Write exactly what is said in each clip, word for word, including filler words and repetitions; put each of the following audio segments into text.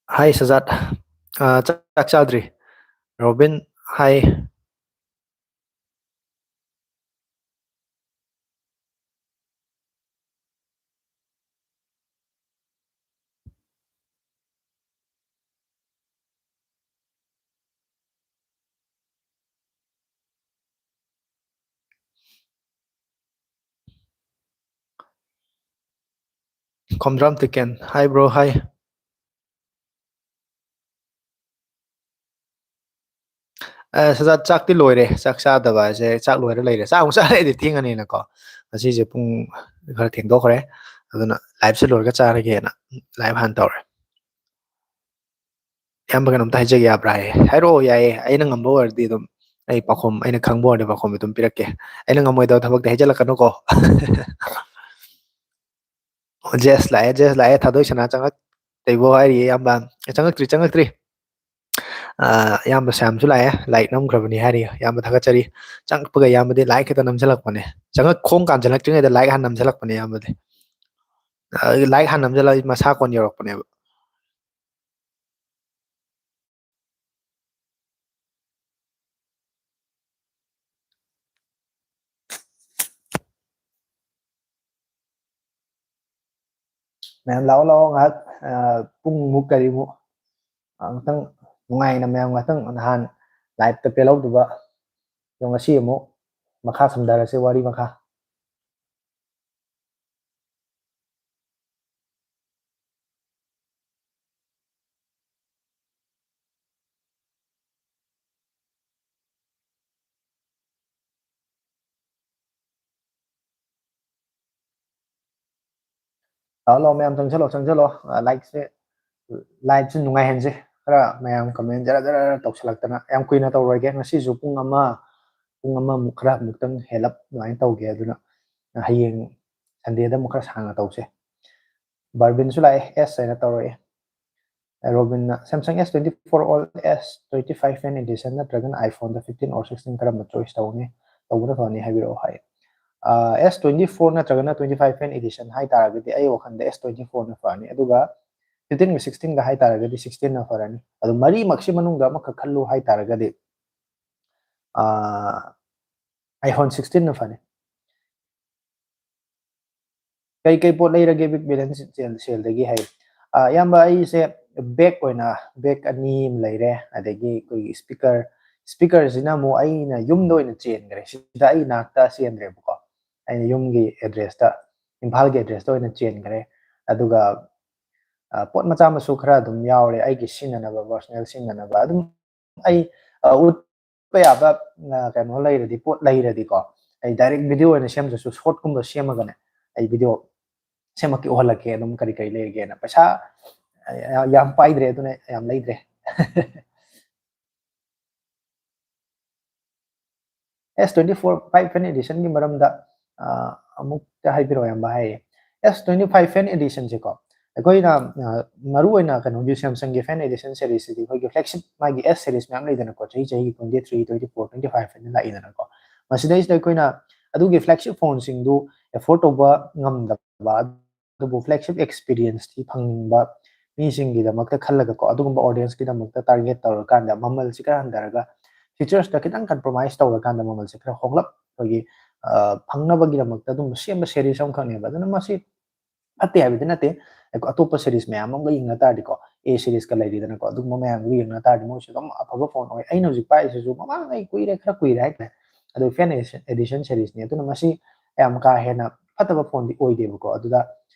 Hi, ꯁꯖꯥꯠ꯫ ꯑ, ꯆꯥꯛ ꯆꯥꯗ꯭ꯔꯤ꯫ Robin, hi꯫ Khomdram ꯇꯤꯀꯦꯟ, hi bro, hi꯫ ꯑ, ꯁꯖꯥꯠ, ꯆꯥꯛꯇꯤ ꯂꯣꯏꯔꯦ꯫ ꯆꯥꯛ ꯆꯥꯗꯕ ꯍꯥꯏꯁꯦ, ꯆꯥꯛ ꯂꯣꯏꯔ ꯂꯩꯔꯦ꯫ ꯆꯥꯛ ꯑꯃꯨꯛ ꯆꯥꯔꯗꯤ ꯊꯦꯡꯉꯅꯤꯅꯀꯣ꯫ ꯉꯁꯤꯁꯦ ꯄꯨꯡ ꯈꯔ ꯊꯦꯡꯗꯣꯛꯈ꯭ꯔꯦ꯫ ꯑꯗꯨꯅ liveꯁꯦ ꯂꯣꯏꯔꯒ ꯆꯥꯔꯒꯦꯅ live ꯍꯥꯟꯅ ꯇꯧꯔꯦ꯫ ꯏꯌꯥꯝꯕ, ꯀꯩꯅꯣꯝꯇ ꯍꯥꯏꯖꯒꯦ ꯌꯥꯕ꯭ꯔꯥ ꯍꯥꯏꯌꯦ꯫ ꯍꯥꯏꯔꯛꯑꯣ, ꯌꯥꯏꯌꯦ꯫ ꯑꯩꯅ ꯉꯝꯕ ꯑꯣꯏꯔꯗꯤ ꯑꯗꯨꯝ ꯑꯩ ꯄꯥꯎꯈꯨꯝ, ꯑꯩꯅ ꯈꯪꯕ ꯑꯣꯏꯔꯗꯤ ꯄꯥꯎꯈꯨꯝ ꯑꯗꯨꯝ ꯄꯤꯔꯛꯀꯦ꯫ ꯑꯩꯅ ꯉꯝꯃꯣꯏꯗꯕ ꯊꯕꯛꯇꯤ ꯍꯥꯏꯖꯜꯂꯛꯀꯅꯨꯀꯣ꯫ ꯑꯣ, ꯖꯦꯁ ꯂꯥꯛꯑꯦ, ꯖꯦꯁ ꯂꯥꯛꯑꯦ꯫ ꯊꯥꯗꯣꯏ ꯁꯅꯥ ꯆꯪꯉꯛꯇ꯭ꯔꯤꯕꯣ ꯍꯥꯏꯔꯤꯌꯦ ꯏꯌꯥꯝꯕ꯫ ꯑꯦ, ꯆꯪꯉꯛꯇ꯭ꯔꯤ, ꯆꯪꯉꯛꯇ꯭ꯔꯤ꯫ ꯑ, ꯏꯌꯥꯝꯕ ꯁ꯭ꯌꯥꯝꯁꯨ ꯂꯥꯛꯑꯦ, like ꯅꯝꯈ꯭ꯔꯕꯅꯤ ꯍꯥꯏꯔꯤ꯫ ꯏꯌꯥꯝꯕ ꯊꯥꯒꯠꯆꯔꯤ꯫ ꯆꯪꯉꯛꯄꯒ ꯏꯌꯥꯝꯕꯗꯤ like ꯈꯛꯇ ꯅꯝꯁꯤꯜꯂꯛꯄꯅꯦ꯫ ꯆꯪꯉꯛ-, ꯈꯣꯡ ꯀꯥꯟꯁꯤꯜꯂꯛꯇ꯭ꯔꯤꯉꯩꯗ like ꯍꯥꯟꯅ ꯅꯝꯁꯤꯜꯂꯛꯄꯅꯦ ꯏꯌꯥꯝꯕꯗꯤ꯫ ꯑ, like ꯍꯥꯟꯅ ꯅꯝꯁꯤꯜꯂꯛꯑꯗꯤ ꯃꯁꯥ ꯀꯣꯟ ꯌꯧꯔꯛꯄꯅꯦꯕ꯫ ꯃꯌꯥꯝ ꯂꯥꯛꯑꯣ, ꯂꯥꯛꯑꯣ, ꯉꯥꯏꯍꯥꯛ, ꯑ, ꯄꯨꯡꯃꯨꯛ ꯀꯔꯤꯃꯨꯛ, ꯑ, ꯉꯥꯛꯇꯪ ꯅꯨꯡꯉꯥꯏꯅ ꯃꯌꯥꯝ ꯉꯥꯛꯇꯪ ꯅꯍꯥꯟ liveꯇ ꯄꯦꯜꯍꯧꯗꯕ, ꯑꯗꯣ ꯉꯁꯤ ꯑꯃꯨꯛ ꯃꯈꯥ ꯁꯝꯊꯔꯁꯦ ꯋꯥꯔꯤ ꯃꯈꯥ꯫ ꯂꯥꯛꯑꯣ, ꯂꯥꯛꯑꯣ, ꯃꯌꯥꯝ ꯆꯪꯁꯜꯂꯣ, ꯆꯪꯁꯜꯂꯣ꯫ ꯑ, likeꯁꯦ, liveꯁꯦ ꯅꯨꯡꯉꯥꯏꯍꯟꯁꯦ꯫ ꯈꯔ ꯃꯌꯥꯝ comment ꯖꯔ ꯖꯔ ꯇꯧꯁꯜꯂꯛꯇꯅ꯫ ꯌꯥꯝ ꯀꯨꯏꯅ ꯇꯧꯔꯣꯏꯒꯦ꯫ ꯉꯁꯤꯁꯨ ꯄꯨꯡ ꯑꯃ, ꯄꯨꯡ ꯑꯃꯃꯨꯛ ꯈꯔ ꯑꯃꯨꯛꯇꯪ ꯍꯦꯜꯂꯞ ꯑꯗꯨꯃꯥꯏꯅ ꯇꯧꯒꯦ꯫ ꯑꯗꯨꯅ ꯍꯌꯦꯡ Sundayꯗ ꯑꯃꯨꯛ ꯈꯔ ꯁꯥꯡꯅ ꯇꯧꯁꯦ꯫ ꯕꯥꯔꯕꯤꯟꯁꯨ ꯂꯥꯛꯑꯦ, S ꯍꯥꯏꯅ ꯇꯧꯔꯛꯑꯦ꯫ ꯔꯣꯕꯤꯟꯅ, "Samsung S twenty four All, S twenty five fan edition ꯅꯠꯇ꯭ꯔꯒꯅ iPhoneꯗ fifteen or sixteen ꯀꯔꯝꯕ choice ꯇꯧꯅꯤ, ꯇꯧꯕꯅ ꯐꯅꯤ ꯍꯥꯏꯕꯤꯔꯛꯑꯣ" ꯍꯥꯏ꯫ ꯑ, S twenty four ꯅꯠꯇ꯭ꯔꯒꯅ twenty five fan edition ꯍꯥꯏ ꯇꯥꯔꯒꯗꯤ ꯑꯩ ꯋꯥꯈꯜꯗ S twenty fourꯅ ꯐꯅꯤ꯫ ꯑꯗꯨꯒ ꯐꯤꯐꯇꯤꯟꯒ ꯁꯤꯛꯁꯇꯤꯟꯒ ꯍꯥꯏꯇꯥꯔꯒꯗꯤ ꯁꯤꯛꯁꯇꯤꯟꯅ ꯐꯔꯅꯤ꯫ ꯑꯗꯣ ꯃꯔꯤꯃꯛꯁꯤ ꯃꯅꯨꯡꯗ ꯑꯃꯈꯛ ꯈꯜꯂꯨ ꯍꯥꯏꯇꯥꯔꯒꯗꯤ iPhone ꯁꯤꯛꯁꯇꯤꯟꯅ ꯐꯅꯤ꯫ ꯀꯩ ꯀꯩ ꯄꯣꯠ ꯂꯩꯔꯒꯦ ꯕꯤꯛ ꯕꯤꯂꯤꯌꯟ ꯁꯦꯜꯗꯒꯤ ꯍꯥꯏ? ꯑ, ꯏꯌꯥꯝꯕ, ꯑꯩꯁꯦ ꯕꯦꯛ ꯑꯣꯏꯅ, ꯕꯦꯛ ꯑꯅꯤ ꯑꯃ ꯂꯩꯔꯦ, ꯑꯗꯒꯤ ꯑꯩꯈꯣꯏꯒꯤ ꯏꯁꯄꯤꯀꯔ, ꯏꯁꯄꯤꯀꯔꯁꯤꯅ ꯑꯃꯨꯛ ꯑꯩꯅ ꯌꯨꯝꯗ ꯑꯣꯏꯅ ꯆꯦꯟꯈ꯭ꯔꯦ, ꯁꯤꯗ ꯑꯩ ꯏꯅꯥꯛꯇ ꯆꯦꯟꯗ꯭ꯔꯦꯕꯀꯣ, ꯑꯩꯅ ꯌꯨꯝꯒꯤ ꯑꯦꯗ꯭ꯔꯦꯁꯇ, ꯏꯝꯐꯥꯜꯒꯤ ꯑꯦꯗ꯭ꯔꯦꯁꯇ ꯑꯣꯏꯅ ꯆꯦꯟꯈ꯭ꯔꯦ꯫ ꯑꯗꯨꯒ ꯑ, ꯄꯣꯠ ꯃꯆꯥ ꯃꯁꯨ ꯈꯔ ꯑꯗꯨꯝ ꯌꯥꯎꯔꯦ, ꯑꯩꯒꯤ ꯁꯤꯖꯤꯟꯅꯅꯕ, ꯄꯔꯁꯣꯅꯦꯜ ꯁꯤꯖꯤꯟꯅꯅꯕ꯫ ꯑꯗꯨꯝ ꯑꯩ, ꯑ, ꯎꯠꯄ ꯌꯥꯕ, ꯑ, ꯀꯩꯅꯣ ꯂꯩꯔꯗꯤ, ꯄꯣꯠ ꯂꯩꯔꯗꯤꯀꯣ, ꯑꯩ ꯗꯥꯏꯔꯦꯛ ꯚꯤꯗꯤꯑꯣ ꯑꯣꯏꯅ ꯁꯦꯝꯗ꯭ꯔꯁꯨ, ꯁꯣꯔꯠꯀꯨꯝꯕ ꯁꯦꯝꯃꯒꯅꯦ, ꯑꯩ ꯚꯤꯗꯤꯑꯣ ꯁꯦꯝꯃꯛꯀꯦ, ꯎꯍꯜꯂꯛꯀꯦ ꯑꯗꯨꯝ ꯀꯔꯤ ꯀꯔꯤ ꯂꯩꯔꯒꯦꯅ꯫ ꯄꯩꯁꯥ, ꯑ, ꯌꯥꯝ ꯄꯥꯏꯗ꯭ꯔꯦ, ꯑꯗꯨꯅ ꯌꯥꯝ ꯂꯩꯗ꯭ꯔꯦ꯫ S twenty four five fan editionꯒꯤ ꯃꯔꯝꯗ, ꯑ, ꯑꯃꯨꯛꯇ ꯍꯥꯏꯕꯤꯔꯛꯑꯣ, ꯏꯌꯥꯝꯕ ꯍꯥꯏꯌꯦ꯫ S twenty five fan editionꯁꯦꯀꯣ, ꯑꯩꯈꯣꯏꯅ, ꯑ, ꯃꯔꯨꯑꯣꯏꯅ ꯀꯩꯅꯣꯒꯤ Samsungꯒꯤ fan edition seriesꯁꯤꯗꯤ ꯑꯩꯈꯣꯏꯒꯤ flagship, ꯃꯥꯒꯤ S series ꯃꯌꯥꯝ ꯂꯩꯗꯅꯀꯣ, ꯆꯍꯤ ꯆꯍꯤꯒꯤ twenty three, twenty four, twenty five ꯍꯥꯏꯅ ꯂꯥꯛꯏꯗꯅꯀꯣ꯫ ꯃꯁꯤꯗꯩꯁꯤꯗ ꯑꯩꯈꯣꯏꯅ ꯑꯗꯨꯒꯤ flagship phoneꯁꯤꯡꯗꯨ afford ꯇꯧꯕ ꯉꯝꯗꯕ, ꯑꯗꯨꯕꯨ flagship experienceꯇꯤ ꯐꯪꯅꯤꯡꯕ ꯃꯤꯁꯤꯡꯒꯤꯗꯃꯛꯇ ꯈꯜꯂꯒꯀꯣ, ꯑꯗꯨꯒꯨꯝꯕ audienceꯀꯤꯗꯃꯛꯇ target ꯇꯧꯔꯀꯥꯟꯗ ꯃꯃꯜꯁꯤ ꯈꯔ ꯍꯟꯊꯔꯒ, featuresꯇ ꯈꯤꯇꯪ compromise ꯇꯧꯔꯀꯥꯟꯗ ꯃꯃꯜꯁꯦ ꯈꯔ ꯍꯣꯡꯂꯞ ꯑꯩꯈꯣꯏꯒꯤ, ꯑ, ꯐꯪꯅꯕꯒꯤꯗꯃꯛꯇ ꯑꯗꯨꯝ ꯁꯦꯝꯕ series ꯑꯃꯈꯛꯅꯦꯕ꯫ ꯑꯗꯨꯅ ꯃꯁꯤ ꯐꯠꯇꯦ ꯍꯥꯏꯕꯗꯤ ꯅꯠꯇꯦ, ꯑꯩꯈꯣꯏ ꯑꯇꯣꯞꯄ series ꯃꯌꯥꯝ ꯑꯃꯒ ꯌꯦꯡꯅ ꯇꯥꯔꯗꯤꯀꯣ, A seriesꯀ ꯂꯩꯔꯤꯗꯅꯀꯣ, ꯑꯗꯨꯒꯨꯝꯕ ꯃꯌꯥꯝꯗꯨꯒ ꯌꯦꯡꯅ ꯇꯥꯔꯗꯤ ꯃꯣꯏꯁꯨ ꯑꯗꯨꯝ ꯑꯐꯕ phone ꯑꯣꯏ꯫ ꯑꯩꯅ ꯍꯧꯖꯤꯛ ꯄꯥꯏꯔꯤꯁꯤꯁꯨ ꯃꯃꯥꯡꯉꯩ ꯀꯨꯏꯔꯦ, ꯈꯔ ꯀꯨꯏꯔꯦ ꯍꯥꯏꯇꯥꯔꯦ, ꯑꯗꯨ fan edition seriesꯅꯤ꯫ ꯑꯗꯨꯅ ꯃꯁꯤ ꯌꯥꯝ ꯀꯥ ꯍꯦꯟꯅ ꯐꯠꯇꯕ phoneꯗꯤ ꯑꯣꯏꯗꯦꯕꯀꯣ꯫ ꯑꯗꯨꯗ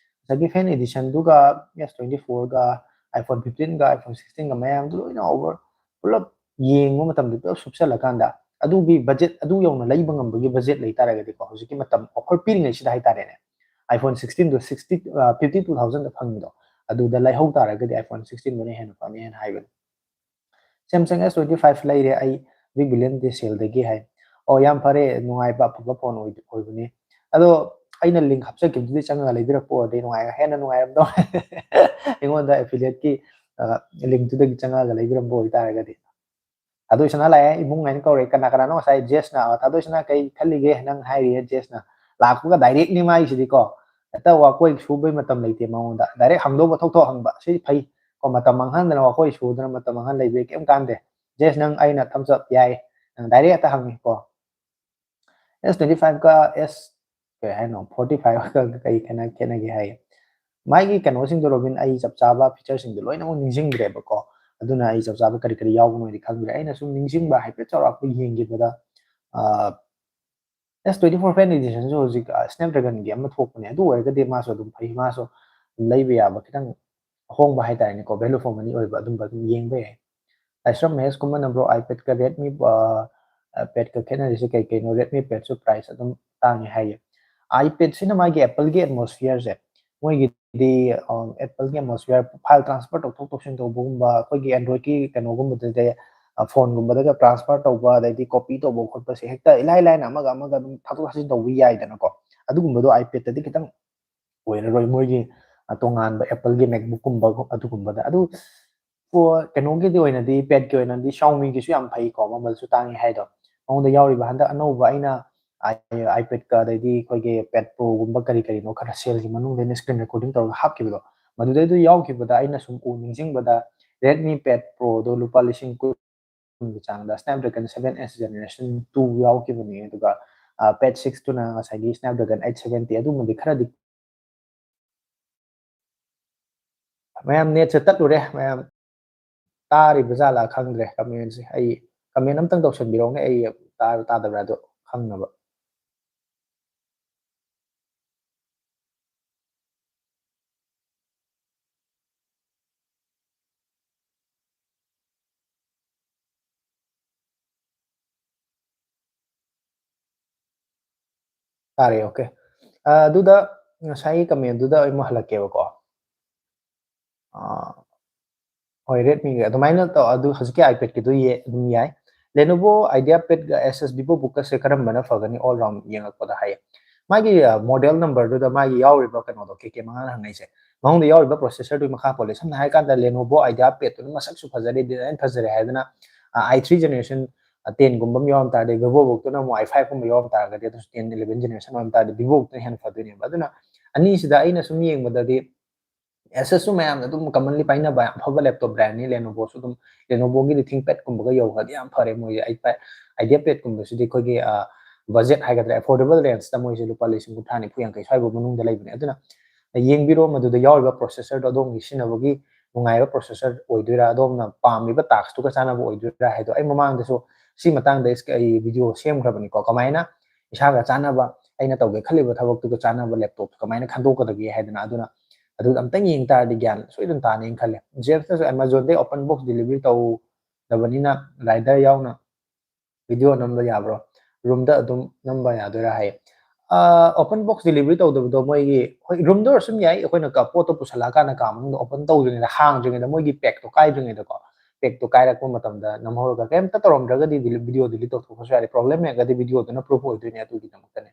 ꯉꯁꯥꯏꯒꯤ fan editionꯗꯨꯒ S twenty fourꯒ iPhone fifteenꯒ iPhone sixteenꯒ ꯃꯌꯥꯝꯗꯨ ꯂꯣꯏꯅ over ꯄꯨꯂꯞ ꯌꯦꯡꯕ ꯃꯇꯝꯗ ꯄꯨꯂꯞ ꯁꯨꯞꯆꯜꯂꯀꯥꯟꯗ, ꯑꯗꯨꯒꯤ budget, ꯑꯗꯨ ꯌꯧꯅ ꯂꯩꯕ ꯉꯝꯕꯒꯤ budget ꯂꯩ ꯇꯥꯔꯒꯗꯤꯀꯣ, ꯍꯧꯖꯤꯛꯀꯤ ꯃꯇꯝ offer ꯄꯤꯔꯤꯉꯩꯁꯤꯗ ꯍꯥꯏꯇꯥꯔꯦꯅꯦ, iPhone sixteenꯗꯣ sixty, ꯑ, fifty two thousandꯗ ꯐꯪꯉꯤꯗꯣ, ꯑꯗꯨꯗ ꯂꯩꯍꯧ ꯇꯥꯔꯒꯗꯤ iPhone sixteenꯗꯨꯅ ꯍꯦꯟꯅ ꯐꯅꯤ ꯍꯥꯏꯅ ꯍꯥꯏꯕꯅꯤ꯫ Samsung S twenty five ꯂꯩꯔꯦ ꯑꯩ, big billion day saleꯗꯒꯤ ꯍꯥꯏ꯫ ꯑꯣ, ꯌꯥꯝ ꯐꯔꯦ, ꯅꯨꯡꯉꯥꯏꯕ ꯑꯐꯕ phone ꯑꯣꯏ-, ꯑꯣꯏꯕꯅꯤ꯫ ꯑꯗꯣ ꯑꯩꯅ link ꯍꯥꯞꯆꯈꯤꯕꯗꯨꯗꯤ ꯆꯪꯉꯒ ꯂꯩꯕꯤꯔꯛꯄ ꯑꯣꯏꯔꯗꯤ ꯅꯨꯡꯉꯥꯏ-, ꯍꯦꯟꯅ ꯅꯨꯡꯉꯥꯏꯔꯝꯗꯧ꯫ ꯑꯩꯉꯣꯟꯗ affiliateꯀꯤ, ꯑ, linkꯇꯨꯗꯒꯤ ꯆꯪꯉꯒ ꯂꯩꯕꯤꯔꯝꯕ ꯑꯣꯏꯇꯥꯔꯒꯗꯤ꯫ ꯊꯥꯗꯣꯏꯁꯅꯥ ꯂꯥꯛꯑꯦ, ꯏꯕꯨꯡ ꯍꯥꯏꯅ ꯀꯧꯔꯦ꯫ "ꯀꯅꯥ ꯀꯅꯥꯅꯣ?" ꯉꯁꯥꯏ ꯖꯦꯁꯅ, "ꯑ, ꯊꯥꯗꯣꯏꯁꯅꯥ ꯀꯩ ꯈꯜꯂꯤꯒꯦ?" ꯅꯪ ꯍꯥꯏꯔꯤꯌꯦ ꯖꯦꯁꯅ꯫ ꯂꯥꯛꯄꯒ directꯅꯤ ꯃꯥꯒꯤꯁꯤꯗꯤꯀꯣ꯫ ꯍꯦꯛꯇ ꯋꯥꯀꯣꯏ ꯁꯨꯕꯩ ꯃꯇꯝ ꯂꯩꯇꯦ ꯃꯉꯣꯟꯗ꯫ Direct ꯍꯪꯗꯧꯕ ꯊꯣꯛ ꯊꯣꯛ ꯍꯪꯕ꯫ ꯁꯤ ꯐꯩ꯫ ꯀꯣ, ꯃꯇꯝ ꯃꯥꯡꯍꯟꯗꯅ ꯋꯥꯀꯣꯏ ꯁꯨꯗꯅ ꯃꯇꯝ ꯃꯥꯡꯍꯟ ꯂꯩꯕ ꯀꯩꯝ ꯀꯥꯟꯗꯦ꯫ Just ꯅꯪ ꯑꯩꯅ thumbs up ꯌꯥꯏ꯫ ꯅꯪ direct ꯍꯦꯛꯇ ꯍꯪꯉꯤ ꯀꯣ꯫ S twenty five ꯀ S ꯀꯩ ꯍꯥꯏꯅꯣ, forty five ꯀ ꯀꯩ ꯈꯦꯠꯅ-, ꯈꯦꯠꯅꯒꯦ ꯍꯥꯏ꯫ ꯃꯥꯒꯤ ꯀꯩꯅꯣꯁꯤꯡꯗꯣ, ꯔꯣꯕꯤꯟ, ꯑꯩ ꯆꯞ ꯆꯥꯕ featureꯁꯤꯡꯗꯣ ꯂꯣꯏꯅꯃꯛ ꯅꯤꯡꯁꯤꯡꯗ꯭ꯔꯦꯕꯀꯣ꯫ ꯑꯗꯨꯅ ꯑꯩ ꯆꯞ ꯆꯥꯕ ꯀꯔꯤ ꯀꯔꯤ ꯌꯥꯎꯕꯅꯣꯗꯤ ꯈꯪꯗ꯭ꯔꯦ꯫ ꯑꯩꯅ ꯁꯨꯝ ꯅꯤꯡꯁꯤꯡꯕ ꯍꯥꯏꯐꯦꯠ ꯆꯥꯎꯔꯥꯛꯄ ꯌꯦꯡꯈꯤꯕꯗ, ꯑ, S twenty four Fan Editionꯁꯨ ꯍꯧꯖꯤꯛ, ꯑ, Snapdragonꯒꯤ ꯑꯃ ꯊꯣꯛꯄꯅꯦ꯫ ꯑꯗꯨ ꯑꯣꯏꯔꯒꯗꯤ ꯃꯥꯁꯨ ꯑꯗꯨꯝ ꯐꯩ, ꯃꯥꯁꯨ ꯂꯩꯕ ꯌꯥꯕ ꯈꯤꯇꯪ ꯑꯍꯣꯡꯕ ꯍꯥꯏꯇꯥꯔꯦꯅꯦꯀꯣ, value for money ꯑꯣꯏꯕ ꯑꯗꯨꯝꯕ ꯑꯗꯨꯝ ꯌꯦꯡꯕ ꯌꯥꯏ꯫ ꯂꯥꯏꯁ꯭ꯔꯝ ꯃꯍꯦꯁ ꯀꯨꯝꯕ ꯅꯝꯕ꯭ꯔꯣ iPadꯀ Redmi, ꯑ, ꯑ, Padꯀ ꯈꯦꯠꯅꯔꯤꯁꯦ ꯀꯩ ꯀꯩꯅꯣ? Redmi Padꯁꯨ price ꯑꯗꯨꯝ ꯇꯥꯡꯉꯦ ꯍꯥꯏꯌꯦ꯫ iPadꯁꯤꯅ ꯃꯥꯒꯤ Appleꯒꯤ atmosphereꯁꯦ, ꯃꯣꯏꯒꯤꯗꯤ, ꯑ, Appleꯒꯤ atmosphere file transfer ꯇꯧꯊꯣꯛ ꯇꯧꯁꯤꯟ ꯇꯧꯕꯒꯨꯝꯕ, ꯑꯩꯈꯣꯏꯒꯤ Androidꯀꯤ ꯀꯩꯅꯣꯒꯨꯝꯕꯗꯗꯤ, ꯑ, phoneꯒꯨꯝꯕꯗꯒ transfer ꯇꯧꯕ, ꯑꯗꯩꯗꯤ copy ꯇꯧꯕ ꯈꯣꯠꯄꯁꯦ ꯍꯦꯛꯇ ꯏꯂꯥꯏ ꯂꯥꯏꯅ ꯑꯃꯒ ꯑꯃꯒ ꯑꯗꯨꯝ ꯊꯥꯗꯣꯛ ꯊꯥꯖꯤꯟ ꯇꯧꯕ ꯌꯥꯏꯗꯅꯀꯣ꯫ ꯑꯗꯨꯒꯨꯝꯕꯗꯣ iPadꯇꯗꯤ ꯈꯤꯇꯪ ꯑꯣꯏꯔꯔꯣꯏ꯫ ꯃꯣꯏꯒꯤ, ꯑ, ꯇꯣꯉꯥꯟꯕ Appleꯒꯤ MacBookꯀꯨꯝꯕ ꯑꯗꯨꯒꯨꯝꯕꯗ꯫ ꯑꯗꯨ ꯀꯣ-, ꯀꯩꯅꯣꯒꯤꯗꯤ ꯑꯣꯏꯅꯗꯤ, Padꯀꯤ ꯑꯣꯏꯅꯗꯤ Xiaomiꯒꯤꯁꯨ ꯌꯥꯝ ꯐꯩꯀꯣ, ꯃꯃꯜꯁꯨ ꯇꯥꯡꯉꯤ ꯍꯥꯏꯗꯣ꯫ ꯃꯉꯣꯟꯗ ꯌꯥꯎꯔꯤꯕ ꯍꯟꯗꯛ ꯑꯅꯧꯕ ꯑꯩꯅ i-, iPadꯀ ꯑꯗꯩꯗꯤ ꯑꯩꯈꯣꯏꯒꯤ Pad Proꯒꯨꯝꯕ ꯀꯔꯤ ꯀꯔꯤꯅꯣ ꯈꯔ saleꯒꯤ ꯃꯅꯨꯡꯗ ꯑꯩꯅ screen recording ꯇꯧꯔꯒ ꯍꯥꯞꯈꯤꯕꯗꯣ, ꯃꯗꯨꯗꯩꯗꯨ ꯌꯥꯎꯈꯤꯕꯗ ꯑꯩꯅ ꯁꯨꯝ ꯎ ꯅꯤꯡꯁꯤꯡꯕꯗ Redmi Pad Proꯗꯣ ꯂꯨꯄꯥ ꯂꯤꯁꯤꯡ ꯀꯨꯟꯒꯤ ꯆꯥꯡꯗ Snapdragon seven S Generation two ꯌꯥꯎꯈꯤꯕꯅꯤ꯫ ꯑꯗꯨꯒ, ꯑ, Pad sixꯇꯨꯅ ꯉꯁꯥꯏꯒꯤ Snapdragon eight seventy, ꯑꯗꯨꯃꯗꯤ ꯈꯔꯗꯤ ꯃꯌꯥꯝ netꯁꯦ ꯇꯠꯂꯨꯔꯦ꯫ ꯃꯌꯥꯝ ꯇꯥꯔꯤꯕ ꯖꯥꯠꯂꯥ ꯈꯪꯗ꯭ꯔꯦ commentꯁꯦ꯫ ꯑꯩ comment ꯑꯝꯇꯪ ꯇꯧꯁꯟꯕꯤꯔꯛꯎꯅꯦ, ꯑꯩ ꯇꯥꯕ ꯇꯥꯗꯕ꯭ꯔꯥ ꯑꯗꯨ ꯈꯪꯅꯕ꯫ ꯇꯥꯔꯦ, okay꯫ ꯑ, ꯑꯗꯨꯗ ꯉꯁꯥꯏꯒꯤ commentꯗꯨꯗ ꯑꯩ ꯑꯃꯨꯛ ꯍꯜꯂꯛꯀꯦꯕꯀꯣ꯫ ꯑ, ꯍꯣꯏ, Redmiꯒꯤ ꯑꯗꯨꯃꯥꯏꯅ ꯇꯧ-, ꯑꯗꯨ ꯍꯧꯖꯤꯛꯀꯤ iPadꯀꯤꯗꯨ ꯌꯦ-, ꯑꯗꯨꯝ ꯌꯥꯏ꯫ Lenovo IdeaPadꯒ ꯑꯦꯁ ꯑꯦꯁ VivoBookꯀꯁꯦ ꯀꯔꯝꯕꯅ ꯐꯒꯅꯤ all round ꯌꯦꯡꯉꯛꯄꯗ ꯍꯥꯏꯌꯦ꯫ ꯃꯥꯒꯤ, ꯑ, model numberꯗꯨꯗ ꯃꯥꯒꯤ ꯌꯥꯎꯔꯤꯕ ꯀꯩꯅꯣꯗꯣ, ꯀꯦ ꯀꯦ ꯃꯉꯥꯅ ꯍꯪꯉꯛꯏꯁꯦ, ꯃꯉꯣꯟꯗ ꯌꯥꯎꯔꯤꯕ processorꯗꯨꯒꯤ ꯃꯈꯥ ꯄꯣꯜꯂꯦ꯫ ꯁꯝꯅ ꯍꯥꯏꯔꯀꯥꯟꯗ Lenovo IdeaPadꯇꯨꯅ ꯃꯁꯛꯁꯨ ꯐꯖꯔꯦ, design ꯐꯖꯔꯦ ꯍꯥꯏꯗꯅ, ꯑ, i three generation, ꯑ, tenꯒꯨꯝꯕ ꯑꯃ ꯌꯥꯎꯔꯝ ꯇꯥꯔꯗꯤ, VivoBookꯇꯨꯅ ꯑꯃꯨꯛ i fiveꯀꯨꯝꯕ ꯌꯥꯎꯔꯝ ꯇꯥꯔꯒꯗꯤ, ꯑꯗꯨꯁꯨ ten, eleven generation ꯑꯣꯏꯔꯝ ꯇꯥꯔꯗꯤ VivoBookꯇꯨꯅ ꯍꯦꯟꯅ ꯐꯗꯣꯏꯅꯦꯕ꯫ ꯑꯗꯨꯅ ꯑꯅꯤꯁꯤꯗ ꯑꯩꯅ ꯁꯨꯝ ꯌꯦꯡꯕꯗꯗꯤ Asusꯁꯨ ꯃꯌꯥꯝꯅ ꯑꯗꯨꯝ commonly ꯄꯥꯏꯅꯕ ꯌꯥꯝ ꯐꯕ laptop brandꯅꯤ꯫ Lenovoꯁꯨ ꯑꯗꯨꯝ, Lenovoꯒꯤꯗꯤ ThinkPadꯀꯨꯝꯕꯒ ꯌꯧꯈ꯭ꯔꯗꯤ ꯌꯥꯝ ꯐꯔꯦ꯫ ꯃꯣꯏ iPadIdeaPadꯀꯨꯝꯕꯁꯤꯗꯤ ꯑꯩꯈꯣꯏꯒꯤ budget ꯍꯥꯏꯒꯗ꯭ꯔꯥ, affordable rangeꯇ ꯃꯣꯏꯁꯦ ꯂꯨꯄꯥ ꯂꯤꯁꯤꯡ ꯀꯨꯟꯊ꯭ꯔꯥ ꯅꯤꯐꯨ ꯌꯥꯡꯈꯩ ꯁ꯭ꯋꯥꯏꯐꯥꯎ ꯃꯅꯨꯡꯗ ꯂꯩꯕꯅꯦ꯫ ꯑꯗꯨꯅ ꯌꯦꯡꯕꯤꯔꯣ, ꯃꯗꯨꯗ ꯌꯥꯎꯔꯤꯕ processorꯗꯣ ꯑꯗꯣꯝꯒꯤ ꯁꯤꯖꯤꯟꯅꯕꯒꯤ ꯅꯨꯡꯉꯥꯏꯕ processor ꯑꯣꯏꯗꯣꯏꯔꯥ, ꯑꯗꯣꯝꯅ ꯄꯥꯝꯃꯤꯕ taskꯇꯨꯒ ꯆꯥꯟꯅꯕ ꯑꯣꯏꯗꯣꯏꯔꯥ ꯍꯥꯏꯗꯣ꯫ ꯑꯩ ꯃꯃꯥꯡꯗꯁꯨ ꯁꯤ ꯃꯇꯥꯡꯗ ꯑꯩ video ꯁꯦꯝꯈ꯭ꯔꯕꯅꯤꯀꯣ, ꯀꯃꯥꯏꯅ ꯏꯁꯥꯒ ꯆꯥꯟꯅꯕ, ꯑꯩꯅ ꯇꯧꯒꯦ ꯈꯜꯂꯤꯕ ꯊꯕꯛꯇꯨꯒ ꯆꯥꯟꯅꯕ laptopꯁꯦ ꯀꯃꯥꯏꯅ ꯈꯟꯗꯣꯛꯀꯗꯒꯦ ꯍꯥꯏꯗꯅ꯫ ꯑꯗꯨꯅ ꯑꯗꯨ ꯑꯝꯇꯪ ꯌꯦꯡ ꯇꯥꯔꯗꯤ ꯒ꯭ꯌꯥꯟ ꯁꯣꯏꯗꯅ ꯇꯥꯅꯤꯅ ꯈꯜꯂꯦ꯫ Jeffꯅꯁꯨ Amazonꯗꯩ open box delivery ꯇꯧꯗꯕꯅꯤꯅ rider ꯌꯥꯎꯅ video ꯅꯝꯕ ꯌꯥꯕ꯭ꯔꯣ? Roomꯗ ꯑꯗꯨꯝ ꯅꯝꯕ ꯌꯥꯗꯣꯏꯔꯥ ꯍꯥꯏ꯫ Open box delivery ꯇꯧꯗꯕꯗꯣ ꯃꯣꯏꯒꯤ, ꯍꯣꯏ, roomꯗ ꯑꯣꯏꯔꯁꯨ ꯑꯗꯨꯝ ꯌꯥꯏ꯫ ꯑꯩꯈꯣꯏꯅ ꯄꯣꯠꯇꯣ ꯄꯨꯁꯜꯂꯛꯑꯀꯥꯟꯗ ꯀꯥ ꯃꯅꯨꯡꯗ open ꯇꯧꯗ꯭ꯔꯤꯉꯩꯗ, ꯍꯥꯡꯗ꯭ꯔꯤꯉꯩꯗ ꯃꯣꯏꯒꯤ packꯇꯣ ꯀꯥꯏꯗ꯭ꯔꯤꯉꯩꯗꯀꯣ, packꯇꯣ ꯀꯥꯏꯔꯛꯄ ꯃꯇꯝꯗ ꯅꯝꯍꯧꯔꯒ, ꯀꯩꯝꯇ ꯇꯧꯔꯝꯗ꯭ꯔꯒꯗꯤ video delete ꯇꯧꯊꯣꯛꯄꯁꯨ ꯌꯥꯔꯦ꯫ Problem ꯂꯩꯔꯒꯗꯤ videoꯗꯨꯅ proof ꯑꯣꯏꯗꯣꯏꯅꯦ꯫ ꯑꯗꯨꯒꯤꯗꯃꯛꯇꯅꯦ꯫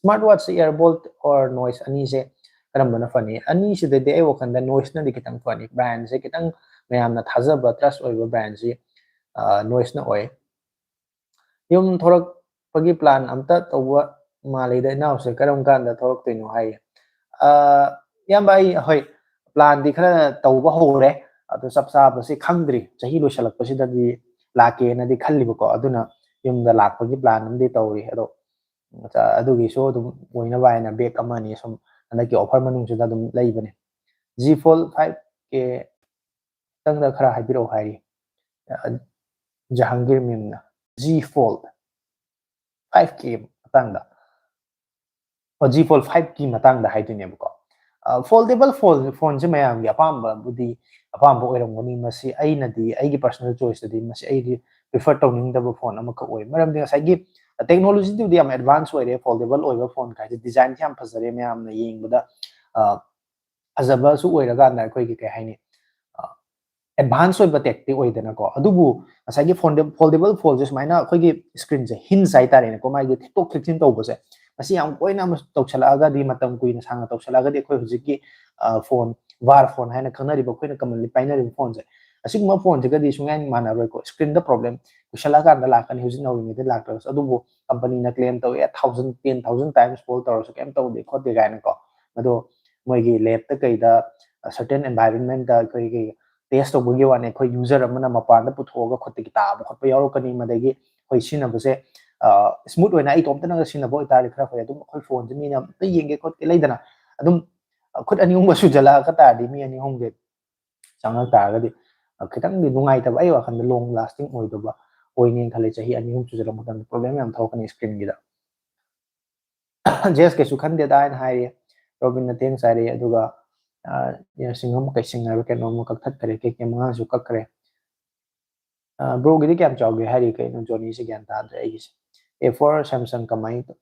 Smartwatchꯁꯦ earbud or noise ꯑꯅꯤꯁꯦ ꯀꯔꯝꯕꯅ ꯐꯅꯤ? ꯑꯅꯤꯁꯤꯗꯗꯤ ꯑꯩ ꯋꯥꯈꯜꯗ noiseꯅꯗꯤ ꯈꯤꯇꯪ ꯐꯅꯤ꯫ Brandꯁꯦ ꯈꯤꯇꯪ ꯃꯌꯥꯝꯅ ꯊꯥꯖꯕ, trust ꯑꯣꯏꯕ brandꯁꯤ noiseꯅ ꯑꯣꯏ꯫ ꯌꯨꯝ ꯊꯣꯔꯛꯄꯒꯤ plan ꯑꯝꯇ ꯇꯧꯕ ꯃꯥꯜꯂꯤꯗ ꯏꯅꯥꯎꯁꯦ, ꯀꯔꯝ ꯀꯥꯟꯗ ꯊꯣꯔꯛꯇꯣꯏꯅꯣ ꯍꯥꯏꯌꯦ꯫ ꯏꯌꯥꯝꯕ, ꯑꯩ, ꯍꯣꯏ, planꯗꯤ ꯈꯔ ꯇꯧꯕ ꯍꯧꯔꯦ, ꯑꯗꯣ ꯆꯞ ꯆꯥꯕꯁꯤ ꯈꯪꯗ꯭ꯔꯤ꯫ ꯆꯍꯤ ꯂꯣꯏꯁꯤꯜꯂꯛꯄꯁꯤꯗꯗꯤ ꯂꯥꯛꯀꯦꯅꯗꯤ ꯈꯜꯂꯤꯕꯀꯣ, ꯑꯗꯨꯅ ꯌꯨꯝꯗ ꯂꯥꯛꯄꯒꯤ plan ꯑꯃꯗꯤ ꯇꯧꯔꯤ꯫ ꯑꯗꯣ ꯑꯗꯨꯒꯤꯁꯨ ꯑꯗꯨꯝ ꯑꯣꯏꯅꯕ ꯍꯥꯏꯅ bag ꯑꯃ ꯑꯅꯤ ꯁꯨꯝ ꯍꯟꯗꯛꯀꯤ offer ꯃꯅꯨꯡꯁꯤꯗ ꯑꯗꯨꯝ ꯂꯩꯕꯅꯦ꯫ Z Fold five K ꯈꯤꯇꯪꯗ ꯈꯔ ꯍꯥꯏꯕꯤꯔꯛꯑꯣ ꯍꯥꯏꯔꯤ꯫ ꯖꯍꯥꯡꯒꯤꯔ ꯃꯦꯝꯅ Z Fold five K ꯃꯇꯥꯡꯗ, Z Fold five K ꯃꯇꯥꯡꯗ ꯍꯥꯏꯗꯣꯏꯅꯦꯕꯀꯣ꯫ Foldable phone, phoneꯁꯦ ꯃꯌꯥꯝꯒꯤ ꯑꯄꯥꯝꯕꯕꯨꯗꯤ, ꯑꯄꯥꯝꯕ ꯑꯣꯏꯔꯝꯒꯅꯤ꯫ ꯃꯁꯤ ꯑꯩꯅꯗꯤ, ꯑꯩꯒꯤ personal choiceꯇꯗꯤ ꯃꯁꯤ ꯑꯩꯗꯤ prefer ꯇꯧꯅꯤꯡꯗꯕ phone ꯑꯃꯈꯛ ꯑꯣꯏ꯫ ꯃꯔꯝꯗꯤ ꯉꯁꯥꯏꯒꯤ technologyꯗꯨꯗꯤ ꯌꯥꯝ advance ꯑꯣꯏꯔꯦ꯫ Foldable ꯑꯣꯏꯕ phone ꯍꯥꯏꯁꯦ designꯁꯦ ꯌꯥꯝ ꯐꯖꯔꯦ, ꯃꯌꯥꯝꯅ ꯌꯦꯡꯕꯗ ꯐꯖꯕꯁꯨ ꯑꯣꯏꯔꯀꯥꯟꯗ ꯑꯩꯈꯣꯏꯒꯤ, ꯀꯩ ꯍꯥꯏꯅꯤ, advance ꯑꯣꯏꯕ techꯇꯤ ꯑꯣꯏꯗꯅꯀꯣ꯫ ꯑꯗꯨꯕꯨ ꯉꯁꯥꯏꯒꯤ foldable phoneꯁꯦ ꯁꯨꯃꯥꯏꯅ ꯑꯩꯈꯣꯏꯒꯤ screenꯁꯦ, hinge ꯍꯥꯏꯇꯥꯔꯦꯅꯦꯀꯣ, ꯃꯥꯒꯤ ꯊꯦꯛꯇꯣꯛ ꯊꯦꯛꯆꯤꯟ ꯇꯧꯕꯁꯦ, ꯃꯁꯤ ꯌꯥꯝ ꯇꯣꯏꯅ ꯑꯃ ꯇꯧꯁꯜꯂꯛꯑꯒꯗꯤ, ꯃꯇꯝ ꯀꯨꯏꯅ ꯁꯥꯡꯅ ꯇꯧꯁꯜꯂꯛꯑꯒꯗꯤ, ꯑꯩꯈꯣꯏ ꯍꯧꯖꯤꯛꯀꯤ phone, bar phone ꯍꯥꯏꯅ ꯈꯪꯅꯔꯤꯕ, ꯑꯩꯈꯣꯏꯅ commonly ꯄꯥꯏꯅꯔꯤꯕ phoneꯁꯦ, ꯑꯁꯤꯒꯨꯝꯕ phoneꯁꯤꯒꯗꯤ ꯁꯨꯡꯌꯥ ꯃꯥꯟꯅꯔꯣꯏꯀꯣ꯫ Screenꯗ problem ꯀꯨꯏꯁꯜꯂꯛꯑꯀꯥꯟꯗ ꯂꯥꯛꯀꯅꯤ, ꯍꯧꯖꯤꯛ ꯅꯧꯔꯤꯉꯩꯗ ꯂꯥꯛꯇ꯭ꯔꯒꯁꯨ꯫ ꯑꯗꯨꯕꯨ companyꯅ claim ꯇꯧꯋꯦ, thousand, ten thousand times fold ꯇꯧꯔꯁꯨ ꯀꯩꯝ ꯇꯧꯗꯦ ꯈꯣꯠꯇꯦ ꯀꯥꯏꯅꯀꯣ꯫ ꯑꯗꯣ ꯃꯣꯏꯒꯤ ꯂꯦꯞꯇ ꯀꯩꯗ ꯁꯔꯇꯦꯟ ꯑꯦꯟꯚꯥꯏꯔꯟꯃꯦꯟꯗ ꯑꯩꯈꯣꯏꯒꯤ ꯇꯦꯁ ꯇꯧꯕꯒꯤ ꯋꯥꯅꯤ꯫ ꯑꯩꯈꯣꯏ ꯌꯨꯖꯔ ꯑꯃꯅ ꯃꯄꯥꯟꯗ ꯄꯨꯊꯣꯛꯑꯒ ꯈꯨꯠꯇꯒꯤ ꯇꯥꯕ ꯈꯣꯠꯄ ꯌꯥꯎꯔꯛꯀꯅꯤ꯫ ꯃꯗꯒꯤ ꯑꯩꯈꯣꯏ ꯁꯤꯖꯤꯟꯅꯕꯁꯦ ꯁ꯭ꯃꯨꯠ ꯑꯣꯏꯅ ꯑꯩ ꯏꯇꯣꯝꯇꯅꯒ ꯁꯤꯖꯤꯟꯅꯕ ꯑꯣꯏꯇꯥꯔꯗꯤ ꯈꯔ ꯐꯩ꯫ ꯑꯗꯨꯝ ꯑꯩꯈꯣꯏ ꯐꯣꯟꯁꯦ ꯃꯤꯅ ꯑꯝꯇ ꯌꯦꯡꯒꯦ ꯈꯣꯠꯀꯦ ꯂꯩꯗꯅ, ꯑꯗꯨꯝ ꯈꯨꯠ ꯑꯅꯤ ꯑꯍꯨꯝꯒ ꯁꯨꯖꯜꯂꯛꯑꯒ ꯇꯥꯔꯗꯤ, ꯃꯤ ꯑꯅꯤ ꯑꯍꯨꯝꯒꯤ ꯆꯪꯉꯛ ꯇꯥꯔꯒꯗꯤ ꯈꯤꯇꯪꯗꯤ ꯅꯨꯡꯉꯥꯏꯇꯕ, ꯑꯩ ꯋꯥꯈꯜꯗ ꯂꯣꯡ ꯂꯥꯁꯇꯤꯡ ꯑꯣꯏꯗꯕ ꯑꯣꯏꯅꯦꯅ ꯈꯜꯂꯦ꯫ ꯆꯍꯤ ꯑꯅꯤ ꯑꯍꯨꯝ ꯁꯨꯖꯜꯂꯛꯄ ꯃꯇꯝꯗ ꯄ꯭ꯔꯣꯕ꯭ꯂꯦꯝ ꯌꯥꯝ ꯊꯣꯛꯀꯅꯤ ꯁ꯭ꯀ꯭ꯔꯤꯟꯒꯤꯗ꯫ ꯖꯦꯁ ꯀꯩꯁꯨ ꯈꯟꯗꯦꯗ ꯍꯥꯏꯅ ꯍꯥꯏꯔꯤ꯫ ꯔꯣꯕꯤꯟꯅ ꯊꯦꯡ ꯆꯥꯏꯔꯛꯑꯦ꯫ ꯑꯗꯨꯒ ꯁꯤꯡ ꯑꯃ ꯀꯩꯁꯤꯡ ꯍꯥꯏꯕ ꯀꯩꯅꯣ ꯑꯃ ꯀꯛꯊꯠꯈ꯭ꯔꯦ, ꯀꯦꯛ ꯃꯉꯥꯁꯨ ꯀꯛꯈ꯭ꯔꯦ꯫ ꯕ꯭ꯔꯣꯒꯤꯗꯤ ꯀꯌꯥꯝ ꯆꯥꯎꯒꯦ ꯍꯥꯏꯔꯤ? ꯀꯩꯅꯣ ꯖꯣꯅꯤꯁꯦ ꯒ꯭ꯌꯥꯟ ꯇꯥꯗ꯭ꯔꯦ ꯑꯩꯒꯤꯁꯦ꯫ ꯑꯦ ꯐꯣꯔ ꯁꯦꯝꯁꯪ ꯀꯃꯥꯏꯅ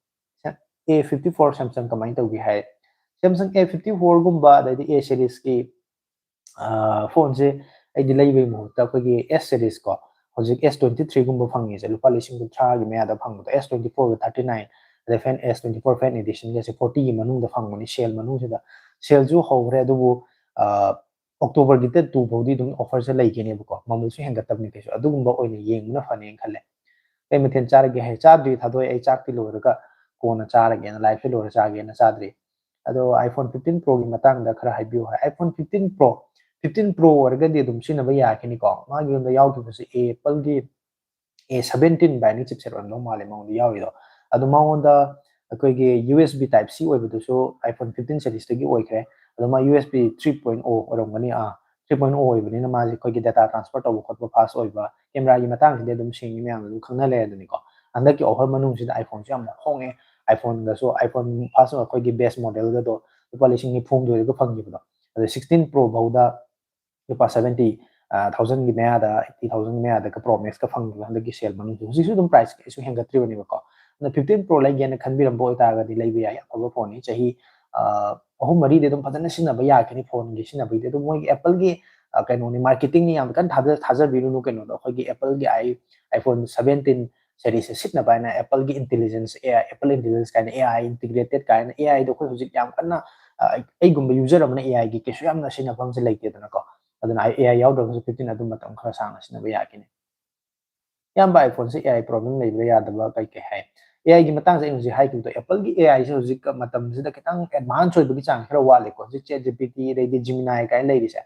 ꯑꯦ ꯐꯤꯐꯇꯤ ꯐꯣꯔ ꯁꯦꯝꯁꯪ ꯀꯃꯥꯏꯅ ꯇꯧꯒꯦ ꯍꯥꯏ? ꯁꯦꯝꯁꯪ ꯑꯦ ꯐꯤꯐꯇꯤ ꯐꯣꯔꯒꯨꯝꯕ, ꯑꯗꯩꯗꯤ ꯑꯦ ꯁꯦꯔꯤꯁꯀꯤ ꯐꯣꯟꯁꯦ ꯑꯩꯗꯤ ꯂꯩꯕꯒꯤ ꯃꯍꯨꯠꯇ ꯑꯩꯈꯣꯏꯒꯤ ꯑꯦꯁ ꯁꯦꯔꯤꯁ ꯀꯣ, ꯍꯧꯖꯤꯛ ꯑꯦꯁ ꯇ꯭ꯋꯦꯟꯇꯤ ꯊ꯭ꯔꯤꯒꯨꯝꯕ ꯐꯪꯉꯤꯁꯦ, ꯂꯨꯄꯥ ꯂꯤꯁꯤꯡ ꯀꯨꯟꯊ꯭ꯔꯥꯒꯤ ꯃꯌꯥꯗ ꯐꯪꯕꯗꯣ, ꯑꯦꯁ ꯇ꯭ꯋꯦꯟꯇꯤ ꯐꯣꯔꯒ ꯊꯥꯔꯇꯤ ꯅꯥꯏꯟ, ꯑꯗꯩ ꯐꯦꯟ ꯑꯦꯁ ꯇ꯭ꯋꯦꯟꯇꯤ ꯐꯣꯔ ꯐꯦꯟ ꯑꯦꯗꯤꯁꯟꯒꯁꯦ ꯐꯣꯔꯇꯤꯒꯤ ꯃꯅꯨꯡꯗ ꯐꯪꯕꯅꯤ ꯁꯦꯜ ꯃꯅꯨꯡꯁꯤꯗ꯫ ꯁꯦꯜꯁꯨ ꯍꯧꯈ꯭ꯔꯦ, ꯑꯗꯨꯕꯨ ꯑꯣꯛꯇꯣꯕꯔꯒꯤ ꯗꯦꯠ ꯇꯨ ꯐꯥꯎꯗꯤ ꯑꯗꯨꯝ ꯑꯣꯐꯔꯁꯦ ꯂꯩꯈꯤꯅꯦꯕꯀꯣ, ꯃꯃꯜꯁꯨ ꯍꯦꯟꯒꯠꯇꯕꯅꯤ ꯀꯩꯁꯨ꯫ ꯑꯗꯨꯒꯨꯝꯕ ꯑꯣꯏꯅ ꯌꯦꯡꯕꯅ ꯐꯅꯦꯅ ꯈꯜꯂꯦ꯫ ꯀꯩ ꯃꯊꯦꯜ ꯆꯥꯔꯒꯦ ꯍꯥꯏ? ꯆꯥꯗ꯭ꯔꯤ, ꯊꯥꯗꯣꯛꯑꯦ꯫ ꯑꯩ ꯆꯥꯛꯇꯤ ꯂꯣꯏꯔꯒ ꯀꯣꯟꯅ ꯆꯥꯔꯒꯦꯅ, ꯂꯥꯏꯐꯁꯦ ꯂꯣꯏꯔ ꯆꯥꯒꯦꯅ ꯆꯥꯗ꯭ꯔꯤ꯫ ꯑꯗꯣ iPhone fifteen Proꯒꯤ ꯃꯇꯥꯡꯗ ꯈꯔ ꯍꯥꯏꯕꯤꯌꯨ ꯍꯥꯏ꯫ iPhone fifteen Pro, fifteen Pro ꯑꯣꯏꯔꯒꯗꯤ ꯑꯗꯨꯝ ꯁꯤꯖꯤꯟꯅꯕ ꯌꯥꯈꯤꯅꯤꯀꯣ꯫ ꯃꯥꯒꯤ ꯃꯅꯨꯡꯗ ꯌꯥꯎꯈꯤꯕꯁꯦ Appleꯒꯤ ꯑꯦ ꯁꯚꯦꯟꯇꯤꯟ ꯕꯥꯏꯅꯤ ꯆꯤꯞꯁꯦꯠ ꯑꯣꯏꯔꯝꯗꯧ ꯃꯥꯜꯂꯦ ꯃꯉꯣꯟꯗ ꯌꯥꯎꯔꯤꯗꯣ꯫ ꯑꯗꯣ ꯃꯉꯣꯟꯗ ꯑꯩꯈꯣꯏꯒꯤ U S B Type C ꯑꯣꯏꯕꯗꯨꯁꯨ iPhone fifteen ꯁꯦꯔꯤꯁꯇꯒꯤ ꯑꯣꯏꯈ꯭ꯔꯦ꯫ ꯑꯗꯣ ꯃꯥ U S B three point o ꯑꯣꯏꯔꯝꯒꯅꯤ꯫ ꯑꯥ, three point o ꯑꯣꯏꯕꯅꯤꯅ ꯃꯥꯁꯦ ꯑꯩꯈꯣꯏꯒꯤ data transfer ꯇꯧꯕ ꯈꯣꯠꯄ fast ꯑꯣꯏꯕ, ꯀꯦꯃꯦꯔꯥꯒꯤ ꯃꯇꯥꯡꯁꯤꯗꯤ ꯑꯗꯨꯝ ꯁꯦꯡꯉꯤ, ꯃꯌꯥꯝꯅ ꯑꯗꯨꯝ ꯈꯪꯅ ꯂꯩꯔꯦꯗꯅꯤꯀꯣ꯫ ꯍꯟꯗꯛꯀꯤ ꯑꯣꯐꯔ ꯃꯅꯨꯡꯁꯤꯗ iPhoneꯁꯨ ꯌꯥꯝꯅ ꯍꯣꯡꯉꯦ꯫ iPhoneꯒꯁꯨ, iPhone ꯐꯥꯔꯁ ꯑꯩꯈꯣꯏꯒꯤ ꯕꯦꯁ ꯃꯣꯗꯦꯜꯒꯗꯣ ꯂꯨꯄꯥ ꯂꯤꯁꯤꯡ ꯅꯤꯐꯨ ꯍꯨꯝꯗꯣꯏꯗꯒ ꯐꯪꯈꯤꯕꯗꯣ, ꯑꯗꯣ sixteen Pro ꯐꯥꯎꯗ ꯂꯨꯄꯥ seventy thousandꯒꯤ ꯃꯌꯥꯗ, eighty thousandꯒꯤ ꯃꯌꯥꯗꯒ Pro Maxꯀ ꯐꯪꯈꯤꯕ ꯍꯟꯗꯛꯀꯤ ꯁꯦꯜ ꯃꯅꯨꯡꯁꯦ꯫ ꯍꯧꯖꯤꯛꯁꯨ ꯑꯗꯨꯝ price ꯀꯩꯁꯨ ꯍꯦꯟꯒꯠꯇ꯭ꯔꯤꯕꯅꯦꯕꯀꯣ꯫ ꯑꯗꯨꯅ fifteen Pro ꯂꯩꯒꯦꯅ ꯈꯟꯕꯤꯔꯝꯕ ꯑꯣꯏꯇꯥꯔꯒꯗꯤ ꯂꯩꯕ ꯌꯥꯏ, ꯑꯐꯕ ꯐꯣꯟꯅꯤ꯫ ꯆꯍꯤ ꯑꯍꯨꯝ ꯃꯔꯤꯗꯤ ꯑꯗꯨꯝ ꯐꯖꯅ ꯁꯤꯖꯤꯟꯅꯕ ꯌꯥꯈꯤꯅꯤ ꯐꯣꯟꯒꯤ ꯁꯤꯖꯤꯟꯅꯕꯒꯤꯗꯤ꯫ ꯑꯗꯨꯝ ꯃꯣꯏꯒꯤ Appleꯒꯤ ꯀꯩꯅꯣꯅꯤ, marketingꯅꯤ, ꯌꯥꯝ ꯀꯟꯅ ꯊꯥꯖ-, ꯊꯥꯖꯕꯤꯔꯨꯅꯨ꯫ ꯀꯩꯅꯣꯗꯣ, ꯑꯩꯈꯣꯏꯒꯤ Appleꯒꯤ i iPhone seventeen ꯁꯦꯔꯤꯁꯁꯦ ꯁꯤꯖꯤꯟꯅꯕ ꯍꯥꯏꯅ Appleꯒꯤ intelligence, A I, Apple Intelligence ꯀꯥꯏꯅ, A I integrated ꯀꯥꯏꯅ, A Iꯗꯣ ꯑꯩꯈꯣꯏ ꯍꯧꯖꯤꯛ ꯌꯥꯝ ꯀꯟꯅ, ꯑ, ꯑꯩꯒꯨꯝꯕ user ꯑꯃꯅ A Iꯒꯤ ꯀꯩꯁꯨ ꯌꯥꯝꯅ ꯁꯤꯖꯤꯟꯅꯐꯝꯁꯦ ꯂꯩꯇꯦꯗꯅꯀꯣ꯫ ꯑꯗꯨꯅ ꯑꯩ A I ꯌꯥꯎꯗ꯭ꯔꯒꯁꯨ fifteen ꯑꯗꯨꯝ ꯃꯇꯝ ꯈꯔ ꯁꯥꯡꯅ ꯁꯤꯖꯤꯟꯅꯕ ꯌꯥꯈꯤꯅꯤ꯫ ꯏꯌꯥꯝꯕ, iPhoneꯁꯦ A I problem ꯂꯩꯕ꯭ꯔꯥ, ꯌꯥꯗꯕ ꯀꯩ ꯀꯩ ꯍꯥꯏ? ꯑꯦ ꯑꯥꯏꯒꯤ ꯃꯇꯥꯡꯁꯦ ꯑꯩꯅ ꯍꯧꯖꯤꯛ ꯍꯥꯏꯈꯤꯕꯗꯣ, ꯑꯦꯄꯜꯒꯤ ꯑꯦ ꯑꯥꯏꯁꯦ ꯍꯧꯖꯤꯛ ꯃꯇꯝꯁꯤꯗ ꯈꯤꯇꯪ ꯑꯦꯗꯚꯥꯟꯁ ꯑꯣꯏꯕꯒꯤ ꯆꯥꯡ ꯈꯔ ꯋꯥꯠꯂꯦꯀꯣ꯫ ꯍꯧꯖꯤꯛ ꯆꯦꯠ ꯖꯤ ꯄꯤ ꯇꯤ, ꯑꯗꯩꯗꯤ ꯖꯤꯃꯤꯅꯥꯏ ꯀꯥꯏꯅ ꯂꯩꯔꯤꯁꯦ,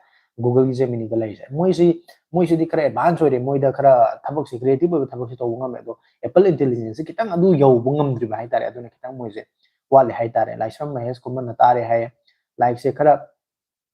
ꯒꯨꯒꯜꯒꯤ ꯖꯦꯃꯤꯅꯤꯗ ꯂꯩꯔꯤꯁꯦ, ꯃꯣꯏꯁꯤ ꯃꯣꯏꯁꯤꯗꯤ ꯈꯔ ꯑꯦꯗꯚꯥꯟꯁ ꯑꯣꯏꯔꯦ꯫ ꯃꯣꯏꯗ ꯈꯔ ꯊꯕꯛꯁꯦ, ꯀ꯭ꯔꯤꯌꯦꯇꯤꯞ ꯑꯣꯏꯕ ꯊꯕꯛꯁꯦ ꯇꯧꯕ ꯉꯝꯃꯦ꯫ ꯑꯗꯣ ꯑꯦꯄꯜ ꯏꯟꯇꯦꯂꯤꯖꯦꯟꯁꯁꯦ ꯈꯤꯇꯪ ꯑꯗꯨ ꯌꯧꯕ ꯉꯝꯗ꯭ꯔꯤꯕ ꯍꯥꯏꯇꯥꯔꯦ꯫ ꯑꯗꯨꯅ ꯈꯤꯇꯪ ꯃꯣꯏꯁꯦ ꯋꯥꯠꯂꯦ ꯍꯥꯏꯇꯥꯔꯦ꯫ ꯂꯥꯏꯁ꯭ꯔꯝ ꯃꯍꯦꯁ ꯀꯨꯝꯕꯅ ꯇꯥꯔꯦ ꯍꯥꯏꯌꯦ, ꯂꯥꯏꯛꯁꯦ ꯈꯔ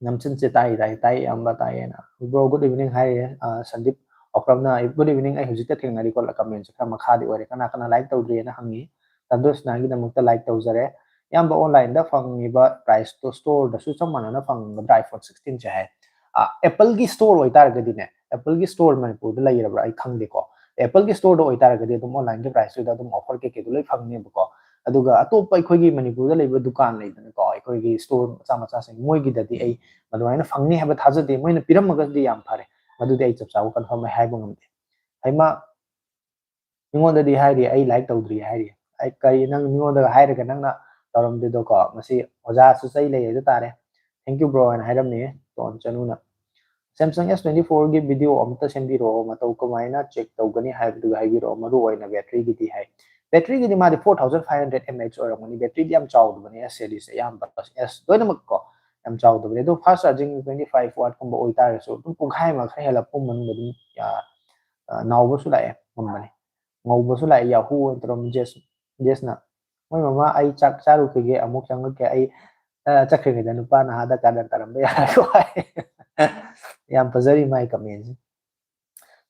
ꯅꯝꯁꯤꯟꯁꯦ꯫ ꯇꯥꯏ, ꯇꯥꯏ, ꯇꯥꯏ, ꯏꯌꯥꯝꯕ ꯇꯥꯏꯌꯦꯅ꯫ Bro, good evening ꯍꯥꯏꯔꯦ, ꯑ, ꯁꯟꯗꯤꯞ ꯑꯣꯀ꯭ꯔꯝꯅ꯫ Good evening, ꯑꯩ ꯍꯧꯖꯤꯛꯇ ꯊꯦꯡꯅꯔꯤꯀꯣ, ꯀꯃꯦꯟꯁꯦ ꯈꯔ ꯃꯈꯥꯗꯤ ꯑꯣꯏꯔꯦ꯫ ꯀꯅꯥ ꯀꯅꯥ ꯂꯥꯏꯛ ꯇꯧꯗ꯭ꯔꯤꯅ ꯍꯪꯉꯤ꯫ ꯇꯟꯗꯣꯁꯅꯥꯒꯤꯗꯃꯛꯇ ꯂꯥꯏꯛ ꯇꯧꯖꯔꯦ꯫ ꯏꯌꯥꯝꯕ, ꯑꯣꯟꯂꯥꯏꯟꯗ ꯐꯪꯉꯤꯕ ꯄ꯭ꯔꯥꯏꯁꯇꯣ ꯁ꯭ꯇꯣꯔꯗꯁꯨ ꯆꯞ ꯃꯥꯟꯅꯅ ꯐꯪꯒꯗ꯭ꯔꯥ, ꯑꯥꯏꯐꯣꯟ ꯁꯤꯛꯁꯇꯤꯟꯁꯦ ꯍꯥꯏ꯫ ꯑ, ꯑꯦꯄꯜꯒꯤ ꯁ꯭ꯇꯣꯔ ꯑꯣꯏꯇꯥꯔꯒꯗꯤꯅꯦ, ꯑꯦꯄꯜꯒꯤ ꯁ꯭ꯇꯣꯔ ꯃꯅꯤꯄꯨꯔꯗ ꯂꯩꯔꯕ꯭ꯔꯥ ꯑꯩ ꯈꯪꯗꯦꯀꯣ꯫ ꯑꯦꯄꯜꯒꯤ ꯁ꯭ꯇꯣꯔꯗ ꯑꯣꯏꯇꯥꯔꯒꯗꯤ ꯑꯗꯨꯝ ꯑꯣꯟꯂꯥꯏꯟꯒꯤ ꯄ꯭ꯔꯥꯏꯁꯇꯨꯗ ꯑꯗꯨꯝ ꯑꯣꯐꯔ ꯀꯩꯀꯩꯗꯣ ꯂꯣꯏ ꯐꯪꯅꯦꯕꯀꯣ꯫ ꯑꯗꯨꯒ ꯑꯇꯣꯞꯄ ꯑꯩꯈꯣꯏꯒꯤ ꯃꯅꯤꯄꯨꯔꯗ ꯂꯩꯕ ꯗꯨꯀꯥꯟ ꯂꯩꯗꯅꯀꯣ, ꯑꯩꯈꯣꯏꯒꯤ ꯁ꯭ꯇꯣꯔ ꯃꯆꯥ ꯃꯆꯥꯁꯤꯡ, ꯃꯣꯏꯒꯤꯗꯗꯤ ꯑꯩ ꯑꯗꯨꯃꯥꯏꯅ ꯐꯪꯅꯤ ꯍꯥꯏꯕ ꯊꯥꯖꯗꯦ꯫ ꯃꯣꯏꯅ ꯄꯤꯔꯝꯃꯒꯗꯤ ꯌꯥꯝ ꯐꯔꯦ, ꯃꯗꯨꯗꯤ ꯑꯩ ꯆꯞ ꯆꯥꯕ ꯀꯟꯐꯥꯔꯝ ꯑꯩ ꯍꯥꯏꯕ ꯉꯝꯗꯦ꯫ ꯍꯩꯃꯥ, ꯃꯤꯉꯣꯟꯗꯗꯤ ꯍꯥꯏꯔꯤ, ꯑꯩ ꯂꯥꯏꯛ ꯇꯧꯗ꯭ꯔꯤ ꯍꯥꯏꯔꯤ꯫ ꯑꯩ ꯀꯔꯤ, ꯅꯪ ꯃꯤꯉꯣꯟꯗꯒ ꯍꯥꯏꯔꯒ ꯅꯪꯅ ꯇꯧꯔꯝꯗꯦꯗꯣꯀꯣ? ꯃꯁꯤ ꯑꯣꯖꯥꯁꯨ ꯆꯩ ꯂꯩ ꯍꯥꯏꯗꯨ ꯇꯥꯔꯦ꯫ Thank you bro ꯍꯥꯏꯅ ꯍꯥꯏꯔꯝꯃꯤ ꯇꯣꯟ ꯆꯅꯨꯅ꯫ Samsung S twenty fourꯒꯤ video ꯑꯃꯇ ꯁꯦꯝꯕꯤꯔꯛꯑꯣ, ꯃꯇꯧ ꯀꯃꯥꯏꯅ ꯆꯦꯛ ꯇꯧꯒꯅꯤ ꯍꯥꯏꯕꯗꯨꯒ ꯍꯥꯏꯕꯤꯔꯛꯑꯣ, ꯃꯔꯨ ꯑꯣꯏꯅ ꯕꯦꯇ꯭ꯔꯤꯒꯤꯗꯤ ꯍꯥꯏ꯫ ꯕꯦꯇ꯭ꯔꯤꯒꯤꯗꯤ ꯃꯥꯗꯤ four thousand five hundred mAh ꯑꯣꯏꯔꯝꯒꯅꯤ꯫ ꯕꯦꯇ꯭ꯔꯤꯗꯤ ꯌꯥꯝ ꯆꯥꯎꯗꯕꯅꯦ ꯑꯦꯁ ꯁꯦꯔꯤꯁꯁꯦ ꯑꯌꯥꯝꯕ, ꯑꯦꯁ ꯂꯣꯏꯅꯃꯛꯀꯣ, ꯌꯥꯝ ꯆꯥꯎꯗꯕꯅꯦ꯫ ꯑꯗꯣ fast charging twenty five watt ꯀꯨꯝꯕ ꯑꯣꯏꯇꯥꯔꯒꯁꯨ ꯑꯗꯨꯝ ꯄꯨꯡꯈꯥꯏ ꯑꯃ ꯈꯔ ꯍꯦꯜꯂꯛꯄ ꯄꯨꯡ ꯃꯅꯨꯡꯗ ꯑꯗꯨꯝ, ꯑ, ꯑ, ꯅꯥꯎꯕꯁꯨ ꯂꯥꯛꯑꯦ, ꯉꯝꯕꯅꯦ꯫ ꯉꯧꯕꯁꯨ ꯂꯥꯛꯑꯦ, ꯌꯥꯍꯨ ꯑꯣꯏꯅ ꯇꯧꯔꯝꯃꯤ ꯖꯦꯁ, ꯖꯦꯁꯅ꯫ "ꯃꯣꯏ ꯃꯃꯥ, ꯑꯩ ꯆꯥꯛ ꯆꯥꯔꯨꯈꯤꯒꯦ, ꯑꯃꯨꯛ ꯆꯪꯉꯛꯀꯦ, ꯑꯩ, ꯑ, ꯆꯠꯈ꯭ꯔꯤꯉꯩꯗ ꯅꯨꯄꯥ ꯅꯍꯥꯗ ꯀꯥꯗꯔ ꯇꯥꯔꯝꯕ ꯌꯥꯔꯣꯏ" ꯍꯥꯏ꯫ ꯌꯥꯝ ꯐꯖꯔꯤ ꯃꯥꯏ ꯀꯃꯦꯟꯁꯦ꯫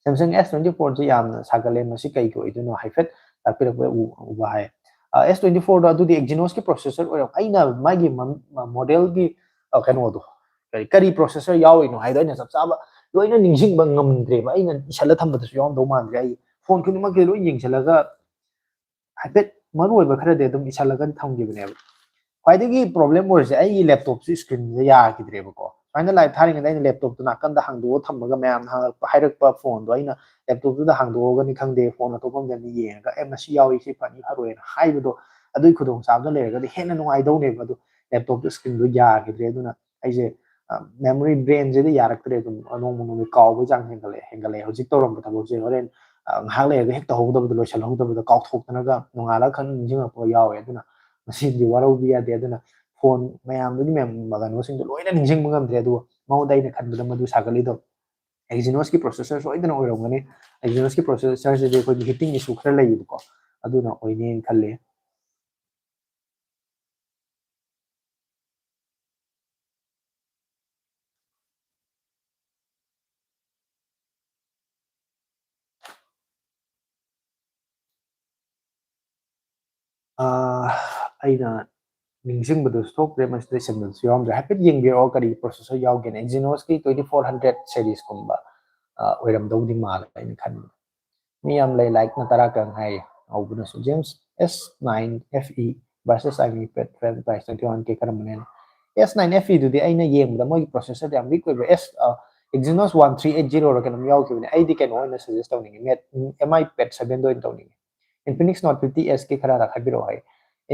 Samsung S twenty fourꯁꯤ ꯌꯥꯝꯅ ꯁꯥꯒꯠꯂꯦ, ꯃꯁꯤ ꯀꯩꯒꯤ ꯑꯣꯏꯗꯣꯏꯅꯣ ꯍꯥꯏꯐꯦꯠ ꯇꯥꯛꯄꯤꯔꯛꯄ ꯎ-, ꯎꯕ ꯍꯥꯏ꯫ ꯑ, S twenty fourꯗꯣ ꯑꯗꯨꯗꯤ Exynosꯀꯤ processor ꯑꯣꯏꯔꯝ-, ꯑꯩꯅ ꯃꯥꯒꯤ ꯃ-, ꯃ-, modelꯒꯤ, ꯑ, ꯀꯩꯅꯣꯗꯣ, ꯀꯔꯤ, ꯀꯔꯤ processor ꯌꯥꯎꯔꯤꯅꯣ ꯍꯥꯏꯗꯣ ꯑꯩꯅ ꯆꯞ ꯆꯥꯕ ꯂꯣꯏꯅ ꯅꯤꯡꯁꯤꯡꯕ ꯉꯝꯗ꯭ꯔꯦꯕ꯫ ꯑꯩꯅ ꯏꯁꯜꯂ ꯊꯝꯕꯗꯁꯨ ꯌꯥꯎꯔꯝꯗꯧ ꯃꯥꯟꯗ꯭ꯔꯦ꯫ ꯑꯩ ꯐꯣꯟ ꯈꯨꯗꯤꯡꯃꯛꯀꯤ ꯂꯣꯏ ꯌꯦꯡꯁꯤꯜꯂꯒ ꯍꯥꯏꯐꯦꯠ ꯃꯔꯨ ꯑꯣꯏꯕ ꯈꯔꯗꯤ ꯑꯗꯨꯝ ꯏꯁꯜꯂꯒ ꯊꯝꯈꯤꯕꯅꯦꯕ꯫ ꯈ꯭ꯋꯥꯏꯗꯒꯤ problem ꯑꯣꯏꯔꯤꯁꯦ ꯑꯩꯒꯤ laptopꯁꯤ screenꯁꯦ ꯌꯥꯈꯤꯗ꯭ꯔꯦꯕꯀꯣ꯫ ꯁꯨꯃꯥꯏꯅ live ꯊꯥꯔꯤꯉꯩꯗ ꯑꯩꯅ laptopꯇꯣ ꯅꯥꯀꯟꯗ ꯍꯥꯡꯗꯣꯛꯑ ꯊꯝꯃꯒ ꯃꯌꯥꯝꯅ ꯍꯪꯉꯛꯄ, ꯍꯥꯏꯔꯛꯄ ꯐꯣꯟꯗꯣ ꯑꯩꯅ laptopꯇꯨꯗ ꯍꯥꯡꯗꯣꯛꯑꯒꯅꯤ ꯈꯪꯗꯦ, ꯐꯣꯟ ꯑꯇꯣꯞꯄ ꯑꯃꯗꯅꯤ ꯌꯦꯡꯉꯒ, "ꯑꯦ, ꯃꯁꯤ ꯌꯥꯎꯏ, ꯁꯤ ꯐꯅꯤ ꯐꯔꯣꯏꯅ" ꯍꯥꯏꯕꯗꯣ, ꯑꯗꯨꯒꯤ ꯈꯨꯗꯣꯡꯆꯥꯕꯗꯣ ꯂꯩꯔꯒꯗꯤ ꯍꯦꯟꯅ ꯅꯨꯡꯉꯥꯏꯗꯧꯅꯦꯕ꯫ ꯑꯗꯨ laptopꯇꯣ screenꯗꯣ ꯌꯥꯈꯤꯗ꯭ꯔꯦ꯫ ꯑꯗꯨꯅ ꯑꯩꯁꯦ, ꯑ, memory drainꯁꯤꯗꯤ ꯌꯥꯔꯛꯇ꯭ꯔꯦ꯫ ꯑꯗꯨꯝ ꯅꯣꯡꯃ ꯅꯣꯡꯃꯒꯤ ꯀꯥꯎꯕꯒꯤ ꯆꯥꯡ ꯍꯦꯟꯒꯠꯂꯛꯑꯦ, ꯍꯦꯟꯒꯠꯂꯛꯑꯦ꯫ ꯍꯧꯖꯤꯛ ꯇꯧꯔꯝꯕ ꯊꯕꯛꯁꯦ ꯍꯣꯔꯦꯟ ꯉꯥꯏꯍꯥꯛ ꯂꯩꯔꯒ ꯍꯦꯛ ꯇꯧꯍꯧꯗꯕꯗꯣ, ꯂꯣꯏꯁꯤꯜꯍꯧꯗꯕꯗꯣ, ꯀꯥꯎꯊꯣꯛꯇꯅꯒ ꯅꯣꯡꯉꯥꯜꯂꯒ ꯈꯪ ꯅꯤꯡꯁꯤꯡꯉꯛꯄ ꯌꯥꯎꯋꯦ꯫ ꯑꯗꯨꯅ ꯃꯁꯤꯗꯤ ꯋꯥꯔꯧꯕꯤ ꯌꯥꯗꯦ꯫ ꯑꯗꯨꯅ ꯐꯣꯟ ꯃꯌꯥꯝꯗꯨꯒꯤ ꯃꯌꯥꯝ ꯀꯩꯅꯣꯁꯤꯡꯗꯣ ꯂꯣꯏꯅ ꯅꯤꯡꯁꯤꯡꯕ ꯉꯝꯗ꯭ꯔꯦ, ꯑꯗꯨꯕꯨ ꯃꯉꯣꯟꯗ ꯑꯩꯅ ꯈꯟꯕꯗ ꯃꯗꯨ ꯁꯥꯒꯠꯂꯤꯗꯣ Exynosꯀꯤ processor ꯁꯣꯏꯗꯅ ꯑꯣꯏꯔꯝꯒꯅꯤ꯫ Exynosꯀꯤ processorꯁꯤꯗꯤ ꯑꯩꯈꯣꯏꯒꯤ heating issue ꯈꯔ ꯂꯩꯌꯦꯕꯀꯣ, ꯑꯗꯨꯅ ꯑꯣꯏꯅꯦꯅ ꯈꯜꯂꯤ꯫ ꯑꯥ, ꯑꯩꯅ ꯅꯤꯡꯁꯤꯡꯕꯗꯁꯨ ꯊꯣꯛꯇ꯭ꯔꯦ, ꯃꯁꯤꯗ ꯁꯤꯟꯕꯗꯁꯨ ꯌꯥꯎꯔꯝꯗ꯭ꯔꯦ꯫ ꯍꯥꯏꯐꯦꯠ ꯌꯦꯡꯕꯤꯔꯛꯑꯣ, ꯀꯔꯤ processor ꯌꯥꯎꯒꯦꯅ꯫ Exynosꯀꯤ twenty four hundred seriesꯀꯨꯝꯕ, ꯑꯥ, ꯑꯣꯏꯔꯝꯗꯧꯗꯤ ꯃꯥꯜꯂꯦ ꯑꯩꯅ ꯈꯟꯕꯗ꯫ ꯃꯤ ꯌꯥꯝ ꯂꯩ, likeꯅ ꯇꯔꯥ ꯈꯛ ꯍꯥꯏꯔꯤ꯫ ꯍꯧꯕꯅꯁꯨ James S nine F E versus iMac Pad, Pad price twenty one K ꯀꯔꯝꯕꯅ ꯍꯦꯟꯅ? S nine F Eꯗꯨꯗꯤ ꯑꯩꯅ ꯌꯦꯡꯕꯗ ꯃꯣꯏꯒꯤ processorꯗ ꯌꯥꯝ weak ꯑꯣꯏꯕ꯫ S, ꯑ, Exynos one three eight zeroꯔ ꯀꯩꯅꯣꯝ ꯌꯥꯎꯈꯤꯕꯅꯦ꯫ ꯑꯩꯗꯤ ꯀꯩꯅꯣ ꯑꯣꯏꯅ suggest ꯇꯧꯅꯤꯡꯉꯤ, ꯃꯦꯠ, M I Pad sevenꯗ ꯑꯣꯏꯅ ꯇꯧꯅꯤꯡꯉꯤ꯫ Infinix Note fifty Sꯀꯤ ꯈꯔ ꯈꯥꯏꯕꯤꯔꯛꯑꯣ ꯍꯥꯏ꯫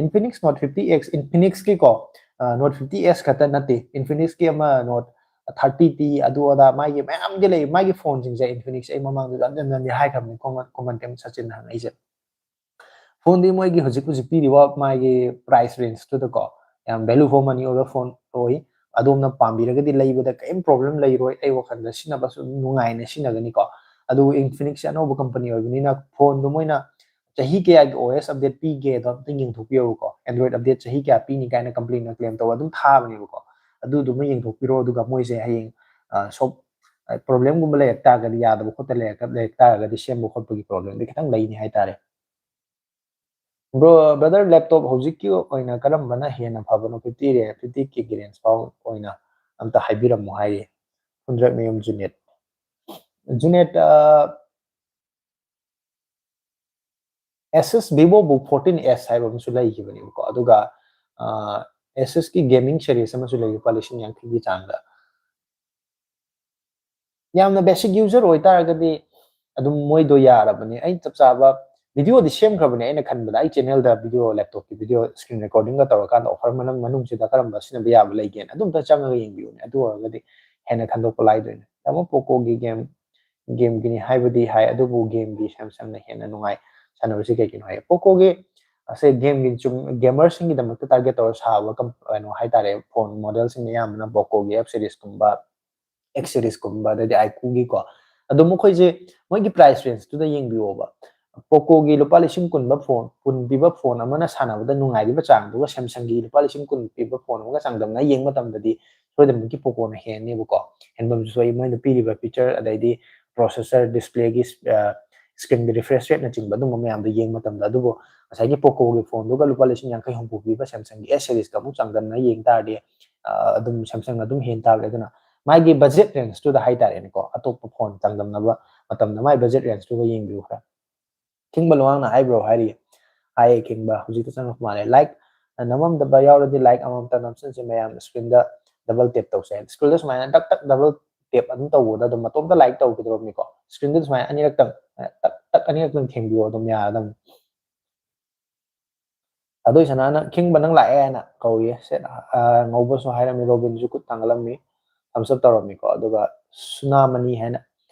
Infinix Note fifty X, Infinixꯀꯤꯀꯣ, ꯑ, Note fifty S ꯈꯛꯇ ꯅꯠꯇꯦ, Infinixꯀꯤ ꯑꯃ Note thirty T, ꯑꯗꯨ ꯑꯗꯥ ꯃꯥꯒꯤ ꯃꯌꯥꯝꯗꯤ ꯂꯩ꯫ ꯃꯥꯒꯤ ꯐꯣꯟꯁꯤꯡꯁꯦ Infinix, ꯑꯩ ꯃꯃꯥꯡꯗꯁꯨ ꯍꯟꯖꯟ ꯍꯟꯖꯟꯗꯤ ꯍꯥꯏꯈ꯭ꯔꯕꯅꯤ, comment, comment team ꯁꯆꯤꯟꯅ ꯍꯪꯉꯛꯏꯁꯦ꯫ ꯐꯣꯟꯗꯤ ꯃꯣꯏꯒꯤ ꯍꯧꯖꯤꯛ ꯍꯧꯖꯤꯛ ꯄꯤꯔꯤꯕ ꯃꯥꯒꯤ price rangeꯇꯨꯗꯀꯣ, ꯌꯥꯝ value for money ꯑꯣꯏꯕ ꯐꯣꯟ ꯑꯣꯏ꯫ ꯑꯗꯣꯝꯅ ꯄꯥꯝꯕꯤꯔꯒꯗꯤ ꯂꯩꯕꯗ ꯀꯔꯤꯝ problem ꯂꯩꯔꯣꯏ, ꯑꯩ ꯋꯥꯈꯜꯗ ꯁꯤꯖꯤꯟꯅꯕꯁꯨ ꯑꯗꯨꯝ ꯅꯨꯡꯉꯥꯏꯅ ꯁꯤꯖꯤꯟꯅꯒꯅꯤꯀꯣ꯫ ꯑꯗꯨꯕꯨ Infinixꯁꯦ ꯑꯅꯧꯕ company ꯑꯣꯏꯕꯅꯤꯅ ꯐꯣꯟꯗꯣ ꯃꯣꯏꯅ ꯆꯍꯤ ꯀꯌꯥꯒꯤ OS update ꯄꯤꯒꯦꯗꯣ ꯑꯝꯇꯪ ꯌꯦꯡꯊꯣꯛꯄꯤꯌꯣꯕꯀꯣ꯫ Android update ꯆꯍꯤ ꯀꯌꯥ ꯄꯤꯅꯤ ꯀꯥꯏꯅ companyꯅ claim ꯇꯧꯕ ꯑꯗꯨꯝ ꯊꯥꯕꯅꯦꯕꯀꯣ꯫ ꯑꯗꯨꯗꯨꯃ ꯌꯦꯡꯊꯣꯛꯄꯤꯔꯣ, ꯑꯗꯨꯒ ꯃꯣꯏꯁꯦ ꯍꯌꯦꯡ, ꯑ, shop, ꯑ, problemꯒꯨꯝꯕ ꯂꯩꯔꯛ ꯇꯥꯔꯒꯗꯤ, ꯌꯥꯗꯕ ꯈꯣꯠꯇ ꯂꯩꯔꯛ-, ꯂꯩꯔꯛ ꯇꯥꯔꯒꯗꯤ ꯁꯦꯝꯕ ꯈꯣꯠꯄꯒꯤ problemꯗꯤ ꯈꯤꯇꯪ ꯂꯩꯅꯤ ꯍꯥꯏꯇꯥꯔꯦ꯫ Bro, brother, laptop ꯍꯧꯖꯤꯛꯀꯤ ꯑꯣꯏꯅ ꯀꯔꯝꯕꯅ ꯍꯦꯟꯅ ꯐꯕꯅꯣ? Fifty range, fifty K ꯒꯤ range ꯐꯥꯎ ꯑꯣꯏꯅ ꯑꯝꯇ ꯍꯥꯏꯕꯤꯔꯝꯃꯣ ꯍꯥꯏꯔꯤ꯫ ꯍꯨꯟꯗ꯭ꯔꯛꯃꯌꯨꯝ ꯖꯨꯅꯦꯠ꯫ ꯖꯨꯅꯦꯠ, ꯑ, Asus VivoBook fourteen S ꯍꯥꯏꯕ ꯑꯃꯁꯨ ꯂꯩꯈꯤꯕꯅꯦꯕꯀꯣ꯫ ꯑꯗꯨꯒ, ꯑ, Asusꯀꯤ gaming series ꯑꯃꯁꯨ ꯂꯩ, ꯂꯨꯄꯥ ꯂꯤꯁꯤꯡ ꯌꯥꯡꯈꯩꯒꯤ ꯆꯥꯡꯗ꯫ ꯌꯥꯝꯅ basic user ꯑꯣꯏꯇꯥꯔꯒꯗꯤ ꯑꯗꯨꯝ ꯃꯣꯏꯗꯣ ꯌꯥꯔꯕꯅꯤ꯫ ꯑꯩ ꯆꯞ ꯆꯥꯕ videoꯗꯤ ꯁꯦꯝꯈ꯭ꯔꯕꯅꯦ, ꯑꯩꯅ ꯈꯟꯕꯗ ꯑꯩ channelꯗ video, laptopꯀꯤ video screen recordingꯒ ꯇꯧꯔꯀꯥꯟꯗ offer ꯃꯅꯨꯡ, ꯃꯅꯨꯡꯁꯤꯗ ꯀꯔꯝꯕ ꯁꯤꯖꯤꯟꯅꯕ ꯌꯥꯕ ꯂꯩꯒꯦꯅ ꯑꯗꯨꯝꯇ ꯆꯪꯉꯒ ꯌꯦꯡꯕꯤꯌꯨꯅꯦ, ꯑꯗꯨ ꯑꯣꯏꯔꯒꯗꯤ ꯍꯦꯟꯅ ꯈꯟꯗꯣꯛꯄ ꯂꯥꯏꯗꯣꯏꯅꯦ꯫ ꯇꯥꯃꯣ, Pocoꯒꯤ game ꯒꯦꯝꯒꯤꯅꯤ ꯍꯥꯏꯕꯗꯤ ꯍꯥꯏ, ꯑꯗꯨꯕꯨ ꯒꯦꯝꯒꯤ ꯁꯦꯝꯁꯪꯅ ꯍꯦꯟꯅ ꯅꯨꯡꯉꯥꯏ ꯁꯥꯟꯅꯕꯁꯤ ꯀꯩꯒꯤꯅꯣ ꯍꯥꯏ, ꯄꯣꯀꯣꯒꯤ ꯑꯁꯦ ꯒꯦꯝꯒꯤ ꯆꯨꯝ ꯒꯦꯃꯔꯁꯤꯡꯒꯤꯗꯃꯛꯇ ꯇꯥꯔꯒꯦꯠ ꯇꯧꯔ ꯁꯥꯕ ꯀꯝ- ꯀꯩꯅꯣ ꯍꯥꯏꯇꯥꯔꯦ, ꯐꯣꯟ ꯃꯣꯗꯦꯜꯁꯤꯡ ꯑꯌꯥꯝꯕꯅ ꯄꯣꯀꯣꯒꯤ ꯑꯦꯐ ꯁꯤꯔꯤꯁꯀꯨꯝꯕ, ꯑꯦꯛꯁ ꯁꯤꯔꯤꯁꯀꯨꯝꯕ, ꯑꯗꯩꯗꯤ ꯑꯥꯏꯀꯨꯒꯤꯀꯣ꯫ ꯑꯗꯣ ꯃꯈꯣꯏꯁꯦ ꯃꯣꯏꯒꯤ ꯄ꯭ꯔꯥꯏꯁ ꯔꯦꯟꯖꯇꯨꯗ ꯌꯦꯡꯕꯤꯌꯣꯕ꯫ ꯄꯣꯀꯣꯒꯤ ꯂꯨꯄꯥ ꯂꯤꯁꯤꯡ ꯀꯨꯟꯕ ꯐꯣꯟ, ꯀꯨꯟ ꯄꯤꯕ ꯐꯣꯟ ꯑꯃꯅ ꯁꯥꯟꯅꯕꯗ ꯅꯨꯡꯉꯥꯏꯔꯤꯕ ꯆꯥꯡꯗꯨꯒ ꯁꯦꯝꯁꯪꯒꯤ ꯂꯨꯄꯥ ꯂꯤꯁꯤꯡ ꯀꯨꯟ ꯄꯤꯕ ꯐꯣꯟ ꯑꯃꯒ ꯆꯥꯡꯗꯝꯅ ꯌꯦꯡꯕ ꯃꯇꯝꯗꯗꯤ ꯁꯣꯏꯗꯅꯃꯛꯀꯤ ꯄꯣꯀꯣꯅ ꯍꯦꯟꯅꯦꯕꯀꯣ꯫ ꯍꯦꯟꯐꯝꯁꯨ ꯊꯣꯛꯏ, ꯃꯣꯏꯅ ꯄꯤꯔꯤꯕ ꯐꯤꯆꯔ, ꯑꯗꯩꯗꯤ ꯄ꯭ꯔꯣꯁꯦꯁꯔ, ꯗꯤꯁꯄ꯭ꯂꯦꯒꯤ ꯁ꯭ꯀ꯭ꯔꯤꯟꯒꯤ ꯔꯤꯐ꯭ꯔꯦꯁ ꯔꯦꯠꯅꯆꯤꯡꯕ ꯑꯗꯨꯝꯕ ꯃꯌꯥꯝꯗꯣ ꯌꯦꯡꯕ ꯃꯇꯝꯗ꯫ ꯑꯗꯨꯕꯨ ꯉꯁꯥꯏꯒꯤ ꯄꯣꯀꯣꯒꯤ ꯐꯣꯟꯗꯨꯒ ꯂꯨꯄꯥ ꯂꯤꯁꯤꯡ ꯌꯥꯡꯈꯩ ꯍꯨꯝꯐꯨ ꯄꯤꯕ ꯁꯦꯝꯁꯪꯒꯤ ꯑꯦꯁ ꯁꯦꯔꯤꯁꯀ ꯑꯃꯨꯛ ꯆꯥꯡꯗꯝꯅ ꯌꯦꯡ ꯇꯥꯔꯗꯤ, ꯑ, ꯑꯗꯨꯝ ꯁꯦꯝꯁꯪ ꯑꯗꯨꯝ ꯍꯦꯟ ꯇꯥꯕꯅꯦ꯫ ꯑꯗꯨꯅ ꯃꯥꯒꯤ ꯕꯖꯦꯠ ꯔꯦꯟꯖꯇꯨꯗ ꯍꯥꯏꯇꯥꯔꯦꯅꯦꯀꯣ, ꯑꯇꯣꯞꯄ ꯐꯣꯟ ꯆꯥꯡꯗꯝꯅꯕ ꯃꯇꯝꯗ ꯃꯥꯏ ꯕꯖꯦꯠ ꯔꯦꯟꯖꯇꯨꯒ ꯌꯦꯡꯕꯤꯌꯨ ꯈꯔ꯫ ꯈꯤꯡꯕ ꯂꯨꯋꯥꯡꯅ ꯍꯥꯏꯕ꯭ꯔꯣ ꯍꯥꯏꯔꯤ, ꯍꯥꯏꯌꯦ ꯈꯤꯡꯕ, ꯍꯧꯖꯤꯛꯇ ꯆꯪꯉꯛꯄ ꯃꯥꯜꯂꯦ꯫ ꯂꯥꯏꯛ ꯅꯝꯃꯝꯗꯕ ꯌꯥꯎꯔꯗꯤ ꯂꯥꯏꯛ ꯑꯃꯃꯝꯇ ꯅꯝꯁꯤꯟꯁꯦ ꯃꯌꯥꯝ, ꯁ꯭ꯀ꯭ꯔꯤꯟꯗ ꯗꯕꯜ ꯇꯦꯞ ꯇꯧꯁꯦ꯫ ꯁ꯭ꯀ꯭ꯔꯤꯟꯗ ꯁꯨꯃꯥꯏꯅ ꯇꯛ ꯇꯛ ꯗꯕꯜ ꯇꯦꯞ ꯑꯗꯨꯝ ꯇꯧꯕꯗ ꯑꯗꯨꯝ ꯃꯇꯣꯝꯇ ꯂꯥꯏꯛ ꯇꯧꯈꯤꯗ꯭ꯔꯣꯕꯅꯤꯀꯣ꯫ ꯁ꯭ꯀ꯭ꯔꯤꯟꯗ ꯁꯨꯃꯥꯏꯅ ꯑꯅꯤꯔꯛꯇꯪ, ꯇꯛ ꯇꯛ ꯑꯅꯤꯔꯛꯇꯪ ꯊꯦꯡꯕꯤꯌꯣ, ꯑꯗꯨꯝ ꯌꯥꯔꯗꯝꯅꯤ꯫ ꯑꯗꯣꯏ ꯁꯅꯥꯅ ꯈꯤꯡꯕ ꯅꯪ ꯂꯥꯛꯑꯦ ꯍꯥꯏꯅ ꯀꯧꯏꯌꯦ꯫ ꯁꯦ, ꯑ, ꯉꯧꯕꯁꯨ ꯍꯥꯏꯔꯝꯃꯤ, ꯔꯣꯕꯤꯟꯁꯨ ꯈꯨꯠ ꯊꯥꯡꯒꯠꯂꯝꯃꯤ, ꯊꯝꯁ ꯑꯞ ꯇꯧꯔꯝꯃꯤꯀꯣ꯫ ꯑꯗꯨꯒ ꯁꯨꯅꯥꯃꯅꯤ ꯍꯥꯏꯅ,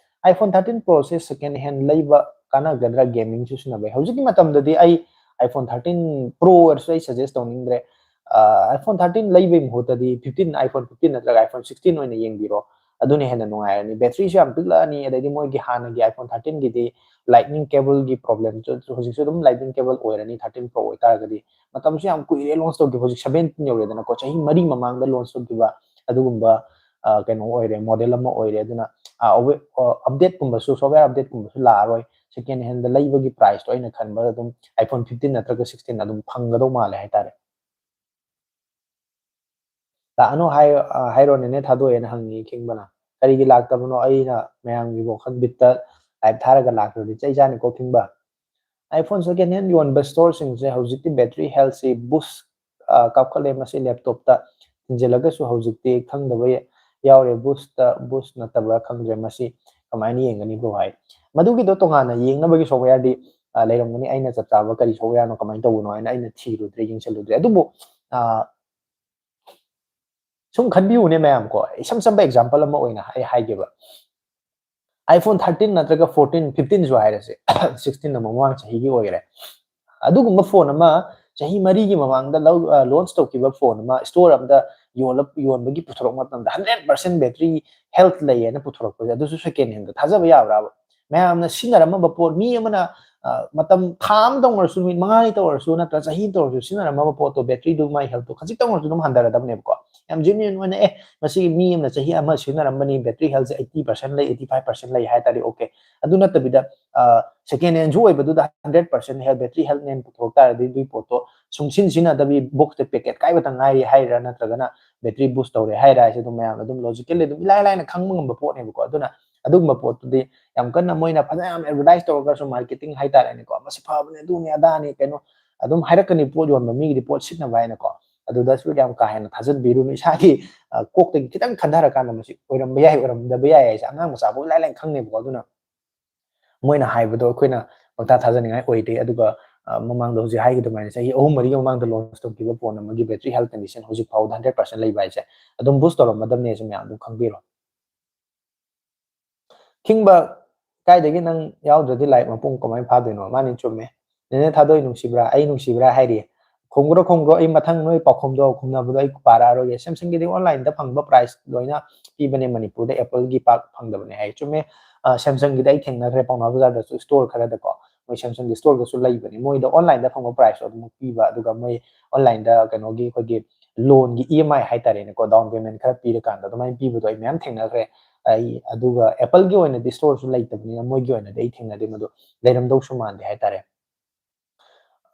iPhone thirteen Pro ꯁꯦ second hand ꯂꯩꯕ ꯀꯥꯟꯅꯒꯗ꯭ꯔꯥ gaming ꯁꯨ ꯁꯤꯖꯤꯟꯅꯕꯩ? ꯍꯧꯖꯤꯛꯀꯤ ꯃꯇꯝꯗꯗꯤ ꯑꯩ iPhone thirteen Pro ꯑꯣꯏꯔꯁꯨ ꯑꯩ suggest ꯇꯧꯅꯤꯡꯗ꯭ꯔꯦ꯫ ꯑ, iPhone thirteen ꯂꯩꯕꯩ ꯃꯍꯨꯠꯇꯗꯤ fifteen, iPhone fifteen ꯅꯠꯇ꯭ꯔꯒ iPhone sixteen ꯑꯣꯏꯅ ꯌꯦꯡꯕꯤꯔꯣ, ꯑꯗꯨꯅ ꯍꯦꯟꯅ ꯅꯨꯡꯉꯥꯏꯔꯅꯤ꯫ ꯕꯦꯇ꯭ꯔꯤꯁꯨ ꯌꯥꯝ ꯄꯤꯛꯂꯛꯑꯅꯤ, ꯑꯗꯩꯗꯤ ꯃꯣꯏꯒꯤ ꯍꯥꯟꯅꯒꯤ iPhone thirteen ꯒꯤꯗꯤ lightning cable ꯒꯤ problem ꯁꯨ ꯍꯧꯖꯤꯛꯁꯨ ꯑꯗꯨꯝ lightning cable ꯑꯣꯏꯔꯅꯤ, thirteen Pro ꯑꯣꯏꯇꯥꯔꯒꯗꯤ꯫ ꯃꯇꯝꯁꯨ ꯌꯥꯝ ꯀꯨꯏꯔꯦ launch ꯇꯧꯈꯤꯕ, ꯍꯧꯖꯤꯛ seventeen ꯌꯧꯔꯦꯗꯅꯀꯣ, ꯆꯍꯤ ꯃꯔꯤ ꯃꯃꯥꯡꯗ launch ꯇꯧꯈꯤꯕ ꯑꯗꯨꯒꯨꯝꯕ, ꯑ, ꯀꯩꯅꯣ ꯑꯣꯏꯔꯦ, ꯃꯣꯗꯦꯜ ꯑꯃ ꯑꯣꯏꯔꯦ꯫ ꯑꯗꯨꯅ, ꯑ, ꯑꯋꯦ-, ꯑ, update ꯀꯨꯝꯕꯁꯨ, software update ꯀꯨꯝꯕꯁꯨ ꯂꯥꯛꯑꯔꯣꯏ꯫ Second hand ꯗ ꯂꯩꯕꯒꯤ price ꯇꯣ ꯑꯩꯅ ꯈꯟꯕꯗ ꯑꯗꯨꯝ iPhone fifteen ꯅꯠꯇ꯭ꯔꯒ sixteen ꯑꯗꯨꯝ ꯐꯪꯒꯗꯧ ꯃꯥꯜꯂꯦ ꯍꯥꯏꯇꯥꯔꯦ꯫ ꯂꯥꯛꯑꯅꯨ ꯍꯥꯏ-, ꯑ, ꯍꯥꯏꯔꯣꯅꯦꯅꯦ ꯊꯥꯗꯣꯛꯑꯦꯅ ꯍꯪꯉꯤ ꯈꯤꯡꯕꯅ꯫ ꯀꯔꯤꯒꯤ ꯂꯥꯛꯇꯕꯅꯣ? ꯑꯩꯅ ꯃꯌꯥꯝꯒꯤ ꯋꯥꯈꯜ ꯕꯤꯠꯇ live ꯊꯥꯔꯒ ꯂꯥꯛꯇ꯭ꯔꯗꯤ ꯆꯩ ꯆꯥꯅꯤꯀꯣ ꯈꯤꯡꯕ꯫ iPhone second hand ꯌꯣꯟꯕ store ꯁꯤꯡꯁꯦ ꯍꯧꯖꯤꯛꯇꯤ battery health ꯁꯤ boost, ꯑ, ꯀꯥꯞꯈꯠꯂꯦ꯫ ꯃꯁꯤ laptop ꯇ ꯊꯤꯟꯖꯤꯜꯂꯒꯁꯨ ꯍꯧꯖꯤꯛꯇꯤ ꯈꯪꯗꯕ ꯌꯥ-, ꯌꯥꯎꯔꯦ꯫ Boost ꯇ, boost ꯅꯠꯇꯕ꯭ꯔꯥ ꯈꯪꯗ꯭ꯔꯦ꯫ ꯃꯁꯤ ꯀꯃꯥꯏꯅ ꯌꯦꯡꯒꯅꯤ bro ꯍꯥꯏ? ꯃꯗꯨꯒꯤꯗꯣ ꯇꯣꯉꯥꯟꯅ ꯌꯦꯡꯅꯕꯒꯤ software ꯗꯤ, ꯑ, ꯂꯩꯔꯝꯒꯅꯤ꯫ ꯑꯩꯅ ꯆꯞ ꯆꯥꯕ ꯀꯔꯤ software ꯅꯣ, ꯀꯃꯥꯏꯅ ꯇꯧꯕꯅꯣ ꯍꯥꯏꯅ ꯑꯩꯅ ꯊꯤꯔꯨꯗ꯭ꯔꯦ, ꯌꯦꯡꯁꯤꯜꯂꯨꯗ꯭ꯔꯦ꯫ ꯑꯗꯨꯕꯨ, ꯑ, ꯁꯨꯝ ꯈꯟꯕꯤꯌꯨꯅꯦ ꯃꯌꯥꯝ ꯀꯣ, ꯏꯁꯝ ꯁꯝꯕ example ꯑꯃ ꯑꯣꯏꯅ ꯑꯩ ꯍꯥꯏꯒꯦꯕ꯫ iPhone thirteen ꯅꯠꯇ꯭ꯔꯒ fourteen, fifteen ꯁꯨ ꯍꯥꯏꯔꯁꯦ, sixteen ꯑꯃ ꯃꯃꯥꯡ ꯆꯍꯤꯒꯤ ꯑꯣꯏꯈꯔꯦ꯫ ꯑꯗꯨꯒꯨꯝꯕ ꯐꯣꯟ ꯑꯃ ꯆꯍꯤ ꯃꯔꯤꯒꯤ ꯃꯃꯥꯡꯗ ꯂꯧ-, ꯑ, launch ꯇꯧꯈꯤꯕ ꯐꯣꯟ ꯑꯃ store ꯑꯝꯗ ꯌꯣꯜꯂ-, ꯌꯣꯟꯕꯒꯤ ꯄꯨꯊꯣꯔꯛꯄ ꯃꯇꯝꯗ hundred percent battery health ꯂꯩꯌꯦꯅ ꯄꯨꯊꯣꯔꯛꯄꯁꯦ, ꯑꯗꯨꯁꯨ second hand ꯗ ꯊꯥꯖꯕ ꯌꯥꯕ꯭ꯔꯥꯕ? ꯃꯌꯥꯝꯅ ꯁꯤꯖꯤꯟꯅꯔꯝꯃꯕ ꯄꯣꯠ, ꯃꯤ ꯑꯃꯅ, ꯑ, ꯃꯇꯝ ꯊꯥ ꯑꯃꯇꯪ ꯑꯣꯏꯔꯁꯨ, ꯅꯨꯃꯤꯠ ꯃꯉꯥꯅꯤꯇ ꯑꯣꯏꯔꯁꯨ, ꯅꯠꯇ꯭ꯔ ꯆꯍꯤ ꯑꯃꯇ ꯑꯣꯏꯔꯁꯨ ꯁꯤꯖꯤꯟꯅꯔꯝꯃꯕ ꯄꯣꯠꯇꯣ, battery ꯗꯨ, ꯃꯥꯏ health ꯇꯣ ꯈꯖꯤꯛꯇꯪ ꯑꯣꯏꯔꯁꯨ ꯑꯗꯨꯝ ꯍꯟꯊꯔꯗꯕꯅꯦꯕꯀꯣ꯫ ꯌꯥꯝ genuine ꯑꯣꯏꯅ, "ꯑꯦ, ꯃꯁꯤꯒꯤ ꯃꯤ ꯑꯃꯅ ꯆꯍꯤ ꯑꯃ ꯁꯤꯖꯤꯟꯅꯔꯝꯕꯅꯤ, battery health ꯁꯦ eighty percent ꯂꯩ, eighty five percent ꯂꯩ" ꯍꯥꯏ ꯇꯥꯔꯗꯤ okay꯫ ꯑꯗꯨ ꯅꯠꯇꯕꯤꯗ, ꯑ, second hand ꯁꯨ ꯑꯣꯏꯕꯗꯨꯗ hundred percent health, battery health ꯅꯦꯅ ꯄꯨꯊꯣꯔꯛ ꯇꯥꯔꯗꯤ, ꯑꯗꯨꯒꯤ ꯄꯣꯠꯇꯣ ꯁꯨꯡꯁꯤꯟ ꯁꯤꯖꯤꯟꯅꯗꯕꯤ, box ꯇ packet ꯀꯥꯏꯕꯇ ꯉꯥꯏꯔꯤ ꯍꯥꯏꯔꯤꯔꯥ, ꯅꯠꯇ꯭ꯔꯒꯅ battery boost ꯇꯧꯔꯦ ꯍꯥꯏꯔꯤꯔꯥ ꯍꯥꯏꯁꯦ ꯑꯗꯨꯝ ꯃꯌꯥꯝꯅ ꯑꯗꯨꯝ logically ꯑꯗꯨꯝ ꯏꯂꯥꯏ ꯂꯥꯏꯅ ꯈꯪꯕ ꯉꯝꯕ ꯄꯣꯠꯅꯦꯕꯀꯣ꯫ ꯑꯗꯨꯅ ꯑꯗꯨꯒꯨꯝꯕ ꯄꯣꯠꯇꯨꯗꯤ ꯌꯥꯝ ꯀꯟꯅ ꯃꯣꯏꯅ ꯐꯖꯅ ꯌꯥꯝ advertise ꯇꯧꯔꯒꯁꯨ, marketing ꯍꯥꯏꯇꯥꯔꯦꯅꯦꯀꯣ, "ꯃꯁꯤ ꯐꯕꯅꯦ, ꯑꯗꯨꯅꯤ ꯑꯗꯥꯅꯤ", ꯀꯩꯅꯣ ꯑꯗꯨꯝ ꯍꯥꯏꯔꯛꯀꯅꯤ, ꯄꯣꯠ ꯌꯣꯟꯕ ꯃꯤꯒꯤꯗꯤ ꯄꯣꯠ ꯁꯤꯠꯅꯕ ꯍꯥꯏꯅꯀꯣ꯫ ꯑꯗꯨꯗꯁꯨ ꯌꯥꯝ ꯀꯥ ꯍꯦꯟꯅ ꯊꯥꯖꯟꯕꯤꯔꯨꯅꯨ꯫ ꯏꯁꯥꯒꯤ, ꯑ, ꯀꯣꯛꯇꯒꯤ ꯈꯤꯇꯪ ꯈꯟꯊꯔꯀꯥꯟꯗ ꯃꯁꯤ ꯑꯣꯏꯔꯝꯕ ꯌꯥꯏ, ꯑꯣꯏꯔꯝꯗꯕ ꯌꯥꯏ ꯍꯥꯏꯁꯦ ꯑꯉꯥꯡ ꯃꯆꯥꯐꯥꯎ ꯏꯂꯥꯏ ꯂꯥꯏꯅ ꯈꯪꯅꯦꯕꯀꯣ꯫ ꯑꯗꯨꯅ ꯃꯣꯏꯅ ꯍꯥꯏꯕꯗꯣ ꯑꯩꯈꯣꯏꯅ ꯄꯪꯊꯥ ꯊꯥꯖꯅꯤꯡꯉꯥꯏ ꯑꯣꯏꯗꯦ꯫ ꯑꯗꯨꯒ, ꯑ, ꯃꯃꯥꯡꯗ ꯍꯧꯖꯤꯛ ꯍꯥꯏꯈꯤꯕ ꯑꯗꯨꯃꯥꯏꯅ ꯆꯍꯤ ꯑꯍꯨꯝ ꯃꯔꯤꯒꯤ ꯃꯃꯥꯡꯗ launch ꯇꯧꯈꯤꯕ ꯐꯣꯟ ꯑꯃꯒꯤ battery health condition ꯍꯧꯖꯤꯛ ꯐꯥꯎꯕꯗ hundred percent ꯂꯩꯕ ꯍꯥꯏꯁꯦ ꯑꯗꯨꯝ boost ꯇꯧꯔꯝꯃꯗꯕꯅꯦꯁꯦ ꯃꯌꯥꯝ ꯑꯗꯨꯝ ꯈꯪꯕꯤꯔꯣ꯫ ꯈꯤꯡꯕ, ꯀꯥꯏꯗꯒꯤ ꯅꯪ ꯌꯥꯎꯗ꯭ꯔꯗꯤ ꯂꯥꯏꯔꯤꯛ ꯃꯄꯨꯡ ꯀꯃꯥꯏꯅ ꯐꯥꯗꯣꯏꯅꯣ? ꯃꯥꯅꯤ, ꯆꯨꯝꯃꯦ꯫ ꯅꯦꯅꯦ ꯊꯥꯗꯣꯏ ꯅꯨꯡꯁꯤꯕ꯭ꯔꯥ, ꯑꯩ ꯅꯨꯡꯁꯤꯕ꯭ꯔꯥ ꯍꯥꯏꯔꯤ꯫ ꯈꯨꯝꯈ꯭ꯔꯣ, ꯈꯨꯝꯈ꯭ꯔꯣ, ꯑꯩ ꯃꯊꯪ ꯅꯣꯏ ꯄꯥꯎꯈꯨꯝꯗꯣ ꯈꯨꯝꯅꯕꯗꯣ ꯑꯩ ꯄꯥꯔꯛꯑꯔꯣꯏꯒꯦ꯫ Samsung ꯒꯤꯗꯤ online ꯗ ꯐꯪꯕ price ꯂꯣꯏꯅ ꯄꯤꯕꯅꯦ, ꯃꯅꯤꯄꯨꯔꯗ Apple ꯒꯤ ꯄꯥꯛ ꯐꯪꯗꯕꯅꯦ ꯍꯥꯏ꯫ ꯆꯨꯝꯃꯦ, ꯑ, Samsung ꯒꯤꯗꯤ ꯑꯩ ꯊꯦꯡꯅꯈ꯭ꯔꯦ ꯄꯥꯎꯅꯥ ꯕꯖꯥꯔꯗꯁꯨ, store ꯈꯔꯗꯀꯣ, ꯃꯣꯏ Samsung ꯒꯤ store ꯗꯁꯨ ꯂꯩꯕꯅꯦ꯫ ꯃꯣꯏꯗ online ꯗ ꯐꯪꯕ price ꯇꯣ ꯑꯗꯨꯃꯛ ꯄꯤꯕ, ꯑꯗꯨꯒ ꯃꯣꯏ online ꯗ ꯀꯩꯅꯣꯒꯤ ꯑꯩꯈꯣꯏꯒꯤ loan ꯒꯤ E M I ꯍꯥꯏꯇꯥꯔꯦꯅꯦꯀꯣ, down payment ꯈꯔ ꯄꯤꯔꯀꯥꯟꯗ ꯑꯗꯨꯃꯥꯏꯅ ꯄꯤꯕꯗꯣ ꯑꯩ ꯃꯌꯥꯝ ꯊꯦꯡꯅꯈ꯭ꯔꯦ꯫ ꯑꯩ, ꯑꯗꯨꯒ Apple ꯒꯤ ꯑꯣꯏꯅꯗꯤ store ꯁꯨ ꯂꯩꯇꯕꯅꯤꯅ ꯃꯣꯏꯒꯤ ꯑꯣꯏꯅꯗꯤ ꯑꯩ ꯊꯦꯡꯅꯗꯦ, ꯃꯗꯨ ꯂꯩꯔꯝꯗꯧꯁꯨ ꯃꯥꯟꯗꯦ ꯍꯥꯏꯇꯥꯔꯦ꯫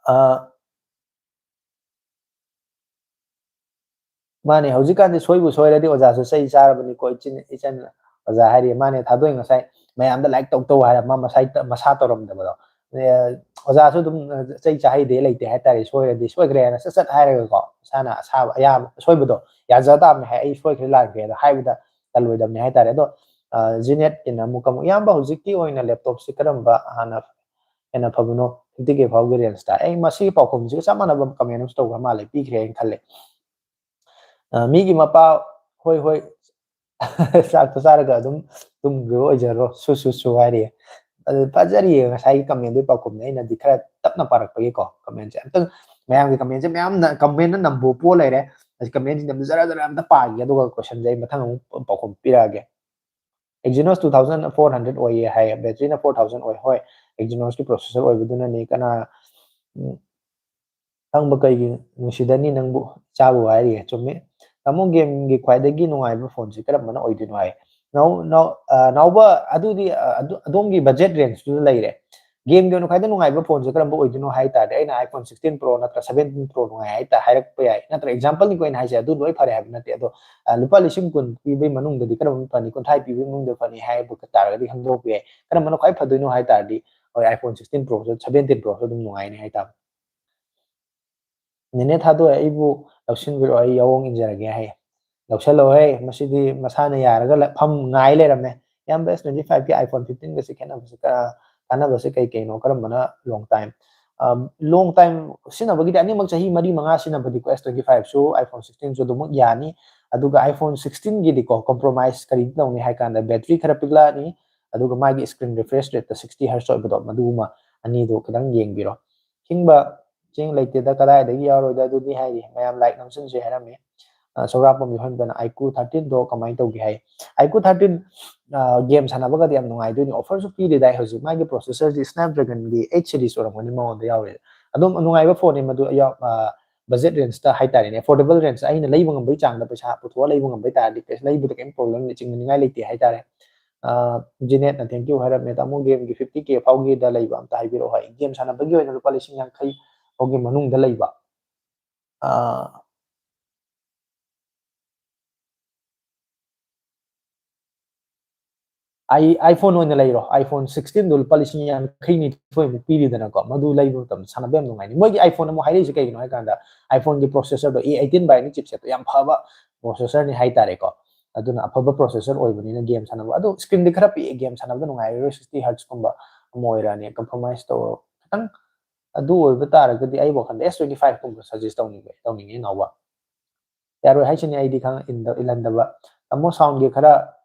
ꯑ, ꯃꯥꯅꯦ, ꯍꯧꯖꯤꯛꯀꯥꯟꯗꯤ ꯁꯣꯏꯕꯨ ꯁꯣꯏꯔꯗꯤ ꯑꯣꯖꯥꯁꯨ ꯆꯩ ꯆꯥꯔꯕꯅꯤꯀꯣ, ꯏꯆꯤꯟ-, ꯏꯆꯟ ꯑꯣꯖꯥ ꯍꯥꯏꯔꯤ꯫ ꯃꯥꯅꯦ, ꯊꯥꯗꯣꯏ ꯉꯁꯥꯏ ꯃꯌꯥꯝꯗ like ꯇꯧ ꯇꯧ ꯍꯥꯏꯔ ꯃꯥ ꯃꯁꯥꯏ-, ꯃꯁꯥ ꯇꯧꯔꯝꯗꯕꯗꯣ꯫ ꯑꯦ, ꯑꯣꯖꯥꯁꯨ ꯑꯗꯨꯝ, ꯑ, ꯆꯩ ꯆꯥꯍꯩꯗꯦ ꯂꯩꯇꯦ ꯍꯥꯏꯇꯥꯔꯦ꯫ ꯁꯣꯏꯔꯗꯤ ꯁꯣꯏꯈ꯭ꯔꯦ ꯍꯥꯏꯅ ꯁꯠ ꯁꯠ ꯍꯥꯏꯔꯒꯀꯣ, ꯏꯁꯥꯅ ꯑꯁꯥꯕ ꯑꯌꯥꯕ ꯑꯁꯣꯏꯕꯗꯣ ꯌꯥꯖ ꯇꯥꯕꯅꯦ ꯍꯥꯏ, "ꯑꯩ ꯁꯣꯏꯈ꯭ꯔꯦ ꯂꯥꯟꯈ꯭ꯔꯦ" ꯑꯗꯣ ꯍꯥꯏꯕꯗ ꯇꯜꯂꯣꯏꯗꯕꯅꯦ ꯍꯥꯏꯇꯥꯔꯦ꯫ ꯑꯗꯣ, ꯑ, ꯖꯤꯅꯦꯠꯀꯤꯅ ꯑꯃꯨꯛꯀ ꯑꯃꯨꯛ, "ꯏꯌꯥꯝꯕ, ꯍꯧꯖꯤꯛꯀꯤ ꯑꯣꯏꯅ laptop ꯁꯤ ꯀꯔꯝꯕ ꯍꯥꯟꯅ ꯍꯦꯟꯅ ꯐꯕꯅꯣ?" Fifty K ꯐꯥꯎꯒꯤ range ꯇ꯫ ꯑꯩ ꯃꯁꯤꯒꯤ ꯄꯥꯎꯈꯨꯝꯁꯤꯒ ꯆꯞ ꯃꯥꯟꯅꯕ comment ꯑꯃꯁꯨ ꯇꯧꯈ꯭ꯔ ꯃꯥꯜꯂꯦ, ꯄꯤꯈ꯭ꯔꯦ ꯍꯥꯏꯅ ꯈꯜꯂꯦ꯫ ꯑ, ꯃꯤꯒꯤ ꯃꯄꯥ, ꯍꯣꯏ, ꯍꯣꯏ, ꯆꯥꯛꯇꯣ ꯆꯥꯔꯒ ꯑꯗꯨꯝ ꯇꯨꯝꯈꯤꯕ ꯑꯣꯏꯖꯔꯣ, ꯁꯨ ꯁꯨ ꯁꯨ ꯍꯥꯏꯔꯤꯌꯦ꯫ ꯑꯗꯨ ꯐꯖꯔꯤꯌꯦ, ꯉꯁꯥꯏꯒꯤ comment ꯗꯨꯒꯤ ꯄꯥꯎꯈꯨꯝꯅꯦ꯫ ꯑꯩꯅꯗꯤ ꯈꯔ ꯇꯞꯅ ꯄꯥꯔꯛꯄꯒꯤꯀꯣ, comment ꯁꯦ ꯑꯝꯇꯪ, ꯃꯌꯥꯝꯒꯤ comment ꯁꯦ ꯃꯌꯥꯝꯅ comment ꯅ ꯅꯝꯕꯨ ꯄꯣ ꯂꯩꯔꯦ꯫ Comment ꯁꯤꯡꯗꯣ ꯑꯝꯇ ꯖꯔ ꯖꯔ ꯑꯝꯇ ꯄꯥꯒꯦ, ꯑꯗꯨꯒ question ꯁꯦ ꯑꯩ ꯃꯊꯪ ꯑꯃꯨꯛ ꯄꯥꯎꯈꯨꯝ ꯄꯤꯔꯛꯑꯒꯦ꯫ Exynos two thousand four hundred ꯑꯣꯏꯌꯦ ꯍꯥꯏꯌꯦ, battery ꯅ four thousand ꯑꯣꯏ꯫ ꯍꯣꯏ, Exynos ꯀꯤ processor ꯑꯣꯏꯕꯗꯨꯅꯅꯤ꯫ ꯀꯅꯥ, ꯎꯝ, ꯈꯪꯕ ꯀꯩꯒꯤ ꯅꯨꯡꯁꯤꯗꯅꯤ ꯅꯪꯕꯨ, ꯏꯆꯥꯕꯨ ꯍꯥꯏꯔꯤꯌꯦ꯫ ꯆꯨꯝꯃꯤ꯫ ꯇꯥꯃꯣ, game ꯒꯤ ꯈ꯭ꯋꯥꯏꯗꯒꯤ ꯅꯨꯡꯉꯥꯏꯕ phone ꯁꯦ ꯀꯔꯝꯕꯅ ꯑꯣꯏꯗꯣꯏꯅꯣ ꯍꯥꯏ꯫ ꯅꯥꯎ-, ꯅꯥꯎ-, ꯑ, ꯅꯥꯎꯕ, ꯑꯗꯨꯗꯤ, ꯑ, ꯑꯗꯨ-, ꯑꯗꯣꯝꯒꯤ budget range ꯇꯨꯗ ꯂꯩꯔꯦ꯫ Game ꯒꯤ ꯑꯣꯏꯅ ꯈ꯭ꯋꯥꯏꯗꯩ ꯅꯨꯡꯉꯥꯏꯕ phone ꯁꯦ ꯀꯔꯝꯕ ꯑꯣꯏꯗꯣꯏꯅꯣ ꯍꯥꯏ ꯇꯥꯔꯗꯤ, ꯑꯩꯅ iPhone sixteen Pro ꯅꯠꯇ꯭ꯔ seventeen Pro ꯅꯨꯡꯉꯥꯏ ꯍꯥꯏ ꯇꯥ-, ꯍꯥꯏꯔꯛꯄ ꯌꯥꯏ꯫ ꯅꯠꯇ꯭ꯔ example ꯅꯤꯀꯣ ꯑꯩꯅ ꯍꯥꯏꯁꯦ, ꯑꯗꯨ ꯂꯣꯏ ꯐꯔꯦ ꯍꯥꯏꯕ ꯅꯠꯇꯦ꯫ ꯑꯗꯣ, ꯑ, ꯂꯨꯄꯥ ꯂꯤꯁꯤꯡ ꯀꯨꯟ ꯄꯤꯕꯒꯤ ꯃꯅꯨꯡꯗꯗꯤ ꯀꯔꯝꯕ ꯐꯅꯤ, ꯀꯨꯟꯊ꯭ꯔꯥ ꯄꯤꯕꯒꯤ ꯃꯅꯨꯡꯗ ꯐꯅꯤ ꯍꯥꯏꯕ ꯇꯥꯔꯒꯗꯤ ꯈꯪꯗꯣꯛꯄ ꯌꯥꯏ꯫ ꯀꯔꯝꯕꯅ ꯈ꯭ꯋꯥꯏ ꯐꯗꯣꯏꯅꯣ ꯍꯥꯏ ꯇꯥꯔꯗꯤ, ꯍꯣꯏ, iPhone sixteen Pro ꯁꯨ, seventeen Pro ꯁꯨ ꯑꯗꯨꯝ ꯅꯨꯡꯉꯥꯏꯅꯤ ꯍꯥꯏ ꯇꯥꯕ꯫ "ꯅꯦꯅꯦ ꯊꯥꯗꯣꯏ, ꯑꯩꯕꯨ ꯂꯧꯁꯤꯟꯕꯤꯔꯛꯑꯣ, ꯑꯩ ꯌꯥꯑꯣꯡ ꯏꯟꯖꯔꯒꯦ" ꯍꯥꯏ꯫ ꯂꯧꯁꯜꯂꯣꯍꯦ, ꯃꯁꯤꯗꯤ ꯃꯁꯥꯅ ꯌꯥꯔꯒ ꯂ-, ꯐꯝ ꯉꯥꯏ ꯂꯩꯔꯝꯃꯦ꯫ ꯏꯌꯥꯝꯕ, S twenty five ꯀꯤ iPhone fifteen ꯒꯁꯤ ꯈꯦꯠꯅꯕꯁꯤ ꯀ-, ꯀꯥꯟꯅꯕꯁꯤ ꯀꯩ ꯀꯩꯅꯣ? ꯀꯔꯝꯕꯅ long time? ꯑ, long time ꯁꯤꯖꯤꯟꯅꯕꯒꯤꯗꯤ ꯑꯅꯤꯃꯛ ꯆꯍꯤ ꯃꯔꯤ ꯃꯉꯥ ꯁꯤꯖꯤꯟꯅꯕꯗꯤꯀꯣ, S twenty five ꯁꯨ, iPhone sixteen ꯁꯨ ꯑꯗꯨꯃꯛ ꯌꯥꯅꯤ꯫ ꯑꯗꯨꯒ iPhone sixteen ꯒꯤꯗꯤꯀꯣ, compromise ꯀꯔꯤꯗꯤ ꯇꯧꯅꯤ ꯍꯥꯏ ꯀꯥꯟꯗ, battery ꯈꯔ ꯄꯤꯛꯂꯛꯑꯅꯤ, ꯑꯗꯨꯒ ꯃꯥꯒꯤ screen refresh rate ꯇ sixty hertz ꯑꯣꯏꯕꯗꯣ, ꯃꯗꯨꯒꯨꯝꯕ ꯑꯅꯤꯗꯣ ꯈꯤꯇꯪ ꯌꯦꯡꯕꯤꯔꯣ꯫ ꯍꯤꯡꯕ ꯆꯦꯡ ꯂꯩꯇꯦꯗ, ꯀꯗꯥꯏꯗꯒꯤ ꯌꯥꯎꯔꯣꯏꯗ ꯑꯗꯨꯗꯤ ꯍꯥꯏꯔꯤ꯫ ꯃꯌꯥꯝ like ꯅꯝꯁꯤꯟꯁꯦ ꯍꯥꯏꯔꯝꯃꯤ꯫ ꯑ, ꯁꯧꯒ꯭ꯔꯥꯛꯄꯝ ꯌꯣꯛꯍꯟꯕꯅ, "iQOO thirteen ꯗꯣ ꯀꯃꯥꯏꯅ ꯇꯧꯒꯦ?" ꯍꯥꯏ꯫ iQOO thirteen, ꯑ, game ꯁꯥꯟꯅꯕꯒꯗꯤ ꯌꯥꯝ ꯅꯨꯡꯉꯥꯏꯗꯣꯏꯅꯤ꯫ Offer ꯁꯨ ꯄꯤꯔꯤꯗꯥꯏ ꯍꯧꯖꯤꯛ꯫ ꯃꯥꯒꯤ processor ꯁꯤ Snapdragon ꯒꯤ eight series ꯑꯣꯏꯔꯝꯒꯅꯤ ꯃꯉꯣꯟꯗ ꯌꯥꯎꯔꯤꯁꯦ꯫ ꯑꯗꯨꯝ ꯅꯨꯡꯉꯥꯏꯕ phone ꯅꯤ ꯃꯗꯨ, ꯌꯥꯎ-, ꯑ, budget range ꯇ ꯍꯥꯏꯇꯥꯔꯦꯅꯦ, affordable range ꯇ ꯑꯩꯅ ꯂꯩꯕ ꯉꯝꯕꯒꯤ ꯆꯥꯡꯗ ꯄꯩꯁꯥ ꯄꯨꯊꯣꯛꯑ ꯂꯩꯕ ꯉꯝꯕ ꯇꯥꯔꯗꯤ ꯀꯩꯁꯨ ꯂꯩꯕꯗ ꯀꯩꯝ problem ꯂꯩ-, ꯆꯤꯡꯅꯅꯤꯡꯉꯥꯏ ꯂꯩꯇꯦ ꯍꯥꯏꯇꯥꯔꯦ꯫ ꯑ, ꯖꯤꯅꯦꯠꯅ thank you ꯍꯥꯏꯔꯝꯃꯦ, "ꯇꯥꯃꯣ, game ꯒꯤ fifty K ꯐꯥꯎꯒꯤꯗ ꯂꯩꯕ ꯑꯝꯇ ꯍꯥꯏꯕꯤꯔꯛꯑꯣ" ꯍꯥꯏ꯫ Game ꯁꯥꯟꯅꯕꯒꯤ ꯑꯣꯏꯅ ꯂꯨꯄꯥ ꯂꯤꯁꯤꯡ ꯌꯥꯡꯈꯩ ꯐꯥꯎꯒꯤ ꯃꯅꯨꯡꯗ ꯂꯩꯕ꯫ ꯑ, ꯑꯥꯏ-, iPhone ꯑꯣꯏꯅ ꯂꯩꯔꯣ꯫ iPhone sixteen ꯗꯣ ꯂꯨꯄꯥ ꯂꯤꯁꯤꯡ ꯌꯥꯡꯈꯩ ꯅꯤꯊꯣꯏꯃꯨꯛ ꯄꯤꯔꯤꯗꯅꯀꯣ, ꯃꯗꯨ ꯂꯩꯕ ꯃꯇꯝꯗ ꯁꯥꯟꯅꯕ ꯌꯥꯝ ꯅꯨꯡꯉꯥꯏꯅꯤ꯫ ꯃꯣꯏꯒꯤ iPhone ꯑꯃꯨꯛ ꯍꯥꯏꯔꯛꯏꯁꯦ ꯀꯩꯒꯤꯅꯣ ꯍꯥꯏ ꯀꯥꯟꯗ, iPhone ꯒꯤ processor ꯗꯣ, A eighteen Bionic chipset ꯇꯣ ꯌꯥꯝ ꯐꯕ processor ꯅꯤ ꯍꯥꯏꯇꯥꯔꯦꯀꯣ꯫ ꯑꯗꯨꯅ ꯑꯐꯕ processor ꯑꯣꯏꯕꯅꯤꯅ game ꯁꯥꯟꯅꯕ, ꯑꯗꯣ screen ꯗꯤ ꯈꯔ ꯄꯤꯛꯑꯦ, game ꯁꯥꯟꯅꯕꯗ ꯅꯨꯡꯉꯥꯏꯔꯔꯣꯏ, sixty hertz ꯀꯨꯝꯕ ꯑꯃ ꯑꯣꯏꯔꯛꯑꯅꯤ, compromise ꯇꯧꯔꯣ ꯈꯤꯇꯪ꯫ ꯑꯗꯨ ꯑꯣꯏꯕ ꯇꯥꯔꯒꯗꯤ ꯑꯩ ꯋꯥꯈꯜꯗ S twenty five ꯀꯨꯝꯕ suggest ꯇꯧꯅꯤꯡꯉꯦ, ꯇꯧꯅꯤꯡꯉꯦ ꯏꯅꯥꯎꯕ꯫ ꯌꯥꯔꯣꯏ ꯍꯥꯏꯁꯤꯅꯤ ꯑꯩꯗꯤ ꯈꯪ-, ꯏꯟꯗ-, ꯏꯜꯍꯟꯗꯕ꯫ ꯇꯥꯃꯣ soundꯒꯤ ꯈꯔ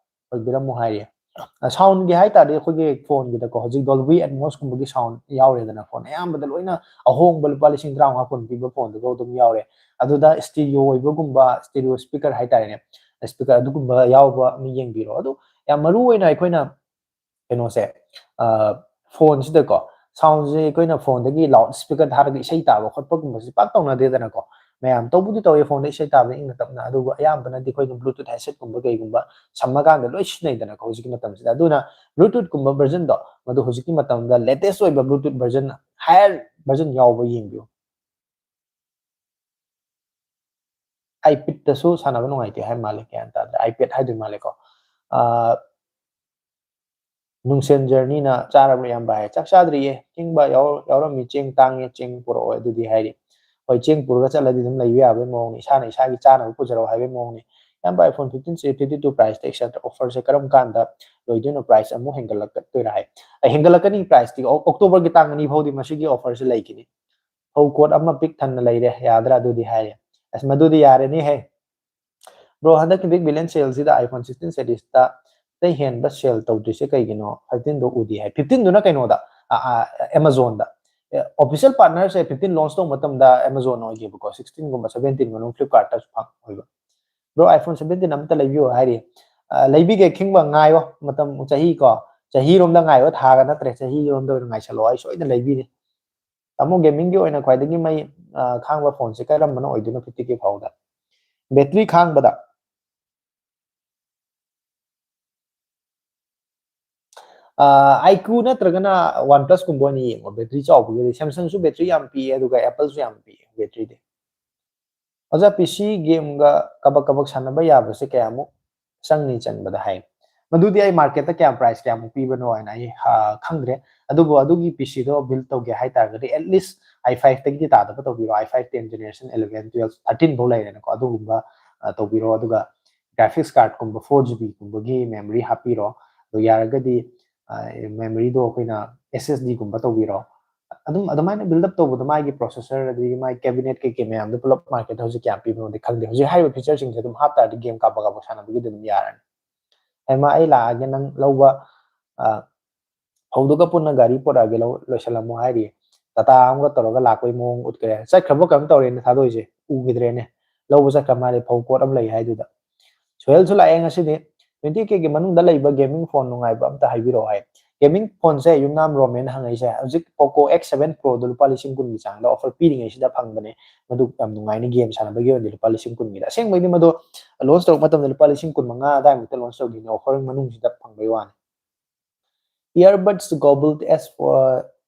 ꯑꯣꯏꯕꯤꯔꯝꯃꯨ ꯍꯥꯏꯔꯤ꯫ Soundꯒꯤ ꯍꯥꯏꯇꯥꯔꯗꯤ ꯑꯩꯈꯣꯏꯒꯤ phoneꯒꯤꯗꯀꯣ ꯍꯧꯖꯤꯛ Dolby Atmosꯀꯨꯝꯕꯒꯤ sound ꯌꯥꯎꯔꯦꯗꯅ, phone ꯑꯌꯥꯝꯕꯗ ꯂꯣꯏꯅ ꯑꯍꯣꯡꯕ ꯂꯨꯄꯥ ꯂꯤꯁꯤꯡ ꯇꯔꯥꯃꯉꯥ ꯀꯨꯟ ꯄꯤꯕ phoneꯗꯨꯐꯥꯎ ꯑꯗꯨꯝ ꯌꯥꯎꯔꯦ꯫ ꯑꯗꯨꯗ stereo ꯑꯣꯏꯕꯒꯨꯝꯕ, stereo speaker ꯍꯥꯏꯇꯥꯔꯦꯅꯦ, speaker ꯑꯗꯨꯒꯨꯝꯕ ꯌꯥꯎꯕ ꯑꯃ ꯌꯦꯡꯕꯤꯔꯣ꯫ ꯑꯗꯨ ꯌꯥꯝ ꯃꯔꯨ ꯑꯣꯏꯅ ꯑꯩꯈꯣꯏꯅ ꯀꯩꯅꯣꯁꯦ, phoneꯁꯤꯗꯀꯣ soundꯁꯦ ꯑꯩꯈꯣꯏꯅ phoneꯗꯒꯤ loud speaker ꯊꯥꯔꯒ ꯏꯁꯩ ꯇꯥꯕ ꯈꯣꯠꯄꯒꯨꯝꯕꯁꯦ ꯄꯥꯛ ꯇꯧꯅꯗꯦꯗꯅꯀꯣ꯫ ꯃꯌꯥꯝ ꯇꯧꯕꯨꯗꯤ ꯇꯧꯋꯦ phoneꯗ ꯏꯁꯩ ꯇꯥꯕ ꯏꯪꯅ ꯇꯞꯅ, ꯑꯗꯨꯕꯨ ꯑꯌꯥꯝꯕꯅꯗꯤ ꯑꯩꯈꯣꯏꯅ Bluetooth headsetꯀꯨꯝꯕ ꯀꯩꯒꯨꯝꯕ ꯁꯝꯃꯀꯥꯟꯗ ꯂꯣꯏ ꯁꯤꯖꯤꯟꯅꯩꯗꯅꯀꯣ ꯍꯧꯖꯤꯛꯀꯤ ꯃꯇꯝꯁꯤꯗ꯫ ꯑꯗꯨꯅ Bluetoothꯀꯨꯝꯕ versionꯗꯣ, ꯃꯗꯨ ꯍꯧꯖꯤꯛꯀꯤ ꯃꯇꯝꯗ latest ꯑꯣꯏꯕ Bluetooth version, higher version ꯌꯥꯎꯕ ꯌꯦꯡꯕꯤꯌꯨ꯫ iPadꯇꯁꯨ ꯁꯥꯟꯅꯕ ꯅꯨꯡꯉꯥꯏꯇꯦ ꯍꯥꯏ ꯃꯥꯜꯂꯦ, ꯒ꯭ꯌꯥꯟ ꯇꯥꯗꯦ, iPad ꯍꯥꯏꯗꯣꯏ ꯃꯥꯜꯂꯦꯀꯣ꯫ ꯅꯨꯡꯁꯦꯟ ꯖꯔꯅꯤꯅ ꯆꯥꯔꯕ꯭ꯔꯥ ꯏꯌꯥꯝꯕ ꯍꯥꯏ, ꯆꯥꯛ ꯆꯥꯗ꯭ꯔꯤꯌꯦ, ꯊꯤꯡꯕ ꯌꯥꯎꯔꯝꯃꯤ, ꯆꯦꯡ ꯇꯥꯡꯉꯦ, ꯆꯦꯡ ꯄꯨꯔꯛꯑꯣ ꯑꯗꯨꯗꯤ ꯍꯥꯏꯔꯤ꯫ ꯍꯣꯏ, ꯆꯦꯡ ꯄꯨꯔꯒ ꯆꯠꯂꯗꯤ ꯑꯗꯨꯝ ꯂꯩꯕ ꯌꯥꯕꯒꯤ ꯃꯑꯣꯡꯅꯤ, ꯏꯁꯥꯅ ꯏꯁꯥꯒꯤ ꯆꯥꯅꯕ ꯄꯨꯖꯔꯛꯑꯣ ꯍꯥꯏꯕꯒꯤ ꯃꯑꯣꯡꯅꯤ꯫ ꯏꯌꯥꯝꯕ, iPhone fifteen C fifty two priceꯇ extra offerꯁꯦ ꯀꯔꯝ ꯀꯥꯟꯗ ꯂꯣꯏꯗꯣꯏꯅꯣ? Price ꯑꯃꯨꯛ ꯍꯦꯟꯒꯠꯂꯛꯀꯗꯣꯏꯔꯥ ꯍꯥꯏ? ꯑꯩ ꯍꯦꯟꯒꯠꯂꯛꯀꯅꯤ, priceꯇꯤ ꯑꯣꯛꯇꯣꯕꯔꯒꯤ ꯇꯥꯡ ꯑꯅꯤ ꯐꯥꯎꯗꯤ ꯃꯁꯤꯒꯤ offerꯁꯦ ꯂꯩꯈꯤꯅꯤ꯫ ꯐꯧ ꯀꯣꯠ ꯑꯃ ꯄꯤꯛ ꯊꯟꯅ ꯂꯩꯔꯦ, ꯌꯥꯗ꯭ꯔꯥ ꯑꯗꯨꯗꯤ ꯍꯥꯏꯔꯦ꯫ ꯑꯁ, ꯃꯗꯨꯗꯤ ꯌꯥꯔꯅꯤꯍꯦ꯫ Bro, ꯍꯟꯗꯛꯀꯤ big billion saleꯁꯤꯗ iPhone sixteen seriesꯇ ꯑꯇꯩ ꯍꯦꯟꯕ sale ꯇꯧꯗ꯭ꯔꯤꯁꯦ ꯀꯩꯒꯤꯅꯣ? Fifteenꯗꯣ ꯎꯗꯦ ꯍꯥꯏ꯫ Fifteenꯗꯨꯅ ꯀꯩꯅꯣꯗ, Amazonꯗ꯫ Official partnerꯁꯦ fifteen launch ꯇꯧꯕ ꯃꯇꯝꯗ Amazon ꯑꯣꯏꯈꯤꯕꯀꯣ, sixteenꯒꯨꯝꯕ seventeenꯒꯨꯝꯕ Flipkartꯇꯁꯨ ꯐꯪ ꯑꯣꯏꯕ꯫ Bro, iPhone seventeen ꯑꯝꯇ ꯂꯩꯕꯤꯌꯨ ꯍꯥꯏꯔꯤ꯫ ꯂꯩꯕꯤꯒꯦ, ꯈꯤꯡꯕ ꯉꯥꯏꯌꯣ, ꯃꯇꯝ ꯆꯍꯤ ꯀꯣ, ꯆꯍꯤꯔꯣꯝꯗ ꯉꯥꯏꯌꯣ, ꯊꯥꯒ ꯅꯠꯇ꯭ꯔꯦ, ꯆꯍꯤꯔꯣꯝꯗ ꯑꯣꯏꯅ ꯉꯥꯏꯁꯜꯂꯣ, ꯑꯩ ꯁꯣꯏꯗꯅ ꯂꯩꯕꯤꯅꯤ꯫ ꯇꯥꯃꯣ, gamingꯒꯤ ꯑꯣꯏꯅ ꯈ꯭ꯋꯥꯏꯗꯒꯤ ꯃꯩ ꯈꯥꯡꯕ phoneꯁꯦ ꯀꯔꯝꯕꯅ ꯑꯣꯏꯗꯣꯏꯅꯣ fifty K ꯐꯥꯎꯗ? Battery ꯈꯥꯡꯕꯗ IQ ꯅꯠꯇ꯭ꯔꯒꯅ OnePlusꯀꯨꯝꯕ ꯑꯣꯏꯅ ꯌꯦꯡꯉꯣ, battery ꯆꯥꯎꯕꯒꯤꯗꯤ꯫ Samsungꯁꯨ battery ꯌꯥꯝ ꯄꯤꯌꯦ, ꯑꯗꯨꯒ Appleꯁꯨ ꯌꯥꯝ ꯄꯤꯌꯦ batteryꯗꯤ꯫ ꯑꯣꯖꯥ, PC gameꯒ ꯀꯕꯛ ꯀꯕꯛ ꯁꯥꯟꯅꯕ ꯌꯥꯕꯁꯦ ꯀꯌꯥꯃꯨꯛ ꯆꯪꯅꯤ ꯆꯟꯕꯗ ꯍꯥꯏ? ꯃꯗꯨꯗꯤ ꯑꯩ marketꯇ ꯀꯌꯥ, price ꯀꯌꯥꯃꯨꯛ ꯄꯤꯕꯅꯣ ꯍꯥꯏꯅ ꯑꯩ ꯈꯪꯗ꯭ꯔꯦ꯫ ꯑꯗꯨꯕꯨ ꯑꯗꯨꯒꯤ PCꯗꯣ build ꯇꯧꯒꯦ ꯍꯥꯏꯇꯥꯔꯒꯗꯤ at least i fiveꯇꯒꯤꯗꯤ ꯇꯥꯗꯕ ꯇꯧꯕꯤꯔꯣ, i five ten generation eleven, twelve, thirteen ꯐꯥꯎ ꯂꯩꯔꯦꯅꯀꯣ꯫ ꯑꯗꯨꯒꯨꯝꯕ ꯇꯧꯕꯤꯔꯣ꯫ ꯑꯗꯨꯒ graphics cardꯀꯨꯝꯕ four GBꯒꯨꯝꯕꯒꯤ memory ꯍꯥꯞꯄꯤꯔꯣ꯫ ꯑꯗꯨ ꯌꯥꯔꯒꯗꯤ memoryꯗꯣ ꯑꯩꯈꯣꯏꯅ SSDꯒꯨꯝꯕ ꯇꯧꯕꯤꯔꯣ꯫ ꯑꯗꯨꯝ ꯑꯗꯨꯃꯥꯏꯅ build up ꯇꯧꯕꯗꯣ, ꯃꯥꯒꯤ processor ꯑꯗꯒꯤ ꯃꯥꯒꯤ cabinet ꯀꯩꯀꯩ ꯃꯌꯥꯝꯗꯣ ꯄꯨꯂꯞ market ꯍꯧꯖꯤꯛ ꯀꯌꯥꯝ ꯄꯤꯕꯅꯣꯗꯤ ꯈꯪꯗꯦ꯫ ꯍꯧꯖꯤꯛ ꯍꯥꯏꯔꯤꯕ featureꯁꯤꯡꯁꯦ ꯑꯗꯨꯝ ꯍꯥꯞ ꯇꯥꯔꯗꯤ game ꯀꯥꯞꯄ ꯀꯥꯞꯄ ꯁꯥꯟꯅꯕꯒꯤꯗꯤ ꯑꯗꯨꯝ ꯌꯥꯔꯅꯤ꯫ ꯍꯩꯃꯥ, ꯑꯩ ꯂꯥꯛꯑꯒꯦ, ꯅꯪ ꯂꯧꯕ, ꯑ, ꯐꯧꯗꯨꯒ ꯄꯨꯟꯅ ꯒꯥꯔꯤ ꯄꯨꯔꯛꯑꯒꯦ, ꯂꯧ-, ꯂꯣꯏꯁꯤꯜꯂꯝꯃꯣ ꯍꯥꯏꯔꯤ꯫ ꯇꯥꯇꯥ ꯑꯃꯒ ꯇꯧꯔꯒ ꯂꯥꯛꯄꯩ ꯃꯑꯣꯡ ꯎꯠꯈ꯭ꯔꯦ꯫ ꯆꯠꯈ꯭ꯔꯕ ꯀꯩꯅꯣꯝ ꯇꯧꯔꯦꯅꯦ ꯊꯥꯗꯣꯛꯏꯁꯦ, ꯎꯈꯤꯗ꯭ꯔꯦꯅꯦ꯫ ꯂꯧꯕ ꯆꯠꯈ꯭ꯔ ꯃꯥꯜꯂꯦ, ꯐꯧ ꯄꯣꯠ ꯑꯃ ꯂꯩ ꯍꯥꯏꯗꯨꯗ꯫ ꯁꯣꯍꯦꯜꯁꯨ ꯂꯥꯛꯑꯦ ꯉꯁꯤꯗꯤ꯫ Twenty K ꯒꯤ ꯃꯅꯨꯡꯗ ꯂꯩꯕ gaming phone ꯅꯨꯡꯉꯥꯏꯕ ꯑꯝꯇ ꯍꯥꯏꯕꯤꯔꯛꯑꯣ ꯍꯥꯏ꯫ Gaming phoneꯁꯦ ꯌꯨꯝꯅꯥꯝ ꯔꯣꯃꯦꯟ ꯍꯪꯉꯛꯏꯁꯦ, ꯍꯧꯖꯤꯛ Poco X seven Proꯗꯣ ꯂꯨꯄꯥ ꯂꯤꯁꯤꯡ ꯀꯨꯟꯒꯤ ꯆꯥꯡꯗ offer ꯄꯤꯔꯤꯉꯩꯁꯤꯗ ꯐꯪꯕꯅꯦ꯫ ꯃꯗꯨ ꯌꯥꯝ ꯅꯨꯡꯉꯥꯏꯅꯤ game ꯁꯥꯟꯅꯕꯒꯤ ꯑꯣꯏꯅꯗꯤ ꯂꯨꯄꯥ ꯂꯤꯁꯤꯡ ꯀꯨꯟꯒꯤꯗ꯫ ꯑꯁꯦꯡꯕꯩꯗꯤ ꯃꯗꯣ launch ꯇꯧꯔꯛꯄ ꯃꯇꯝꯗ ꯂꯨꯄꯥ ꯂꯤꯁꯤꯡ ꯀꯨꯟ ꯃꯉꯥ ꯑꯗꯥꯏꯃꯨꯛꯇ launch ꯇꯧꯈꯤꯕꯅꯦ, offer ꯃꯅꯨꯡꯁꯤꯗ ꯐꯪꯕꯩ ꯋꯥꯅꯤ꯫ Earbuds Goblet S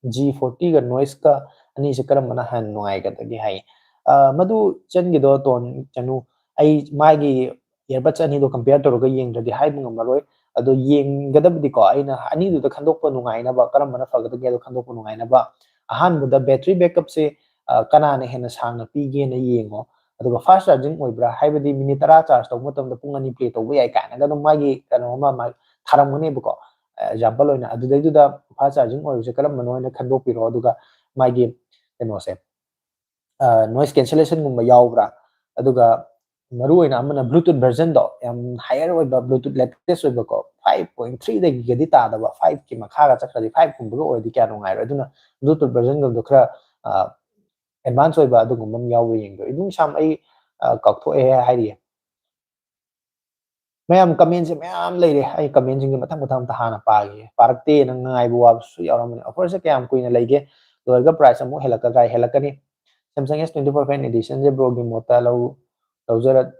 G fortyꯒ Noiseꯀ ꯑꯅꯤꯁꯦ ꯀꯔꯝꯕꯅ ꯍꯦꯟꯅ ꯅꯨꯡꯉꯥꯏꯒꯗꯒꯦ ꯍꯥꯏ꯫ ꯑ, ꯃꯗꯨ ꯏꯆꯟꯒꯤꯗꯣ ꯇꯣꯟ, ꯆꯅꯨ, ꯑꯩ ꯃꯥꯒꯤ earbuds ꯑꯅꯤꯗꯣ compare ꯇꯧꯔꯒ ꯌꯦꯡꯗ꯭ꯔꯗꯤ ꯍꯥꯏꯕ ꯉꯝꯃꯔꯣꯏ꯫ ꯑꯗꯣ ꯌꯦꯡꯒꯗꯕꯗꯤꯀꯣ, ꯑꯩꯅ ꯑꯅꯤꯗꯨꯗ ꯈꯟꯗꯣꯛꯄ ꯅꯨꯡꯉꯥꯏꯅꯕ, ꯀꯔꯝꯕꯅ ꯐꯒꯗꯒꯦꯗꯣ ꯈꯟꯗꯣꯛꯄ ꯅꯨꯡꯉꯥꯏꯅꯕ, ꯑꯍꯥꯟꯕꯗ battery backupꯁꯦ, ꯑ, ꯀꯅꯥꯅ ꯍꯦꯟꯅ ꯁꯥꯡꯅ ꯄꯤꯒꯦꯅ ꯌꯦꯡꯉꯣ꯫ ꯑꯗꯨꯒ fast charging ꯑꯣꯏꯕ꯭ꯔꯥ, ꯍꯥꯏꯕꯗꯤ minute ꯇꯔꯥ charge ꯇꯧꯕ ꯃꯇꯝꯗ ꯄꯨꯡ ꯑꯅꯤ play ꯇꯧꯕ ꯌꯥꯏ ꯀꯥꯏꯅꯒ ꯑꯗꯨꯝ ꯃꯥꯒꯤ ꯀꯩꯅꯣ ꯑꯃ, ꯃꯥ ꯊꯥꯔꯝꯒꯅꯦꯕꯀꯣ꯫ ꯑ, example ꯑꯣꯏꯅ ꯑꯗꯨꯗꯩꯗꯨꯗ fast charging ꯑꯣꯏꯕꯁꯦ ꯀꯔꯝꯕꯅꯣ ꯍꯥꯏꯅ ꯈꯟꯗꯣꯛꯄꯤꯔꯣ꯫ ꯑꯗꯨꯒ ꯃꯥꯒꯤ ꯀꯩꯅꯣꯁꯦ, ꯑ, noise cancellationꯒꯨꯝꯕ ꯌꯥꯎꯕ꯭ꯔꯥ? ꯑꯗꯨꯒ ꯃꯔꯨꯑꯣꯏꯅ ꯑꯃꯅ Bluetooth versionꯗꯣ, ꯌꯥꯝ higher ꯑꯣꯏꯕ Bluetooth latest ꯑꯣꯏꯕꯀꯣ, five point threeꯗꯒꯤꯒꯗꯤ ꯇꯥꯗꯕ, fiveꯀꯤ ꯃꯈꯥꯒ ꯆꯠꯈ꯭ꯔꯗꯤ, fiveꯀꯨꯝꯕꯒ ꯑꯣꯏꯔꯗꯤ ꯀꯌꯥ ꯅꯨꯡꯉꯥꯏꯔꯣꯏ꯫ ꯑꯗꯨꯅ Bluetooth versionꯒꯨꯝꯕꯗꯣ ꯈꯔ, ꯑ, advance ꯑꯣꯏꯕ ꯑꯗꯨꯒꯨꯝꯕ ꯑꯃ ꯌꯥꯎꯕ꯭ꯔꯥ ꯌꯦꯡꯕꯤꯌꯨ꯫ ꯏꯕꯨꯡ ꯁꯥꯝ, ꯑꯩ, ꯑ, ꯀꯥꯎꯊꯣꯛꯑꯦ ꯍꯥꯏꯔꯤꯌꯦ꯫ ꯃꯌꯥꯝ commentꯁꯦ ꯃꯌꯥꯝ ꯂꯩꯔꯦ, ꯑꯩ commentꯁꯤꯡꯁꯦ ꯃꯊꯪ ꯃꯊꯪ ꯑꯝꯇ ꯍꯥꯟꯅ ꯄꯥꯒꯦ꯫ ꯄꯥꯔꯛꯇꯦꯅ ꯉꯥꯏꯕ ꯋꯥꯕꯁꯨ ꯌꯥꯎꯔꯝꯃꯅꯤ꯫ Offerꯁꯦ ꯀꯌꯥꯝ ꯀꯨꯏꯅ ꯂꯩꯒꯦ? ꯂꯣꯏꯔꯒ price ꯑꯃꯨꯛ ꯍꯦꯜꯂꯛꯀꯗ꯭ꯔꯥ? ꯍꯦꯜꯂꯛꯀꯅꯤ꯫ Samsung S twenty-four Fan Editionꯁꯦ broꯒꯤ ꯃꯣꯠꯇ ꯂꯧ-, ꯂꯧꯖꯔ-,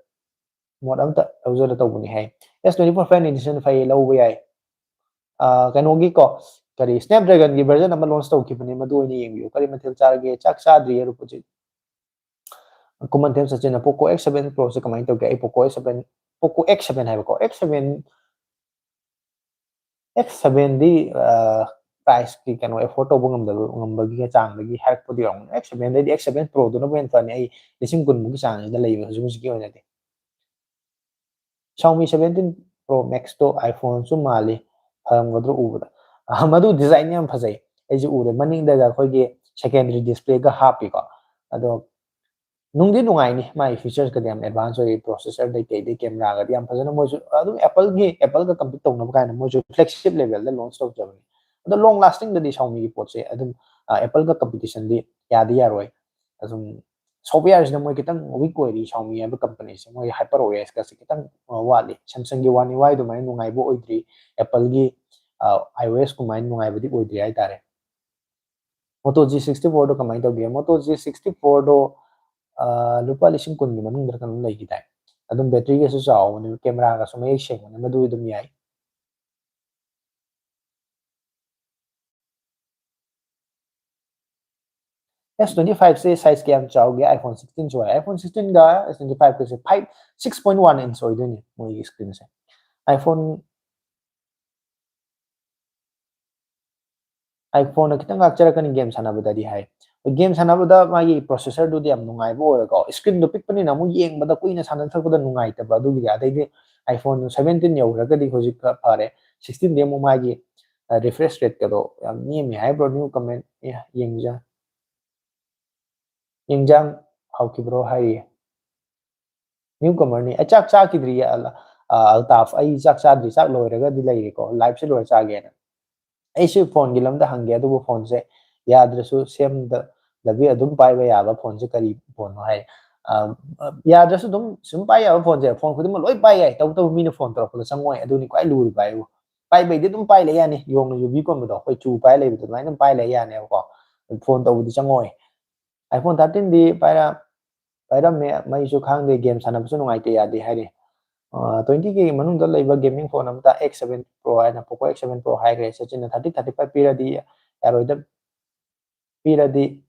ꯃꯣꯠ ꯑꯝꯇ ꯂꯧꯖꯔ ꯇꯧꯕꯅꯤ ꯍꯥꯏ꯫ S twenty-four Fan Edition ꯐꯩ, ꯂꯧꯕ ꯌꯥꯏ꯫ ꯑ, ꯀꯩꯅꯣꯒꯤꯀꯣ, ꯀꯔꯤ, Snapdragonꯒꯤ version ꯑꯃ launch ꯇꯧꯈꯤꯕꯅꯦ, ꯃꯗꯨ ꯑꯣꯏꯅ ꯌꯦꯡꯕꯤꯌꯨ꯫ ꯀꯔꯤ ꯃꯊꯦꯜ ꯆꯥꯔꯒꯦ? ꯆꯥꯛ ꯆꯥꯗ꯭ꯔꯤꯌꯦ, ꯔꯨꯄꯨꯖꯤꯠ꯫ ꯀꯨꯃꯟꯊꯦꯝ ꯁꯆꯤꯟꯅ Poco X seven Proꯁꯦ ꯀꯃꯥꯏꯅ ꯇꯧꯒꯦ? ꯑꯩ Poco X seven, Poco X seven ꯍꯥꯏꯕꯀꯣ, X seven, X sevenꯗꯤ, ꯑ, priceꯀꯤ ꯀꯩꯅꯣ afford ꯇꯧꯕ ꯉꯝꯗꯕ, ꯉꯝꯕꯒꯤ ꯆꯥꯡꯗꯒꯤ ꯍꯥꯏꯔꯛꯄꯗꯤ ꯑꯣꯏꯔꯝꯒꯅꯤ꯫ X sevenꯗꯩꯗꯤ X seven Proꯗꯨꯅꯕꯨ ꯍꯦꯟꯅ ꯐꯅꯤ꯫ ꯑꯩ ꯂꯤꯁꯤꯡ ꯀꯨꯟꯃꯨꯛꯀꯤ ꯆꯥꯡꯁꯤꯗ ꯂꯩꯕ ꯍꯧꯖꯤꯛ ꯍꯧꯖꯤꯛꯀꯤ ꯑꯣꯏꯅꯗꯤ꯫ Xiaomi seventeen Pro Maxꯇꯣ iPhoneꯁꯨ ꯃꯥꯜꯂꯤ, ꯐꯔꯝꯒꯗ꯭ꯔꯣ ꯎꯕꯗ? ꯑ, ꯃꯗꯨ design ꯌꯥꯝ ꯐꯖꯩ꯫ ꯑꯩꯁꯨ ꯎꯔꯦ, ꯃꯅꯤꯡꯗꯒ ꯑꯩꯈꯣꯏꯒꯤ secondary displayꯒ ꯍꯥꯞꯄꯤꯀꯣ꯫ ꯑꯗꯣ ꯅꯨꯡꯗꯤ ꯅꯨꯡꯉꯥꯏꯅꯤ, ꯃꯥꯒꯤ featuresꯀꯗꯤ ꯌꯥꯝ advance ꯑꯣꯏ, processorꯗꯩ ꯀꯩꯗꯩ cameraꯒꯗꯤ ꯌꯥꯝ ꯐꯖꯅ꯫ ꯃꯣꯏꯁꯨ ꯑꯗꯨꯝ Appleꯒꯤ, Appleꯒ compete ꯇꯧꯅꯕ ꯀꯥꯏꯅ ꯃꯣꯏꯁꯨ flagship levelꯗ launch ꯇꯧꯖꯕꯅꯤ꯫ ꯑꯗꯣ long lastingꯗꯗꯤ Xiaomiꯒꯤ ꯄꯣꯠꯁꯦ ꯑꯗꯨꯝ ꯑ, Appleꯒ competitionꯗꯤ ꯌꯥꯗꯤ ꯌꯥꯔꯣꯏ꯫ ꯑꯗꯨꯝ softwareꯁꯤꯅ ꯃꯣꯏ ꯈꯤꯇꯪ weak ꯑꯣꯏꯔꯤ, Xiaomi ꯍꯥꯏꯕ companyꯁꯦ꯫ ꯃꯣꯏ HyperOSꯀꯁꯦ ꯈꯤꯇꯪ ꯑ, ꯋꯥꯠꯂꯤ꯫ Samsungꯒꯤ One UI ꯑꯗꯨꯃꯥꯏꯅ ꯅꯨꯡꯉꯥꯏꯕ ꯑꯣꯏꯗ꯭ꯔꯤ, Appleꯒꯤ ꯑ, iOS ꯀꯨꯃꯥꯏꯅ ꯅꯨꯡꯉꯥꯏꯕꯗꯤ ꯑꯣꯏꯗ꯭ꯔꯤ ꯍꯥꯏꯇꯥꯔꯦ꯫ Moto G sixty fourꯗꯣ ꯀꯃꯥꯏꯅ ꯇꯧꯒꯦ? Moto G sixty fourꯗꯣ ꯑ, ꯂꯨꯄꯥ ꯂꯤꯁꯤꯡ ꯀꯨꯟꯒꯤ ꯃꯅꯨꯡꯗ ꯀꯩꯅꯣꯝ ꯂꯩꯈꯤꯗꯥꯏ? ꯑꯗꯨꯝ batteryꯒꯁꯨ ꯆꯥꯎꯕꯅꯦ, cameraꯒꯁꯨ ꯃꯌꯦꯛ ꯁꯦꯡꯕꯅꯦ, ꯃꯗꯨ ꯑꯗꯨꯝ ꯌꯥꯏ꯫ S twenty fiveꯁꯦ size ꯀꯌꯥꯝ ꯆꯥꯎꯒꯦ? iPhone sixteenꯁꯨ ꯍꯥꯏ꯫ iPhone sixteenꯒ S twenty fiveꯀꯁꯦ five, six point one inch ꯑꯣꯏꯗꯣꯏꯅꯦ ꯃꯣꯏꯒꯤ screenꯁꯦ꯫ iPhone iPhoneꯅ ꯈꯤꯇꯪ ꯉꯥꯛꯆꯔꯛꯀꯅꯤ game ꯁꯥꯟꯅꯕꯗꯗꯤ ꯍꯥꯏ꯫ Game ꯁꯥꯟꯅꯕꯗ ꯃꯥꯒꯤ processorꯗꯨꯗꯤ ꯌꯥꯝ ꯅꯨꯡꯉꯥꯏꯕ ꯑꯣꯏꯔꯒ, screenꯗꯣ ꯄꯤꯛꯄꯅꯤꯅ ꯑꯃꯨꯛ ꯌꯦꯡꯕꯗ, ꯀꯨꯏꯅ ꯁꯥꯟꯅꯊꯔꯛꯄꯗ ꯅꯨꯡꯉꯥꯏꯇꯕ ꯑꯗꯨꯒꯤꯗꯤ꯫ ꯑꯗꯩꯗꯤ iPhone seventeen ꯌꯧꯈ꯭ꯔꯒꯗꯤ ꯍꯧꯖꯤꯛ ꯈꯔ ꯐꯔꯦ, sixteenꯗꯤ ꯑꯃꯨꯛ ꯃꯥꯒꯤ refresh rateꯀꯗꯣ ꯌꯥꯝ ꯅꯦꯝꯃꯦ ꯍꯥꯏꯕ꯭ꯔꯣ? New comment, ꯑꯦ, ꯌꯦꯡꯖ ꯌꯦꯡꯖꯥꯡ ꯍꯥꯎꯈꯤꯕ꯭ꯔꯣ ꯍꯥꯏꯔꯤꯌꯦ꯫ Newcomerꯅꯤ꯫ ꯑꯩ ꯆꯥꯛ ꯆꯥꯈꯤꯗ꯭ꯔꯤꯌꯦ, ꯑꯜ-, ꯑ, ꯑꯜꯇꯥꯐ꯫ ꯑꯩ ꯆꯥꯛ ꯆꯥꯗ꯭ꯔꯤ, ꯆꯥꯛ ꯂꯣꯏꯔꯒꯗꯤ ꯂꯩꯔꯤꯀꯣ, liveꯁꯦ ꯂꯣꯏꯔ ꯆꯥꯒꯦꯅ꯫ ꯑꯩꯁꯨ phoneꯒꯤ ꯂꯝꯗ ꯍꯪꯒꯦ, ꯑꯗꯨꯕꯨ phoneꯁꯦ ꯌꯥꯗ꯭ꯔꯁꯨ ꯁꯦꯝꯗꯕꯤ ꯑꯗꯨꯝ ꯄꯥꯏꯕ ꯌꯥꯕ phoneꯁꯦ ꯀꯔꯤ phoneꯅꯣ ꯍꯥꯏ꯫ ꯑ, ꯑ, ꯌꯥꯗ꯭ꯔꯁꯨ ꯑꯗꯨꯝ ꯁꯨꯝ ꯄꯥꯏ ꯌꯥꯕ phoneꯁꯦ, phone ꯈꯨꯗꯤꯡꯃꯛ ꯂꯣꯏ ꯄꯥꯏ ꯌꯥꯏ, ꯇꯧꯕꯇꯕꯨ ꯃꯤꯅ phone ꯇꯧꯔꯛꯄꯗ ꯆꯪꯉꯣꯏ, ꯑꯗꯨꯅꯤ ꯈ꯭ꯋꯥꯏ ꯂꯨꯔꯤꯕ ꯍꯥꯏꯕꯨ꯫ ꯄꯥꯏꯕꯩꯗꯤ ꯑꯗꯨꯝ ꯄꯥꯏ ꯂꯩ ꯌꯥꯅꯤ, ꯌꯣꯡꯅ ꯌꯨꯕꯤ ꯀꯣꯟꯕꯗꯣ, ꯑꯩꯈꯣꯏ ꯆꯨ ꯄꯥꯏ ꯂꯩꯕꯗꯣ ꯑꯗꯨꯃꯥꯏꯅ ꯑꯗꯨꯝ ꯄꯥꯏ ꯂꯩ ꯌꯥꯅꯦꯕꯀꯣ꯫ Phone ꯇꯧꯕꯗꯤ ꯆꯪꯉꯣꯏ꯫ iPhone thirteenꯗꯤ ꯄꯥꯏꯔ-, ꯄꯥꯏꯔꯝꯃꯦ, ꯃꯩꯁꯨ ꯈꯥꯡꯗꯦ, game ꯁꯥꯟꯅꯕꯁꯨ ꯅꯨꯡꯉꯥꯏꯇꯦ, ꯌꯥꯗꯦ ꯍꯥꯏꯔꯤ꯫ ꯑ, twenty K ꯃꯅꯨꯡꯗ ꯂꯩꯕ gaming phone ꯑꯝꯇ, X seven Pro ꯍꯥꯏꯅ, Poco X seven Pro ꯍꯥꯏꯈ꯭ꯔꯦ, ꯁꯆꯤꯟꯅ thirty, thirty five ꯄꯤꯔꯗꯤ ꯌꯥꯔꯣꯏꯗ, ꯄꯤꯔꯗꯤ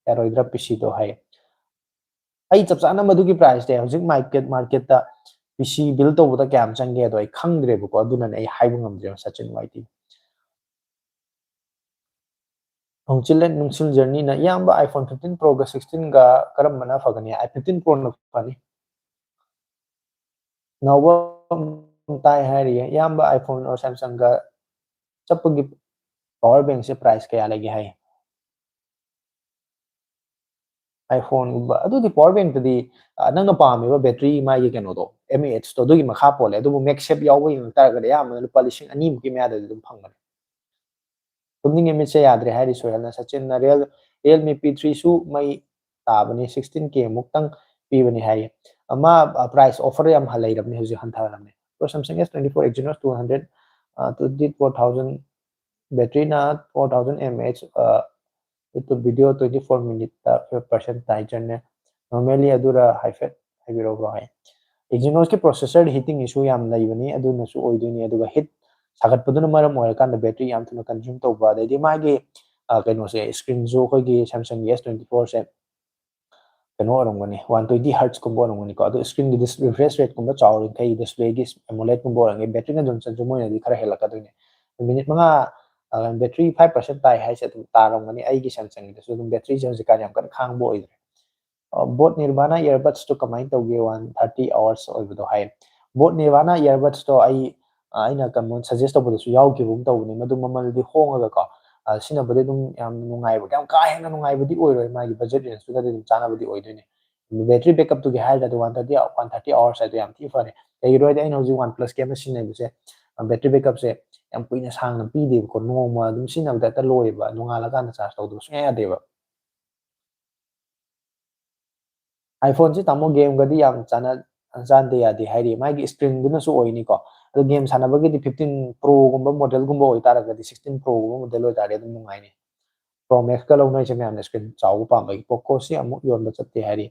ꯌꯥꯔꯣꯏꯗ꯭ꯔꯥ PCꯗꯣ ꯍꯥꯏ꯫ ꯑꯩ ꯆꯞ ꯆꯥꯅ ꯃꯗꯨꯒꯤ priceꯁꯦ ꯍꯧꯖꯤꯛ market, marketꯇ PC build ꯇꯧꯕꯗ ꯀꯌꯥꯝ ꯆꯪꯒꯦ ꯑꯗꯣ ꯑꯩ ꯈꯪꯗ꯭ꯔꯦꯕꯀꯣ, ꯑꯗꯨꯅꯅꯦ ꯑꯩ ꯍꯥꯏꯕ ꯉꯝꯗ꯭ꯔꯦꯕ, ꯁꯆꯤꯟ ꯋꯥꯏꯇꯤ꯫ ꯅꯨꯡꯁꯤꯜ ꯖꯔꯅꯤꯅ, "ꯏꯌꯥꯝꯕ, iPhone fifteen Proꯒ sixteenꯒ ꯀꯔꯝꯕꯅ ꯐꯒꯅꯤ?" ꯑꯥꯏ ꯐꯤꯐꯇꯤꯟ ꯄ꯭ꯔꯣꯅ ꯐꯅꯤ꯫ ꯅꯥꯎꯕ ꯇꯥꯏ ꯍꯥꯏꯔꯤꯌꯦ, "ꯏꯌꯥꯝꯕ, iPhone or Samsungꯒ ꯆꯠꯄꯒꯤ ꯄꯋꯥꯔ ꯕꯦꯡꯁꯦ ꯄ꯭ꯔꯥꯏꯁ ꯀꯌꯥ ꯂꯩꯒꯦ ꯍꯥꯏ? ꯑꯥꯏꯐꯣꯟꯒꯨꯝꯕ ꯑꯗꯨꯗꯤ ꯄꯋꯥꯔ ꯕꯦꯡꯇꯗꯤ ꯅꯪꯅ ꯄꯥꯝꯃꯤꯕ ꯕꯦꯇ꯭ꯔꯤ ꯃꯥꯒꯤ ꯀꯩꯅꯣꯗꯣ, ꯑꯦꯝ ꯑꯦ ꯑꯦꯆꯇꯣ, ꯑꯗꯨꯒꯤ ꯃꯈꯥ ꯄꯣꯜꯂꯦ꯫ ꯑꯗꯨꯕꯨ ꯃꯦꯛꯁꯦꯞ ꯌꯥꯎꯕ ꯌꯦꯡꯉꯛ ꯇꯥꯔꯒꯗꯤ ꯑꯌꯥꯝꯕꯅ ꯂꯨꯄꯥ ꯂꯤꯁꯤꯡ ꯑꯅꯤꯃꯨꯛꯀꯤ ꯃꯌꯥꯗꯗꯤ ꯑꯗꯨꯝ ꯐꯪꯕꯅꯦ꯫ ꯇꯨꯝꯅꯤꯡꯉꯦ, ꯃꯤꯠꯁꯦ ꯌꯥꯗ꯭ꯔꯦ ꯍꯥꯏꯔꯤ ꯁꯣꯍꯦꯜꯅ꯫ ꯁꯆꯤꯟꯅ ꯔꯤꯌꯦꯜ ꯔꯤꯌꯦꯜꯃꯤ ꯄꯤ ꯊ꯭ꯔꯤꯁꯨ ꯃꯩ ꯇꯥꯕꯅꯤ, ꯁꯤꯛꯁꯇꯤꯟ ꯀꯦ ꯃꯨꯛꯇꯪ ꯄꯤꯕꯅꯤ ꯍꯥꯏꯌꯦ꯫ ꯃꯥ ꯄ꯭ꯔꯥꯏꯁ ꯑꯣꯐꯔ ꯌꯥꯝ ꯂꯩꯔꯕꯅꯤ ꯍꯧꯖꯤꯛ, ꯍꯟꯊꯔꯕꯅꯤ꯫ ꯑꯗꯣ Samsung S twenty four Exynos two hundred, twenty four thousand, ꯕꯦꯇ꯭ꯔꯤꯅ four thousand M H, YouTube video twenty four ꯃꯤꯅꯤꯠꯇ ꯐꯥꯏꯚ ꯄꯥꯔꯁꯦꯟ ꯇꯥꯏꯖꯔꯅꯦ꯫ ꯅꯣꯔꯃꯦꯂꯤ ꯑꯗꯨꯔ ꯍꯥꯏꯐꯦꯠ ꯍꯥꯏꯕꯤꯔꯛꯎꯕ꯭ꯔꯣ ꯍꯥꯏ꯫ ꯑꯦꯛꯖꯤꯅꯣꯁꯀꯤ ꯄ꯭ꯔꯣꯁꯦꯁꯔ ꯍꯤꯇꯤꯡ ꯏꯁꯨ ꯌꯥꯝ ꯂꯩꯕꯅꯤ, ꯑꯗꯨꯅꯁꯨ ꯑꯣꯏꯗꯣꯏꯅꯤ꯫ ꯑꯗꯨꯒ ꯍꯤꯠ ꯁꯥꯒꯠꯄꯗꯨꯅ ꯃꯔꯝ ꯑꯣꯏꯔꯀꯥꯟꯗ ꯕꯦꯇ꯭ꯔꯤ ꯌꯥꯝ ꯊꯨꯅ ꯀꯟꯖ꯭ꯌꯨꯝ ꯇꯧꯕ, ꯑꯗꯩꯗꯤ ꯃꯥꯒꯤ ꯑ, ꯀꯩꯅꯣꯁꯦ, ꯁ꯭ꯀ꯭ꯔꯤꯟꯁꯨ ꯑꯩꯈꯣꯏꯒꯤ ꯁꯦꯝꯁꯪꯒꯤ ꯑꯦꯁ ꯇ꯭ꯋꯦꯟꯇꯤ ꯐꯣꯔꯁꯦ ꯀꯩꯅꯣ ꯑꯣꯏꯔꯝꯒꯅꯤ, ꯋꯥꯟ ꯇ꯭ꯋꯦꯟꯇꯤ ꯍꯔꯠꯁꯀꯨꯝꯕ ꯑꯣꯏꯔꯝꯒꯅꯤꯀꯣ꯫ ꯑꯗꯣ ꯁ꯭ꯀ꯭ꯔꯤꯟꯒꯤ ꯔꯤꯐ꯭ꯔꯦꯁ ꯔꯦꯠꯀꯨꯝꯕ ꯆꯥꯎꯔꯤꯈꯩ, ꯗꯤꯁꯄ꯭ꯂꯦꯒꯤ ꯑꯦꯃꯣꯂꯦꯗꯀꯨꯝꯕ ꯑꯣꯏꯔꯝꯒꯅꯤ, ꯕꯦꯇ꯭ꯔꯤꯅ ꯑꯗꯨꯝ ꯆꯟꯁꯨ ꯃꯣꯏꯅꯗꯤ ꯈꯔ ꯍꯦꯜꯂꯛꯀꯗꯣꯏꯅꯦ꯫ ꯃꯤꯅꯤꯠ ꯃꯉꯥ ꯕꯦꯇ꯭ꯔꯤ ꯐꯥꯏꯚ ꯄꯥꯔꯁꯦꯟ ꯇꯥꯏ ꯍꯥꯏꯁꯦ ꯑꯗꯨꯝ ꯇꯥꯔꯝꯒꯅꯤ꯫ ꯑꯩꯒꯤ ꯁꯦꯝꯁꯪꯒꯤꯗꯁꯨ ꯑꯗꯨꯝ ꯕꯦꯇ꯭ꯔꯤꯁꯦ ꯍꯧꯖꯤꯛꯀꯥꯟ ꯌꯥꯝ ꯀꯟꯅ ꯈꯥꯡꯕ ꯑꯣꯏꯗ꯭ꯔꯦ꯫ ꯕꯣꯠ ꯅꯤꯔꯕꯥꯅꯥ ꯏꯌꯔꯕꯠꯁꯇꯣ ꯀꯃꯥꯏꯅ ꯇꯧꯒꯦ, ꯋꯥꯟ ꯊꯥꯔꯇꯤ ꯑꯋꯥꯔꯁ ꯑꯣꯏꯕꯗꯣ ꯍꯥꯏ꯫ ꯕꯣꯠ ꯅꯤꯔꯕꯥꯅꯥ ꯏꯌꯔꯕꯠꯁꯇꯣ ꯑꯩ ꯑ, ꯑꯩꯅ ꯀꯩꯅꯣ ꯁꯖꯦꯁ ꯇꯧꯕꯗꯁꯨ ꯌꯥꯎꯈꯤꯕꯒꯨꯝ ꯇꯧꯕꯅꯤ꯫ ꯃꯗꯨ ꯃꯃꯜꯗꯤ ꯍꯣꯡꯉꯒꯀꯣ, ꯑ, ꯁꯤꯖꯤꯟꯅꯕꯗꯤ ꯑꯗꯨꯝ ꯌꯥꯝ ꯅꯨꯡꯉꯥꯏꯕ, ꯌꯥꯝ ꯀꯥ ꯍꯦꯟꯅ ꯅꯨꯡꯉꯥꯏꯕꯗꯤ ꯑꯣꯏꯔꯣꯏ, ꯃꯥꯒꯤ ꯕꯖꯦꯠ ꯔꯦꯟꯖꯇꯨꯒꯗꯤ ꯑꯗꯨꯝ ꯆꯥꯟꯅꯕꯗꯤ ꯑꯣꯏꯗꯣꯏꯅꯦ꯫ ꯕꯦꯇ꯭ꯔꯤ ꯕꯦꯛꯀꯞꯇꯨꯒꯤ ꯍꯥꯏꯔꯒꯗꯤ one thirty, one thirty hours ꯍꯥꯏꯗꯣ ꯌꯥꯝ ꯊꯤ ꯐꯔꯦ꯫ ꯀꯩꯒꯤꯅꯣ ꯍꯥꯏꯗꯤ ꯑꯩꯅ ꯍꯧꯖꯤꯛ ꯋꯥꯟ ꯄ꯭ꯂꯁꯀꯤ ꯑꯃ ꯁꯤꯖꯤꯟꯅꯩꯕꯁꯦ, ꯑ, ꯕꯦꯇ꯭ꯔꯤ ꯕꯦꯛꯀꯞꯁꯦ ꯌꯥꯝ ꯀꯨꯏꯅ ꯁꯥꯡꯅ ꯄꯤꯗꯦꯕꯀꯣ, ꯅꯣꯡꯃ ꯑꯗꯨꯝ ꯁꯤꯖꯤꯟꯅꯕꯗ ꯍꯦꯛꯇ ꯂꯣꯏꯌꯦꯕ, ꯅꯣꯡꯉꯥꯜꯂꯀꯥꯟꯗ ꯆꯥꯔꯖ ꯇꯧꯗꯕ ꯁꯨꯡꯌꯥ ꯌꯥꯗꯦꯕ꯫ ꯑꯥꯏꯐꯣꯟꯁꯤ ꯇꯥꯃꯣ ꯒꯦꯝꯒꯗꯤ ꯌꯥꯝ ꯆꯥꯟꯅ-, ꯆꯥꯟꯗ ꯌꯥꯗꯦ ꯍꯥꯏꯔꯤ, ꯃꯥꯒꯤ ꯁ꯭ꯀ꯭ꯔꯤꯟꯗꯨꯅꯁꯨ ꯑꯣꯏꯅꯤꯀꯣ꯫ ꯑꯗꯣ ꯒꯦꯝ ꯁꯥꯟꯅꯕꯒꯤꯗꯤ ꯐꯤꯐꯇꯤꯟ ꯄ꯭ꯔꯣꯒꯨꯝꯕ ꯃꯣꯗꯦꯜꯒꯨꯝꯕ ꯑꯣꯏꯇꯥꯔꯒꯗꯤ, ꯁꯤꯛꯁꯇꯤꯟ ꯄ꯭ꯔꯣꯒꯨꯝꯕ ꯃꯣꯗꯦꯜ ꯑꯣꯏꯇꯥꯔꯗꯤ ꯑꯗꯨꯝ ꯅꯨꯡꯉꯥꯏꯅꯤ꯫ ꯄ꯭ꯔꯣ ꯃꯦꯛꯁꯀ ꯂꯧꯅꯔꯤꯁꯦ ꯃꯌꯥꯝꯅ ꯁ꯭ꯀ꯭ꯔꯤꯟ ꯆꯥꯎꯕ ꯄꯥꯝꯕꯒꯤ꯫ ꯄꯣꯀꯣꯁꯤ ꯑꯃꯨꯛ ꯌꯣꯟꯕ ꯆꯠꯇꯦ ꯍꯥꯏꯔꯤ꯫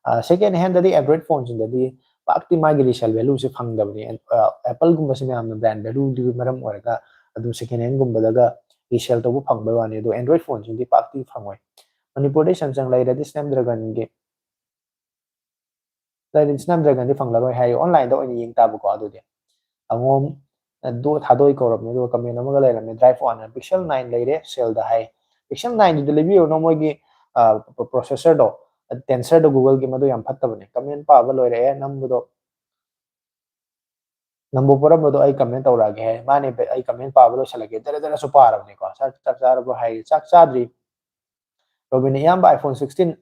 ꯑ, ꯁꯦꯀꯦꯟ ꯍꯦꯟꯗꯗꯤ ꯑꯦꯟꯗ꯭ꯔꯣꯏꯗ ꯐꯣꯟꯁꯤꯡꯗꯗꯤ ꯄꯥꯛꯇꯤ ꯃꯥꯒꯤ ꯔꯤꯁꯦꯜ ꯚꯦꯂꯨꯁꯦ ꯐꯪꯗꯕꯅꯤ꯫ ꯑꯦꯟ-, ꯑ, ꯑꯦꯄꯜꯒꯨꯝꯕꯁꯤ ꯃꯌꯥꯝꯅ ꯕ꯭ꯔꯥꯟ ꯚꯦꯂꯨꯗꯨꯒꯤ ꯃꯔꯝ ꯑꯣꯏꯔꯒ ꯑꯗꯨꯝ ꯁꯦꯀꯦꯟ ꯍꯦꯟꯒꯨꯝꯕꯗꯒ ꯔꯤꯁꯦꯜ ꯇꯧꯕ ꯐꯪꯕꯩ ꯋꯥꯅꯤ, ꯑꯗꯣ ꯑꯦꯟꯗ꯭ꯔꯣꯏꯗ ꯐꯣꯟꯁꯤꯡꯗꯤ ꯄꯥꯛꯇꯤ ꯐꯪꯉꯣꯏ꯫ ꯃꯅꯤꯄꯨꯔꯗ ꯁꯦꯝꯁꯪ ꯂꯩꯔꯗꯤ ꯁ꯭ꯅꯦꯞꯗ꯭ꯔꯦꯒꯟꯒꯤ, ꯂꯩꯔꯗꯤ ꯁ꯭ꯅꯦꯞꯗ꯭ꯔꯦꯒꯟꯗꯤ ꯐꯪꯂꯔꯣꯏ ꯍꯥꯏ, ꯑꯣꯟꯂꯥꯏꯟꯗ ꯑꯣꯏꯅ ꯌꯦꯡ ꯇꯥꯕꯀꯣ꯫ ꯑꯗꯨꯗꯤ ꯑꯉꯣꯝ, ꯑ, ꯗꯣ ꯊꯥꯗꯣꯏ ꯀꯧꯔꯕꯅꯤ, ꯑꯗꯨꯒ ꯀꯃꯦꯟ ꯑꯃꯒ ꯂꯩꯔꯝꯃꯦ, ꯗ꯭ꯔꯥꯏꯐ ꯋꯥꯟ, ꯄꯤꯛꯁꯦꯜ ꯅꯥꯏꯟ ꯂꯩꯔꯦ ꯁꯦꯜꯗ ꯍꯥꯏ꯫ ꯄꯤꯛꯁꯦꯜ ꯅꯥꯏꯟꯗꯨꯗꯤ ꯂꯩꯕꯤꯔꯨꯅꯨ, ꯃꯣꯏꯒꯤ, ꯑ, ꯄ-, ꯄ꯭ꯔꯣꯁꯦꯁꯔꯗꯣ, ꯇꯦꯟꯁꯔꯗꯣ ꯒꯨꯒꯜꯒꯤ, ꯃꯗꯨ ꯌꯥꯝ ꯐꯠꯇꯕꯅꯦ꯫ ꯀꯃꯦꯟ ꯄꯥꯕ ꯂꯣꯏꯔꯛꯑꯦ, ꯅꯝꯕꯗꯣ ꯅꯝꯕꯣ ꯄꯣꯔꯝꯕꯗꯣ ꯑꯩ comment ꯇꯧꯔꯛꯑꯒꯦ ꯍꯥꯏ꯫ ꯃꯥꯅꯦ, ꯑꯩ comment ꯄꯥꯕ ꯂꯣꯏꯁꯤꯜꯂꯒꯦ꯫ ꯖꯔ ꯖꯔꯁꯨ ꯄꯥꯔꯕꯅꯤꯀꯣ꯫ "ꯆꯥꯛ, ꯆꯥꯛ ꯆꯥꯔꯕ꯭ꯔꯣ?" ꯍꯥꯏꯔꯤ꯫ "ꯆꯥꯛ ꯆꯥꯗ꯭ꯔꯤ꯫" ꯔꯣꯕꯤꯟꯅ, "ꯏꯌꯥꯝꯕ, iPhone sixteen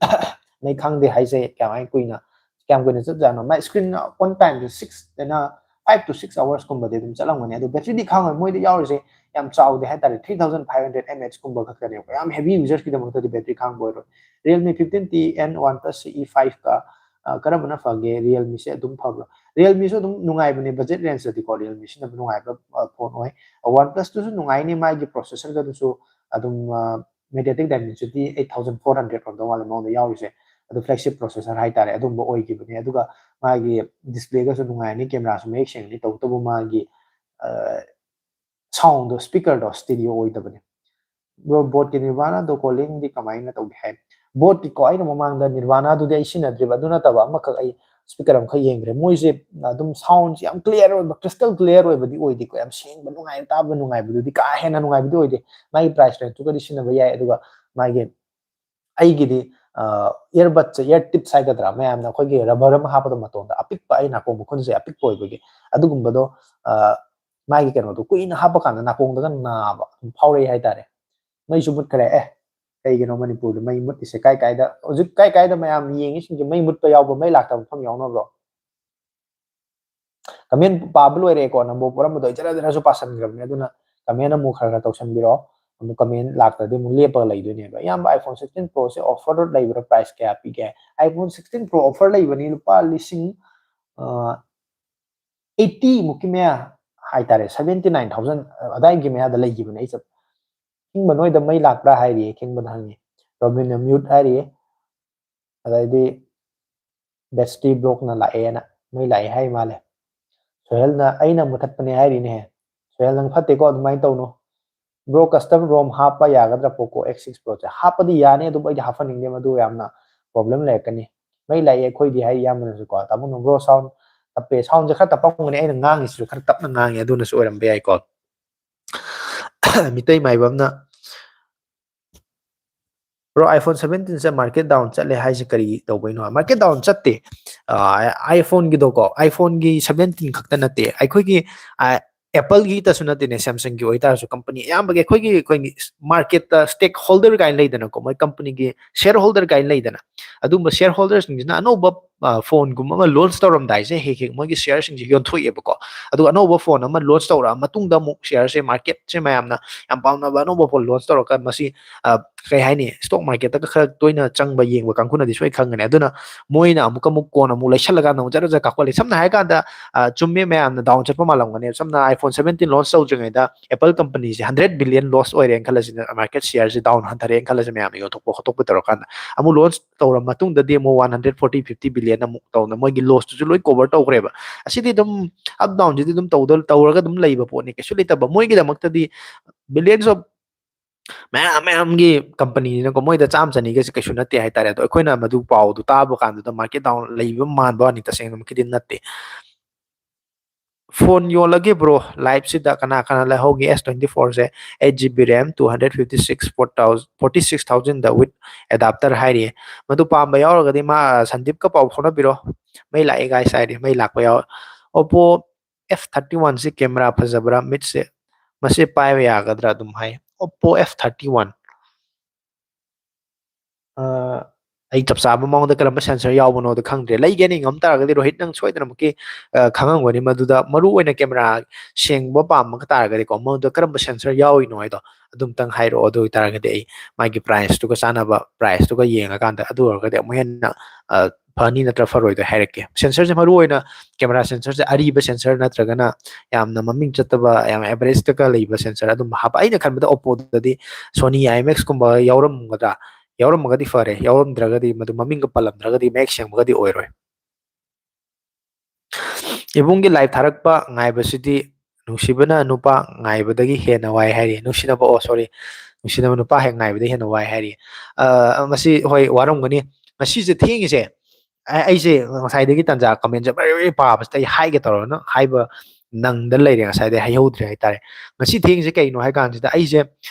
ꯃꯩ ꯈꯥꯡꯗꯦ ꯍꯥꯏꯁꯦ ꯀꯃꯥꯏ ꯀꯨꯏꯅ, ꯀꯌꯥꯝ ꯀꯨꯏꯅ ꯆꯠꯖꯥꯠꯅꯣ?" ꯃꯥꯏ screen on time say six ꯗꯩꯅ five to six hours ꯀꯨꯝꯕꯗꯤ ꯑꯗꯨꯝ ꯆꯠꯂꯝꯒꯅꯤ꯫ ꯑꯗꯣ battery ꯗꯤ ꯈꯥꯡꯉꯣꯏ꯫ ꯃꯣꯏꯗ ꯌꯥꯎꯔꯤꯁꯦ ꯌꯥꯝ ꯆꯥꯎꯗꯦ ꯍꯥꯏꯇꯥꯔꯦ, three thousand five hundred mAh ꯀꯨꯝꯕ ꯈꯛꯇꯅꯦꯕ꯫ ꯌꯥꯝ heavy users ꯀꯤꯗꯃꯛꯇꯗꯤ battery ꯈꯥꯡꯕ ꯑꯣꯏꯔꯣꯏ꯫ Realme fifteen T and OnePlus C E five ꯀ, ꯑ, ꯀꯔꯝꯕꯅ ꯐꯒꯦ? Realme ꯁꯦ ꯑꯗꯨꯝ ꯐꯕ꯭ꯔꯥ? Realme ꯁꯨ ꯑꯗꯨꯝ ꯅꯨꯡꯉꯥꯏꯕꯅꯦ, budget range ꯇꯗꯤꯀꯣ Realme ꯁꯤꯅ ꯅꯨꯡꯉꯥꯏꯕ, ꯑ, phone ꯑꯣꯏ꯫ OnePlus ꯇꯨꯁꯨ ꯅꯨꯡꯉꯥꯏꯅꯤ, ꯃꯥꯒꯤ processor ꯒꯗꯨꯁꯨ ꯑꯗꯨꯝ, ꯑ, MediaTek Dimensity eight thousand four hundred ꯑꯣꯏꯔꯝꯗꯧ ꯃꯥꯜꯂꯦ ꯃꯉꯣꯟꯗ ꯌꯥꯎꯔꯤꯁꯦ꯫ ꯑꯗꯨ flagship processor ꯍꯥꯏꯇꯥꯔꯦ, ꯑꯗꯨꯝꯕ ꯑꯣꯏꯈꯤꯕꯅꯦ꯫ ꯑꯗꯨꯒ ꯃꯥꯒꯤ display ꯒꯁꯨ ꯅꯨꯡꯉꯥꯏꯔꯅꯤ, camera ꯁꯨ ꯃꯌꯦꯛ ꯁꯦꯡꯉꯅꯤ, ꯇꯧꯕꯇꯕꯨ ꯃꯥꯒꯤ, ꯑ, sound ꯗꯣ, speaker ꯗꯣ stereo ꯑꯣꯏꯗꯕꯅꯦ꯫ Bro, Boat ꯀꯤ Nirvana ꯗꯣ calling ꯗꯤ ꯀꯃꯥꯏꯅ ꯇꯧꯒꯦ ꯍꯥꯏ? Boat ꯀꯤꯀꯣ, ꯑꯩꯅ ꯃꯃꯥꯡꯗ Nirvana ꯗꯨꯗꯤ ꯑꯩ ꯁꯤꯖꯤꯟꯅꯗ꯭ꯔꯤꯕ, ꯑꯗꯨ ꯅꯠꯇꯕ ꯑꯃꯈꯛ ꯑꯩ speaker ꯑꯃꯈꯛ ꯌꯦꯡꯈ꯭ꯔꯦ꯫ ꯃꯣꯏꯁꯦ ꯑꯗꯨꯝ sound ꯁꯦ ꯌꯥꯝ clear ꯑꯣꯏꯕ, crystal clear ꯑꯣꯏꯕꯗꯤ ꯑꯣꯏꯗꯦꯀꯣ, ꯌꯥꯝ ꯁꯦꯡꯕ, ꯅꯨꯡꯉꯥꯏ, ꯇꯥꯕ ꯅꯨꯡꯉꯥꯏꯕꯗꯨꯗꯤ ꯀꯥ ꯍꯦꯟꯅ ꯅꯨꯡꯉꯥꯏꯕꯗꯤ ꯑꯣꯏꯗꯦ꯫ ꯃꯥꯒꯤ price range ꯇꯨꯒꯗꯤ ꯁꯤꯖꯤꯟꯅꯕ ꯌꯥꯏ꯫ ꯑꯗꯨꯒ ꯃꯥꯒꯤ, ꯑ, earbud ꯁꯦ, ear tips ꯍꯥꯏꯒꯗ꯭ꯔꯥ, ꯃꯌꯥꯝꯅ ꯑꯩꯈꯣꯏꯒꯤ rubber ꯑꯃ ꯍꯥꯞꯄꯗꯣ ꯃꯇꯣꯟꯗ, ꯑꯄꯤꯛꯄ, ꯑꯩ ꯅꯥꯀꯣꯡ ꯃꯈꯨꯟꯁꯦ ꯑꯄꯤꯛꯄ ꯑꯣꯏꯕꯒꯤ, ꯑꯗꯨꯒꯨꯝꯕꯗꯣ, ꯑ, ꯃꯥꯒꯤ ꯀꯩꯅꯣꯗꯣ ꯀꯨꯏꯅ ꯍꯥꯞꯄ ꯀꯥꯟꯗ ꯅꯥꯀꯣꯡꯗꯒ ꯅꯥꯕ ꯑꯗꯨꯝ ꯐꯥꯎꯔꯛꯏ ꯍꯥꯏꯇꯥꯔꯦ꯫ ꯃꯩꯁꯨ ꯃꯨꯠꯈ꯭ꯔꯦ꯫ ꯑꯦ, ꯀꯩꯒꯤꯅꯣ ꯃꯅꯤꯄꯨꯔꯗ ꯃꯩ ꯃꯨꯠꯂꯤꯁꯦ? ꯀꯥꯏ ꯀꯥꯏꯗ, ꯍꯧꯖꯤꯛ ꯀꯥꯏ ꯀꯥꯏꯗ ꯃꯌꯥꯝ ꯌꯦꯡꯉꯤꯁꯤꯡꯁꯦ ꯃꯩ ꯃꯨꯠꯄ ꯌꯥꯎꯕ, ꯃꯩ ꯂꯥꯛꯇꯕ ꯃꯐꯝ ꯌꯥꯎꯅꯕ꯭ꯔꯣ? Comment ꯄꯥꯕ ꯂꯣꯏꯔꯦꯀꯣ, ꯅꯝꯕꯣ ꯄꯣꯔꯝꯕꯗꯣ ꯑꯩ ꯖꯔ ꯖꯔꯁꯨ ꯄꯥꯁꯟꯈ꯭ꯔꯕꯅꯦ, ꯑꯗꯨꯅ comment ꯑꯃꯨꯛ ꯈꯔ ꯈꯔ ꯇꯧꯁꯟꯕꯤꯔꯣ꯫ ꯑꯃꯨꯛ comment ꯂꯥꯛꯇ꯭ꯔꯗꯤ ꯑꯃꯨꯛ ꯂꯦꯞꯄꯒ ꯂꯩꯗꯣꯏꯅꯦꯕ꯫ "ꯏꯌꯥꯝꯕ, iPhone sixteen Pro ꯁꯦ offer ꯗ ꯂꯩꯕ꯭ꯔꯥ? Price ꯀꯌꯥ ꯄꯤꯒꯦ?" iPhone sixteen Pro offer ꯂꯩꯕꯅꯤ, ꯂꯨꯄꯥ ꯂꯤꯁꯤꯡ, ꯑ, eighty ꯃꯨꯛꯀꯤ ꯃꯌꯥ ꯍꯥꯏꯇꯥꯔꯦ, seventy nine thousand ꯑꯗꯥꯏꯒꯤ ꯃꯌꯥꯗ ꯂꯩꯈꯤꯕꯅꯦ꯫ ꯑꯩ ꯆꯞ ꯈꯤꯡꯕ ꯅꯣꯏꯗ ꯃꯩ ꯂꯥꯛꯄ꯭ꯔꯥ ꯍꯥꯏꯔꯤꯌꯦ, ꯈꯤꯡꯕꯗ ꯍꯪꯉꯤ꯫ ꯔꯣꯕꯤꯟꯅ mute ꯍꯥꯏꯔꯤꯌꯦ꯫ ꯑꯗꯩꯗꯤ ꯕꯦꯁꯇꯤ ꯕ꯭ꯂꯣꯛꯅ ꯂꯥꯛꯑꯦꯅ ꯃꯩ ꯂꯥꯛꯑꯦ ꯍꯥꯏ ꯃꯥꯜꯂꯦ꯫ ꯁꯣꯍꯦꯜꯅ "ꯑꯩꯅ ꯃꯨꯊꯠꯄꯅꯦ" ꯍꯥꯏꯔꯤꯅꯦꯍꯦ꯫ ꯁꯣꯍꯦꯜ, ꯅꯪ ꯐꯠꯇꯦꯀꯣ, ꯑꯗꯨꯃꯥꯏꯅ ꯇꯧꯅꯨ꯫ Bro, custom ROM ꯍꯥꯞꯄ ꯌꯥꯒꯗ꯭ꯔꯥ Poco X six Pro ꯁꯦ? ꯍꯥꯞꯄꯗꯤ ꯌꯥꯅꯤ, ꯑꯗꯨꯕꯨ ꯑꯩꯗꯤ ꯍꯥꯞꯍꯟꯅꯤꯡꯗꯦ, ꯃꯗꯨ ꯌꯥꯝꯅ problem ꯂꯩꯔꯛꯀꯅꯤ꯫ ꯃꯩ ꯂꯥꯛꯑꯦ ꯑꯩꯈꯣꯏꯗꯤ ꯍꯥꯏ ꯏꯌꯥꯝꯕꯅꯁꯨꯀꯣ꯫ ꯇꯥꯃꯣ ꯅꯣꯡꯕ꯭ꯔꯣ, sound ꯇꯞꯄꯦ꯫ Sound ꯁꯦ ꯈꯔ ꯇꯞꯄꯝꯒꯅꯤ, ꯑꯩꯅ ꯉꯥꯡꯉꯤꯁꯤꯁꯨ ꯈꯔ ꯇꯞꯅ ꯉꯥꯡꯉꯤ, ꯑꯗꯨꯅꯁꯨ ꯑꯣꯏꯔꯝꯕ ꯌꯥꯏꯀꯣ꯫ ꯃꯤꯇꯩ ꯃꯥꯏꯕꯝꯅ Bro, iPhone seventeen ꯁꯦ market down ꯆꯠꯂꯦ ꯍꯥꯏꯁꯦ ꯀꯔꯤ ꯇꯧꯕꯩꯅꯣ? Market down ꯆꯠꯇꯦ꯫ ꯑ, iPhone ꯒꯤꯗꯣꯀꯣ, iPhone ꯒꯤ seventeen ꯈꯛꯇ ꯅꯠꯇꯦ, ꯑꯩꯈꯣꯏꯒꯤ, ꯑ, Apple ꯒꯤꯇꯁꯨ ꯅꯠꯇꯦꯅꯦ, Samsung ꯒꯤ ꯑꯣꯏꯇꯥꯔꯁꯨ, company ꯑꯌꯥꯝꯕꯒꯤ ꯑꯩꯈꯣꯏꯒꯤ, ꯑꯩꯈꯣꯏꯒꯤ market ꯇ stakeholder ꯀꯥꯏꯅ ꯂꯩꯗꯅꯀꯣ, ꯃꯣꯏ company ꯒꯤ shareholder ꯀꯥꯏꯅ ꯂꯩꯗꯅ, ꯑꯗꯨꯝꯕ shareholder ꯁꯤꯡꯁꯤꯅ ꯑꯅꯧꯕ, ꯑ, phone ꯒꯨꯝꯕ ꯑꯃ launch ꯇꯧꯔꯝꯗꯥꯏꯁꯦ ꯍꯦꯛ ꯍꯦꯛ ꯃꯣꯏꯒꯤ share ꯁꯤꯡꯁꯦ ꯌꯣꯟꯊꯣꯛꯑꯦꯕꯀꯣ꯫ ꯑꯗꯨꯒ ꯑꯅꯧꯕ phone ꯑꯃ launch ꯇꯧꯔꯛꯑ ꯃꯇꯨꯡꯗ ꯑꯃꯨꯛ share ꯁꯦ, market ꯁꯦ ꯃꯌꯥꯝꯅ ꯌꯥꯝ ꯄꯥꯝꯅꯕ ꯑꯅꯧꯕ phone launch ꯇꯧꯔꯒ ꯃꯁꯤ, ꯑ, ꯀꯩ ꯍꯥꯏꯅꯤ, stock market ꯇꯒ ꯈꯔ ꯇꯣꯏꯅ ꯆꯪꯕ ꯌꯦꯡꯕ ꯀꯥꯡꯕꯨꯅꯗꯤ ꯁꯣꯏ ꯈꯪꯒꯅꯤ꯫ ꯑꯗꯨꯅ ꯃꯣꯏꯅ ꯑꯃꯨꯛꯀ ꯑꯃꯨꯛ ꯀꯣꯟꯅ ꯑꯃꯨꯛ ꯂꯩꯁꯜꯂꯀꯥꯟꯗ ꯑꯃꯨꯛ ꯖꯔ ꯖꯔ ꯀꯥꯈꯠꯂꯤ꯫ ꯁꯝꯅ ꯍꯥꯏꯔꯀꯥꯟꯗ, ꯑ, ꯆꯨꯝꯃꯦ, ꯃꯌꯥꯝꯅ down ꯆꯠꯄ ꯃꯥꯜꯂꯝꯒꯅꯦꯕ꯫ ꯁꯝꯅ iPhone seventeen launch ꯇꯧꯗ꯭ꯔꯤꯉꯩꯗ Apple company ꯁꯦ hundred billion loss ꯑꯣꯏꯔꯦꯅ ꯈꯜꯂꯁꯤꯅꯦ, market share ꯁꯦ down ꯍꯟꯊꯔꯦꯅ ꯈꯜꯂꯁꯤ, ꯃꯌꯥꯝꯅ ꯌꯣꯟꯊꯣꯛꯄ ꯈꯣꯠꯇꯣꯛꯄ ꯇꯧꯔꯀꯥꯟꯗ꯫ ꯑꯃꯨꯛ launch ꯇꯧꯔ ꯃꯇꯨꯡꯗꯗꯤ ꯑꯃꯨꯛ one hundred forty, fifty billion ꯑꯃꯨꯛ ꯇꯧꯅ ꯃꯣꯏꯒꯤ loss ꯇꯨꯁꯨ ꯂꯣꯏ cover ꯇꯧꯈ꯭ꯔꯦꯕ꯫ ꯑꯁꯤꯗꯤ ꯑꯗꯨꯝ up down ꯁꯤꯗꯤ ꯑꯗꯨꯝ ꯇꯧꯗ-, ꯇꯧꯔꯒ ꯑꯗꯨꯝ ꯂꯩꯕ ꯄꯣꯠꯅꯤ꯫ ꯀꯩꯁꯨ ꯂꯩꯇꯕ꯫ ꯃꯣꯏꯒꯤꯗꯃꯛꯇꯗꯤ billions of ꯃꯌꯥꯝ ꯃꯌꯥꯝꯒꯤ company ꯅꯤꯅꯀꯣ, ꯃꯣꯏꯗ ꯆꯥꯝ ꯆꯅꯤꯒꯁꯦ ꯀꯩꯁꯨ ꯅꯠꯇꯦ ꯍꯥꯏꯇꯥꯔꯦ꯫ ꯑꯗꯣ ꯑꯩꯈꯣꯏꯅ ꯃꯗꯨ ꯄꯥꯎꯗꯨ ꯇꯥꯕ ꯀꯥꯟꯗꯨꯗ market down ꯂꯩꯕ ꯃꯥꯟꯕ ꯋꯥꯅꯤ, ꯇꯁꯦꯡꯅꯃꯛꯀꯤꯗꯤ ꯅꯠꯇꯦ꯫ Phone ꯌꯣꯜꯂꯒꯦ bro, live ꯁꯤꯗ ꯀꯅꯥ ꯀꯅꯥ ꯂꯩꯍꯧꯒꯦ? S twenty four say, eight G B RAM, two hundred fifty six, four thousand, forty six thousand the with adapter ꯍꯥꯏꯔꯤꯌꯦ꯫ ꯃꯗꯨ ꯄꯥꯝꯕ ꯌꯥꯎꯔꯒꯗꯤ ꯃꯥ ꯁꯟꯗꯤꯞꯀ ꯄꯥꯎ ꯐꯥꯎꯅꯕꯤꯔꯣ꯫ ꯃꯩ ꯂꯥꯛꯑꯦ guys ꯍꯥꯏꯔꯤ, ꯃꯩ ꯂꯥꯛꯄ ꯌꯥꯎ-, Oppo F thirty one ꯁꯤ camera ꯐꯖꯕ꯭ꯔꯥ? ꯃꯤꯠꯁꯦ, ꯃꯁꯤ ꯄꯥꯏꯕ ꯌꯥꯒꯗ꯭ꯔꯥ ꯑꯗꯨꯝ ꯍꯥꯏ꯫ Oppo F thirty one꯫ ꯑ, ꯑꯩ ꯆꯞ ꯆꯥꯕ ꯃꯑꯣꯡꯗ ꯀꯔꯝꯕ sensor ꯌꯥꯎꯕꯅꯣꯗꯣ ꯈꯪꯗ꯭ꯔꯦ꯫ ꯂꯩꯒꯦꯅ ꯌꯦꯡꯉꯝ ꯇꯥꯔꯒꯗꯤ ꯔꯣꯍꯤꯠ ꯅꯪ ꯁꯣꯏꯗꯅꯃꯛꯀꯤ, ꯑ, ꯈꯪꯉꯝꯒꯅꯤ꯫ ꯃꯗꯨꯗ ꯃꯔꯨ ꯑꯣꯏꯅ camera ꯁꯦꯡꯕ ꯄꯥꯝꯕ ꯇꯥꯔꯒꯗꯤꯀꯣ, ꯃꯗꯨꯗ ꯀꯔꯝꯕ sensor ꯌꯥꯎꯔꯤꯅꯣ ꯍꯥꯏꯗꯣ ꯑꯗꯨꯝꯇꯪ ꯍꯥꯏꯔꯛꯑꯣ꯫ ꯑꯗꯨ ꯑꯣꯏꯇꯥꯔꯒꯗꯤ ꯑꯩ ꯃꯥꯒꯤ price ꯇꯨꯒ ꯆꯥꯟꯅꯕ price ꯇꯨꯒ ꯌꯦꯡꯉꯀꯥꯟꯗ ꯑꯗꯨ ꯑꯣꯏꯔꯒꯗꯤ ꯑꯃꯨꯛ ꯍꯦꯟꯅ, ꯑ, ꯐꯅꯤ ꯅꯠꯇ꯭ꯔ ꯐꯔꯣꯏꯗꯣ ꯍꯥꯏꯔꯛꯀꯦ꯫ Sensor ꯁꯦ ꯃꯔꯨ ꯑꯣꯏꯅ camera sensor ꯁꯦ ꯑꯔꯤꯕ sensor ꯅꯠꯇ꯭ꯔꯒꯅ ꯌꯥꯝꯅ ꯃꯃꯤꯡ ꯆꯠꯇꯕ, ꯌꯥꯝ average ꯇꯒ ꯂꯩꯕ sensor ꯑꯗꯨꯝꯕ ꯍꯥꯞꯄ꯫ ꯑꯩꯅ ꯈꯟꯕꯗ Oppo ꯗꯗꯤ Sony IMX ꯀꯨꯝꯕ ꯌꯥꯎꯔꯝꯒꯗ꯭ꯔꯥ? ꯌꯥꯎꯔꯝꯃꯒꯗꯤ ꯐꯔꯦ, ꯌꯥꯎꯔꯝꯗ꯭ꯔꯒꯗꯤ ꯃꯗꯨ ꯃꯃꯤꯡꯒ ꯄꯜꯂꯝꯗ꯭ꯔꯒꯗꯤ ꯃꯌꯦꯛ ꯁꯦꯡꯕꯒꯗꯤ ꯑꯣꯏꯔꯣꯏ꯫ ꯏꯕꯨꯡꯒꯤ live ꯊꯥꯔꯛꯄ ꯉꯥꯏꯕꯁꯤꯗꯤ ꯅꯨꯡꯁꯤꯕꯅ ꯅꯨꯄꯥ ꯉꯥꯏꯕꯗꯒꯤ ꯍꯦꯟꯅ ꯋꯥꯏ ꯍꯥꯏꯔꯤ꯫ ꯅꯨꯡꯁꯤꯅꯕ, ꯑꯣ, sorry, ꯅꯨꯡꯁꯤꯅꯕ ꯅꯨꯄꯥ ꯍꯦꯛ ꯉꯥꯏꯕꯗꯒꯤ ꯍꯦꯟꯅ ꯋꯥꯏ ꯍꯥꯏꯔꯤ꯫ ꯑ, ꯃꯁꯤ, ꯍꯣꯏ, ꯋꯥꯔꯝꯒꯅꯤ꯫ ꯉꯁꯤꯁꯦ ꯊꯦꯡꯉꯤꯁꯦ, ꯑ-, ꯑꯩꯁꯦ ꯉꯁꯥꯏꯗꯒꯤ ꯇꯟꯖꯥ comment ꯁꯦ ꯕꯔꯤ ꯕꯔꯤ ꯄꯥꯕꯁꯤꯗ ꯑꯩ ꯍꯥꯏꯒꯦ ꯇꯧꯔꯒ ꯍꯥꯏꯕ ꯅꯪꯗ ꯂꯩꯔꯦ, ꯉꯁꯥꯏꯗꯩ ꯍꯥꯏꯍꯧꯗ꯭ꯔꯦ ꯍꯥꯏꯇꯥꯔꯦ꯫ ꯉꯁꯤ ꯊꯦꯡꯉꯤꯁꯦ ꯀꯩꯅꯣ ꯍꯥꯏ ꯀꯥꯟꯁꯤꯗ ꯑꯩꯁꯦ,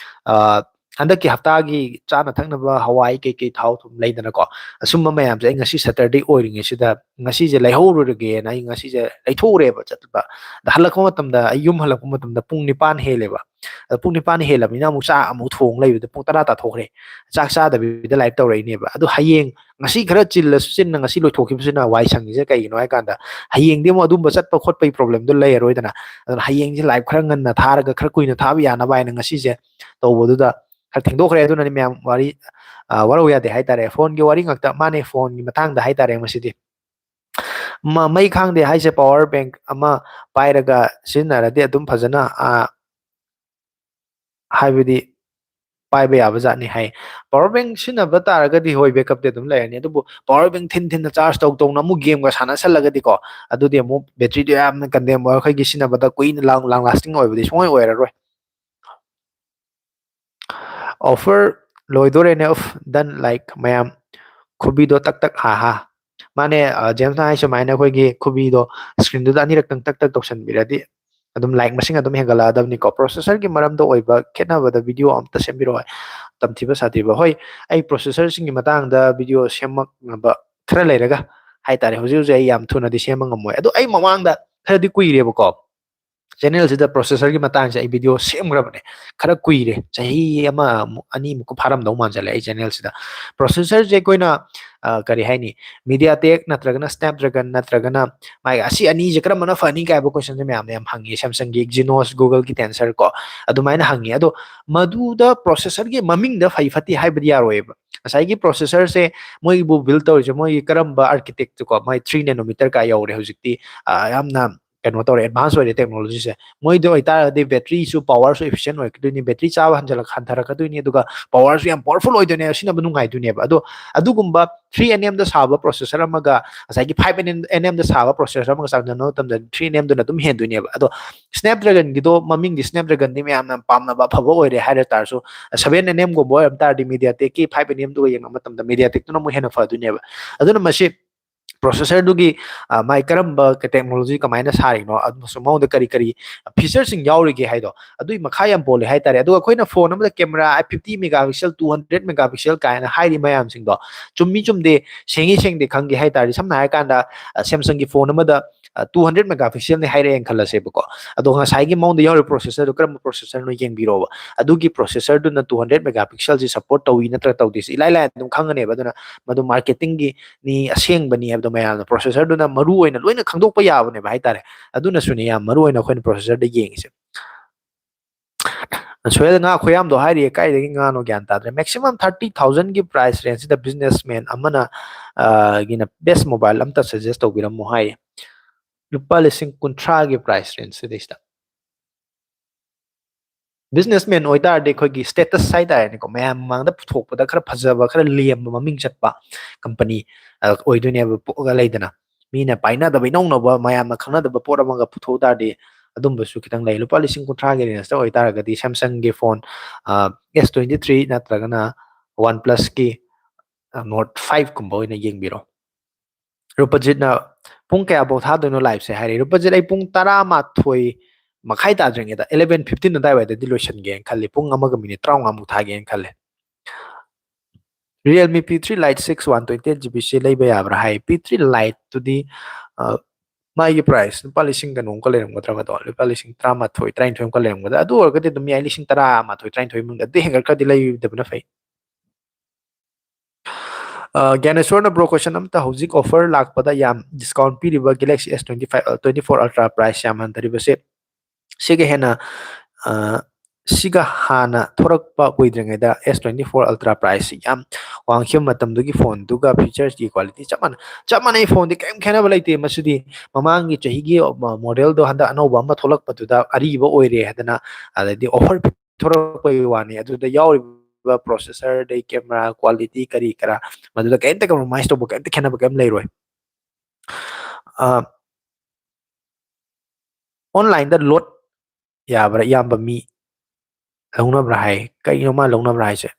ꯑ, ꯍꯟꯗꯛꯀꯤ ꯍꯞꯇꯥꯒꯤ ꯆꯥꯅ ꯊꯛꯅꯕ ꯍꯋꯥꯏ ꯀꯩꯀꯩ ꯊꯥꯎ ꯊꯨꯝ ꯂꯩꯗꯅꯀꯣ, ꯑꯁꯨꯝꯕ ꯃꯌꯥꯝꯁꯦ ꯑꯩ ꯉꯁꯤ Saturday ꯑꯣꯏꯔꯤꯉꯩꯁꯤꯗ ꯉꯁꯤꯁꯦ ꯂꯩꯍꯧꯔꯨꯔꯒꯦꯅ ꯑꯩ ꯉꯁꯤꯁꯦ ꯂꯩꯊꯣꯛꯎꯔꯦꯕ ꯆꯠꯄ꯫ ꯑꯗ ꯍꯜꯂꯛꯄ ꯃꯇꯝꯗ, ꯑꯩ ꯌꯨꯝ ꯍꯜꯂꯛꯄ ꯃꯇꯝꯗ ꯄꯨꯡ ꯅꯤꯄꯥꯟ ꯍꯦꯜꯂꯦꯕ꯫ ꯑꯗ ꯄꯨꯡ ꯅꯤꯄꯥꯟ ꯍꯦꯜꯂꯕꯅꯤꯅ ꯑꯃꯨꯛ ꯆꯥꯛ ꯑꯃꯨꯛ ꯊꯣꯡ ꯂꯩꯕꯗ ꯄꯨꯡ ꯇꯔꯥ ꯇꯥꯊꯣꯛꯈ꯭ꯔꯦ꯫ ꯆꯥꯛ ꯆꯥꯗꯕꯤꯗ live ꯇꯧꯔꯛꯏꯅꯦꯕ꯫ ꯑꯗꯨ ꯍꯌꯦꯡ ꯉꯁꯤ ꯈꯔ ꯆꯤꯜꯂꯁꯨ ꯆꯤꯟꯅ ꯉꯁꯤ ꯂꯣꯏꯊꯣꯛꯈꯤꯕꯁꯤꯅ ꯋꯥꯏ ꯁꯪꯉꯤꯁꯦ ꯀꯩꯒꯤꯅꯣ ꯍꯥꯏ ꯀꯥꯟꯗ, ꯍꯌꯦꯡꯗꯤ ꯑꯃꯨꯛ ꯑꯗꯨꯝꯕ ꯆꯠꯄ ꯈꯣꯠꯄꯒꯤ problemꯗꯣ ꯂꯩꯔꯔꯣꯏꯗꯅ꯫ ꯑꯗꯨꯅ ꯍꯌꯦꯡꯁꯦ live ꯈꯔ ꯉꯟꯅ ꯊꯥꯔꯒ ꯈꯔ ꯀꯨꯏꯅ ꯊꯥꯕ ꯌꯥꯅꯕ ꯍꯥꯏꯅ ꯉꯁꯤꯁꯦ ꯇꯧꯕꯗꯨꯗ ꯈꯔ ꯊꯦꯡꯗꯣꯛꯈ꯭ꯔꯦ꯫ ꯑꯗꯨꯅꯅꯤ ꯃꯌꯥꯝ ꯋꯥꯔꯤ, ꯑ, ꯋꯥꯔꯧ ꯌꯥꯗꯦ ꯍꯥꯏꯇꯥꯔꯦ꯫ Phoneꯒꯤ ꯋꯥꯔꯤ ꯉꯥꯛꯇ, ꯃꯥꯅꯦ, phoneꯒꯤ ꯃꯇꯥꯡꯗ ꯍꯥꯏꯇꯥꯔꯦ ꯉꯁꯤꯗꯤ꯫ ꯃ-, ꯃꯩ ꯈꯥꯡꯗꯦ ꯍꯥꯏꯁꯦ power bank ꯑꯃ ꯄꯥꯏꯔꯒ ꯁꯤꯖꯤꯟꯅꯔꯗꯤ ꯑꯗꯨꯝ ꯐꯖꯅ, ꯑ, ꯍꯥꯏꯕꯗꯤ ꯄꯥꯏꯕ ꯌꯥꯕ ꯖꯥꯠꯅꯤ ꯍꯥꯏ꯫ Power bank ꯁꯤꯖꯤꯟꯅꯕ ꯇꯥꯔꯒꯗꯤ ꯍꯣꯏ, backupꯇꯤ ꯑꯗꯨꯝ ꯂꯩꯔꯅꯤ, ꯑꯗꯨꯕꯨ power bank ꯊꯤꯟ ꯊꯤꯟꯅ charge ꯇꯧ ꯇꯧꯅ ꯑꯃꯨꯛ gameꯒ ꯁꯥꯟꯅꯁꯜꯂꯒꯗꯤꯀꯣ, ꯑꯗꯨꯗꯤ ꯑꯃꯨꯛ batteryꯗꯣ ꯌꯥꯝꯅ condemn ꯑꯣꯏ, ꯑꯩꯈꯣꯏꯒꯤ ꯁꯤꯖꯤꯟꯅꯕꯗ ꯀꯨꯏꯅ ꯂꯥꯡ, long lasting ꯑꯣꯏꯕꯗꯤ ꯁꯨꯡꯑꯣꯏ ꯑꯣꯏꯔꯔꯣꯏ꯫ Offer ꯂꯣꯏꯗꯣꯔꯦꯅꯦ꯫ Uff, done like ꯃꯌꯥꯝ꯫ ꯈꯨꯕꯤꯗꯣ ꯇꯛ ꯇꯛ ꯍꯥ ꯍꯥ꯫ ꯃꯥꯅꯦ, ꯑ, ꯖꯦꯝꯁꯅ ꯍꯥꯏ ꯁꯨꯃꯥꯏꯅ ꯑꯩꯈꯣꯏꯒꯤ ꯈꯨꯕꯤꯗꯣ screenꯗꯨꯗ ꯑꯅꯤꯔꯛꯇꯪ ꯇꯛ ꯇꯛ ꯇꯧꯁꯟꯕꯤꯔꯗꯤ ꯑꯗꯨꯝ like ꯃꯁꯤꯡ ꯑꯗꯨꯝ ꯍꯦꯟꯒꯠꯂꯛꯑꯗꯕꯅꯤꯀꯣ꯫ Processorꯒꯤ ꯃꯔꯝꯗ ꯑꯣꯏꯕ ꯈꯦꯠꯅꯕꯗ video ꯑꯝꯇ ꯁꯦꯝꯕꯤꯔꯛꯑꯣ꯫ ꯇꯝꯊꯤꯕ ꯁꯥꯊꯤꯕ꯫ ꯍꯣꯏ, ꯑꯩ processorꯁꯤꯡꯒꯤ ꯃꯇꯥꯡꯗ video ꯁꯦꯝꯃꯛꯅꯕ ꯈꯔ ꯂꯩꯔꯒ ꯍꯥꯏꯇꯥꯔꯦ꯫ ꯍꯧꯖꯤꯛ ꯍꯧꯖꯤꯛ ꯑꯩ ꯌꯥꯝ ꯊꯨꯅꯗꯤ ꯁꯦꯝꯕ ꯉꯝꯃꯣꯏ꯫ ꯑꯗꯣ ꯑꯩ ꯃꯃꯥꯡꯗ ꯈꯔꯗꯤ ꯀꯨꯏꯔꯦꯕꯀꯣ, channelꯁꯤꯗ processorꯒꯤ ꯃꯇꯥꯡꯁꯦ ꯑꯩ video ꯁꯦꯝꯈ꯭ꯔꯕꯅꯦ꯫ ꯈꯔ ꯀꯨꯏꯔꯦ, ꯆꯍꯤ ꯑꯃꯃꯨꯛ, ꯑꯅꯤꯃꯨꯛꯀ ꯐꯥꯔꯝꯗꯧ ꯃꯥꯟꯁꯤꯜꯂꯦ ꯑꯩ channelꯁꯤꯗ꯫ Processorꯁꯦ ꯑꯩꯈꯣꯏꯅ, ꯑ, ꯀꯔꯤ ꯍꯥꯏꯅꯤ, MediaTek ꯅꯠꯇ꯭ꯔꯒꯅ Snapdragon ꯅꯠꯇ꯭ꯔꯒꯅ ꯃꯥꯒꯤ ꯑꯁꯤ ꯑꯅꯤꯁꯦ ꯀꯔꯝꯕꯅ ꯐꯅꯤ ꯀꯥꯏꯕ questionꯁꯦ ꯃꯌꯥꯝꯅ ꯌꯥꯝ ꯍꯪꯉꯤ꯫ Samsungꯒꯤ Exynos, Googleꯒꯤ Tensor ꯀꯣ, ꯑꯗꯨꯃꯥꯏꯅ ꯍꯪꯉꯤ꯫ ꯑꯗꯣ ꯃꯗꯨꯗ processorꯒꯤ ꯃꯃꯤꯡꯗ ꯐꯩ ꯐꯠꯇꯦ ꯍꯥꯏꯕꯗꯤ ꯌꯥꯔꯣꯏꯕ꯫ ꯉꯁꯥꯏꯒꯤ processorꯁꯦ ꯃꯣꯏꯕꯨ build ꯇꯧꯔꯤꯁꯦ ꯃꯣꯏꯒꯤ ꯀꯔꯝꯕ architect ꯀꯣ, ꯃꯣꯏ three nanometer ꯀꯥꯏ ꯌꯧꯔꯦ ꯍꯧꯖꯤꯛꯇꯤ, ꯑ, ꯌꯥꯝꯅ ꯀꯩꯅꯣ ꯇꯧꯔꯦ, advance ꯑꯣꯏꯔꯦ technologyꯁꯦ꯫ ꯃꯣꯏꯗ ꯑꯣꯏꯇꯥꯔꯒꯗꯤ batteryꯁꯨ powerꯁꯨ efficient ꯑꯣꯏꯔꯛꯀꯗꯣꯏꯅꯤ, battery ꯆꯥꯕ ꯍꯟꯖꯤꯜꯂꯛ-, ꯍꯟꯊꯔꯛꯀꯗꯣꯏꯅꯤ, ꯑꯗꯨꯒ powerꯁꯨ ꯌꯥꯝ powerful ꯑꯣꯏꯗꯣꯏꯅꯦ, ꯁꯤꯖꯤꯟꯅꯕ ꯅꯨꯡꯉꯥꯏꯗꯣꯏꯅꯦꯕ꯫ ꯑꯗꯣ ꯑꯗꯨꯒꯨꯝꯕ three nanometerꯗ ꯁꯥꯕ processor ꯑꯃꯒ ꯉꯁꯥꯏꯒꯤ five nanometerꯗ ꯁꯥꯕ processor ꯑꯃꯒ ꯆꯥꯡꯗꯝꯅꯕ ꯃꯇꯝꯗ three nanometerꯗꯨꯅ ꯑꯗꯨꯝ ꯍꯦꯟꯗꯣꯏꯅꯦꯕ꯫ ꯑꯗꯣ Snapdragonꯒꯤꯗꯣ ꯃꯃꯤꯡꯗꯤ Snapdragonꯗꯤ ꯃꯌꯥꯝꯅ ꯄꯥꯝꯅꯕ ꯑꯐꯕ ꯑꯣꯏꯔꯦ ꯍꯥꯏꯔ ꯇꯥꯔꯁꯨ, seven nanometerꯒꯨꯝꯕ ꯑꯣꯏꯔꯝ ꯇꯥꯔꯗꯤ MediaTekꯀꯤ five nanometerꯗꯨꯒ ꯌꯦꯡꯅꯕ ꯃꯇꯝꯗ MediaTekꯇꯨꯅ ꯑꯃꯨꯛ ꯍꯦꯟꯅ ꯐꯗꯣꯏꯅꯦꯕ꯫ ꯑꯗꯨꯅ ꯃꯁꯤ processorꯗꯨꯒꯤ ꯃꯥꯏ ꯀꯔꯝꯕ technology ꯀꯃꯥꯏꯅ ꯁꯥꯔꯤꯅꯣ ꯑꯃꯁꯨꯡ ꯃꯉꯣꯟꯗ ꯀꯔꯤ ꯀꯔꯤ featureꯁꯤꯡ ꯌꯥꯎꯔꯤꯒꯦ ꯍꯥꯏꯗꯣ ꯑꯗꯨꯒꯤ ꯃꯈꯥ ꯌꯥꯝ ꯄꯣꯜꯂꯦ ꯍꯥꯏꯇꯥꯔꯦ꯫ ꯑꯗꯨꯒ ꯑꯩꯈꯣꯏꯅ phone ꯑꯃꯗ camera fifty megapixel, two hundred megapixel ꯀꯥꯏꯅ ꯍꯥꯏꯔꯤ ꯃꯌꯥꯝꯁꯤꯡꯗꯣ ꯆꯨꯝꯃꯤ ꯆꯨꯝꯗꯦ, ꯁꯦꯡꯉꯤ ꯁꯦꯡꯗꯦ ꯈꯪꯒꯦ ꯍꯥꯏꯇꯥꯔꯗꯤ ꯁꯝꯅ ꯍꯥꯏꯔꯀꯥꯟꯗ Samsungꯒꯤ phone ꯑꯃꯗ two hundred megapixelꯅꯤ ꯍꯥꯏꯔꯛꯑꯦꯅ ꯈꯜꯂꯁꯦꯕꯀꯣ꯫ ꯑꯗꯣ ꯉꯁꯥꯏꯒꯤ ꯃꯉꯣꯟꯗ ꯌꯥꯎꯔꯤꯕ processorꯗꯣ ꯀꯔꯝꯕ processorꯅꯣ ꯌꯦꯡꯕꯤꯔꯣꯕ꯫ ꯑꯗꯨꯒꯤ processorꯗꯨꯅ two hundred megapixelꯁꯤ support ꯇꯧꯏ ꯅꯠꯇ꯭ꯔꯒ ꯇꯧꯗꯦꯁꯤ ꯏꯂꯥꯏ ꯂꯥꯏꯅ ꯑꯗꯨꯝ ꯈꯪꯒꯅꯦꯕ꯫ ꯑꯗꯨꯅ ꯃꯗꯨ marketingꯒꯤꯅꯤ ꯑꯁꯦꯡꯕꯅꯤ ꯍꯥꯏꯕꯗꯣ ꯃꯌꯥꯝꯅ processorꯗꯨꯅ ꯃꯔꯨ ꯑꯣꯏꯅ ꯂꯣꯏꯅ ꯈꯪꯗꯣꯛꯄ ꯌꯥꯕꯅꯦꯕ ꯍꯥꯏꯇꯥꯔꯦ꯫ ꯑꯗꯨꯅꯁꯨꯅꯦ ꯌꯥꯝ ꯃꯔꯨ ꯑꯣꯏꯅ ꯑꯩꯈꯣꯏꯅ processorꯗ ꯌꯦꯡꯉꯤꯁꯦ꯫ ꯁꯣꯍꯦꯜ ꯉꯥ ꯈꯨꯌꯥꯝꯗꯣ ꯍꯥꯏꯔꯤꯌꯦ, ꯀꯥꯏꯗꯒꯤ ꯉꯥꯅꯣ ꯒ꯭ꯌꯥꯟ ꯇꯥꯗ꯭ꯔꯦ꯫ Maximum thirty thousandꯒꯤ price rangeꯁꯤꯗ businessman ꯑꯃꯅ ꯒꯤꯅ best mobile ꯑꯝꯇ suggest ꯇꯧꯕꯤꯔꯝꯃꯣ ꯍꯥꯏꯌꯦ꯫ ꯂꯨꯄꯥ ꯂꯤꯁꯤꯡ ꯀꯨꯟꯊ꯭ꯔꯥꯒꯤ price rangeꯁꯤꯗꯩꯁꯤꯗ꯫ Businessman ꯑꯣꯏꯇꯥꯔꯗꯤ ꯑꯩꯈꯣꯏꯒꯤ status ꯍꯥꯏꯇꯥꯔꯦꯅꯦꯀꯣ, ꯃꯌꯥꯝ ꯃꯃꯥꯡꯗ ꯄꯨꯊꯣꯛꯄꯗ ꯈꯔ ꯐꯖꯕ, ꯈꯔ ꯂꯦꯝꯕ, ꯃꯃꯤꯡ ꯆꯠꯄ company ꯑꯣꯏꯗꯣꯏꯅꯦꯕ꯫ ꯄꯣꯛꯑꯒ ꯂꯩꯗꯅ ꯃꯤꯅ ꯄꯥꯏꯅꯗꯕ, ꯏꯅꯧꯅꯧꯕ, ꯃꯌꯥꯝꯅ ꯈꯪꯅꯗꯕ ꯄꯣꯠ ꯑꯃꯒ ꯄꯨꯊꯣꯛ ꯇꯥꯔꯗꯤ ꯑꯗꯨꯝꯕꯁꯨ ꯈꯤꯇꯪ ꯂꯩ꯫ ꯂꯨꯄꯥ ꯂꯤꯁꯤꯡ ꯀꯨꯟꯊ꯭ꯔꯥꯒꯤ rangeꯇ ꯑꯣꯏꯇꯥꯔꯒꯗꯤ Samsungꯒꯤ phone S twenty three ꯅꯠꯇ꯭ꯔꯒꯅ OnePlusꯀꯤ Note fiveꯀꯨꯝꯕ ꯑꯣꯏꯅ ꯌꯦꯡꯕꯤꯔꯣ꯫ ꯔꯨꯄꯖꯤꯠꯅ ꯄꯨꯡ ꯀꯌꯥꯐꯧ ꯊꯥꯗꯣꯏꯅꯣ liveꯁꯦ ꯍꯥꯏꯔꯤ꯫ ꯔꯨꯄꯖꯤꯠ, ꯑꯩ ꯄꯨꯡ ꯇꯔꯥꯃꯥꯊꯣꯏ ꯃꯈꯥꯏ ꯇꯥꯗ꯭ꯔꯤꯉꯩꯗ eleven fifteen ꯑꯗꯨꯋꯥꯏꯗꯗꯤ ꯂꯣꯏꯁꯤꯟꯒꯦꯅ ꯈꯜꯂꯤ꯫ ꯄꯨꯡ ꯑꯃꯒ minute ꯇꯔꯥꯃꯉꯥꯃꯨꯛ ꯊꯥꯒꯦꯅ ꯈꯜꯂꯤ꯫ Realme P three Lite six one twenty eight GBꯁꯦ ꯂꯩꯕ ꯌꯥꯕ꯭ꯔꯥ ꯍꯥꯏ꯫ P three Liteꯇꯨꯗꯤ ꯃꯥꯒꯤ price ꯂꯨꯄꯥ ꯂꯤꯁꯤꯡ ꯀꯩꯅꯣꯃꯨꯛꯀ ꯂꯩꯔꯝꯒꯗ꯭ꯔꯥ, ꯃꯗꯣ ꯂꯨꯄꯥ ꯂꯤꯁꯤꯡ ꯇꯔꯥꯃꯥꯊꯣꯏ ꯇꯔꯥꯅꯤꯊꯣꯏꯃꯨꯛꯀ ꯂꯩꯔꯝꯒꯗ꯭ꯔꯥ꯫ ꯑꯗꯨ ꯑꯣꯏꯔꯒꯗꯤ ꯑꯗꯨꯝ ꯌꯥꯏ, ꯂꯤꯁꯤꯡ ꯇꯔꯥꯃꯥꯊꯣꯏ ꯇꯔꯥꯅꯤꯊꯣꯏ ꯃꯅꯨꯡꯗ꯫ ꯑꯗꯨ ꯍꯦꯟꯒꯠꯈ꯭ꯔꯗꯤ ꯂꯩꯗꯕꯅ ꯐꯩ꯫ ꯒ꯭ꯌꯥꯅꯦꯁꯣꯔꯅ, bro, question ꯑꯝꯇ, ꯍꯧꯖꯤꯛ offer ꯂꯥꯛꯄꯗ ꯌꯥꯝ discount ꯄꯤꯔꯤꯕ Galaxy S twenty five, twenty four Ultra price ꯌꯥꯝ ꯍꯟꯊꯔꯤꯕꯁꯦ ꯁꯤꯒ ꯍꯦꯟꯅ ꯁꯤꯒ ꯍꯥꯟꯅ ꯊꯣꯔꯛꯄ ꯀꯨꯏꯗ꯭ꯔꯤꯉꯩꯗ S twenty four Ultra price ꯌꯥꯝ ꯋꯥꯡꯈꯤꯕ ꯃꯇꯝꯗꯨꯒꯤ phoneꯗꯨꯒ featuresꯀꯤ quality ꯆꯞ ꯃꯥꯟꯅꯩ꯫ ꯆꯞ ꯃꯥꯟꯅꯩ, phoneꯗꯤ ꯀꯔꯤꯝ ꯈꯦꯠꯅꯕ ꯂꯩꯇꯦ꯫ ꯃꯁꯤꯗꯤ ꯃꯃꯥꯡꯒꯤ ꯆꯍꯤꯒꯤ modelꯗꯣ ꯍꯟꯗꯛ ꯑꯅꯧꯕ ꯑꯃ ꯊꯣꯛꯂꯛꯄꯗꯨꯗ ꯑꯔꯤꯕ ꯑꯣꯏꯔꯦ ꯍꯥꯏꯗꯅ, ꯑꯗꯩꯗꯤ offer ꯊꯣꯔꯛꯄꯒꯤ ꯋꯥꯅꯤ꯫ ꯑꯗꯨꯗ ꯌꯥꯎꯔꯤꯕ processor, ꯑꯗꯩ camera quality ꯀꯔꯤ ꯀꯔꯥ, ꯃꯗꯨꯗ ꯀꯔꯤꯝꯇ compromise ꯇꯧꯕ, ꯀꯔꯤꯝꯇ ꯈꯦꯠꯅꯕ ꯀꯔꯤꯝ ꯂꯩꯔꯣꯏ꯫ Onlineꯗ load ꯌꯥꯕ꯭ꯔꯥ, ꯏꯌꯥꯝꯕ? ꯃꯤ ꯂꯧꯅꯕ꯭ꯔꯥ ꯍꯥꯏ꯫ ꯀꯩꯅꯣ ꯃꯥ ꯂꯧꯅꯕ꯭ꯔꯥ ꯍꯥꯏꯁꯦ?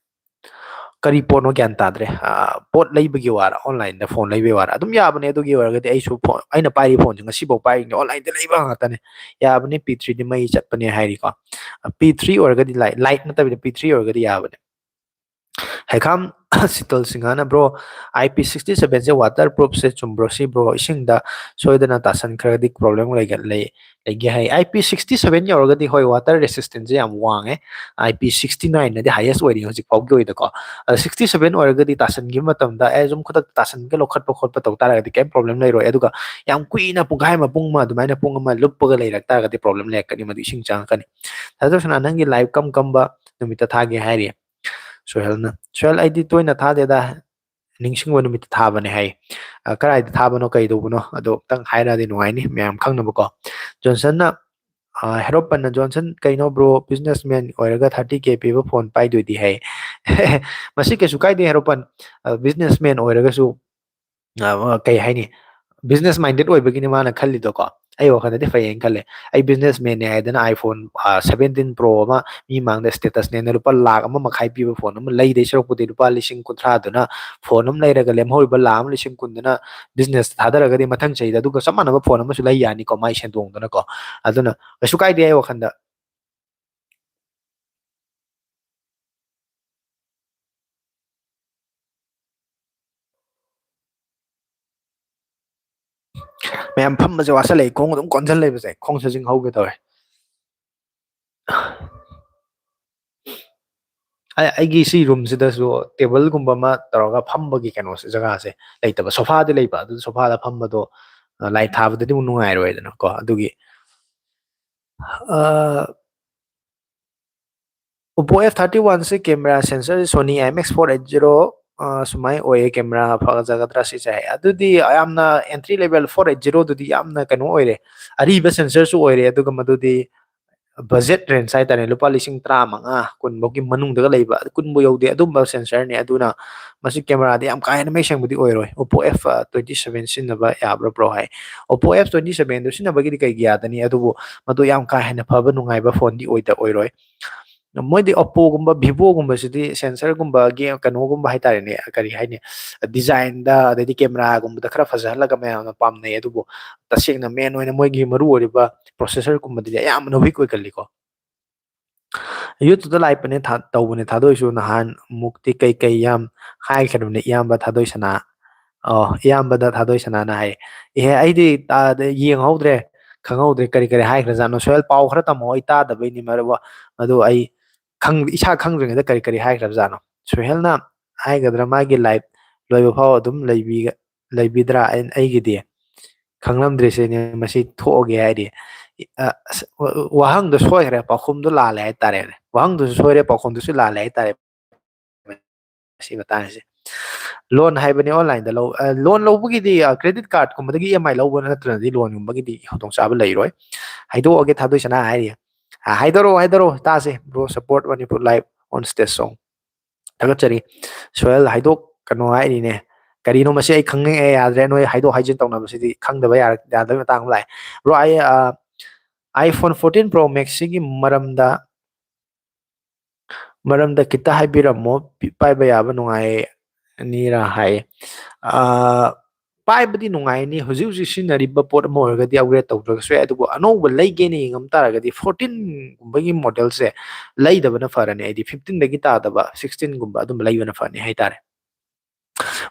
ꯀꯔꯤ ꯄꯣꯠꯅꯣ ꯒ꯭ꯌꯥꯟ ꯇꯥꯗ꯭ꯔꯦ꯫ ꯑ, ꯄꯣꯠ ꯂꯩꯕꯒꯤ ꯋꯥꯔ, online-ꯗ phone ꯂꯩꯕꯒꯤ ꯋꯥꯔ꯫ ꯑꯗꯨꯝ ꯌꯥꯕꯅꯦ꯫ ꯑꯗꯨꯒꯤ ꯑꯣꯏꯔꯒꯗꯤ ꯑꯩꯁꯨ phone, ꯑꯩꯅ ꯄꯥꯏꯔꯤ phone-ꯁꯦ ꯉꯁꯤꯐꯥꯎ ꯄꯥꯏꯔꯤꯅꯦ, online-ꯗ ꯂꯩꯕ ꯉꯥꯛꯇꯅꯦ꯫ ꯌꯥꯕꯅꯦ, P three-ꯗꯤ ꯃꯩ ꯆꯠꯄꯅꯦ ꯍꯥꯏꯔꯤꯀꯣ꯫ ꯑ, P three ꯑꯣꯏꯔꯒꯗꯤ, light, light ꯅꯠꯇꯕꯤꯗ P three ꯑꯣꯏꯔꯒꯗꯤ ꯌꯥꯕꯅꯦ꯫ ꯍꯩꯈꯥꯝ ꯁꯤꯇꯜ ꯁꯤꯡꯍꯅ, "Bro, I P sixty seven-ꯁꯦ waterproof-ꯁꯦ ꯆꯨꯝꯕ꯭ꯔꯣ?" ꯁꯤ, bro, ꯏꯁꯤꯡꯗ ꯁꯣꯏꯗꯅ ꯇꯥꯁꯟꯈ꯭ꯔꯒꯗꯤ problem ꯂꯩꯒ-, ꯂꯩ, ꯂꯩꯒꯦ ꯍꯥꯏ꯫ I P sixty seven ꯌꯧꯔꯒꯗꯤ, ꯍꯣꯏ, water resistance-ꯁꯦ ꯌꯥꯝ ꯋꯥꯡꯉꯦ꯫ I P sixty nine-ꯅꯗꯤ highest ꯑꯣꯏꯔꯤ ꯍꯧꯖꯤꯛ ꯐꯥꯎꯒꯤ ꯑꯣꯏꯅꯀꯣ꯫ ꯑꯗꯣ sixty seven ꯑꯣꯏꯔꯒꯗꯤ ꯇꯥꯁꯟꯈꯤꯕ ꯃꯇꯝꯗ, ꯑꯦ, ꯁꯨꯝ ꯈꯨꯗꯛꯇ ꯇꯥꯁꯟꯒꯦ, ꯂꯧꯈꯠꯄ ꯈꯣꯠꯄ ꯇꯧ ꯇꯥꯔꯒꯗꯤ ꯀꯩꯝ problem ꯂꯩꯔꯣꯏ꯫ ꯑꯗꯨꯒ ꯌꯥꯝ ꯀꯨꯏꯅ, ꯄꯨꯡꯈꯥꯏ ꯑꯃ, ꯄꯨꯡ ꯑꯃ ꯑꯗꯨꯃꯥꯏꯅ, ꯄꯨꯡ ꯑꯃ ꯂꯨꯞꯄꯒ ꯂꯩꯔꯛ ꯇꯥꯔꯒꯗꯤ problem ꯂꯩꯔꯛꯀꯅꯤ, ꯃꯗꯨ ꯏꯁꯤꯡ ꯆꯪꯉꯛꯀꯅꯤ꯫ ꯗꯥ ꯁꯅꯥ, ꯅꯪꯒꯤ live ꯀꯝ ꯀꯝꯕ ꯅꯨꯃꯤꯠꯇ ꯊꯥꯒꯦ ꯍꯥꯏꯔꯤ? ꯁꯣꯍꯦꯜꯅ, "ꯁꯣꯍꯦꯜ, ꯑꯩꯗꯤ ꯇꯣꯏꯅ ꯊꯥꯗꯦꯗ, ꯅꯤꯡꯁꯤꯡꯕ ꯅꯨꯃꯤꯠꯇ ꯊꯥꯕꯅꯦ" ꯍꯥꯏ꯫ ꯑ, ꯀꯗꯥꯏꯗ ꯊꯥꯕꯅꯣ, ꯀꯩꯗꯧꯕꯅꯣ, ꯑꯗꯣ ꯑꯝꯇꯪ ꯍꯥꯏꯔꯛꯑꯗꯤ ꯅꯨꯡꯉꯥꯏꯅꯤ, ꯃꯌꯥꯝ ꯈꯪꯅꯕꯀꯣ꯫ ꯖꯣꯟꯁꯟꯅ, ꯑ, ꯍꯦꯔꯣꯄꯟꯅ, "ꯖꯣꯟꯁꯟ, ꯀꯩꯅꯣ bro, businessman ꯑꯣꯏꯔꯒ thirty K ꯄꯤꯕ phone ꯄꯥꯏꯗꯣꯏꯗꯤ" ꯍꯥꯏ꯫ ꯃꯁꯤ ꯀꯩꯁꯨ ꯀꯥꯏꯗꯦ, ꯍꯦꯔꯣꯄꯟ, ꯑ, businessman ꯑꯣꯏꯔꯒꯁꯨ, ꯑ, ꯀꯩ ꯍꯥꯏꯅꯤ, business minded ꯑꯣꯏꯕꯒꯤꯅꯤ ꯃꯥꯅ ꯈꯜꯂꯤꯗꯣꯀꯣ꯫ ꯑꯩ ꯋꯥꯈꯜꯗꯗꯤ ꯐꯩꯌꯦꯅ ꯈꯜꯂꯦ꯫ ꯑꯩ businessman-ꯅꯦ ꯍꯥꯏꯗꯅ iPhone, ꯑ, seventeen Pro ꯑꯃ ꯃꯤ ꯃꯥꯡꯗ status-ꯅꯦꯅ ꯂꯨꯄꯥ ꯂꯥꯈ ꯑꯃ ꯃꯈꯥꯏ ꯄꯤꯕ phone ꯑꯃ ꯂꯩꯗꯣꯏ ꯁꯔꯨꯛꯄꯨꯗꯤ, ꯂꯨꯄꯥ ꯂꯤꯁꯤꯡ ꯀꯨꯟꯊ꯭ꯔꯥꯗꯨꯅ, phone ꯑꯃ ꯂꯩꯔꯒ ꯂꯦꯝꯍꯧꯔꯤꯕ ꯂꯥꯈ ꯑꯃ ꯂꯤꯁꯤꯡ ꯀꯨꯟꯗꯨꯅ business-ꯇ ꯊꯥꯗꯔꯒꯗꯤ, ꯃꯊꯪ ꯆꯍꯤꯗ ꯑꯗꯨꯒ ꯆꯞ ꯃꯥꯟꯅꯕ phone ꯑꯃꯁꯨ ꯂꯩ ꯌꯥꯅꯤꯀꯣ, ꯃꯥꯏ ꯁꯦꯟꯗꯣꯡꯗꯨꯅꯀꯣ꯫ ꯑꯗꯨꯅ ꯀꯩꯁꯨ ꯀꯥꯏꯗꯦ ꯑꯩ ꯋꯥꯈꯜꯗ꯫ ꯃꯌꯥꯝ ꯐꯝꯕꯁꯦ ꯋꯥꯁꯜꯂꯛꯑꯦ, ꯈꯣꯡ ꯑꯗꯨꯝ ꯀꯣꯟꯁꯤꯜ ꯂꯩꯕꯁꯦ, ꯈꯣꯡ ꯁꯥꯖꯤꯡ ꯍꯧꯒꯦ ꯇꯧꯔꯦ꯫ ꯑꯩ, ꯑꯩꯒꯤ ꯁꯤ room-ꯁꯤꯗꯁꯨ table-ꯒꯨꯝꯕ ꯑꯃ ꯇꯧꯔꯒ ꯐꯝꯕꯒꯤ ꯀꯩꯅꯣꯁꯦ, ꯖꯒꯥꯁꯦ ꯂꯩꯇꯕ꯫ Sofa-ꯗꯤ ꯂꯩꯕ, ꯑꯗꯨ sofa-ꯗ ꯐꯝꯕꯗꯣ, ꯑ, light ꯊꯥꯕꯗꯗꯤ ꯑꯃꯨꯛ ꯅꯨꯡꯉꯥꯏꯔꯣꯏꯗꯅꯀꯣ, ꯑꯗꯨꯒꯤ꯫ ꯑ, Oppo F thirty one-ꯁꯦ camera sensor Sony IMX four eight zero, ꯑ, ꯁꯨꯃꯥꯏꯅ ꯑꯣꯏꯌꯦ, camera ꯐꯖꯒꯗ꯭ꯔꯥ ꯁꯤꯁꯦ ꯍꯥꯏ꯫ ꯑꯗꯨꯗꯤ ꯌꯥꯝꯅ entry level four eight zero-ꯗꯨꯗꯤ ꯌꯥꯝꯅ ꯀꯩꯅꯣ ꯑꯣꯏꯔꯦ, ꯑꯔꯤꯕ sensor-ꯁꯨ ꯑꯣꯏꯔꯦ, ꯑꯗꯨꯒ ꯃꯗꯨꯗꯤ budget range ꯍꯥꯏꯇꯥꯔꯦ, ꯂꯨꯄꯥ ꯂꯤꯁꯤꯡ ꯇꯔꯥꯃꯉꯥ, ꯀꯨꯟ ꯐꯥꯎꯒꯤ ꯃꯅꯨꯡꯗꯒ ꯂꯩꯕ, ꯀꯨꯟꯕꯨ ꯌꯧꯗꯦ, ꯑꯗꯨꯝꯕ sensor-ꯅꯦ꯫ ꯑꯗꯨꯅ ꯃꯁꯤ camera-ꯗꯤ ꯌꯥꯝ ꯀꯥ ꯍꯦꯟꯅ ꯃꯌꯦꯛ ꯁꯦꯡꯕꯗꯤ ꯑꯣꯏꯔꯣꯏ꯫ Oppo F twenty seven ꯁꯤꯖꯤꯟꯅꯕ ꯌꯥꯕ꯭ꯔꯥ, bro? ꯍꯥꯏ꯫ Oppo F twenty seven-ꯗꯨ ꯁꯤꯖꯤꯟꯅꯕꯒꯤꯗꯤ ꯀꯩꯒꯤ ꯌꯥꯗꯅꯤ, ꯑꯗꯨꯕꯨ ꯃꯗꯨ ꯌꯥꯝ ꯀꯥ ꯍꯦꯟꯅ ꯐꯕ ꯅꯨꯡꯉꯥꯏꯕ phone-ꯗꯤ ꯑꯣꯏꯗ ꯑꯣꯏꯔꯣꯏ꯫ ꯃꯣꯏꯗꯤ Oppoꯒꯨꯝꯕ Vivoꯒꯨꯝꯕꯁꯤꯗꯤ sensorꯒꯨꯝꯕꯒꯤ ꯀꯩꯅꯣꯒꯨꯝꯕ ꯍꯥꯏꯇꯥꯔꯦꯅꯦ, ꯀꯔꯤ ꯍꯥꯏꯅꯤ, designꯗ ꯑꯗꯩꯗꯤ cameraꯒꯨꯝꯕꯗ ꯈꯔ ꯐꯖꯍꯜꯂꯒ ꯃꯌꯥꯝꯅ ꯄꯥꯝꯅꯩ꯫ ꯑꯗꯨꯕꯨ ꯇꯁꯦꯡꯅ main ꯑꯣꯏꯅ ꯃꯣꯏꯒꯤ ꯃꯔꯨ ꯑꯣꯏꯔꯤꯕ processorꯒꯨꯝꯕꯗꯗꯤ ꯑꯌꯥꯝꯕꯅ weak ꯑꯣꯏꯒꯜꯂꯤꯀꯣ꯫ YouTubeꯇ liveꯄꯅꯦ ꯊꯥ-, ꯇꯧꯕꯅꯦ ꯊꯥꯗꯣꯛꯏꯁꯨ ꯅꯍꯥꯟ ꯃꯨꯛꯇꯤ ꯀꯩꯀꯩ ꯌꯥꯝ ꯍꯥꯏꯈ꯭ꯔꯕꯅꯦ ꯏꯌꯥꯝꯕ ꯊꯥꯗꯣꯏ ꯁꯅꯥ꯫ ꯑꯣ, ꯏꯌꯥꯝꯕꯗ ꯊꯥꯗꯣꯏ ꯁꯅꯥꯅ ꯍꯥꯏ, "ꯏꯍꯦ, ꯑꯩꯗꯤ ꯇꯥꯗ-, ꯌꯦꯡꯍꯧꯗ꯭ꯔꯦ, ꯈꯪꯍꯧꯗ꯭ꯔꯦ ꯀꯔꯤ ꯀꯔꯤ ꯍꯥꯏꯈ꯭ꯔꯖꯥꯠꯅꯣ꯫ ꯁꯣꯍꯦꯜ, ꯄꯥꯎ ꯈꯔ ꯇꯝꯃꯣ, ꯑꯩ ꯇꯥꯗꯕꯩꯅꯤ ꯃꯔꯨꯞ, ꯑꯗꯨ ꯑꯩ ꯈꯪ-, ꯏꯁꯥ ꯈꯪꯗ꯭ꯔꯤꯉꯩꯗ ꯀꯔꯤ ꯀꯔꯤ ꯍꯥꯏꯈ꯭ꯔꯕꯖꯥꯠꯅꯣ?" ꯁꯣꯍꯦꯜꯅ ꯍꯥꯏꯒꯗ꯭ꯔꯥ, ꯃꯥꯒꯤ live ꯂꯣꯏꯕ ꯐꯥꯎ ꯑꯗꯨꯝ ꯂꯩꯕꯤꯒ-, ꯂꯩꯕꯤꯗ꯭ꯔꯥ? ꯑꯩ-, ꯑꯩꯒꯤꯗꯤ ꯈꯪꯂꯝꯗ꯭ꯔꯤꯁꯤꯅꯦ, ꯃꯁꯤ ꯊꯣꯛꯑꯒꯦ ꯍꯥꯏꯔꯤ꯫ ꯑ, ꯑꯁ, ꯋꯥ-, ꯋꯥꯍꯪꯗꯣ ꯁꯣꯏꯈ꯭ꯔꯦ, ꯄꯥꯎꯈꯨꯝꯗꯣ ꯂꯥꯜꯂꯦ ꯍꯥꯏꯇꯥꯔꯦꯅꯦ꯫ ꯋꯥꯍꯪꯗꯨꯁꯨ ꯁꯣꯏꯔꯦ, ꯄꯥꯎꯈꯨꯝꯗꯨꯁꯨ ꯂꯥꯜꯂꯦ ꯍꯥꯏꯇꯥꯔꯦ꯫ ꯃꯁꯤ ꯃꯇꯥꯡꯁꯦ꯫ Loan ꯍꯥꯏꯕꯅꯤ onlineꯗ ꯂꯧ-, ꯑ, loan ꯂꯧꯕꯒꯤꯗꯤ, ꯑ, credit cardꯀꯨꯝꯕꯗꯒꯤ EMI ꯂꯧꯕ ꯅꯠꯇ꯭ꯔꯗꯤ loanꯒꯨꯝꯕꯒꯤꯗꯤ ꯈꯨꯗꯣꯡꯆꯥꯕ ꯂꯩꯔꯣꯏ꯫ ꯍꯥꯏꯗꯣꯛꯑꯒꯦ ꯊꯥꯗꯣꯏ ꯁꯅꯥ ꯍꯥꯏꯔꯤ꯫ ꯑ, ꯍꯥꯏꯗꯣꯔꯛꯑꯣ, ꯍꯥꯏꯗꯣꯔꯛꯑꯣ, ꯇꯥꯁꯦ꯫ Bro, support Manipur Live on stage song. ꯊꯥꯒꯠꯆꯔꯤ꯫ ꯁꯣꯍꯦꯜ, ꯍꯥꯏꯗꯣꯛꯀꯅꯣ ꯍꯥꯏꯔꯤꯅꯦ꯫ ꯀꯔꯤꯅꯣ ꯃꯁꯤ? ꯑꯩ ꯈꯪꯅꯤꯡꯉꯛꯑꯦ, ꯌꯥꯗ꯭ꯔꯦ꯫ ꯅꯣꯏ ꯍꯥꯏꯗꯣꯛ ꯍꯥꯏꯖꯤꯟ ꯇꯧꯅꯕꯁꯤꯗꯤ ꯈꯪꯗꯕ ꯌꯥꯔ-, ꯌꯥꯗꯕꯒꯤ ꯃꯇꯥꯡ ꯑꯃ ꯂꯥꯛꯑꯦ꯫ Bro, ꯑꯩ, ꯑ, iPhone fourteen Pro Max ꯁꯤꯒꯤ ꯃꯔꯝꯗ, ꯃꯔꯝꯗ ꯈꯤꯇ ꯍꯥꯏꯕꯤꯔꯝꯃꯣ꯫ ꯄꯤ-, ꯄꯥꯏꯕ ꯌꯥꯕ ꯅꯨꯡꯉꯥꯏ ꯑꯅꯤꯔꯥ ꯍꯥꯏ꯫ ꯑ, ꯄꯥꯏꯕꯗꯤ ꯅꯨꯡꯉꯥꯏꯅꯤ꯫ ꯍꯧꯖꯤꯛ ꯍꯧꯖꯤꯛ ꯁꯤꯖꯤꯟꯅꯔꯤꯕ ꯄꯣꯠ ꯑꯃ ꯑꯣꯏꯔꯒꯗꯤ upgrade ꯇꯧꯗ꯭ꯔꯒꯁꯨ ꯌꯥꯏ, ꯑꯗꯨꯕꯨ ꯑꯅꯧꯕ ꯂꯩꯒꯦꯅ ꯌꯦꯡꯉꯝ ꯇꯥꯔꯒꯗꯤ fourteen ꯒꯨꯝꯕꯒꯤ modelꯁꯦ ꯂꯩꯗꯕꯅ ꯐꯔꯅꯤ꯫ ꯑꯩꯗꯤ fifteenꯗꯒꯤ ꯇꯥꯗꯕ sixteenꯒꯨꯝꯕ ꯑꯗꯨꯝꯕ ꯂꯩꯕꯅ ꯐꯅꯤ ꯍꯥꯏꯇꯥꯔꯦ꯫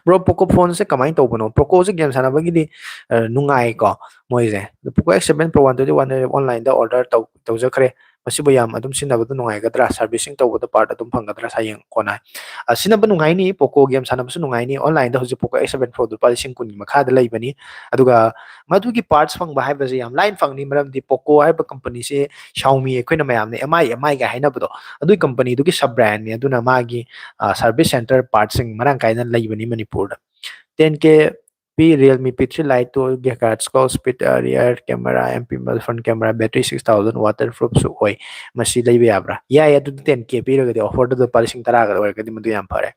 Bro, Poco phoneꯁꯦ ꯀꯃꯥꯏꯅ ꯇꯧꯕꯅꯣ? Pocoꯁꯦ game ꯁꯥꯟꯅꯕꯒꯤꯗꯤ, ꯑ, ꯅꯨꯡꯉꯥꯏꯀꯣ ꯃꯣꯏꯁꯦ꯫ ꯑꯗꯣ Poco X seven Pro one twenty-one onlineꯗ order ꯇꯧ-, ꯇꯧꯖꯈ꯭ꯔꯦ꯫ ꯃꯁꯤꯕꯨ ꯌꯥꯝ ꯑꯗꯨꯝ ꯁꯤꯖꯤꯟꯅꯕꯗ ꯅꯨꯡꯉꯥꯏꯒꯗ꯭ꯔꯥ? Servicing ꯇꯧꯕꯗ part ꯑꯗꯨꯝ ꯐꯪꯒꯗ꯭ꯔꯥ? ꯍꯌꯦꯡ ꯀꯣꯟꯅ꯫ ꯑ, ꯁꯤꯖꯤꯟꯅꯕ ꯅꯨꯡꯉꯥꯏꯅꯤ, Poco game ꯁꯥꯟꯅꯕꯁꯨ ꯅꯨꯡꯉꯥꯏꯅꯤ꯫ Onlineꯗ ꯍꯧꯖꯤꯛ Poco X seven Proꯗꯣ ꯂꯨꯄꯥ ꯂꯤꯁꯤꯡ ꯀꯨꯟꯒꯤ ꯃꯈꯥꯗ ꯂꯩꯕꯅꯤ꯫ ꯑꯗꯨꯒ ꯃꯗꯨꯒꯤ parts ꯐꯪꯕ ꯍꯥꯏꯕꯁꯦ ꯌꯥꯝ ꯂꯥꯏꯅ ꯐꯪꯅꯤ, ꯃꯔꯝꯗꯤ Poco ꯍꯥꯏꯕ companyꯁꯦ Xiaomi ꯑꯩꯈꯣꯏꯅ ꯃꯌꯥꯝꯅ M I, M I ꯒ ꯍꯥꯏꯅꯕꯗꯣ, ꯑꯗꯨꯒꯤ companyꯗꯨꯒꯤ sub brandꯅꯤ꯫ ꯑꯗꯨꯅ ꯃꯥꯒꯤ, ꯑ, service center partꯁꯤꯡ ꯃꯔꯥꯡ ꯀꯥꯏꯅ ꯂꯩꯕꯅꯤ ꯃꯅꯤꯄꯨꯔꯗ꯫ Ten K ꯄꯤ Realme P three Lite two gigahertz clock speed, ꯑ, rear camera, M P mobile front camera, battery six thousand, waterproofꯁꯨ ꯑꯣꯏ꯫ ꯃꯁꯤ ꯂꯩꯕ ꯌꯥꯕ꯭ꯔꯥ? ꯌꯥꯏ, ꯑꯗꯨꯗꯤ ten K ꯄꯤꯔꯒꯗꯤ, offerꯗ ꯂꯨꯄꯥ ꯂꯤꯁꯤꯡ ꯇꯔꯥꯒ ꯑꯣꯏꯔꯒꯗꯤ ꯃꯗꯨ ꯌꯥꯝ ꯐꯔꯦ꯫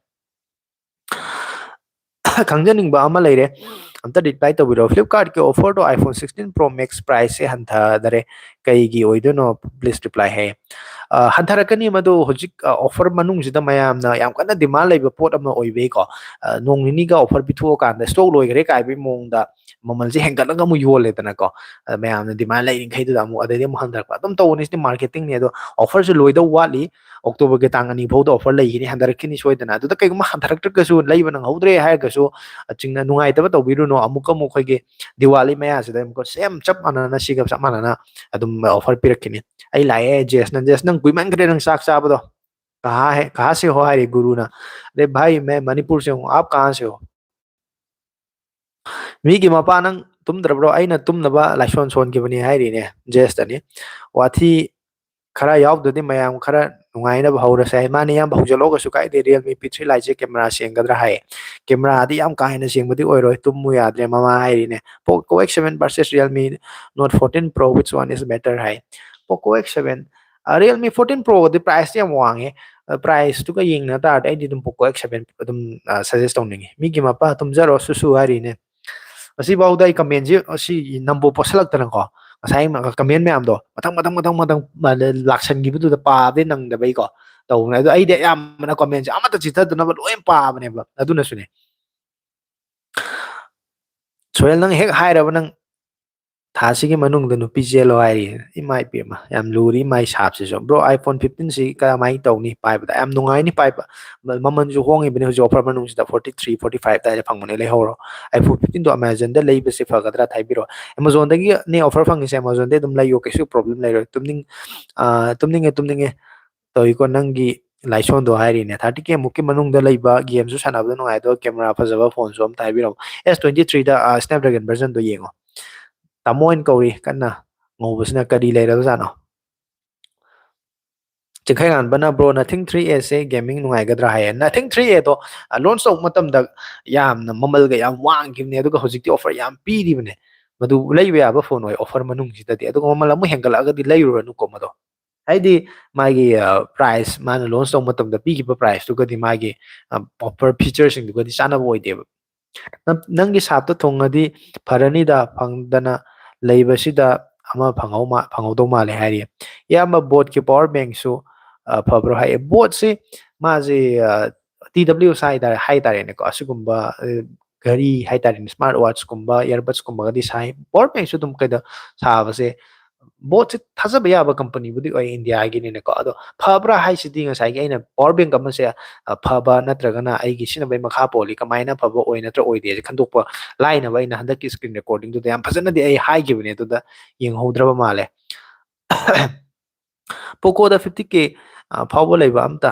ꯈꯪꯖꯅꯤꯡꯕ ꯑꯃ ꯂꯩꯔꯦ, ꯑꯝꯇ reply ꯇꯧꯕꯤꯔꯛꯑꯣ꯫ Flipkartꯀꯤ offerꯗꯣ iPhone sixteen Pro Max priceꯁꯦ ꯍꯟꯊꯗꯔꯦ, ꯀꯩꯒꯤ ꯑꯣꯏꯗꯣꯏꯅꯣ? Please reply ꯍꯥꯏꯌꯦ꯫ ꯑ, ꯍꯟꯊꯔꯛꯀꯅꯤ꯫ ꯃꯗꯨ ꯍꯧꯖꯤꯛ, ꯑ, offer ꯃꯅꯨꯡꯁꯤꯗ ꯃꯌꯥꯝꯅ ꯌꯥꯝ ꯀꯟꯅ demand ꯂꯩꯕ ꯄꯣꯠ ꯑꯃ ꯑꯣꯏꯕꯩꯀꯣ, ꯑ, ꯅꯣꯡ ꯅꯤꯅꯤꯒ offer ꯄꯤꯊꯣꯛꯑꯀꯥꯟꯗ stock ꯂꯣꯏꯈ꯭ꯔꯦ ꯀꯥꯏꯕꯒꯤ ꯃꯑꯣꯡꯗ ꯃꯃꯜꯁꯦ ꯍꯦꯟꯒꯠꯂꯒ ꯑꯃꯨꯛ ꯌꯣꯜꯂꯦꯗꯅꯀꯣ꯫ ꯑ, ꯃꯌꯥꯝꯅ demand ꯂꯩꯔꯤꯈꯩꯗꯨꯗ ꯑꯃꯨꯛ, ꯑꯗꯩꯗꯤ ꯑꯃꯨꯛ ꯍꯟꯊꯔꯛꯄ ꯑꯗꯨꯝ ꯇꯧꯕꯅꯤ꯫ ꯁꯤꯗꯤ marketingꯅꯤ꯫ ꯑꯗꯣ offerꯁꯨ ꯂꯣꯏꯗꯧ ꯋꯥꯠꯂꯤ꯫ Octoberꯒꯤ ꯇꯥꯡ ꯑꯅꯤ ꯐꯥꯎꯗ offer ꯂꯩꯈꯤꯅꯤ, ꯍꯟꯊꯔꯛꯈꯤꯅꯤ ꯁꯣꯏꯗꯅ꯫ ꯑꯗꯨꯗ ꯀꯩꯒꯨꯝꯕ ꯍꯟꯊꯔꯛꯇ꯭ꯔꯒꯁꯨ, ꯂꯩꯕ ꯅꯪꯍꯧꯗ꯭ꯔꯦ ꯍꯥꯏꯔꯒꯁꯨ, ꯑ, ꯆꯤꯡꯅ ꯅꯨꯡꯉꯥꯏꯇꯕ ꯇꯧꯕꯤꯔꯨꯅꯨ꯫ ꯑꯃꯨꯛꯀ ꯑꯃꯨꯛ ꯑꯩꯈꯣꯏꯒꯤ ꯗꯤꯋꯥꯂꯤ ꯃꯌꯥꯁꯤꯗ ꯑꯃꯨꯛꯀ same ꯆꯞ ꯃꯥꯟꯅꯅ, ꯁꯤꯒ ꯆꯞ ꯃꯥꯟꯅꯅ ꯑꯗꯨꯝ offer ꯄꯤꯔꯛꯈꯤꯅꯤ꯫ ꯑꯩ ꯂꯥꯛꯑꯦ, ꯖꯦꯁꯅ, "ꯖꯦꯁ, ꯅꯪ ꯀꯨꯏꯃꯟꯈ꯭ꯔꯦ ꯅꯪ ꯆꯥꯛ ꯆꯥꯕꯗꯣ꯫ ꯀꯍꯥ ꯍꯦ, ꯀꯍꯥ ꯁꯦ ꯍꯣ?" ꯍꯥꯏꯔꯤ ꯒꯨꯔꯨꯅ꯫ "ꯑꯔꯦ ꯚꯥꯏ, ꯃꯦ ꯃꯅꯤꯄꯨꯔ ꯁꯦ ꯍꯣ, ꯑꯥꯞ ꯀꯍꯥ ꯁꯦ ꯍꯣ?" ꯃꯤꯒꯤ ꯃꯄꯥ ꯅꯪ ꯇꯨꯝꯗ꯭ꯔꯕ꯭ꯔꯣ? ꯑꯩꯅ ꯇꯨꯝꯅꯕ ꯂꯥꯏꯁꯣꯟ ꯁꯣꯟꯈꯤꯕꯅꯤ ꯍꯥꯏꯔꯤꯅꯦ ꯖꯦꯁꯇꯅꯤ꯫ ꯋꯥꯊꯤ ꯈꯔ ꯌꯥꯎꯗ꯭ꯔꯗꯤ ꯃꯌꯥꯝ ꯈꯔ ꯅꯨꯡꯉꯥꯏꯅꯕ ꯍꯧꯔꯁꯦ ꯍꯥꯏ꯫ ꯃꯥꯅꯦ ꯏꯌꯥꯝꯕ, ꯍꯧꯖꯤꯜꯂꯣ, ꯀꯩꯁꯨ ꯀꯥꯏꯗꯦ꯫ Realme P three Liteꯁꯦ camera ꯁꯦꯡꯒꯗ꯭ꯔꯥ ꯍꯥꯏ꯫ Cameraꯗꯤ ꯌꯥꯝ ꯀꯥ ꯍꯦꯟꯅ ꯁꯦꯡꯕꯗꯤ ꯑꯣꯏꯔꯣꯏ, ꯇꯨꯝꯃꯨ ꯌꯥꯗ꯭ꯔꯦ ꯃꯃꯥ ꯍꯥꯏꯔꯤꯅꯦ꯫ Poco X seven versus Realme Note fourteen Pro, which one is better high. Poco X seven, ꯑ, Realme fourteen Proꯒꯗꯤ priceꯇꯤ ꯌꯥꯝ ꯋꯥꯡꯉꯦ꯫ ꯑ, priceꯇꯨꯒ ꯌꯦꯡꯅ ꯇꯥꯔꯗꯤ ꯑꯩꯗꯤ ꯑꯗꯨꯝ Poco X seven ꯑꯗꯨꯝ, ꯑ, suggest ꯇꯧꯅꯤꯡꯉꯤ꯫ ꯃꯤꯒꯤ ꯃꯄꯥ ꯇꯨꯝꯖꯔꯣ ꯁꯨꯁꯨ ꯍꯥꯏꯔꯤꯅꯦ꯫ ꯑꯁꯤꯐꯥꯎꯗ ꯑꯩ commentꯁꯤ, ꯑꯁꯤ ꯅꯝꯕꯨ ꯄꯣꯠꯁꯤꯜꯂꯛꯇꯅꯀꯣ, ꯉꯁꯥꯏ ꯃ-, comment ꯃꯌꯥꯝꯗꯣ ꯃꯊꯪ, ꯃꯊꯪ, ꯃꯊꯪ, ꯃꯊꯪ ꯃ-, ꯂꯥꯛꯁꯟꯈꯤꯕꯗꯨꯗ ꯄꯥꯕꯗꯤ ꯅꯪꯗꯕꯩꯀꯣ ꯇꯧꯕꯅꯦ꯫ ꯑꯗꯣ ꯑꯩꯗꯤ ꯑꯌꯥꯝꯕꯅ commentꯁꯦ ꯑꯃꯠꯇ ꯆꯤꯊꯗꯅꯕ ꯂꯣꯏ ꯄꯥꯕꯅꯦꯕ꯫ ꯑꯗꯨꯅꯁꯨꯅꯦ꯫ ꯁꯣꯍꯦꯜ, ꯅꯪ ꯍꯦꯛ ꯍꯥꯏꯔꯕ ꯅꯪ ꯊꯥꯁꯤꯒꯤ ꯃꯅꯨꯡꯗ ꯅꯨꯄꯤ ꯆꯦꯜꯂꯣ ꯍꯥꯏꯔꯤ꯫ ꯏꯃꯥ ꯏꯄꯦꯝꯃ, ꯌꯥꯝ ꯂꯨꯔꯤ ꯃꯥꯏ ꯁꯥꯞꯁꯤꯁꯨ꯫ Bro, iPhone fifteenꯁꯤ ꯀꯃꯥꯏꯅ ꯇꯧꯅꯤ ꯄꯥꯏꯕꯗ? ꯌꯥꯝ ꯅꯨꯡꯉꯥꯏꯅꯤ ꯄꯥꯏꯕ꯫ ꯃ-, ꯃꯃꯜꯁꯨ ꯍꯣꯡꯉꯤꯕꯅꯤ ꯍꯧꯖꯤꯛ offer ꯃꯅꯨꯡꯁꯤꯗ, forty three, forty five ꯑꯗꯥꯏꯗ ꯐꯪꯕꯅꯦ, ꯂꯩꯍꯧꯔꯣ꯫ iPhone fifteenꯗꯣ Amazonꯗ ꯂꯩꯕꯁꯦ ꯐꯒꯗ꯭ꯔꯥ ꯍꯥꯏꯕꯤꯔꯣ꯫ Amazonꯗꯒꯤꯅꯦ offer ꯐꯪꯉꯤꯁꯦ, Amazonꯗꯩ ꯑꯗꯨꯝ ꯂꯩꯌꯣ, ꯀꯩꯁꯨ problem ꯂꯩꯔꯣꯏ꯫ ꯇꯨꯝꯅꯤꯡ-, ꯑ, ꯇꯨꯝꯅꯤꯡꯉꯦ, ꯇꯨꯝꯅꯤꯡꯉꯦ ꯇꯧꯏꯀꯣ ꯅꯪꯒꯤ ꯂꯥꯏꯁꯣꯟꯗꯣ ꯍꯥꯏꯔꯤꯅꯦ꯫ Thirty K ꯃꯨꯛꯀꯤ ꯃꯅꯨꯡꯗ ꯂꯩꯕ, gameꯁꯨ ꯁꯥꯟꯅꯕꯗ ꯅꯨꯡꯉꯥꯏꯗꯣ, camera ꯐꯖꯕ phoneꯁꯨ ꯑꯝꯇ ꯍꯥꯏꯕꯤꯔꯝꯃꯣ꯫ S twenty three ꯗ, ꯑ, Snapdragon versionꯗꯣ ꯌꯦꯡꯉꯣ꯫ ꯇꯥꯃꯣ ꯑꯣꯏꯅ ꯀꯧꯔꯤ ꯀꯟꯅ, ꯉꯧꯕꯁꯤꯅ ꯀꯔꯤ ꯂꯩꯔꯕꯖꯥꯠꯅꯣ? ꯆꯤꯡꯈꯩꯉꯥꯟꯕꯅ, "Bro, Nothing three Aꯁꯦ gaming ꯅꯨꯡꯉꯥꯏꯒꯗ꯭ꯔꯥ?" ꯍꯥꯏꯌꯦ꯫ Nothing three Aꯗꯣ, ꯑ, launch ꯇꯧꯕ ꯃꯇꯝꯗ ꯌꯥꯝꯅ ꯃꯃꯜꯒ ꯌꯥꯝ ꯋꯥꯡꯈꯤꯕꯅꯦ, ꯑꯗꯨꯒ ꯍꯧꯖꯤꯛꯇꯤ offer ꯌꯥꯝ ꯄꯤꯔꯤꯕꯅꯦ꯫ ꯃꯗꯨ ꯂꯩꯕ ꯌꯥꯕ phone ꯑꯣꯏ offer ꯃꯅꯨꯡꯁꯤꯗꯗꯤ, ꯑꯗꯨꯒ ꯃꯃꯜ ꯑꯃꯨꯛ ꯍꯦꯟꯒꯠꯂꯛꯑꯒꯗꯤ ꯂꯩꯔꯨꯔꯅꯨꯀꯣ ꯃꯗꯣ꯫ ꯍꯥꯏꯗꯤ ꯃꯥꯒꯤ, ꯑ, price, ꯃꯥꯅ launch ꯇꯧꯕ ꯃꯇꯝꯗ ꯄꯤꯈꯤꯕ priceꯇꯨꯒꯗꯤ ꯃꯥꯒꯤ, ꯑ, offer featureꯁꯤꯡꯗꯨꯒꯗꯤ ꯆꯥꯟꯅꯕ ꯑꯣꯏꯗꯦꯕ꯫ ꯅꯪ-, ꯅꯪꯒꯤ ꯁꯥꯞꯇ ꯊꯨꯡꯉꯗꯤ ꯐꯔꯅꯤꯗ, ꯐꯪꯗꯅ ꯂꯩꯕꯁꯤꯗ, ꯑꯃ ꯐꯪꯍꯧ ꯃꯥ-, ꯐꯪꯍꯧꯗꯧ ꯃꯥꯜꯂꯦ ꯍꯥꯏꯔꯤ꯫ ꯏꯌꯥꯝꯕ, ꯕꯣꯠꯀꯤ ꯄꯋꯥꯔ ꯕꯦꯡꯁꯨ, ꯑ, ꯐꯕ꯭ꯔꯣ ꯍꯥꯏ꯫ ꯕꯣꯠꯁꯤ ꯃꯥꯁꯤ, ꯑ, ꯇꯤ ꯗꯕ꯭ꯂꯤꯌꯨ ꯑꯦꯁ ꯍꯥꯏꯇꯥꯔꯦ, ꯍꯥꯏꯇꯥꯔꯦꯅꯦꯀꯣ, ꯑꯁꯤꯒꯨꯝꯕ, ꯑ, ꯘꯔꯤ ꯍꯥꯏꯇꯥꯔꯦꯅꯦ, ꯁ꯭ꯃꯥꯔꯠ ꯋꯥꯠꯆꯀꯨꯝꯕ, ꯏꯌꯥꯔꯕꯠꯁꯀꯨꯝꯕꯒꯗꯤ ꯁꯥꯏ꯫ ꯄꯋꯥꯔ ꯕꯦꯡꯁꯨ ꯑꯗꯨꯝ ꯀꯩꯗ ꯁꯥꯕꯁꯦ, ꯕꯣꯠꯁꯦ ꯊꯥꯖꯕ ꯌꯥꯕ ꯀꯝꯄꯅꯤꯕꯨꯗꯤ ꯑꯣꯏ ꯏꯟꯗꯤꯌꯥꯒꯤꯅꯤꯅꯀꯣ꯫ ꯑꯗꯣ ꯐꯕ꯭ꯔꯥ ꯍꯥꯏꯁꯤꯗꯤ ꯉꯁꯥꯏꯒꯤ ꯑꯩꯅ ꯄꯋꯥꯔ ꯕꯦꯡ ꯑꯃꯁꯦ, ꯑ, ꯐꯕ ꯅꯠꯇ꯭ꯔꯒꯅ ꯑꯩꯒꯤ ꯁꯤꯖꯤꯟꯅꯕꯒꯤ ꯃꯈꯥ ꯄꯣꯜꯂꯤ, ꯀꯃꯥꯏꯅ ꯐꯕ ꯑꯣꯏ ꯅꯠꯇ꯭ꯔ ꯑꯣꯏꯗꯦꯁꯦ ꯈꯟꯗꯣꯛꯄ ꯂꯥꯏꯅꯕ ꯑꯩꯅ ꯍꯟꯗꯛꯀꯤ ꯁ꯭ꯀ꯭ꯔꯤꯟ ꯔꯦꯀꯣꯔꯗꯤꯡꯗꯨꯗ ꯌꯥꯝ ꯐꯖꯅꯗꯤ ꯑꯩ ꯍꯥꯏꯈꯤꯕꯅꯦ, ꯑꯗꯨꯗ ꯌꯦꯡꯍꯧꯗ꯭ꯔꯕ ꯃꯥꯜꯂꯦ꯫ ꯄꯣꯀꯣꯗ ꯐꯤꯐꯇꯤ ꯀꯦ, ꯑ, ꯐꯥꯎꯕ ꯂꯩꯕ ꯑꯝꯇ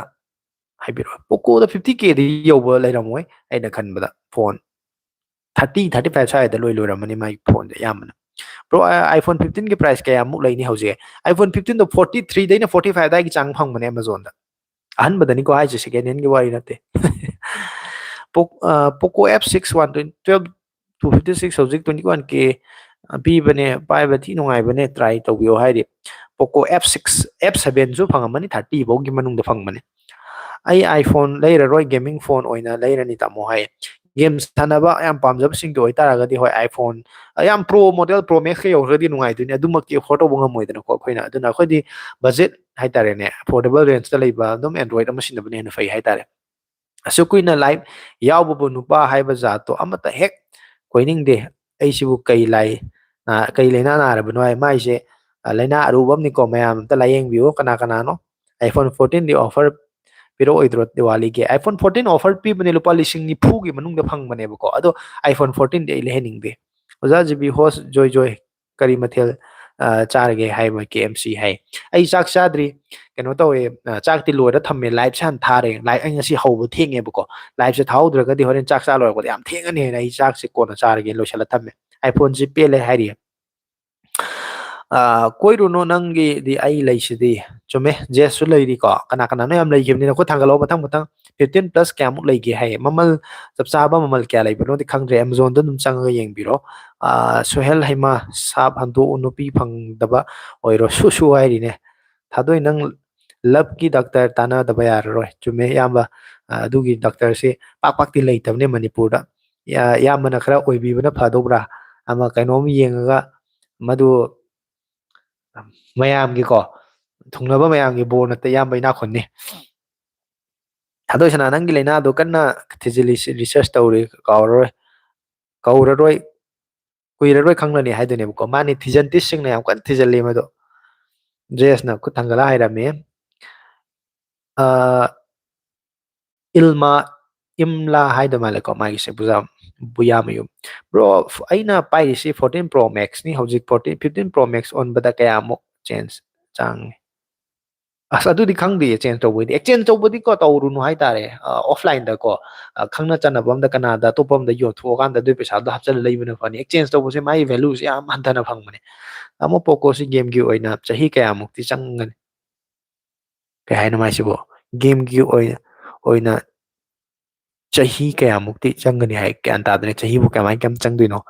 ꯍꯥꯏꯕꯤꯔꯛꯑꯣ꯫ ꯄꯣꯀꯣꯗ ꯐꯤꯐꯇꯤ ꯀꯦꯗꯤ ꯌꯧꯕ ꯂꯩꯔꯝꯃꯣꯏ ꯑꯩꯅ ꯈꯟꯕꯗ, ꯐꯣꯟ ꯊꯥꯔꯇꯤ, ꯊꯥꯔꯇꯤ ꯐꯥꯏꯚ ꯁ꯭ꯋꯥꯏꯗ ꯂꯣꯏ ꯂꯣꯏꯔꯝꯃꯅꯤ ꯃꯥꯒꯤ ꯐꯣꯟꯁꯦ ꯑꯌꯥꯝꯕꯅ꯫ ꯕ꯭ꯔꯣ, ꯑ, iPhone fifteen ꯒꯤ ꯄ꯭ꯔꯥꯏꯁ ꯀꯌꯥꯃꯨꯛ ꯂꯩꯅꯤ ꯍꯧꯖꯤꯛ? iPhone fifteen ꯗꯣ forty three ꯗꯩꯅ forty five ꯑꯗꯥꯏꯒꯤ ꯆꯥꯡ ꯐꯪꯕꯅꯦ Amazon ꯗ꯫ ꯑꯍꯟꯕꯗꯅꯤꯀꯣ ꯍꯥꯏꯁꯦ, second hand ꯒꯤ ꯋꯥꯔꯤ ꯅꯠꯇꯦ꯫ ꯄꯣꯛ-, ꯑ, Poco F six one twenty, twelve two fifty six ꯍꯧꯖꯤꯛ twenty one K ꯄꯤꯕꯅꯦ, ꯄꯥꯏꯕ ꯊꯤ ꯅꯨꯡꯉꯥꯏꯕꯅꯦ, try ꯇꯧꯕꯤꯌꯣ ꯍꯥꯏꯔꯤ꯫ Poco F six, F seven ꯁꯨ ꯐꯪꯉꯝꯃꯅꯤ, thirty ꯐꯥꯎꯒꯤ ꯃꯅꯨꯡꯗ ꯐꯪꯕꯅꯦ꯫ "ꯑꯩ iPhone ꯂꯩꯔꯔꯣꯏ, gaming phone ꯑꯣꯏꯅ ꯂꯩꯔꯅꯤ ꯇꯥꯃꯣ" ꯍꯥꯏ꯫ ꯒꯦꯝ ꯁꯥꯟꯅꯕ ꯌꯥꯝ ꯄꯥꯝꯖꯕꯁꯤꯡꯗꯣ ꯑꯣꯏꯇꯥꯔꯒꯗꯤ, ꯍꯣꯏ, iPhone, ꯑ, ꯌꯥꯝ Pro model, Pro Max ꯀ ꯌꯧꯈ꯭ꯔꯒꯗꯤ ꯅꯨꯡꯉꯥꯏꯗꯣꯏꯅꯦ, ꯑꯗꯨꯃꯛꯇꯤ afford ꯇꯧꯕ ꯉꯝꯃꯣꯏꯗꯅꯀꯣ ꯑꯩꯈꯣꯏꯅ꯫ ꯑꯗꯨꯅ ꯑꯩꯈꯣꯏꯗꯤ budget ꯍꯥꯏꯇꯥꯔꯦꯅꯦ, affordable range ꯇ ꯂꯩꯕ ꯑꯗꯨꯝ Android ꯑꯃ ꯁꯤꯟꯅꯕꯅ ꯍꯦꯟꯅ ꯐꯩ ꯍꯥꯏꯇꯥꯔꯦ꯫ ꯑꯁꯨꯛ ꯀꯨꯏꯅ live ꯌꯥꯎꯕꯕꯨ ꯅꯨꯄꯥ ꯍꯥꯏꯕ ꯖꯥꯠꯇꯣ ꯑꯃꯠꯇ ꯍꯦꯛ ꯀꯣꯏꯅꯤꯡꯗꯦ꯫ ꯑꯩꯁꯤꯕꯨ ꯀꯩ ꯂꯥꯏ-, ꯅꯥ-, ꯀꯩ ꯂꯥꯏꯅꯥ ꯅꯥꯔꯕꯅꯣ ꯍꯥꯏ꯫ ꯃꯥꯏꯁꯦ, ꯑ, ꯂꯥꯏꯅꯥ ꯑꯔꯨꯕ ꯑꯃꯅꯤꯀꯣ, ꯃꯌꯥꯝ ꯑꯝꯇ ꯂꯥꯏꯌꯦꯡꯕꯤꯌꯨ꯫ ꯀꯅꯥ ꯀꯅꯥꯅꯣ iPhone fourteen ꯗꯤ offer ꯄꯤꯔꯛꯑꯣꯏꯗ꯭ꯔꯣ ꯗꯤꯋꯥꯂꯤꯒꯤ? iPhone fourteen offer ꯄꯤꯕꯅꯦ, ꯂꯨꯄꯥ ꯂꯤꯁꯤꯡ ꯅꯤꯐꯨꯒꯤ ꯃꯅꯨꯡꯗ ꯐꯪꯕꯅꯦꯕꯀꯣ꯫ ꯑꯗꯣ iPhone fourteen ꯗꯤ ꯑꯩ ꯂꯩꯍꯟꯅꯤꯡꯗꯦ꯫ ꯑꯣꯖꯥ ꯖꯤ ꯕꯤ host ꯖꯣꯏ ꯖꯣꯏ, ꯀꯔꯤ ꯃꯊꯦꯜ, ꯑ, ꯆꯥꯔꯒꯦ ꯍꯥꯏ, ꯃꯣꯏ K M C ꯍꯥꯏ꯫ ꯑꯩ ꯆꯥꯛ ꯆꯥꯗ꯭ꯔꯤ, ꯀꯩꯅꯣ ꯇꯧꯋꯦ, ꯑ, ꯆꯥꯛꯇꯤ ꯂꯣꯏꯔ ꯊꯝꯃꯦ, live ꯁꯦ ꯍꯥꯟꯅ ꯊꯥꯔꯦ꯫ Live ꯑꯩ ꯉꯁꯤ ꯍꯧꯕ ꯊꯦꯡꯉꯦꯕꯀꯣ, live ꯁꯦ ꯊꯥꯍꯧꯗ꯭ꯔꯒꯗꯤ ꯍꯣꯔꯦꯟ ꯆꯥꯛ ꯆꯥ ꯂꯣꯏꯔꯛꯄꯗ ꯌꯥꯝ ꯊꯦꯡꯉꯅꯤꯅ ꯑꯩ ꯆꯥꯛꯁꯦ ꯀꯣꯟꯅ ꯆꯥꯔꯒꯦ ꯂꯣꯏꯁꯤꯜꯂ ꯊꯝꯃꯦ꯫ iPhone ꯁꯤ ꯄꯦꯜꯂꯦ ꯍꯥꯏꯔꯤꯌꯦ꯫ ꯑ, ꯀꯣꯏꯔꯨꯅꯨ ꯅꯪꯒꯤꯗꯤ ꯑꯩ ꯂꯩꯁꯤꯗꯤ꯫ ꯆꯨꯝꯃꯦ, ꯖꯦꯁꯁꯨ ꯂꯩꯔꯤꯀꯣ꯫ ꯀꯅꯥ ꯀꯅꯥꯅꯣ ꯌꯥꯝ ꯂꯩꯈꯤꯕꯅꯤꯅ ꯑꯩꯈꯣꯏ ꯊꯥꯡꯒꯠꯂꯛꯑꯣ ꯃꯊꯪ ꯃꯊꯪ꯫ Fifteen plus ꯀꯌꯥꯃꯨꯛ ꯂꯩꯒꯦ ꯍꯥꯏꯌꯦ꯫ ꯃꯃꯜ ꯆꯞ ꯆꯥꯕ ꯃꯃꯜ ꯀꯌꯥ ꯂꯩꯕꯅꯣꯗꯤ ꯈꯪꯗ꯭ꯔꯦ꯫ Amazon ꯗ ꯑꯗꯨꯝ ꯆꯪꯉꯒ ꯌꯦꯡꯕꯤꯔꯣ꯫ ꯑ, ꯁꯨꯍꯦꯜ ꯍꯩꯃꯥ, ꯁꯥꯞ ꯍꯟꯗꯣꯛꯎ, ꯅꯨꯄꯤ ꯐꯪꯗꯕ ꯑꯣꯏꯔꯣ꯫ ꯁꯨ ꯁꯨ ꯍꯥꯏꯔꯤꯅꯦ꯫ ꯊꯥꯗꯣꯏ, ꯅꯪ love ꯀꯤ doctor ꯇꯥꯟꯅꯗꯕ ꯌꯥꯔꯔꯣꯏ꯫ ꯆꯨꯝꯃꯦ, ꯏꯌꯥꯝꯕ꯫ ꯑ, ꯑꯗꯨꯒꯤ doctor ꯁꯤ ꯄꯥꯛ ꯄꯥꯛꯇꯤ ꯂꯩꯇꯕꯅꯦ ꯃꯅꯤꯄꯨꯔꯗ꯫ ꯏꯌꯥ-, ꯏꯌꯥꯝꯕꯅ ꯈꯔ ꯑꯣꯏꯕꯤꯕꯅ ꯐꯗꯧꯕ꯭ꯔꯥ? ꯑꯃ ꯀꯩꯅꯣꯝ ꯌꯦꯡꯉꯒ ꯃꯗꯨ ꯃꯌꯥꯝꯒꯤꯀꯣ, ꯊꯨꯡꯅꯕ ꯃꯌꯥꯝꯒꯤ ꯕꯣꯔ ꯅꯠꯇ ꯏꯌꯥꯝꯕ ꯏꯅꯥꯛ ꯈꯨꯟꯅꯤ꯫ ꯊꯥꯗꯣꯏ ꯁꯅꯥ, ꯅꯪꯒꯤ ꯂꯥꯏꯅꯥꯗꯣ ꯀꯟꯅ ꯊꯤꯖꯤꯜꯂꯤ, research ꯇꯧꯔꯤ, ꯀꯥꯎꯔꯔꯣꯏ, ꯀꯧꯔꯔꯣꯏ, ꯀꯨꯏꯔꯔꯣꯏ ꯈꯪꯂꯅꯤ ꯍꯥꯏꯗꯨꯅꯦꯕꯀꯣ꯫ ꯃꯥꯅꯤ, ꯊꯤꯖꯟꯇꯤꯁꯁꯤꯡꯅ ꯌꯥꯝ ꯀꯟꯅ ꯊꯤꯖꯜꯂꯤ ꯃꯗꯣ꯫ ꯖꯦꯁꯅ ꯈꯨꯠ ꯊꯥꯡꯒꯠꯂ ꯍꯥꯏꯔꯝꯃꯤ꯫ ꯑ, ꯏꯜꯃꯥ, ꯏꯝꯂꯥ ꯍꯥꯏꯗ ꯃꯥꯜꯂꯦꯀꯣ, ꯃꯥꯒꯤꯁꯦ ꯕꯨꯖꯥ-, ꯕꯨꯌꯥꯃꯌꯨꯝ꯫ Bro, ꯑꯩꯅ ꯄꯥꯏꯔꯤꯁꯤ fourteen Pro Max ꯅꯤ, ꯍꯧꯖꯤꯛ fourteen, fifteen Pro Max ꯑꯣꯟꯕꯗ ꯀꯌꯥꯃꯨꯛ change ꯆꯥꯡꯉꯤ? ꯑꯁ, ꯑꯗꯨꯗꯤ ꯈꯪꯗꯦ, exchange ꯇꯧꯕꯩꯗꯤ꯫ Exchange ꯇꯧꯕꯗꯤꯀꯣ, ꯇꯧꯔꯨꯅꯨ ꯍꯥꯏꯇꯥꯔꯦ, ꯑ, offline ꯗꯀꯣ, ꯑ, ꯈꯪꯅ ꯆꯥꯟꯅꯕ ꯑꯝꯗ ꯀꯅꯥꯗ ꯑꯇꯣꯞꯄ ꯑꯝꯗ ꯌꯣꯟꯊꯣꯛꯑꯀꯥꯟꯗ ꯑꯗꯨꯏ ꯄꯩꯁꯥꯗꯣ ꯍꯥꯞꯆꯤꯜꯂ ꯂꯩꯕꯅ ꯐꯅꯤ꯫ Exchange ꯇꯧꯕꯁꯦ ꯃꯥꯒꯤ value ꯁꯦ ꯌꯥꯝ ꯍꯟꯊꯅ ꯐꯪꯕꯅꯦ꯫ ꯇꯥꯃꯣ, Poco ꯁꯤ game ꯒꯤ ꯑꯣꯏꯅ ꯆꯍꯤ ꯀꯌꯥꯃꯨꯛꯇꯤ ꯆꯪꯒꯅꯤ? ꯀꯩ ꯍꯥꯏꯅꯣ ꯃꯥꯏꯁꯤꯕꯣ? Game ꯒꯤ ꯑꯣꯏ-, ꯑꯣꯏꯅ ꯆꯍꯤ ꯀꯌꯥꯃꯨꯛꯇꯤ ꯆꯪꯒꯅꯤ ꯍꯥꯏ? ꯒ꯭ꯌꯥꯟ ꯇꯥꯗ꯭ꯔꯦ, ꯆꯍꯤꯕꯨ ꯀꯃꯥꯏ, ꯀꯌꯥꯝ ꯆꯪꯗꯣꯏꯅꯣ?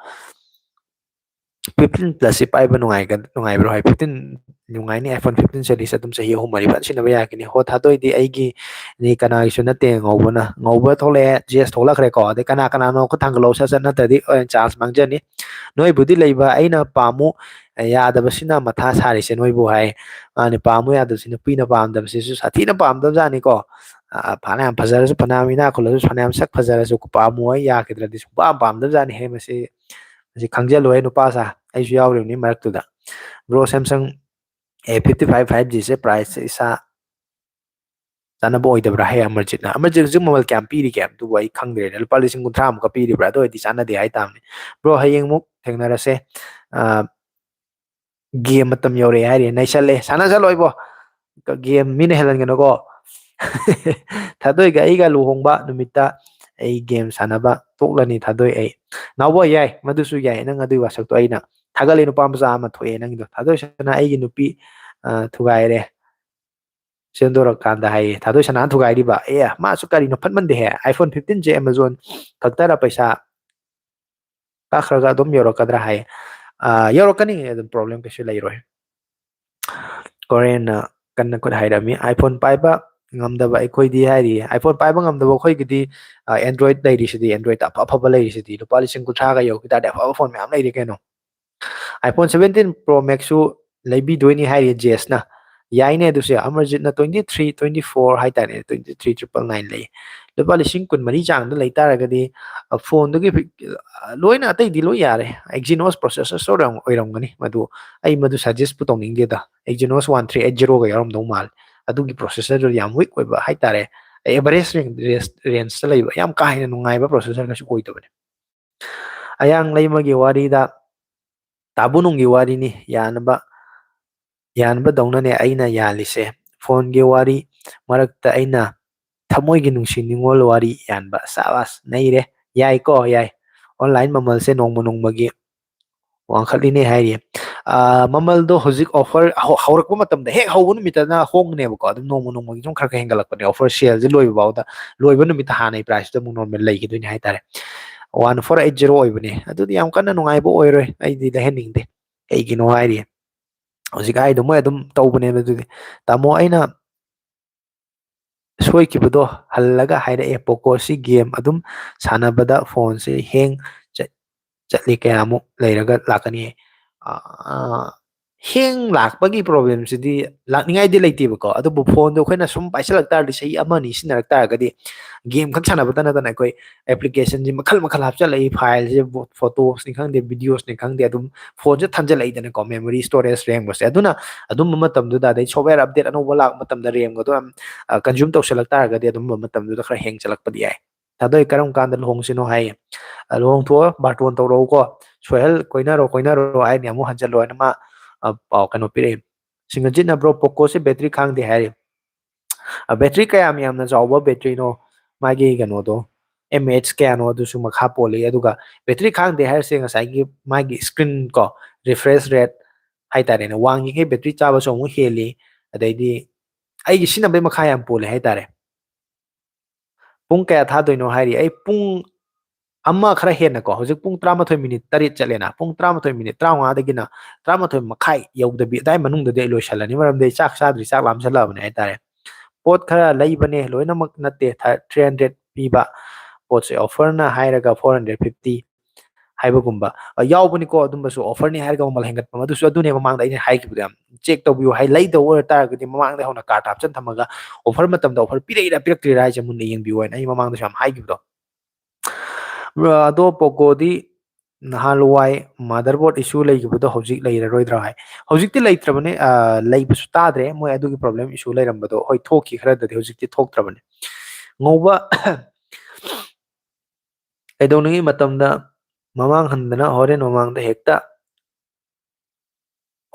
Fifteen Plus ꯁꯤ ꯄꯥꯏꯕ ꯅꯨꯡꯉꯥꯏꯒ-, ꯅꯨꯡꯉꯥꯏꯕ꯭ꯔꯣ ꯍꯥꯏ? Fifteen ꯅꯨꯡꯉꯥꯏꯅꯤ, iPhone fifteen series ꯑꯗꯨꯝ ꯆꯍꯤ ꯑꯍꯨꯝ ꯃꯔꯤ ꯐꯖꯅ ꯁꯤꯖꯤꯟꯅꯕ ꯌꯥꯈꯤꯅꯤ꯫ ꯍꯣ, ꯊꯥꯗꯣꯏꯗꯤ ꯑꯩꯒꯤ ꯅꯤ ꯀꯅꯥꯒꯤꯁꯨ ꯅꯠꯇꯦ, ꯉꯧꯕꯅ, ꯉꯧꯕ ꯊꯣꯛꯂꯛꯑꯦ, ꯖꯦꯁ ꯊꯣꯛꯂꯛꯈ꯭ꯔꯦꯀꯣ, ꯑꯗꯩ ꯀꯅꯥ ꯀꯅꯥꯅꯣ ꯈꯨꯠ ꯊꯥꯡꯒꯠꯂꯛꯑꯣ ꯁꯠ ꯁꯠ, ꯅꯠꯇ꯭ꯔꯗꯤ, ꯑ, chance ꯃꯥꯡꯖꯅꯤ꯫ ꯅꯣꯏꯕꯨꯗꯤ ꯂꯩꯕ, ꯑꯩꯅ ꯄꯥꯝꯃꯨ, ꯑ, ꯌꯥꯗꯕꯁꯤꯅ ꯃꯊꯥ ꯁꯥꯔꯤꯁꯦ ꯅꯣꯏꯕꯨ ꯍꯥꯏ꯫ ꯃꯥꯅꯦ, ꯄꯥꯝꯃꯨ ꯌꯥꯗꯕꯁꯤ, ꯅꯨꯄꯤꯅ ꯄꯥꯝꯗꯕꯁꯤꯁꯨ ꯁꯥꯊꯤꯅ ꯄꯥꯝꯗꯕꯖꯥꯠꯅꯤꯀꯣ꯫ ꯑ, ꯐꯅꯌꯥꯝ ꯐꯖꯔꯁꯨ, ꯐꯅꯌꯥꯝ ꯏꯅꯥꯛ ꯈꯨꯜꯂꯁꯨ, ꯐꯅꯌꯥꯝ ꯁꯛ ꯐꯖꯔꯁꯨ, ꯄꯥꯝꯃꯨ ꯍꯥꯏ ꯌꯥꯈꯤꯗ꯭ꯔꯗꯤ ꯁꯨꯡꯄꯥꯝ ꯄꯥꯝꯗꯕꯖꯥꯠꯅꯤꯍꯦ ꯃꯁꯤ꯫ ꯃꯁꯤ ꯈꯪꯖꯜꯂꯣꯍꯦ ꯅꯨꯄꯥꯁꯥ, ꯑꯩꯁꯨ ꯌꯥꯎꯔꯤꯕꯅꯤ ꯃꯔꯛꯇꯨꯗ꯫ Bro Samsung A fifty five five G say price ꯁꯦ ꯏꯁꯥ ꯆꯥꯟꯅꯕ ꯑꯣꯏꯗꯕ꯭ꯔꯥ ꯍꯥꯏ ꯑꯃꯔꯖꯤꯠꯅ꯫ ꯑꯃꯔꯖꯤꯠ ꯍꯧꯖꯤꯛ ꯃꯃꯜ ꯀꯌꯥꯝ ꯄꯤꯔꯤꯒꯦ? ꯑꯗꯨꯕꯨ ꯑꯩ ꯈꯪꯗ꯭ꯔꯦꯅꯦ꯫ ꯂꯨꯄꯥ ꯂꯤꯁꯤꯡ ꯀꯨꯟꯊ꯭ꯔꯥ ꯃꯨꯛꯀ ꯄꯤꯔꯤꯕ꯭ꯔꯥ? ꯑꯗꯨ ꯑꯣꯏꯔꯗꯤ ꯆꯥꯟꯅꯗꯦ ꯍꯥꯏ ꯇꯥꯕꯅꯤ꯫ Bro, ꯍꯌꯦꯡꯃꯨꯛ ꯊꯦꯡꯅꯔꯁꯦ꯫ ꯑ, game ꯃꯇꯝ ꯌꯧꯔꯛꯑꯦ ꯍꯥꯏꯔꯤ꯫ ꯅꯩꯁꯜꯂꯦ꯫ ꯁꯥꯟꯅꯁꯜꯂꯣ ꯏꯕꯣ꯫ Game ꯃꯤꯅ ꯍꯦꯜꯍꯟꯒꯅꯨꯀꯣ꯫ ꯊꯥꯗꯣꯏꯒ ꯑꯩꯒ ꯂꯨꯍꯣꯡꯕ ꯅꯨꯃꯤꯠꯇ ꯑꯩ game ꯁꯥꯟꯅꯕ ꯇꯣꯛꯂꯅꯤ, ꯊꯥꯗꯣꯏ ꯑꯩ꯫ ꯅꯥꯎꯕꯣꯏ, ꯌꯥꯏ, ꯃꯗꯨꯁꯨ ꯌꯥꯏ꯫ ꯅꯪ ꯑꯗꯨꯒꯤ ꯋꯥꯁꯛꯇꯣ ꯑꯩꯅ ꯊꯥꯒꯠꯂꯤ, ꯅꯨꯄꯥ ꯃꯆꯥ ꯑꯃ ꯊꯣꯛꯑꯦ ꯅꯪꯒꯤꯗꯣ꯫ ꯊꯥꯗꯣꯏ ꯁꯅꯥ, ꯑꯩꯒꯤ ꯅꯨꯄꯤ, ꯑ, ꯊꯨꯒꯥꯏꯔꯦ꯫ ꯁꯦꯝꯗꯣꯔꯛꯀꯥꯟꯗ ꯍꯥꯏꯌꯦ꯫ ꯊꯥꯗꯣꯏ ꯁꯅꯥꯅ ꯊꯨꯒꯥꯏꯔꯤꯕ꯫ ꯑꯦ, ꯃꯥꯁꯨ ꯀꯔꯤꯅꯣ ꯐꯠꯃꯟꯗꯦꯍꯦ꯫ iPhone fifteen ꯁꯦ Amazon ꯈꯛꯇꯔ ꯄꯩꯁꯥ ꯀꯛꯈ꯭ꯔꯒ ꯑꯗꯨꯝ ꯌꯧꯔꯛꯀꯗ꯭ꯔꯥ ꯍꯥꯏ꯫ ꯑ, ꯌꯧꯔꯛꯀꯅꯤ, ꯑꯗꯨꯝ problem ꯀꯩꯁꯨ ꯂꯩꯔꯣꯏ꯫ ꯀꯣꯔꯤꯌꯟꯅ ꯀꯟꯅ ꯈꯨꯠ ꯍꯥꯏꯔꯝꯃꯤ꯫ iPhone ꯄꯥꯏꯕ ꯉꯝꯗꯕ ꯑꯩꯈꯣꯏꯗꯤ ꯍꯥꯏꯔꯤ꯫ iPhone ꯄꯥꯏꯕ ꯉꯝꯗꯕ ꯑꯩꯈꯣꯏꯒꯤꯗꯤ, ꯑ, Android ꯂꯩꯔꯤꯁꯤꯗꯤ, Android ꯑꯐ ꯑꯐꯕ ꯂꯩꯔꯤꯁꯤꯗꯤ꯫ ꯂꯨꯄꯥ ꯂꯤꯁꯤꯡ ꯀꯨꯟꯊ꯭ꯔꯥꯒ ꯌꯧꯈꯤ ꯇꯥꯔꯗꯤ ꯑꯐꯕ phone ꯃꯌꯥꯝ ꯂꯩꯔꯤ ꯀꯩꯅꯣ꯫ iPhone seventeen Pro Max ꯁꯨ ꯂꯩꯕꯤꯗꯣꯏꯅꯤ ꯍꯥꯏꯔꯤ ꯖꯦꯁꯅ꯫ ꯌꯥꯏꯅꯦ ꯑꯗꯨꯁꯨ꯫ ꯑꯃꯔꯖꯤꯠꯅ twenty three twenty four ꯍꯥꯏꯇꯥꯔꯦ, twenty three triple nine ꯂꯩ꯫ ꯂꯨꯄꯥ ꯂꯤꯁꯤꯡ ꯀꯨꯟ ꯃꯔꯤ ꯆꯥꯡꯗ ꯂꯩꯇꯥꯔꯒꯗꯤ, ꯑ, ꯐꯣꯟꯗꯨꯒꯤ ꯐꯤ-, ꯑ, ꯂꯣꯏꯅ ꯑꯇꯩꯗꯤ ꯂꯣꯏ ꯌꯥꯔꯦ꯫ Exynos processor ꯑꯣꯏꯔꯝ-, ꯑꯣꯏꯔꯝꯒꯅꯤ ꯃꯗꯨ꯫ ꯑꯩ ꯃꯗꯨ suggest ꯄꯨ ꯇꯧꯅꯤꯡꯗꯦꯗ꯫ Exynos one three eight zero ꯒ ꯌꯥꯎꯔꯝꯗꯧ ꯃꯥꯜꯂꯦ꯫ ꯑꯗꯨꯒꯤ processor ꯗꯨ ꯌꯥꯝ weak ꯑꯣꯏꯕ ꯍꯥꯏꯇꯥꯔꯦ꯫ Average range, range ꯇ ꯂꯩꯕ, ꯌꯥꯝ ꯀꯥ ꯍꯦꯟꯅ ꯅꯨꯡꯉꯥꯏꯕ processor ꯀꯩꯁꯨ ꯑꯣꯏꯗꯕꯅꯦ꯫ ꯑꯌꯥꯡ ꯂꯩꯃꯒꯤ ꯋꯥꯔꯤꯗ, ꯇꯥꯕꯨꯅꯨꯡꯒꯤ ꯋꯥꯔꯤꯅꯤ ꯌꯥꯅꯕ, ꯌꯥꯅꯕꯗꯧꯅꯅꯦ ꯑꯩꯅ ꯌꯥꯜꯂꯤꯁꯦ꯫ ꯐꯣꯟꯒꯤ ꯋꯥꯔꯤ ꯃꯔꯛꯇ ꯑꯩꯅ ꯊꯃꯣꯏꯒꯤ ꯅꯨꯡꯁꯤ ꯅꯤꯉꯣꯜ ꯋꯥꯔꯤ ꯌꯥꯟꯕ꯫ ꯁꯥꯕꯥꯁ, ꯅꯩꯔꯦ꯫ ꯌꯥꯏꯀꯣ, ꯌꯥꯏ꯫ Online ꯃꯃꯜꯁꯦ ꯅꯣꯡꯃ ꯅꯣꯡꯃꯒꯤ ꯋꯥꯡꯈꯠꯂꯤꯅꯦ ꯍꯥꯏꯔꯤ꯫ ꯑ, ꯃꯃꯜꯗꯣ ꯍꯧꯖꯤꯛ offer ꯍꯧ-, ꯍꯧꯔꯛꯄ ꯃꯇꯝꯗ, ꯍꯦꯛ ꯍꯧꯕ ꯅꯨꯃꯤꯠꯇꯅ ꯍꯣꯡꯒꯅꯦꯕꯀꯣ, ꯑꯗꯨꯝ ꯅꯣꯡꯃ ꯅꯣꯡꯃꯒꯤ ꯁꯨꯝ ꯈꯔ ꯈꯔ ꯍꯦꯟꯒꯠꯂꯛꯄꯅꯦ꯫ Offer sale ꯁꯦ ꯂꯣꯏꯕ ꯐꯥꯎꯗ, ꯂꯣꯏꯕ ꯅꯨꯃꯤꯠꯇ ꯍꯥꯟꯅꯩ price ꯇꯨ ꯑꯃꯨꯛ normal ꯂꯩꯈꯤꯗꯣꯏꯅꯦ ꯍꯥꯏꯇꯥꯔꯦ꯫ One four eight zero ꯑꯣꯏꯕꯅꯦ꯫ ꯑꯗꯨꯗꯤ ꯌꯥꯝ ꯀꯟꯅ ꯅꯨꯡꯉꯥꯏꯕ ꯑꯣꯏꯔꯣꯏ, ꯑꯩꯗꯤ ꯂꯩꯍꯟꯅꯤꯡꯗꯦ꯫ ꯀꯩꯒꯤꯅꯣ ꯍꯥꯏꯔꯤ, ꯍꯧꯖꯤꯛ ꯍꯥꯏꯗꯣ ꯃꯣꯏ ꯑꯗꯨꯝ ꯇꯧꯕꯅꯦꯕ꯫ ꯑꯗꯨꯗꯤ ꯇꯥꯃꯣ, ꯑꯩꯅ ꯁꯣꯏꯈꯤꯕꯗꯣ ꯍꯜꯂꯒ ꯍꯥꯏꯔꯛꯑꯦ꯫ Poco ꯁꯤ game ꯑꯗꯨꯝ ꯁꯥꯟꯅꯕꯗ ꯐꯣꯟꯁꯦ hang ꯆꯠ-, ꯆꯠꯂꯤ, ꯀꯌꯥꯃꯨꯛ ꯂꯩꯔꯒ ꯂꯥꯛꯀꯅꯤ? ꯑ, hang ꯂꯥꯛꯄꯒꯤ problem ꯁꯤꯗꯤ ꯂꯥꯛꯅꯤꯡꯉꯥꯏꯗꯤ ꯂꯩꯇꯦꯕꯀꯣ, ꯑꯗꯨꯕꯨ ꯐꯣꯟꯗꯣ ꯑꯩꯈꯣꯏꯅ ꯁꯨꯝ ꯄꯥꯏꯁꯜꯂꯛ ꯇꯥꯔꯗꯤ ꯆꯍꯤ ꯑꯃ ꯑꯅꯤ ꯁꯤꯖꯤꯟꯅꯔꯛ ꯇꯥꯔꯒꯗꯤ game ꯈꯛ ꯁꯥꯟꯅꯕꯇ ꯅꯠꯇꯅ ꯑꯩꯈꯣꯏ application ꯁꯤ ꯃꯈꯜ ꯃꯈꯜ ꯍꯥꯞꯆꯜꯂꯛꯏ, file ꯁꯦ photos ꯅꯤ ꯈꯪꯗꯦ, videos ꯅꯤ ꯈꯪꯗꯦ, ꯑꯗꯨꯝ ꯐꯣꯟꯁꯦ ꯊꯟꯖꯜꯂꯛꯏꯗꯅꯀꯣ, memory storage RAM ꯒꯁꯦ꯫ ꯑꯗꯨꯅ ꯑꯗꯨꯝꯕ ꯃꯇꯝꯗꯨꯗ, ꯑꯗꯩ software update ꯑꯅꯧꯕ ꯂꯥꯛꯄ ꯃꯇꯝꯗ RAM ꯒꯗꯣ ꯌꯥꯝ, ꯑ, consume ꯇꯧꯁꯜꯂꯛ ꯇꯥꯔꯒꯗꯤ ꯑꯗꯨꯝꯕ ꯃꯇꯝꯗꯨꯗ ꯈꯔ hang ꯆꯠꯂꯛꯄꯗꯤ ꯌꯥꯏ꯫ ꯊꯥꯗꯣꯏ ꯀꯔꯝ ꯀꯥꯟꯗ ꯂꯨꯍꯣꯡꯁꯤꯅꯣ ꯍꯥꯏꯌꯦ? ꯑ, ꯂꯨꯍꯣꯡꯊꯣꯛꯑꯣ, ꯕꯥꯔꯇꯣꯟ ꯇꯧꯔꯛꯎꯀꯣ꯫ ꯁꯣꯍꯦꯜ ꯀꯣꯏꯅꯔꯣ, ꯀꯣꯏꯅꯔꯣ ꯍꯥꯏꯅꯤ, ꯑꯃꯨꯛ ꯍꯟꯖꯜꯂꯣ ꯍꯥꯏꯅ ꯃꯥ, ꯑ, ꯄꯥꯎ ꯀꯩꯅꯣ ꯄꯤꯔꯛꯏ꯫ ꯁꯤꯡꯒꯖꯤꯠꯅ, "Bro, Poco ꯁꯦ battery ꯈꯥꯡꯗꯦ" ꯍꯥꯏꯔꯤ꯫ ꯑ, battery ꯀꯌꯥꯝ ꯌꯥꯝꯅ ꯆꯥꯎꯕ battery ꯅꯣ, ꯃꯥꯒꯤ ꯀꯩꯅꯣꯗꯣ, mAh ꯀꯌꯥꯅꯣ, ꯑꯗꯨꯁꯨ ꯃꯈꯥ ꯄꯣꯜꯂꯤ꯫ ꯑꯗꯨꯒ battery ꯈꯥꯡꯗꯦ ꯍꯥꯏꯔꯤꯁꯦ ꯉꯁꯥꯏꯒꯤ ꯃꯥꯒꯤ screen ꯀꯣ, refresh rate ꯍꯥꯏꯇꯥꯔꯦꯅꯦ, ꯋꯥꯡꯉꯤꯈꯩ battery ꯆꯥꯕꯁꯨ ꯑꯃꯨꯛ ꯍꯦꯜꯂꯤ꯫ ꯑꯗꯩꯗꯤ ꯑꯩꯒꯤ ꯁꯤꯖꯤꯟꯅꯕꯒꯤ ꯃꯈꯥ ꯌꯥꯝ ꯄꯣꯜꯂꯦ ꯍꯥꯏꯇꯥꯔꯦ꯫ ꯄꯨꯡ ꯀꯌꯥ ꯊꯥꯗꯣꯏꯅꯣ ꯍꯥꯏꯔꯤ꯫ ꯑꯩ ꯄꯨꯡ ꯑꯃ ꯈꯔ ꯍꯦꯟꯅꯀꯣ, ꯍꯧꯖꯤꯛ ꯄꯨꯡ ꯇꯔꯥꯃꯥꯊꯣꯏ minute ꯇꯔꯦꯠ ꯆꯠꯂꯦꯅ, ꯄꯨꯡ ꯇꯔꯥꯃꯥꯊꯣꯏ minute ꯇꯔꯥꯃꯉꯥꯗꯒꯤꯅ ꯇꯔꯥꯃꯥꯊꯣꯏ ꯃꯈꯥꯏ ꯌꯧꯗꯕꯤ ꯑꯗꯥꯏ ꯃꯅꯨꯡꯗꯗꯤ ꯑꯩ ꯂꯣꯏꯁꯜꯂꯅꯤ꯫ ꯃꯔꯝꯗꯤ ꯑꯩ ꯆꯥꯛ ꯆꯥꯗ꯭ꯔꯤ, ꯆꯥꯛ ꯂꯥꯝꯁꯜꯂꯛꯑꯕꯅꯦ ꯍꯥꯏꯇꯥꯔꯦ꯫ ꯄꯣꯠ ꯈꯔ ꯂꯩꯕꯅꯦ, ꯂꯣꯏꯅꯃꯛ ꯅꯠꯇꯦ, ꯊ-, three hundred ꯄꯤꯕ ꯄꯣꯠꯁꯦ offer ꯅ ꯍꯥꯏꯔꯒ four hundred fifty ꯍꯥꯏꯕꯒꯨꯝꯕ꯫ ꯑ, ꯌꯥꯎꯕꯅꯤꯀꯣ ꯑꯗꯨꯝꯕꯁꯨ, offerꯅꯤ ꯍꯥꯏꯔꯒ ꯃꯃꯜ ꯍꯦꯟꯒꯠꯄ, ꯑꯗꯨꯁꯨ ꯑꯗꯨꯅꯦ ꯃꯃꯥꯡꯗ ꯑꯩꯅ ꯍꯥꯏꯈꯤꯕꯗꯣ꯫ ꯌꯥꯝ check ꯇꯧꯕꯤꯌꯨ ꯍꯥꯏ, ꯂꯩꯗꯧ ꯑꯣꯏꯔ ꯇꯥꯔꯒꯗꯤ ꯃꯃꯥꯡꯗ ꯍꯧꯅ cart ꯍꯥꯞꯆꯟ ꯊꯝꯃꯒ offer ꯃꯇꯝꯗ offer ꯄꯤꯔꯛꯏꯔꯥ ꯄꯤꯔꯛꯇ꯭ꯔꯤꯔꯥ ꯍꯥꯏꯁꯦ ꯃꯨꯟꯅ ꯌꯦꯡꯕꯤꯌꯨ ꯍꯥꯏꯅ ꯑꯩ ꯃꯃꯥꯡꯗꯁꯨ ꯌꯥꯝ ꯍꯥꯏꯈꯤꯕꯗꯣ꯫ ꯑ, ꯑꯗꯣ Pocoꯗꯤ ꯅꯍꯥꯟꯋꯥꯏ motherboard issue ꯂꯩꯈꯤꯕꯗꯣ ꯍꯧꯖꯤꯛ ꯂꯩꯔꯔꯣꯏꯗ꯭ꯔꯥ ꯍꯥꯏ꯫ ꯍꯧꯖꯤꯛꯇꯤ ꯂꯩꯇ꯭ꯔꯕꯅꯦ, ꯑ, ꯂꯩꯕꯁꯨ ꯇꯥꯗ꯭ꯔꯦ ꯃꯣꯏ ꯑꯗꯨꯒꯤ problem issue ꯂꯩꯔꯝꯕꯗꯣ꯫ ꯍꯣꯏ, ꯊꯣꯛꯈꯤ ꯈꯔꯗꯗꯤ, ꯍꯧꯖꯤꯛꯇꯤ ꯊꯣꯛꯇ꯭ꯔꯕꯅꯦ꯫ ꯉꯧꯕ ꯀꯩꯗꯧꯅꯤꯡꯉꯤ ꯃꯇꯝꯗ ꯃꯃꯥꯡ ꯍꯟꯗꯅ ꯍꯣꯔꯦꯟ ꯃꯃꯥꯡꯗ ꯍꯦꯛꯇ,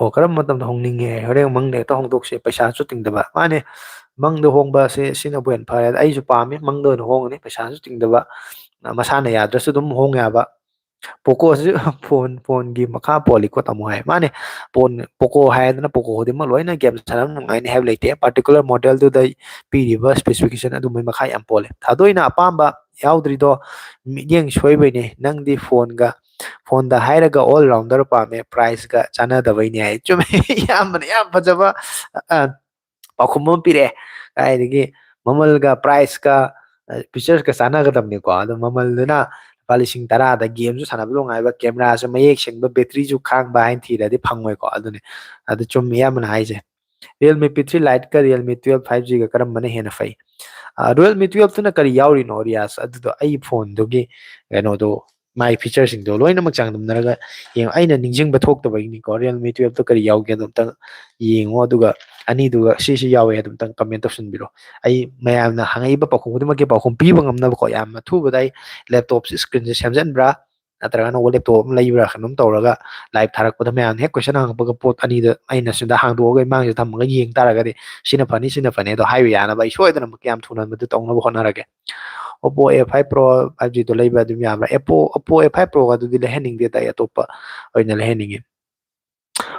ꯑꯣ, ꯀꯔꯝꯕ ꯃꯇꯝꯗ ꯍꯣꯡꯅꯤꯡꯉꯦ ꯍꯥꯏ? ꯍꯣꯔꯦꯟ ꯃꯪꯗ ꯍꯦꯛꯇ ꯍꯣꯡꯗꯣꯛꯁꯦ, ꯄꯩꯁꯥꯁꯨ ꯇꯤꯡꯗꯕ꯫ ꯃꯥꯅꯦ, ꯃꯪꯗ ꯍꯣꯡꯕ ꯑꯁꯦ ꯁꯤꯅꯕꯨ ꯍꯦꯟꯅ ꯐꯔꯦ꯫ ꯑꯩꯁꯨ ꯄꯥꯝꯃꯤ, ꯃꯪꯗ ꯑꯣꯏꯅ ꯍꯣꯡꯉꯅꯤ, ꯄꯩꯁꯥꯁꯨ ꯇꯤꯡꯗꯕ, ꯃꯁꯥꯅ ꯌꯥꯗ꯭ꯔꯁꯨ ꯑꯗꯨꯝ ꯍꯣꯡ ꯌꯥꯕ꯫ Pocoꯁꯤꯁꯨ phone, phoneꯒꯤ ꯃꯈꯥ ꯄꯣꯜꯂꯤꯀꯣ ꯇꯥꯃꯣ ꯍꯥꯏ꯫ ꯃꯥꯅꯦ, phone, Poco ꯍꯥꯏꯗꯅ Poco ꯈꯨꯗꯤꯡꯃꯛ ꯂꯣꯏꯅ game ꯁꯥꯟꯅꯕ ꯅꯨꯡꯉꯥꯏꯅꯤ ꯍꯥꯏꯕ ꯂꯩꯇꯦ꯫ Particular modelꯗꯨꯗ ꯄꯤꯔꯤꯕ specification ꯑꯗꯨꯝꯕꯩ ꯃꯈꯥ ꯌꯥꯝ ꯄꯣꯜꯂꯦ꯫ ꯊꯥꯗꯣꯏꯅ ꯑꯄꯥꯝꯕ ꯌꯥꯎꯗ꯭ꯔꯤꯗꯣ ꯃꯤꯠꯌꯦꯡ ꯁꯣꯏꯕꯩꯅꯦ꯫ ꯅꯪꯗꯤ phoneꯒ, phoneꯗ ꯍꯥꯏꯔꯒ all rounder ꯄꯥꯝꯃꯦ, priceꯀ ꯆꯥꯟꯅꯗꯕꯩꯅꯦ ꯍꯥꯏ꯫ ꯆꯨꯝꯃꯦ, ꯏꯌꯥꯝꯕꯅ ꯌꯥꯝ ꯐꯖꯕ, ꯑ, ꯄꯥꯎꯈꯨꯝ ꯑꯃ ꯄꯤꯔꯛꯑꯦ꯫ ꯀꯥꯏꯗꯒꯤ ꯃꯃꯜꯒ priceꯀ, ꯑ, featuresꯀ ꯆꯥꯟꯅꯒꯗꯕꯅꯤꯀꯣ꯫ ꯑꯗꯣ ꯃꯃꯜꯗꯨꯅ ꯂꯨꯄꯥ ꯂꯤꯁꯤꯡ ꯇꯔꯥꯗ gameꯁꯨ ꯁꯥꯟꯅꯕ ꯅꯨꯡꯉꯥꯏꯕ, cameraꯁꯨ ꯃꯌꯦꯛ ꯁꯦꯡꯕ, batteryꯁꯨ ꯈꯥꯡꯕ ꯍꯥꯏꯅ ꯊꯤꯔꯗꯤ ꯐꯪꯉꯣꯏꯀꯣ꯫ ꯑꯗꯨꯅꯦ, ꯑꯗꯨ ꯆꯨꯝꯃꯤ ꯏꯌꯥꯝꯕꯅ ꯍꯥꯏꯁꯦ꯫ Realme P three Liteꯀ Realme twelve five Gꯒ ꯀꯔꯝꯕꯅ ꯍꯦꯟꯅ ꯐꯩ? ꯑ, Realme twelveꯇꯨꯅ ꯀꯔꯤ ꯌꯥꯎꯔꯤꯅꯣ, ꯔꯤꯌꯥꯁ? ꯑꯗꯨꯗꯣ ꯑꯩ phoneꯗꯨꯒꯤ ꯀꯩꯅꯣꯗꯣ, ꯃꯥꯏ featureꯁꯤꯡꯗꯣ ꯂꯣꯏꯅꯃꯛ ꯆꯥꯡꯗꯝꯅꯔꯒ ꯌꯦꯡꯉꯣ꯫ ꯑꯩꯅ ꯅꯤꯡꯁꯤꯡꯕ ꯊꯣꯛꯇꯕꯒꯤꯅꯤꯀꯣ꯫ Realme twelveꯇꯣ ꯀꯔꯤ ꯌꯥꯎꯒꯦ ꯑꯗꯨ ꯑꯝꯇꯪ ꯌꯦꯡꯉꯣ, ꯑꯗꯨꯒ ꯑꯅꯤꯗꯨꯒ ꯁꯤꯁꯤ ꯌꯥꯎꯋꯦ ꯑꯗꯨ ꯑꯝꯇꯪ comment ꯇꯧꯁꯟꯕꯤꯔꯣ꯫ ꯑꯩ ꯃꯌꯥꯝꯅ ꯍꯪꯉꯛꯏꯕ ꯄꯥꯎꯈꯨꯝ ꯈꯨꯗꯤꯡꯃꯛꯀꯤ ꯄꯥꯎꯈꯨꯝ ꯄꯤꯕ ꯉꯝꯅꯕꯀꯣ, ꯌꯥꯝ ꯑꯊꯨꯕꯗ ꯑꯩ laptopꯁꯤ screenꯁꯦ ꯁꯦꯝꯖꯤꯟꯕ꯭ꯔꯥ, ꯅꯠꯇ꯭ꯔꯒ ꯑꯅꯧꯕ laptop ꯑꯃ ꯂꯩꯕ꯭ꯔꯥ ꯀꯩꯅꯣꯝ ꯇꯧꯔꯒ live ꯊꯥꯔꯛꯄꯗ ꯃꯌꯥꯝꯅ ꯍꯦꯛ question ꯍꯪꯉꯛꯄꯒ ꯄꯣꯠ ꯑꯅꯤꯗ ꯑꯩꯅ ꯁꯤꯗ ꯍꯥꯡꯗꯣꯛꯑꯒ ꯏꯃꯥꯡꯁꯤꯗ ꯊꯝꯃꯒ ꯌꯦꯡ ꯇꯥꯔꯒꯗꯤ ꯁꯤꯅ ꯐꯅꯤ, ꯁꯤꯅ ꯐꯅꯤ ꯑꯗꯣ ꯍꯥꯏꯕ ꯌꯥꯅꯕ ꯑꯩ ꯁꯣꯏꯗꯅꯃꯛꯀꯤ ꯌꯥꯝ ꯊꯨꯅ ꯃꯗꯨ ꯇꯧꯅꯕ ꯍꯣꯠꯅꯔꯒꯦ꯫ Oppo A five Pro five Gꯗꯣ ꯂꯩꯕ ꯑꯗꯨꯝ ꯌꯥꯕ꯭ꯔꯥ? Oppo, Oppo A five Proꯒꯗꯨꯗꯤ ꯂꯩꯍꯟꯅꯤꯡꯗꯦꯗ, ꯑꯩ ꯑꯇꯣꯞꯄ ꯑꯣꯏꯅ ꯂꯩꯍꯟꯅꯤꯡꯉꯤ꯫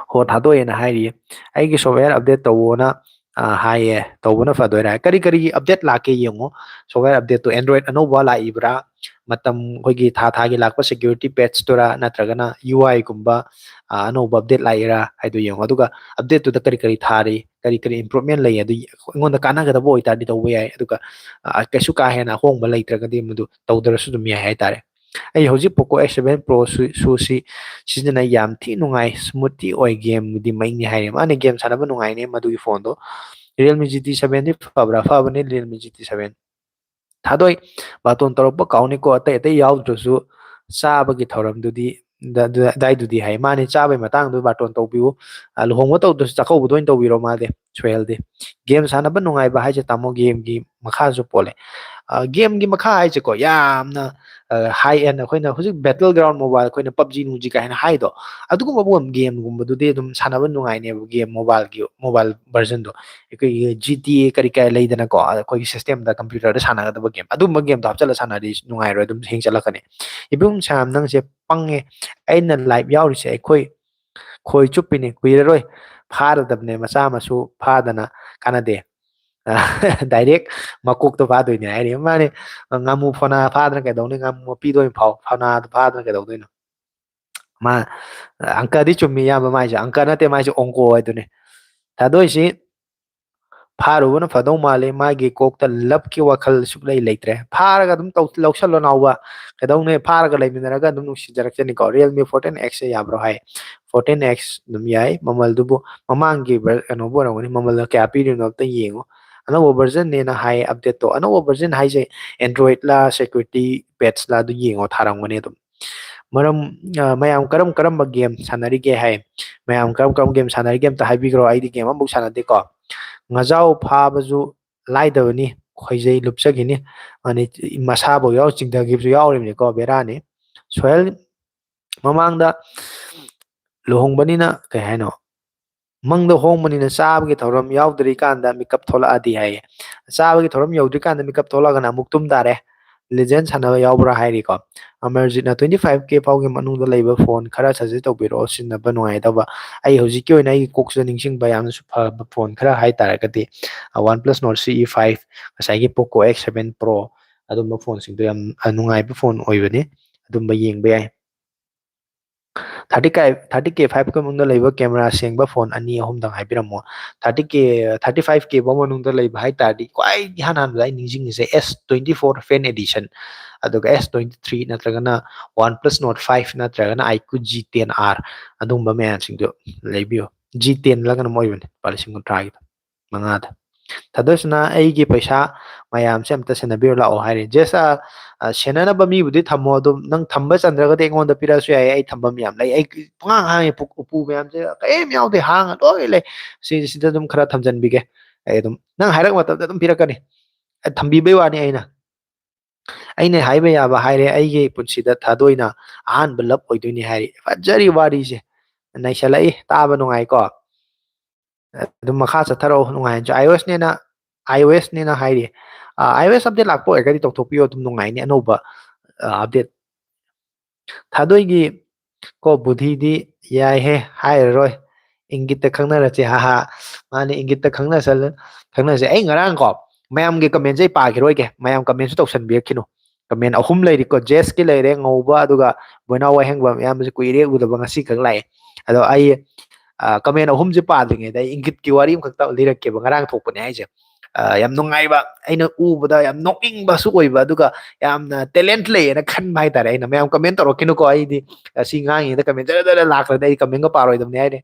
ꯍꯣ, ꯊꯥꯗꯣꯛꯑꯦꯅ ꯍꯥꯏꯔꯤꯌꯦ꯫ ꯑꯩꯒꯤ software update ꯇꯧꯋꯣꯅ, ꯑ, ꯍꯥꯏꯌꯦ꯫ ꯇꯧꯕꯅ ꯐꯗꯣꯏꯔꯥ? ꯀꯔꯤ ꯀꯔꯤ update ꯂꯥꯛꯀꯦ ꯌꯦꯡꯉꯣ꯫ Software updateꯇꯣ Android ꯑꯅꯧꯕ ꯂꯥꯛꯏꯕ꯭ꯔꯥ? ꯃꯇꯝ ꯑꯩꯈꯣꯏꯒꯤ ꯊꯥ ꯊꯥꯒꯤ ꯂꯥꯛꯄ security patchꯇꯨꯔꯥ, ꯅꯠꯇ꯭ꯔꯒꯅ UIꯒꯨꯝꯕ, ꯑ, ꯑꯅꯧꯕ update ꯂꯥꯛꯏꯔꯥ ꯍꯥꯏꯗꯣ ꯌꯦꯡꯉꯣ꯫ ꯑꯗꯨꯒ updateꯇꯨꯗ ꯀꯔꯤ ꯀꯔꯤ ꯊꯥꯔꯤ, ꯀꯔꯤ ꯀꯔꯤ improvement ꯂꯩ, ꯑꯗꯨ ꯑꯩꯉꯣꯟꯗ ꯀꯥꯟꯅꯒꯗꯕ ꯑꯣꯏꯇꯥꯔꯗꯤ ꯇꯧꯕ ꯌꯥꯏ꯫ ꯑꯗꯨꯒ, ꯑ, ꯀꯩꯁꯨ ꯀꯥ ꯍꯦꯟꯅ ꯑꯍꯣꯡꯕ ꯂꯩꯇ꯭ꯔꯒꯗꯤ ꯃꯗꯨ ꯇꯧꯗ꯭ꯔꯁꯨ ꯑꯗꯨꯝ ꯌꯥꯏ ꯍꯥꯏꯇꯥꯔꯦ꯫ ꯑꯩ ꯍꯧꯖꯤꯛ Poco X seven Pro ꯁꯨ ꯁꯨ ꯁꯤ ꯁꯤꯖꯤꯟꯅꯩ, ꯌꯥꯝ ꯊꯤ ꯅꯨꯡꯉꯥꯏ, smooth ꯊꯤ ꯑꯣꯏ, game ꯗꯤ ꯃꯩꯅꯤ ꯍꯥꯏꯔꯤ꯫ ꯃꯥꯅ game ꯁꯥꯟꯅꯕ ꯅꯨꯡꯉꯥꯏꯅꯦ ꯃꯗꯨꯒꯤ phone ꯗꯣ꯫ Realme G T seven ꯗꯤ ꯐꯕ꯭ꯔꯥ? ꯐꯕꯅꯤ Realme G T seven꯫ ꯊꯥꯗꯣꯏ, ꯕꯥꯇꯣꯟ ꯇꯧꯔꯛꯄ ꯀꯥꯎꯅꯤꯀꯣ, ꯑꯇꯩ ꯑꯇꯩ ꯌꯥꯎꯗ꯭ꯔꯁꯨ ꯆꯥꯕꯒꯤ ꯊꯧꯔꯝꯗꯨꯗꯤ, ꯗ-, ꯗ-, ꯑꯗꯥꯏꯗꯨꯗꯤ ꯍꯥꯏ꯫ ꯃꯥꯅꯤ, ꯆꯥꯕꯒꯤ ꯃꯇꯥꯡꯗꯨ ꯕꯥꯇꯣꯟ ꯇꯧꯕꯤꯌꯨ꯫ ꯑ, ꯂꯨꯍꯣꯡꯕ ꯇꯧꯗ꯭ꯔꯁꯨ ꯆꯥꯛꯀꯧꯕꯗ ꯑꯣꯏꯅ ꯇꯧꯕꯤꯔꯣ ꯃꯥꯗꯤ, ꯁꯣꯍꯦꯜꯗꯤ꯫ Game ꯁꯥꯟꯅꯕ ꯅꯨꯡꯉꯥꯏꯕ ꯍꯥꯏꯁꯦ, ꯇꯥꯃꯣ, game ꯒꯤ ꯃꯈꯥꯁꯨ ꯄꯣꯜꯂꯦ꯫ ꯑ, game ꯒꯤ ꯃꯈꯥ ꯍꯥꯏꯁꯦꯀꯣ, ꯌꯥꯝꯅ, ꯑ, high end, ꯑꯩꯈꯣꯏꯅ ꯍꯧꯖꯤꯛ Battleground Mobile, ꯑꯩꯈꯣꯏꯅ PUBG ꯅꯨꯡꯖꯤ ꯀꯥꯏꯅ ꯍꯥꯏꯗꯣ, ꯑꯗꯨꯒꯨꯝꯕ game ꯒꯨꯝꯕꯗꯨꯗꯤ ꯑꯗꯨꯝ ꯁꯥꯟꯅꯕ ꯅꯨꯡꯉꯥꯏꯅꯦꯕ, game mobile ꯒꯤ, mobile version ꯗꯣ꯫ ꯑꯩꯈꯣꯏꯒꯤ G T A ꯀꯔꯤ ꯀꯔꯤ ꯂꯩꯗꯅꯀꯣ, ꯑꯩꯈꯣꯏꯒꯤ system ꯗ, computer ꯗ ꯁꯥꯟꯅꯒꯗꯕ game, ꯑꯗꯨꯝꯕ game ꯗꯣ ꯍꯥꯞꯆꯜꯂ ꯁꯥꯟꯅꯔꯗꯤ ꯅꯨꯡꯉꯥꯏꯔꯣꯏ, ꯑꯗꯨꯝ hang ꯆꯠꯂꯛꯀꯅꯤ꯫ ꯏꯕꯨꯡ ꯁꯥꯝ, ꯅꯪꯁꯦ ꯄꯪꯉꯦ꯫ ꯑꯩꯅ live ꯌꯥꯎꯔꯤꯁꯦ ꯑꯩꯈꯣꯏ ꯈꯣꯏ ꯆꯨꯞꯄꯤꯅꯤ, ꯀꯨꯏꯔꯔꯣꯏ꯫ ꯐꯥꯔꯗꯕꯅꯦ, ꯃꯆꯥ ꯃꯁꯨ ꯐꯥꯗꯅ ꯀꯥꯟꯅꯗꯦ꯫ Direct ꯃꯀꯣꯛꯇꯣ ꯐꯥꯗꯣꯏꯅꯦ ꯍꯥꯏꯔꯤ꯫ ꯃꯥꯅꯦ, ꯉꯥꯃꯨ ꯐꯣꯅꯥ ꯐꯥꯗꯅ ꯀꯩꯗꯧꯅꯤ? ꯉꯥꯃꯨ ꯃꯄꯤꯗꯣ ꯑꯣꯏꯅ ꯐꯥꯎ, ꯐꯣꯅꯥꯗꯣ ꯐꯥꯗꯅ ꯀꯩꯗꯧꯗꯣꯏꯅꯣ? ꯃꯥ, ꯑꯪꯀꯗꯤ ꯆꯨꯝꯃꯤ, ꯏꯌꯥꯝꯕ, ꯃꯥꯏꯁꯦ ꯑꯪꯀ ꯅꯠꯇꯦ, ꯃꯥꯏꯁꯦ ꯑꯣꯡꯀꯣ ꯍꯥꯏꯗꯨꯅꯤ꯫ ꯊꯥꯗꯣꯏꯁꯤ ꯐꯥꯔꯨꯕꯅ ꯐꯗꯧ ꯃꯥꯜꯂꯤ, ꯃꯥꯒꯤ ꯀꯣꯛꯇ love ꯀꯤ ꯋꯥꯈꯜ ꯁꯨꯛꯂꯩ ꯂꯩꯇ꯭ꯔꯦ꯫ ꯐꯥꯔꯒ ꯑꯗꯨꯝ ꯇꯧ-, ꯂꯧꯁꯜꯂꯣ ꯅꯥꯎꯕ, ꯀꯩꯗꯧꯅꯦ? ꯐꯥꯔꯒ ꯂꯩꯃꯤꯟꯅꯔꯒ ꯑꯗꯨꯝ ꯅꯨꯡꯁꯤꯖꯔꯛꯆꯅꯤꯀꯣ꯫ Realme fourteen X ꯁꯦ ꯌꯥꯕ꯭ꯔꯣ ꯍꯥꯏ꯫ Fourteen X ꯑꯗꯨꯝ ꯌꯥꯏ, ꯃꯃꯜꯗꯨꯕꯨ ꯃꯃꯥꯡꯒꯤ ꯚꯔ-, ꯀꯩꯅꯣꯕꯨ ꯑꯣꯏꯔꯝꯒꯅꯤ, ꯃꯃꯜꯗ ꯀꯌꯥ ꯄꯤꯔꯤꯅꯣ ꯑꯝꯇ ꯌꯦꯡꯉꯣ꯫ ꯑꯅꯧꯕ version ꯅꯦꯅ ꯍꯥꯏ, update ꯇꯣ꯫ ꯑꯅꯧꯕ version ꯍꯥꯏꯁꯦ Android ꯂ, security patch ꯂ, ꯑꯗꯨ ꯌꯦꯡꯉꯣ, ꯊꯥꯔꯝꯒꯅꯤ ꯑꯗꯨꯝ꯫ ꯃꯔꯝ, ꯑ, ꯃꯌꯥꯝ ꯀꯔꯝ ꯀꯔꯝꯕ game ꯁꯥꯟꯅꯔꯤꯒꯦ ꯍꯥꯏ꯫ ꯃꯌꯥꯝ ꯀꯔꯝ ꯀꯔꯝꯕ game ꯁꯥꯟꯅꯔꯤꯒꯦ ꯑꯝꯇ ꯍꯥꯏꯕꯤꯈ꯭ꯔꯣ, ꯑꯩꯗꯤ game ꯑꯃꯐꯥꯎ ꯁꯥꯟꯅꯗꯦꯀꯣ꯫ ꯉꯥꯖꯥꯎ ꯐꯥꯕꯁꯨ ꯂꯥꯏꯗꯕꯅꯤ, ꯈꯣꯏꯖꯩ ꯂꯨꯞꯆꯈꯤꯅꯤ꯫ ꯑꯅꯤ, ꯃꯁꯥꯐꯧ ꯌꯥꯎ-, ꯆꯤꯡꯊꯈꯤꯕꯁꯨ ꯌꯥꯎꯔꯤꯕꯅꯤꯀꯣ, ꯕꯦꯔꯥꯅꯤ꯫ ꯁꯣꯍꯦꯜ, ꯃꯃꯥꯡꯗ ꯂꯨꯍꯣꯡꯕꯅꯤꯅ ꯀꯩ ꯍꯥꯏꯅꯣ? ꯃꯪꯗ ꯍꯣꯡꯕꯅꯤꯅ ꯆꯥꯕꯒꯤ ꯊꯧꯔꯝ ꯌꯥꯎꯗ꯭ꯔꯤꯀꯥꯟꯗ ꯃꯤꯀꯞ ꯊꯣꯛꯂꯛꯑꯗꯤ ꯍꯥꯏꯌꯦ꯫ ꯆꯥꯕꯒꯤ ꯊꯧꯔꯝ ꯌꯧꯗ꯭ꯔꯤꯀꯥꯟꯗ ꯃꯤꯀꯞ ꯊꯣꯛꯂꯛꯑꯒꯅ ꯑꯃꯨꯛ ꯇꯨꯝ ꯇꯥꯔꯦ꯫ Legend ꯁꯥꯟꯅꯕ ꯌꯥꯎꯕ꯭ꯔꯥ ꯍꯥꯏꯔꯤꯀꯣ꯫ ꯑꯃꯔꯖꯤꯠꯅ twenty five K ꯐꯥꯎꯒꯤ ꯃꯅꯨꯡꯗ ꯂꯩꯕ phone ꯈꯔ suggest ꯇꯧꯕꯤꯔꯛꯑꯣ, ꯁꯤꯖꯤꯟꯅꯕ ꯅꯨꯡꯉꯥꯏꯒꯗꯕ꯫ ꯑꯩ ꯍꯧꯖꯤꯛꯀꯤ ꯑꯣꯏꯅ ꯑꯩꯒꯤ ꯀꯣꯛꯁꯤꯗ ꯅꯤꯡꯁꯤꯡꯕ ꯌꯥꯝꯅꯁꯨ ꯐꯕ phone ꯈꯔ ꯍꯥꯏ ꯇꯥꯔꯒꯗꯤ, ꯑ, OnePlus Nord C E five, ꯉꯁꯥꯏꯒꯤ Poco X seven Pro, ꯑꯗꯨꯝꯕ phone ꯁꯤꯡꯗꯣ ꯌꯥꯝ, ꯑ, ꯅꯨꯡꯉꯥꯏꯕ phone ꯑꯣꯏꯕꯅꯤ꯫ ꯑꯗꯨꯝꯕ ꯌꯦꯡꯕ ꯌꯥꯏ꯫ ꯊꯥꯔꯇꯤ ꯀꯦ ꯊꯥꯔꯇꯤ ꯀꯦ ꯐꯥꯏꯚ ꯀꯦ ꯃꯅꯨꯡꯗ ꯂꯩꯕ ꯀꯦꯃꯦꯔꯥ ꯁꯦꯡꯕ ꯐꯣꯟ ꯑꯅꯤ ꯑꯍꯨꯝꯗꯪ ꯍꯥꯏꯕꯤꯔꯝꯃꯣ꯫ ꯊꯥꯔꯇꯤ ꯀꯦ ꯊꯥꯔꯇꯤ ꯐꯥꯏꯚ ꯀꯦ ꯐꯥꯎ ꯃꯅꯨꯡꯗ ꯂꯩꯕ ꯍꯥꯏ ꯇꯥꯔꯗꯤ ꯈ꯭ꯋꯥꯏ ꯏꯍꯥꯟ ꯍꯥꯟꯕꯗ ꯑꯩ ꯅꯤꯡꯁꯤꯡꯉꯤꯁꯦ ꯑꯦꯁ ꯇ꯭ꯋꯦꯟꯇꯤ ꯐꯣꯔ ꯐꯦꯟ ꯑꯦꯗꯤꯁꯟ, ꯑꯗꯨꯒ ꯑꯦꯁ ꯇ꯭ꯋꯦꯟꯇꯤ ꯊ꯭ꯔꯤ ꯅꯠꯇ꯭ꯔꯒꯅ ꯋꯥꯟ ꯄ꯭ꯂꯁ ꯅꯣꯠ ꯐꯥꯏꯚ ꯅꯠꯇ꯭ꯔꯒꯅ ꯑꯥꯏꯀ꯭ꯌꯨ ꯖꯤ ꯇꯦꯟ ꯑꯥꯔ, ꯑꯗꯨꯒꯨꯝꯕ ꯃꯌꯥꯝꯁꯤꯡꯗꯣ ꯂꯩꯕꯤꯌꯨ꯫ ꯖꯤ ꯇꯦꯟꯂ ꯀꯩꯅꯣꯝ ꯑꯣꯏꯕꯅꯦ, ꯂꯨꯄꯥ ꯂꯤꯁꯤꯡ ꯀꯨꯟꯊ꯭ꯔꯥꯒꯤꯗꯣ, ꯃꯉꯥꯗ꯫ ꯊꯥꯗꯣꯏꯁꯤꯅ ꯑꯩꯒꯤ ꯄꯩꯁꯥ ꯃꯌꯥꯝꯁꯦ ꯑꯝꯇ ꯁꯦꯟꯅꯕꯤꯔꯨ ꯂꯥꯛꯑꯣ ꯍꯥꯏꯔꯦ꯫ ꯖꯦꯁ, ꯑ, ꯑ, ꯁꯦꯟꯅꯅꯕ ꯃꯤꯕꯨꯗꯤ ꯊꯝꯃꯣ, ꯑꯗꯨꯝ ꯅꯪ ꯊꯝꯕ ꯆꯟꯗ꯭ꯔꯒꯗꯤ ꯑꯩꯉꯣꯟꯗ ꯄꯤꯔꯛꯑꯁꯨ ꯌꯥꯏ, ꯑꯩ ꯊꯝꯕ ꯃꯌꯥꯝ ꯂꯩ꯫ ꯑꯩ ꯄꯨꯡꯍꯥꯡ ꯍꯥꯡꯉꯦ, ꯄꯨ-, ꯎꯄꯨ ꯃꯌꯥꯝꯁꯦ ꯀꯔꯤꯝ ꯌꯥꯎꯗꯦ, ꯍꯥꯡꯉ ꯂꯣꯏ ꯂꯩ꯫ ꯁꯤ-, ꯁꯤꯗ ꯑꯗꯨꯝ ꯈꯔ ꯊꯝꯖꯟꯕꯤꯒꯦ꯫ ꯑꯩ ꯑꯗꯨꯝ ꯅꯪ ꯍꯥꯏꯔꯛ ꯃꯇꯝꯗ ꯑꯗꯨꯝ ꯄꯤꯔꯛꯀꯅꯤ꯫ ꯑꯩ ꯊꯝꯕꯤꯕꯩ ꯋꯥꯅꯤ ꯑꯩꯅ꯫ ꯑꯩꯅ ꯍꯥꯏꯕ ꯌꯥꯕ ꯍꯥꯏꯔꯦ, ꯑꯩꯒꯤ ꯄꯨꯟꯁꯤꯗ ꯊꯥꯗꯣꯏꯅ ꯑꯍꯥꯟꯕ ꯂꯞ ꯑꯣꯏꯗꯣꯏꯅꯤ ꯍꯥꯏꯔꯤ꯫ ꯐꯖꯔꯤ ꯋꯥꯔꯤꯁꯦ, ꯅꯩꯁꯜꯂꯛꯏ, ꯇꯥꯕ ꯅꯨꯡꯉꯥꯏꯀꯣ꯫ ꯑꯗꯨꯝ ꯃꯈꯥ ꯆꯠꯊꯔꯛꯑꯣ, ꯅꯨꯡꯉꯥꯏꯅꯁꯨ꯫ iOS ꯅꯦꯅ, iOS ꯅꯦꯅ ꯍꯥꯏꯔꯤ꯫ ꯑꯥ, iOS update ꯂꯥꯛꯄ ꯑꯣꯏꯔꯒꯗꯤ ꯇꯧꯊꯣꯛꯄꯤꯌꯣ, ꯑꯗꯨꯝ ꯅꯨꯡꯉꯥꯏꯅꯤ ꯑꯅꯧꯕ, ꯑꯥ, update꯫ ꯊꯥꯗꯣꯏꯒꯤ ꯀꯣ ꯕꯨꯙꯤꯗꯤ ꯌꯥꯏꯍꯦ, ꯍꯥꯏꯔꯔꯣꯏ꯫ ꯏꯪꯒꯤꯠꯇ ꯈꯪꯅꯔꯁꯦ, ꯍꯥꯍꯥ꯫ ꯃꯥꯅꯦ, ꯏꯪꯒꯤꯠꯇ ꯈꯪꯅꯁꯜ-, ꯈꯪꯅꯁꯦ꯫ ꯑꯩ ꯉꯔꯥꯡ ꯀꯣ, ꯃꯌꯥꯝꯒꯤ comment ꯁꯦ ꯑꯩ ꯄꯥꯈꯤꯔꯣꯏꯒꯦ, ꯃꯌꯥꯝ comment ꯁꯨ ꯇꯧꯁꯟꯕꯤꯔꯛꯈꯤꯅꯨ꯫ Comment ꯑꯍꯨꯝ ꯂꯩꯔꯤꯀꯣ, ꯖꯦꯁꯀꯤ ꯂꯩꯔꯦ, ꯉꯧꯕ, ꯑꯗꯨꯒ ꯕꯣꯏꯅꯥꯎ ꯋꯥꯍꯦꯡꯕꯝ, ꯏꯌꯥꯝꯕꯁꯦ ꯀꯨꯏꯔꯦ ꯎꯗꯕ, ꯉꯁꯤ ꯈꯛ ꯂꯥꯛꯑꯦ꯫ ꯑꯗꯣ ꯑꯩ, ꯑ, comment ꯑꯍꯨꯝꯁꯦ ꯄꯥꯗ꯭ꯔꯤꯉꯩꯗ ꯑꯩ ꯏꯪꯒꯤꯠꯀꯤ ꯋꯥꯔꯤ ꯑꯃꯈꯛꯇ ꯂꯤꯔꯛꯀꯦꯕ, ꯉꯔꯥꯡ ꯊꯣꯛꯄꯅꯦ ꯍꯥꯏꯁꯦ꯫ ꯑ, ꯌꯥꯝ ꯅꯨꯡꯉꯥꯏꯕ, ꯑꯩꯅ ꯎꯕꯗ ꯌꯥꯝ ꯅꯣꯛꯅꯤꯡꯕꯁꯨ ꯑꯣꯏꯕ, ꯑꯗꯨꯒ ꯌꯥꯝꯅ talent ꯂꯩꯌꯦꯅ ꯈꯟꯕ ꯍꯥꯏꯇꯥꯔꯦ ꯑꯩꯅ꯫ ꯃꯌꯥꯝ comment ꯇꯧꯔꯛꯈꯤꯅꯨꯀꯣ, ꯑꯩꯗꯤ, ꯑ, ꯁꯤ ꯉꯥꯡꯉꯤꯉꯩꯗ comment ꯖꯔ ꯖꯔ ꯂꯥꯛꯈ꯭ꯔꯗꯤ ꯑꯩ comment ꯒ ꯄꯥꯔꯣꯏꯗꯕꯅꯤ ꯍꯥꯏꯅꯦ꯫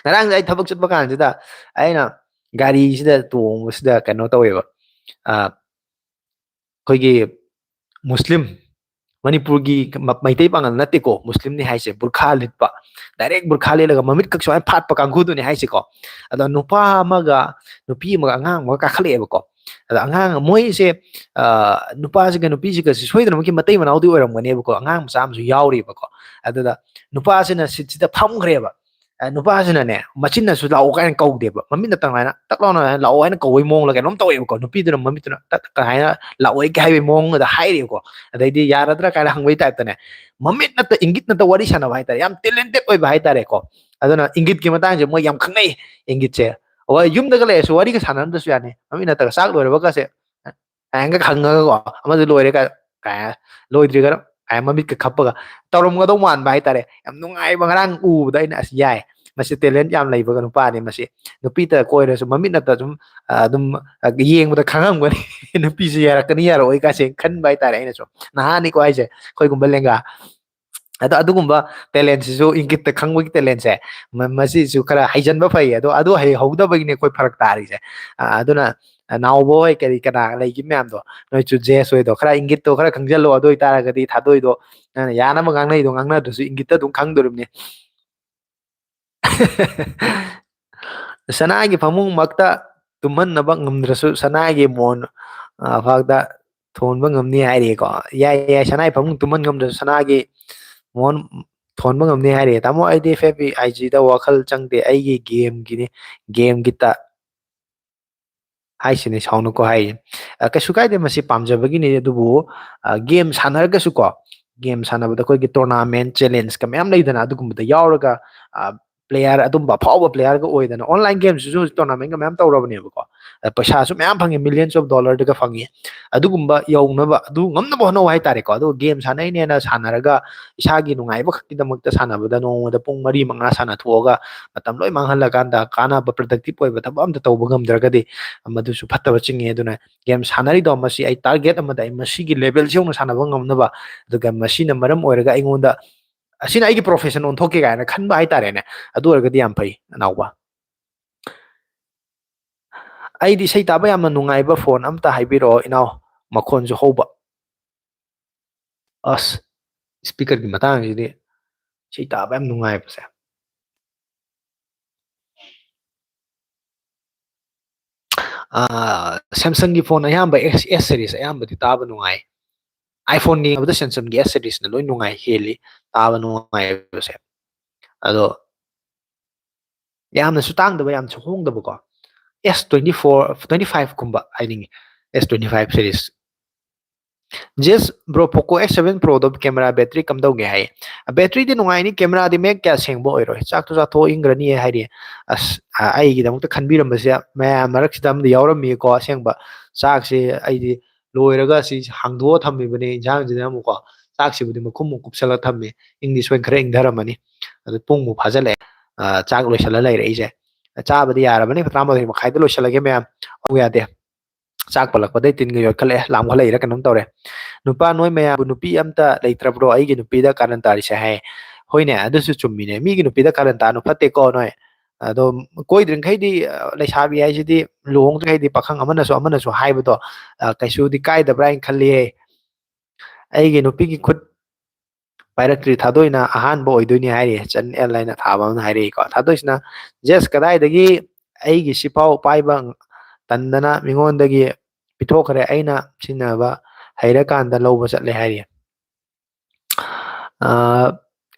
ꯉꯔꯥꯡꯁꯦ ꯑꯩ ꯊꯕꯛ ꯆꯠꯄ ꯀꯥꯟꯁꯤꯗ ꯑꯩꯅ ꯒꯥꯔꯤꯁꯤꯗ ꯇꯣꯡꯕꯁꯤꯗ ꯀꯩꯅꯣ ꯇꯧꯋꯦꯕ, ꯑ, ꯑꯩꯈꯣꯏꯒꯤ ꯃꯨꯁꯂꯤꯝ, ꯃꯅꯤꯄꯨꯔꯒꯤ ꯃ-, ꯃꯩꯇꯩ ꯄꯥꯉꯜ ꯅꯠꯇꯦꯀꯣ, ꯃꯨꯁꯂꯤꯝꯅꯤ ꯍꯥꯏꯁꯦ, ꯕꯨꯔꯈꯥ ꯂꯤꯠꯄ, direct ꯕꯨꯔꯈꯥ ꯂꯤꯠꯂꯒ ꯃꯃꯤꯠ ꯈꯛ ꯁꯨꯃꯥꯏꯅ ꯐꯥꯠꯄ ꯀꯥꯡꯕꯨꯗꯨꯅꯤ ꯍꯥꯏꯁꯦꯀꯣ꯫ ꯑꯗꯣ ꯅꯨꯄꯥ ꯑꯃꯒ ꯅꯨꯄꯤ ꯑꯃꯒ ꯑꯉꯥꯡ ꯑꯃꯒ ꯀꯥꯈꯠꯂꯛꯑꯦꯕꯀꯣ꯫ ꯑꯗ ꯑꯉꯥꯡ ꯃꯣꯏꯁꯦ, ꯑ, ꯅꯨꯄꯥꯁꯤꯒ ꯅꯨꯄꯤꯁꯤꯒꯁꯦ ꯁꯣꯏꯗꯅꯃꯛꯀꯤ ꯃꯇꯩ ꯃꯅꯥꯎꯗꯤ ꯑꯣꯏꯔꯝꯒꯅꯦꯕꯀꯣ, ꯑꯉꯥꯡ ꯃꯆꯥ ꯑꯃꯁꯨ ꯌꯥꯎꯔꯤꯕꯀꯣ꯫ ꯑꯗꯨꯗ ꯅꯨꯄꯥꯁꯤꯅ seat ꯁꯤꯗ ꯐꯝꯈ꯭ꯔꯦꯕ꯫ ꯑ, ꯅꯨꯄꯥꯁꯤꯅꯅꯦ, ꯃꯆꯤꯟꯅꯁꯨ "ꯂꯥꯛꯑꯣ" ꯀꯥꯏꯅ ꯀꯧꯗꯦꯕ, ꯃꯃꯤꯠꯅ ꯇꯪꯈꯥꯏꯅ "ꯇꯛ ꯂꯥꯎꯅ ꯂꯥꯛꯑꯣ" ꯍꯥꯏꯅ ꯀꯧꯕꯩ ꯃꯑꯣꯡꯂ ꯀꯩꯅꯣꯝ ꯇꯧꯋꯦꯕꯀꯣ꯫ ꯅꯨꯄꯤꯗꯨꯅ ꯃꯃꯤꯠꯇꯨꯅ ꯇꯛ ꯇꯛ ꯍꯥꯏꯅ "ꯂꯥꯛꯑꯣꯏ" ꯀꯥꯏ ꯍꯥꯏꯕꯩ ꯃꯑꯣꯡꯗ ꯍꯥꯏꯔꯤꯕꯀꯣ꯫ ꯑꯗꯩꯗꯤ "ꯌꯥꯔꯗ꯭ꯔꯥ?" ꯀꯥꯏꯅ ꯍꯪꯕꯩ type ꯇꯅꯦ, ꯃꯃꯤꯠ ꯅꯠꯇ ꯏꯪꯒꯤꯠ ꯅꯠꯇ ꯋꯥꯔꯤ ꯁꯥꯟꯅꯕ ꯍꯥꯏꯇꯥꯔꯦ꯫ ꯌꯥꯝ talented ꯑꯣꯏꯕ ꯍꯥꯏꯇꯥꯔꯦꯀꯣ꯫ ꯑꯗꯨꯅ ꯏꯪꯒꯤꯠꯀꯤ ꯃꯇꯥꯡꯁꯦ ꯃꯣꯏ ꯌꯥꯝ ꯈꯪꯅꯩ, ꯏꯪꯒꯤꯠꯁꯦ꯫ ꯍꯣꯏ, ꯌꯨꯝꯗꯒ ꯂꯩꯔꯁꯨ ꯋꯥꯔꯤꯒ ꯁꯥꯟꯅꯔꯝꯗ꯭ꯔꯁꯨ ꯌꯥꯅꯤ, ꯃꯃꯤꯠ ꯅꯠꯇꯒ ꯆꯥꯛ ꯂꯣꯏꯔꯕꯒꯁꯦ ꯍꯥꯏꯅꯒ ꯈꯪꯉꯒꯀꯣ, "ꯑꯃꯗꯤ ꯂꯣꯏꯔꯦ" ꯀꯥꯏ, ꯀꯥꯏ, "ꯂꯣꯏꯗ꯭ꯔꯤ" ꯀꯥꯏꯅ꯫ ꯍꯥꯏ ꯃꯃꯤꯠꯀ ꯈꯞꯄꯒ ꯇꯧꯔꯝꯒꯗꯧ ꯃꯥꯟꯕ ꯍꯥꯏꯇꯥꯔꯦ꯫ ꯌꯥꯝ ꯅꯨꯡꯉꯥꯏꯕ ꯉꯔꯥꯡ ꯎꯕꯗ ꯑꯩꯅ, "ꯑꯁ, ꯌꯥꯏ, ꯃꯁꯤ talent ꯌꯥꯝ ꯂꯩꯕ ꯅꯨꯄꯥꯅꯤ꯫ ꯃꯁꯤ ꯅꯨꯄꯤꯇ ꯀꯣꯏꯔꯁꯨ ꯃꯃꯤꯠꯅꯇ ꯁꯨꯝ, ꯑ, ꯑꯗꯨꯝ, ꯑ, ꯌꯦꯡꯕꯗ ꯈꯪꯉꯝꯒꯅꯤ ꯅꯨꯄꯤꯁꯦ ꯌꯥꯔꯛꯀꯅꯤ ꯌꯥꯔꯛꯑꯣꯏ ꯀꯥꯏꯁꯦ ꯈꯟꯕ ꯍꯥꯏꯇꯥꯔꯦ ꯑꯩꯅꯁꯨ꯫ ꯅꯍꯥꯅꯤꯀꯣ ꯍꯥꯏꯁꯦ, ꯑꯩꯈꯣꯏꯒꯨꯝꯕ ꯂꯦꯡꯒꯥ꯫ ꯑꯗꯣ ꯑꯗꯨꯒꯨꯝꯕ talentꯁꯤꯁꯨ, ꯏꯪꯒꯤꯠꯇ ꯈꯪꯕꯒꯤ talentꯁꯦ, ꯃ-, ꯃꯁꯤꯁꯨ ꯈꯔ ꯍꯩꯖꯟꯕ ꯐꯩ꯫ ꯑꯗꯣ ꯑꯗꯨ ꯍꯩꯍꯧꯗꯕꯒꯤꯅꯦ ꯑꯩꯈꯣꯏ ꯐꯔꯛ ꯇꯥꯔꯤꯁꯦ꯫ ꯑ, ꯑꯗꯨꯅ, ꯑ, ꯅꯥꯎꯕ ꯍꯣꯏ ꯀꯔꯤ ꯀꯅꯥ ꯂꯩꯈꯤꯕ ꯃꯌꯥꯝꯗꯣ, ꯅꯣꯏꯁꯨ ꯖꯦꯁ ꯍꯣꯏꯗꯣ ꯈꯔ ꯏꯪꯒꯤꯠꯇꯣ ꯈꯔ ꯈꯪꯖꯜꯂꯣ꯫ ꯑꯗꯨ ꯑꯣꯏꯇꯥꯔꯒꯗꯤ ꯊꯥꯗꯣꯏꯗꯣ ꯅꯪꯅ ꯌꯥꯅꯕ ꯉꯥꯡꯅꯩꯗꯣ ꯉꯥꯡꯅꯗ꯭ꯔꯁꯨ ꯏꯪꯒꯤꯠꯇ ꯑꯗꯨꯝ ꯈꯪꯗꯣꯔꯤꯕꯅꯤ꯫ ꯁꯅꯥꯒꯤ ꯐꯃꯨꯡꯃꯛꯇ ꯇꯨꯝꯍꯟꯅꯕ ꯉꯝꯗ꯭ꯔꯁꯨ ꯁꯅꯥꯒꯤ ꯃꯣꯟ, ꯑ, ꯐꯥꯎꯗ ꯊꯣꯟꯕ ꯉꯝꯅꯤ ꯍꯥꯏꯔꯤꯀꯣ꯫ ꯌꯥꯏ, ꯌꯥꯏ, ꯁꯅꯥꯒꯤ ꯐꯃꯨꯡ ꯇꯨꯝꯍꯟ ꯉꯝꯗ꯭ꯔꯁꯨ ꯁꯅꯥꯒꯤ ꯃꯣꯟ ꯊꯣꯟꯕ ꯉꯝꯅꯤ ꯍꯥꯏꯔꯤ꯫ ꯇꯥꯃꯣ, ꯑꯩꯗꯤ F B I Gꯗ ꯋꯥꯈꯜ ꯆꯪꯗꯦ, ꯑꯩꯒꯤ gameꯒꯤꯅꯤ, gameꯒꯤꯇ ꯍꯥꯏꯁꯤꯅꯤ, ꯁꯥꯎꯅꯨꯀꯣ ꯍꯥꯏꯔꯤ꯫ ꯑ, ꯀꯩꯁꯨ ꯀꯥꯏꯗꯦ, ꯃꯁꯤ ꯄꯥꯝꯖꯕꯒꯤꯅꯤ꯫ ꯑꯗꯨꯕꯨ, ꯑ, game ꯁꯥꯟꯅꯔꯒꯁꯨꯀꯣ, game ꯁꯥꯟꯅꯕꯗ ꯑꯩꯈꯣꯏꯒꯤ tournament challengeꯀ ꯃꯌꯥꯝ ꯂꯩꯗꯅ, ꯑꯗꯨꯒꯨꯝꯕꯗ ꯌꯥꯎꯔꯒ, ꯑ, player, ꯑꯗꯨꯝꯕ ꯑꯐꯥꯎꯕ playerꯒ ꯑꯣꯏꯗꯅ, online gamesꯁꯤꯁꯨ ꯍꯧꯖꯤꯛ tournamentꯀ ꯃꯌꯥꯝ ꯇꯧꯔꯕꯅꯦꯕꯀꯣ꯫ ꯑ, ꯄꯩꯁꯥꯁꯨ ꯃꯌꯥꯝ ꯐꯪꯉꯤ, millions of dollarꯗꯒ ꯐꯪꯉꯤ꯫ ꯑꯗꯨꯒꯨꯝꯕ ꯌꯧꯅꯕ, ꯑꯗꯨ ꯉꯝꯅꯕ ꯍꯣꯠꯅꯧ ꯍꯥꯏꯇꯥꯔꯦꯀꯣ꯫ ꯑꯗꯨꯒ game ꯁꯥꯟꯅꯩꯅꯦꯅ ꯁꯥꯟꯅꯔꯒ ꯏꯁꯥꯒꯤ ꯅꯨꯡꯉꯥꯏꯕ ꯈꯛꯀꯤꯗꯃꯛꯇ ꯁꯥꯟꯅꯕꯗ, ꯅꯣꯡꯃꯗ ꯄꯨꯡ ꯃꯔꯤ ꯃꯉꯥ ꯁꯥꯟꯅꯊꯣꯛꯑꯒ ꯃꯇꯝ ꯂꯣꯏ ꯃꯥꯡꯍꯜꯂꯀꯥꯟꯗ ꯀꯥꯟꯅꯕ, productive ꯑꯣꯏꯕ ꯊꯕꯛ ꯑꯝꯇ ꯇꯧꯕ ꯉꯝꯗ꯭ꯔꯒꯗꯤ, ꯃꯗꯨꯁꯨ ꯐꯠꯇꯕ ꯆꯤꯡꯉꯤ꯫ ꯑꯗꯨꯅ game ꯁꯥꯟꯅꯔꯤꯗꯣ, ꯃꯁꯤ ꯑꯩ target ꯑꯃꯗ ꯑꯩ ꯃꯁꯤꯒꯤ levelꯁꯤ ꯌꯧꯅ ꯁꯥꯟꯅꯕ ꯉꯝꯅꯕ, ꯑꯗꯨꯒ ꯃꯁꯤꯅ ꯃꯔꯝ ꯑꯣꯏꯔꯒ ꯑꯩꯉꯣꯟꯗ, ꯑꯁꯤꯅ ꯑꯩꯒꯤ profession ꯑꯣꯟꯊꯣꯛꯀꯦ ꯀꯥꯏꯅ ꯈꯟꯕ ꯍꯥꯏꯇꯥꯔꯦꯅꯦ꯫ ꯑꯗꯨ ꯑꯣꯏꯔꯒꯗꯤ ꯌꯥꯝ ꯐꯩ, ꯑꯅꯥꯎꯕ꯫ ꯑꯩꯗꯤ ꯏꯁꯩ ꯇꯥꯕ ꯌꯥꯝꯅ ꯅꯨꯡꯉꯥꯏꯕ phone ꯑꯝꯇ ꯍꯥꯏꯕꯤꯔꯛꯑꯣ, ꯏꯅꯥꯎ꯫ ꯃꯈꯣꯟꯁꯨ ꯍꯧꯕ꯫ ꯑꯁ, speakerꯒꯤ ꯃꯇꯥꯡꯁꯤꯗꯤ ꯏꯁꯩ ꯇꯥꯕ ꯌꯥꯝ ꯅꯨꯡꯉꯥꯏꯕꯁꯦ꯫ ꯑꯥ, Samsungꯒꯤ phone ꯑꯌꯥꯝꯕ S, S series ꯑꯌꯥꯝꯕꯗꯤ ꯇꯥꯕ ꯅꯨꯡꯉꯥꯏ꯫ iPhoneꯒ ꯌꯦꯡꯅꯕꯗ Samsungꯒꯤ S seriesꯅ ꯂꯣꯏ ꯅꯨꯡꯉꯥꯏ, ꯍꯦꯜꯂꯤ ꯇꯥꯕ ꯅꯨꯡꯉꯥꯏꯕꯁꯦ꯫ ꯑꯗꯣ ꯌꯥꯝꯅꯁꯨ ꯇꯥꯡꯗꯕ, ꯌꯥꯝꯁꯨ ꯍꯣꯡꯗꯕꯀꯣ꯫ S twenty four, twenty five ꯀꯨꯝꯕ ꯍꯥꯏꯅꯤꯡꯉꯤ, S twenty five series꯫ Yes bro, Poco X seven Proꯗꯣ camera battery ꯀꯝꯗꯧꯒꯦ ꯍꯥꯏ꯫ Batteryꯗꯤ ꯅꯨꯡꯉꯥꯏꯅꯤ, cameraꯗꯤ ꯃꯌꯦꯛ ꯀꯌꯥ ꯁꯦꯡꯕ ꯑꯣꯏꯔꯣꯏ꯫ ꯆꯥꯛꯇꯣ ꯆꯥꯊꯣꯛ ꯏꯪꯈ꯭ꯔꯅꯤ ꯍꯥꯏꯔꯤ꯫ ꯑꯁ, ꯑ, ꯑꯩꯒꯤꯗꯃꯛꯇ ꯈꯟꯕꯤꯔꯝꯕꯁꯦ ꯃꯌꯥꯝ ꯃꯔꯛꯁꯤꯗ ꯑꯃꯗꯤ ꯌꯥꯎꯔꯝꯃꯤꯀꯣ꯫ ꯑꯁꯦꯡꯕ ꯆꯥꯛꯁꯦ ꯑꯩꯗꯤ ꯂꯣꯏꯔꯒ ꯁꯤ ꯍꯥꯡꯗꯣꯛꯑ ꯊꯝꯃꯤꯕꯅꯦ ꯏꯟꯁꯥꯡꯁꯤꯅ ꯑꯃꯨꯛꯀꯣ꯫ ꯆꯥꯛꯁꯤꯕꯨꯗꯤ ꯃꯈꯨꯝ ꯑꯃꯨꯛ ꯀꯨꯞꯁꯜꯂ ꯊꯝꯃꯤ꯫ ꯏꯪꯗꯤ ꯁꯣꯏꯅ ꯈꯔ ꯏꯪꯊꯔꯝꯃꯅꯤ꯫ ꯑꯗꯨ ꯄꯨꯡꯃꯨꯛ ꯐꯥꯖꯤꯜꯂꯛꯑꯦ꯫ ꯑ, ꯆꯥꯛ ꯂꯣꯏꯁꯜꯂ ꯂꯩꯔꯛꯏꯁꯦ꯫ ꯆꯥꯕꯗꯤ ꯌꯥꯔꯕꯅꯤ, ꯇꯔꯥꯃꯥꯊꯣꯏ ꯃꯈꯥꯏꯗ ꯂꯣꯏꯁꯤꯜꯂꯒꯦ ꯃꯌꯥꯝ꯫ ꯑꯃꯨꯛ ꯌꯥꯗꯦ꯫ ꯆꯥꯛ ꯄꯜꯂꯛꯄꯗꯩ ꯇꯤꯟꯒ ꯌꯣꯠꯈꯠꯂꯛꯑꯦ, ꯂꯥꯝꯈꯠꯂꯛꯏꯔ ꯀꯩꯅꯣꯝ ꯇꯧꯔꯦ꯫ "ꯅꯨꯄꯥ ꯅꯣꯏ ꯃꯌꯥꯝꯕꯨ ꯅꯨꯄꯤ ꯑꯝꯇ ꯂꯩꯇ꯭ꯔꯕ꯭ꯔꯣ? ꯑꯩꯒꯤ ꯅꯨꯄꯤꯗ ꯀꯥꯔꯟ ꯇꯥꯔꯤꯁꯦ" ꯍꯥꯏ꯫ ꯍꯣꯏꯅꯦ, ꯑꯗꯨꯁꯨ ꯆꯨꯝꯃꯤꯅꯦ꯫ ꯃꯤꯒꯤ ꯅꯨꯄꯤꯗ ꯀꯥꯔꯟ ꯇꯥꯅꯨ ꯐꯠꯇꯦꯀꯣ ꯅꯣꯏ꯫ ꯑꯗꯣ ꯀꯣꯏꯗ꯭ꯔꯤꯡꯈꯩꯗꯤ, ꯑ, ꯂꯩꯁꯥꯕꯤ ꯍꯥꯏꯁꯤꯗꯤ ꯂꯨꯍꯣꯡꯗ꯭ꯔꯤꯉꯩꯗꯤ ꯄꯥꯈꯪ ꯑꯃꯅꯁꯨ ꯑꯃꯅꯁꯨ ꯍꯥꯏꯕꯗꯣ, ꯑ, ꯀꯩꯁꯨꯗꯤ ꯀꯥꯏꯗꯕ꯭ꯔꯥ ꯍꯥꯏꯅ ꯈꯜꯂꯤꯍꯦ꯫ "ꯑꯩꯒꯤ ꯅꯨꯄꯤꯒꯤ ꯈꯨꯠ ꯄꯥꯏꯔꯛꯇ꯭ꯔꯤ, ꯊꯥꯗꯣꯏꯅ ꯑꯍꯥꯟꯕ ꯑꯣꯏꯗꯣꯏꯅꯤ" ꯍꯥꯏꯔꯤ꯫ ꯆꯟ ꯑꯦꯜ ꯍꯥꯏꯅ ꯊꯥꯕ ꯑꯃꯅ ꯍꯥꯏꯔꯛꯏꯀꯣ꯫ ꯊꯥꯗꯣꯏꯁꯤꯅ, "ꯖꯦꯁ, ꯀꯗꯥꯏꯗꯒꯤ ꯑꯩꯒꯤ ꯁꯤꯐꯥꯎ ꯄꯥꯏꯕ ꯇꯟꯗꯅ ꯃꯤꯉꯣꯟꯗꯒꯤ ꯄꯤꯊꯣꯛꯈ꯭ꯔꯦ, ꯑꯩꯅ ꯁꯤꯖꯤꯟꯅꯕ ꯍꯩꯔꯀꯥꯟꯗ ꯂꯧꯕ ꯆꯠꯂꯦ" ꯍꯥꯏꯔꯤ꯫ ꯑ,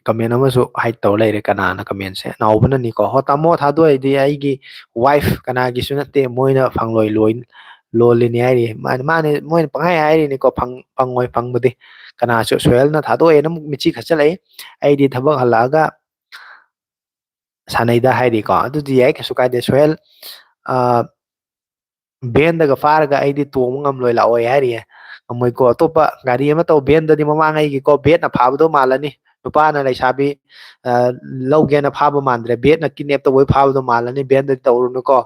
comment ꯑꯃꯁꯨ hide ꯇꯧꯔ ꯂꯩꯔꯦ꯫ ꯀꯅꯥꯅ commentꯁꯦ? ꯅꯥꯎꯕꯅꯅꯤꯀꯣ꯫ "ꯍꯣ ꯇꯥꯃꯣ, ꯊꯥꯗꯣꯏꯗꯤ ꯑꯩꯒꯤ wife ꯀꯅꯥꯒꯤꯁꯨ ꯅꯠꯇꯦ, ꯃꯣꯏꯅ ꯐꯪꯂꯣꯏ ꯂꯣꯏ-, ꯂꯣꯜꯂꯤꯅꯤ" ꯍꯥꯏꯔꯤ꯫ ꯃꯥꯅꯦ, ꯃꯥꯅꯦ, ꯃꯣꯏꯅ ꯄꯪꯍꯥꯏ ꯍꯥꯏꯔꯤꯅꯤꯀꯣ, ꯐꯪ-, ꯐꯪꯉꯣꯏ ꯐꯪꯕꯗꯤ꯫ ꯀꯅꯥꯁꯨ, ꯁꯣꯍꯦꯜꯅ ꯊꯥꯗꯣꯛꯑꯦꯅ ꯑꯃꯨꯛ ꯃꯤꯠꯆꯤ ꯈꯠꯆꯜꯂꯛꯏ꯫ "ꯑꯩꯗꯤ ꯊꯕꯛ ꯍꯜꯂꯛꯑꯒ ꯁꯥꯟꯅꯩꯗ" ꯍꯥꯏꯔꯤꯀꯣ꯫ ꯑꯗꯨꯗꯤ ꯌꯥꯏ, ꯀꯩꯁꯨ ꯀꯥꯏꯗꯦ꯫ ꯁꯣꯍꯦꯜ, ꯑ, "ꯚꯦꯟꯗꯒ ꯐꯥꯔꯒ ꯑꯩꯗꯤ ꯇꯣꯡꯕ ꯉꯝꯂꯣꯏ, ꯂꯥꯛꯑꯣꯏ" ꯍꯥꯏꯔꯤꯌꯦ꯫ ꯉꯝꯃꯣꯏꯀꯣ꯫ ꯑꯇꯣꯞꯄ ꯒꯥꯔꯤ ꯑꯃ ꯇꯧ, ꯚꯦꯟꯗꯗꯤ ꯃꯃꯥꯡꯉꯩꯒꯤꯀꯣ, ꯚꯦꯟꯅ ꯐꯥꯕꯗꯣ ꯃꯥꯜꯂꯅꯤ꯫ ꯅꯨꯄꯥꯅ ꯂꯩꯁꯥꯕꯤ, ꯑ, ꯂꯧꯒꯦꯅ ꯐꯥꯕ ꯃꯥꯟꯗ꯭ꯔꯦ, ꯚꯦꯟꯅ kidnap ꯇꯧꯕꯩ ꯐꯥꯕꯗꯣ ꯃꯥꯜꯂꯅꯤ꯫ ꯚꯦꯟꯗꯗꯤ ꯇꯧꯔꯨꯅꯨꯀꯣ꯫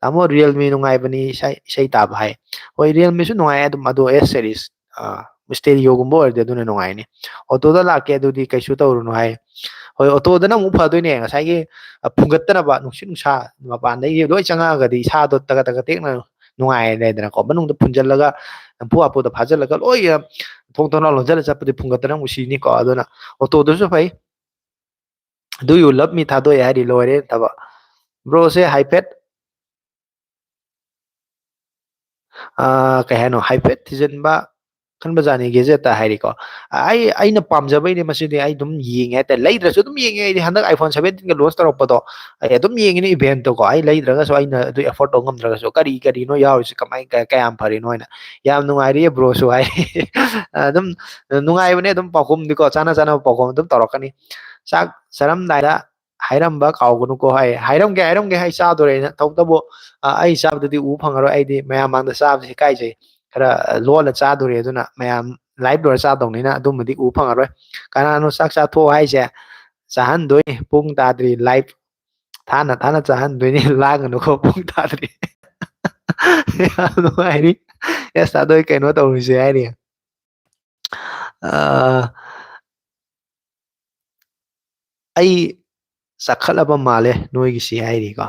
"ꯇꯥꯃꯣ, Realme ꯅꯨꯡꯉꯥꯏꯕꯅꯤ ꯏꯁꯩ, ꯏꯁꯩ ꯇꯥꯕ" ꯍꯥꯏ꯫ ꯍꯣꯏ, Realmeꯁꯨ ꯅꯨꯡꯉꯥꯏ ꯑꯗꯨꯝ, ꯑꯗꯣ S series, ꯑ, stereoꯒꯨꯝꯕ ꯑꯣꯏꯔꯗꯤ ꯑꯗꯨꯅ ꯅꯨꯡꯉꯥꯏꯅꯤ꯫ "ꯑꯣꯇꯣꯗ ꯂꯥꯛꯀꯦ, ꯑꯗꯨꯗꯤ ꯀꯩꯁꯨ ꯇꯧꯔꯨꯅꯨ" ꯍꯥꯏ꯫ ꯍꯣꯏ, ꯑꯣꯇꯣꯗꯅ ꯑꯃꯨꯛ ꯐꯗꯣꯏꯅꯦ, ꯉꯁꯥꯏꯒꯤ, ꯑ, ꯐꯨꯡꯒꯠꯇꯅꯕ, ꯅꯨꯡꯁꯤꯠ ꯅꯨꯡꯁꯥ ꯃꯄꯥꯟꯗꯒꯤ ꯂꯣꯏ ꯆꯪꯉꯛꯑꯒꯗꯤ ꯏꯁꯥꯗꯣ ꯇꯒꯠ ꯇꯒꯠ ꯇꯦꯛꯅ ꯅꯨꯡꯉꯥꯏꯔꯦꯗꯅꯀꯣ꯫ ꯃꯅꯨꯡꯗ ꯐꯨꯟꯖꯜꯂꯒ, ꯅꯝꯐꯨ ꯍꯥꯐꯨꯗ ꯐꯥꯖꯤꯜꯂꯒ ꯂꯣꯏ, ꯑ, ꯊꯣꯡ ꯊꯣꯡꯅꯥꯎ ꯂꯣꯟꯁꯤꯜꯂ ꯆꯠꯄꯗꯤ ꯐꯨꯡꯒꯠꯇꯅ ꯑꯃꯨꯛ ꯁꯤꯅꯤꯀꯣ꯫ ꯑꯗꯨꯅ ꯑꯣꯇꯣꯗꯨꯁꯨ ꯐꯩ꯫ "Do you love me?" ꯊꯥꯗꯣꯛꯑꯦ ꯍꯥꯏꯔꯤ, ꯂꯣꯏꯔꯦ ꯊꯕꯛ꯫ Broꯁꯦ ꯍꯥꯏꯐꯦꯠ, ꯑ, ꯀꯩ ꯍꯥꯏꯅꯣ, ꯍꯥꯏꯐꯦꯠ ꯊꯤꯖꯤꯟꯕ ꯈꯟꯕꯖꯥꯠꯅꯤ ꯒꯦꯖꯦꯠꯇ ꯍꯥꯏꯔꯤꯀꯣ꯫ ꯑꯩ, ꯑꯩꯅ ꯄꯥꯝꯖꯕꯩꯅꯦ ꯃꯁꯤꯗꯤ, ꯑꯩ ꯑꯗꯨꯝ ꯌꯦꯡꯉꯦ ꯍꯥꯏꯇꯥꯔꯦ꯫ ꯂꯩꯗ꯭ꯔꯁꯨ ꯑꯗꯨꯝ ꯌꯦꯡꯉꯦ ꯑꯩꯗꯤ꯫ ꯍꯟꯗꯛ iPhone seventeenꯒ launch ꯇꯧꯔꯛꯄꯗꯣ ꯑꯩ ꯑꯗꯨꯝ ꯌꯦꯡꯉꯤꯅꯦ eventꯇꯣꯀꯣ꯫ ꯑꯩ ꯂꯩꯗ꯭ꯔꯒꯁꯨ, ꯑꯩꯅ ꯑꯗꯨ afford ꯇꯧ ꯉꯝꯗ꯭ꯔꯒꯁꯨ, ꯀꯔꯤ ꯀꯔꯤꯅꯣ ꯌꯥꯎꯔꯤꯁꯦ, ꯀꯃꯥꯏ-, ꯀ-, ꯀꯌꯥꯝ ꯐꯔꯤꯅꯣ ꯍꯥꯏꯅ꯫ "ꯌꯥꯝ ꯅꯨꯡꯉꯥꯏꯔꯤꯌꯦ broꯁꯨ" ꯍꯥꯏ꯫ ꯑꯗꯨꯝ ꯅꯨꯡꯉꯥꯏꯕꯅꯦ ꯑꯗꯨꯝ ꯄꯥꯎꯈꯨꯝꯗꯤꯀꯣ, ꯆꯥꯅ ꯆꯥꯅꯕ ꯄꯥꯎꯈꯨꯝ ꯑꯗꯨꯝ ꯇꯧꯔꯛꯀꯅꯤ꯫ "ꯆꯥꯛ ꯆꯥꯔꯝꯗꯥꯏꯗ ꯍꯥꯏꯔꯝꯕ ꯀꯥꯎꯒꯅꯨꯀꯣ" ꯍꯥꯏ꯫ "ꯍꯥꯏꯔꯝꯒꯦ, ꯍꯥꯏꯔꯝꯒꯦ" ꯍꯥꯏ, ꯆꯥꯗꯣꯔꯦꯅ꯫ ꯇꯧꯕꯇꯕꯨ, ꯑ, ꯑꯩ ꯆꯥꯕꯗꯨꯗꯤ ꯎ ꯐꯪꯉꯔꯣꯏ, ꯑꯩꯗꯤ ꯃꯌꯥꯝ ꯃꯥꯡꯗ ꯆꯥꯕꯁꯦ ꯏꯀꯥꯏꯖꯩ꯫ ꯈꯔ ꯂꯣꯜꯂ ꯆꯥꯗꯣꯔꯤ꯫ ꯑꯗꯨꯅ ꯃꯌꯥꯝ live ꯂꯣꯏꯔ ꯆꯥꯗꯧꯅꯤꯅ ꯑꯗꯨꯝꯕꯗꯤ ꯎ ꯐꯪꯉꯔꯣꯏ꯫ ꯀꯅꯥꯅꯣ ꯆꯥꯛ ꯆꯥꯊꯣꯛꯑꯣ ꯍꯥꯏꯁꯦ? ꯆꯥꯍꯟꯗꯣꯏꯅꯤ꯫ ꯄꯨꯡ ꯇꯥꯗ꯭ꯔꯤ꯫ Live ꯊꯥꯅ ꯊꯥꯅ ꯆꯥꯍꯟꯗꯣꯏꯅꯤ꯫ ꯂꯥꯡꯒꯅꯨꯀꯣ, ꯄꯨꯡ ꯇꯥꯗ꯭ꯔꯤ꯫ ꯌꯥꯝ ꯅꯨꯡꯉꯥꯏꯔꯤ꯫ ꯑꯦꯁ, ꯇꯥꯗꯣꯏ ꯀꯩꯅꯣ ꯇꯧꯔꯤꯁꯦ ꯍꯥꯏꯔꯤ꯫ ꯑ, "ꯑꯩ ꯆꯥꯈꯠꯂꯕ ꯃꯥꯜꯂꯦ ꯅꯣꯏꯒꯤꯁꯤ" ꯍꯥꯏꯔꯤꯀꯣ꯫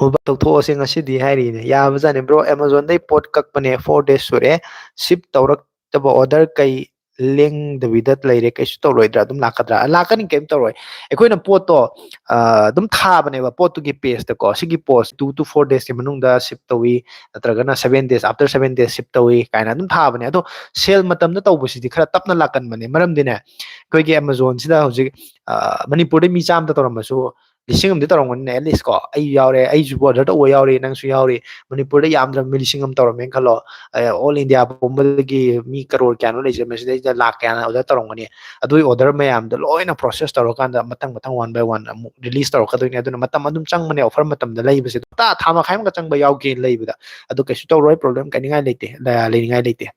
"ꯃꯣꯕꯥꯏꯜ ꯂꯧꯊꯣꯛꯑꯁꯦ ꯉꯁꯤꯗꯤ" ꯍꯥꯏꯔꯤꯅꯦ꯫ ꯌꯥꯕꯖꯥꯠꯅꯤ꯫ "Bro, Amazon ꯗꯩ ꯄꯣꯠ ꯀꯛꯄꯅꯦ, four days ꯁꯨꯔꯦ, ship ꯇꯧꯔꯛꯇꯕ꯫ Order ꯀꯩ ꯂꯦꯡꯗꯕꯤꯗ ꯂꯩꯔꯦ, ꯀꯩꯁꯨ ꯇꯧꯔꯣꯏꯗ꯭ꯔꯥ? ꯑꯗꯨꯝ ꯂꯥꯛꯀꯗ꯭ꯔꯥ?" ꯂꯥꯛꯀꯅꯤ, ꯀꯩꯝ ꯇꯧꯔꯣꯏ꯫ ꯑꯩꯈꯣꯏꯅ ꯄꯣꯠꯇꯣ, ꯑ, ꯑꯗꯨꯝ ꯊꯥꯕꯅꯦꯕ, ꯄꯣꯠꯇꯨꯒꯤ pageꯇꯀꯣ, "ꯁꯤꯒꯤ ꯄꯣꯠ two to four daysꯀꯤ ꯃꯅꯨꯡꯗ ship ꯇꯧꯏ, ꯅꯠꯇ꯭ꯔꯒꯅ seven days, after seven days ship ꯇꯧꯏ" ꯀꯥꯏꯅ ꯑꯗꯨꯝ ꯊꯥꯕꯅꯦ꯫ ꯑꯗꯣ sale ꯃꯇꯝꯗ ꯇꯧꯕꯁꯤꯗꯤ ꯈꯔ ꯇꯞꯅ ꯂꯥꯛꯀꯟꯕꯅꯦ꯫ ꯃꯔꯝꯗꯤꯅꯦ, ꯑꯩꯈꯣꯏꯒꯤ Amazonꯁꯤꯗ ꯍꯧꯖꯤꯛ, ꯑ, ꯃꯅꯤꯄꯨꯔꯗ ꯃꯤ ꯆꯥꯝꯃꯗ ꯇꯧꯔꯝꯃꯁꯨ, ꯂꯤꯁꯤꯡ ꯑꯃꯗꯤ ꯇꯧꯔꯝꯒꯅꯤꯅꯦ, at least ꯀꯣ꯫ ꯑꯩ ꯌꯥꯎꯔꯦ, ꯑꯩꯁꯨ order ꯇꯧꯕ ꯌꯥꯎꯔꯤ, ꯅꯪꯁꯨ ꯌꯥꯎꯔꯤ꯫ ꯃꯅꯤꯄꯨꯔꯗ ꯌꯥꯝꯗ꯭ꯔꯕ ꯃꯤ ꯂꯤꯁꯤꯡ ꯑꯃ ꯇꯧꯔꯝꯃꯦꯅ ꯈꯜꯂꯣ꯫ ꯑ, all India ꯄꯨꯝꯕꯗꯒꯤ ꯃꯤ ꯀꯔꯣꯔ ꯀꯌꯥꯅꯣ ꯂꯩꯖꯦ, ꯃꯁꯤꯗꯩꯗ ꯂꯥꯛ ꯀꯌꯥꯅ order ꯇꯧꯔꯝꯒꯅꯤ꯫ ꯑꯗꯨꯒꯤ order ꯃꯌꯥꯝꯗꯣ ꯂꯣꯏꯅ process ꯇꯧꯔꯀꯥꯟꯗ ꯃꯊꯪ ꯃꯊꯪ one by one ꯑꯃꯨꯛ release ꯇꯧꯔꯛꯀꯗꯣꯏꯅꯦ꯫ ꯑꯗꯨꯅ ꯃꯇꯝ ꯑꯗꯨꯝ ꯆꯪꯕꯅꯦ offer ꯃꯇꯝꯗ ꯂꯩꯕꯁꯦ꯫ ꯍꯞꯇꯥ ꯊꯥ ꯃꯈꯥꯏ ꯑꯃꯒ ꯆꯪꯕ ꯌꯥꯎꯒꯦ ꯂꯩꯕꯗ꯫ ꯑꯗꯨ ꯀꯩꯁꯨ ꯇꯧꯔꯣꯏ, problem ꯀꯩꯅꯤꯡꯉꯥꯏ ꯂꯩꯇꯦ, ꯂ-, ꯂꯩꯅꯤꯡꯉꯥꯏ ꯂꯩꯇꯦ꯫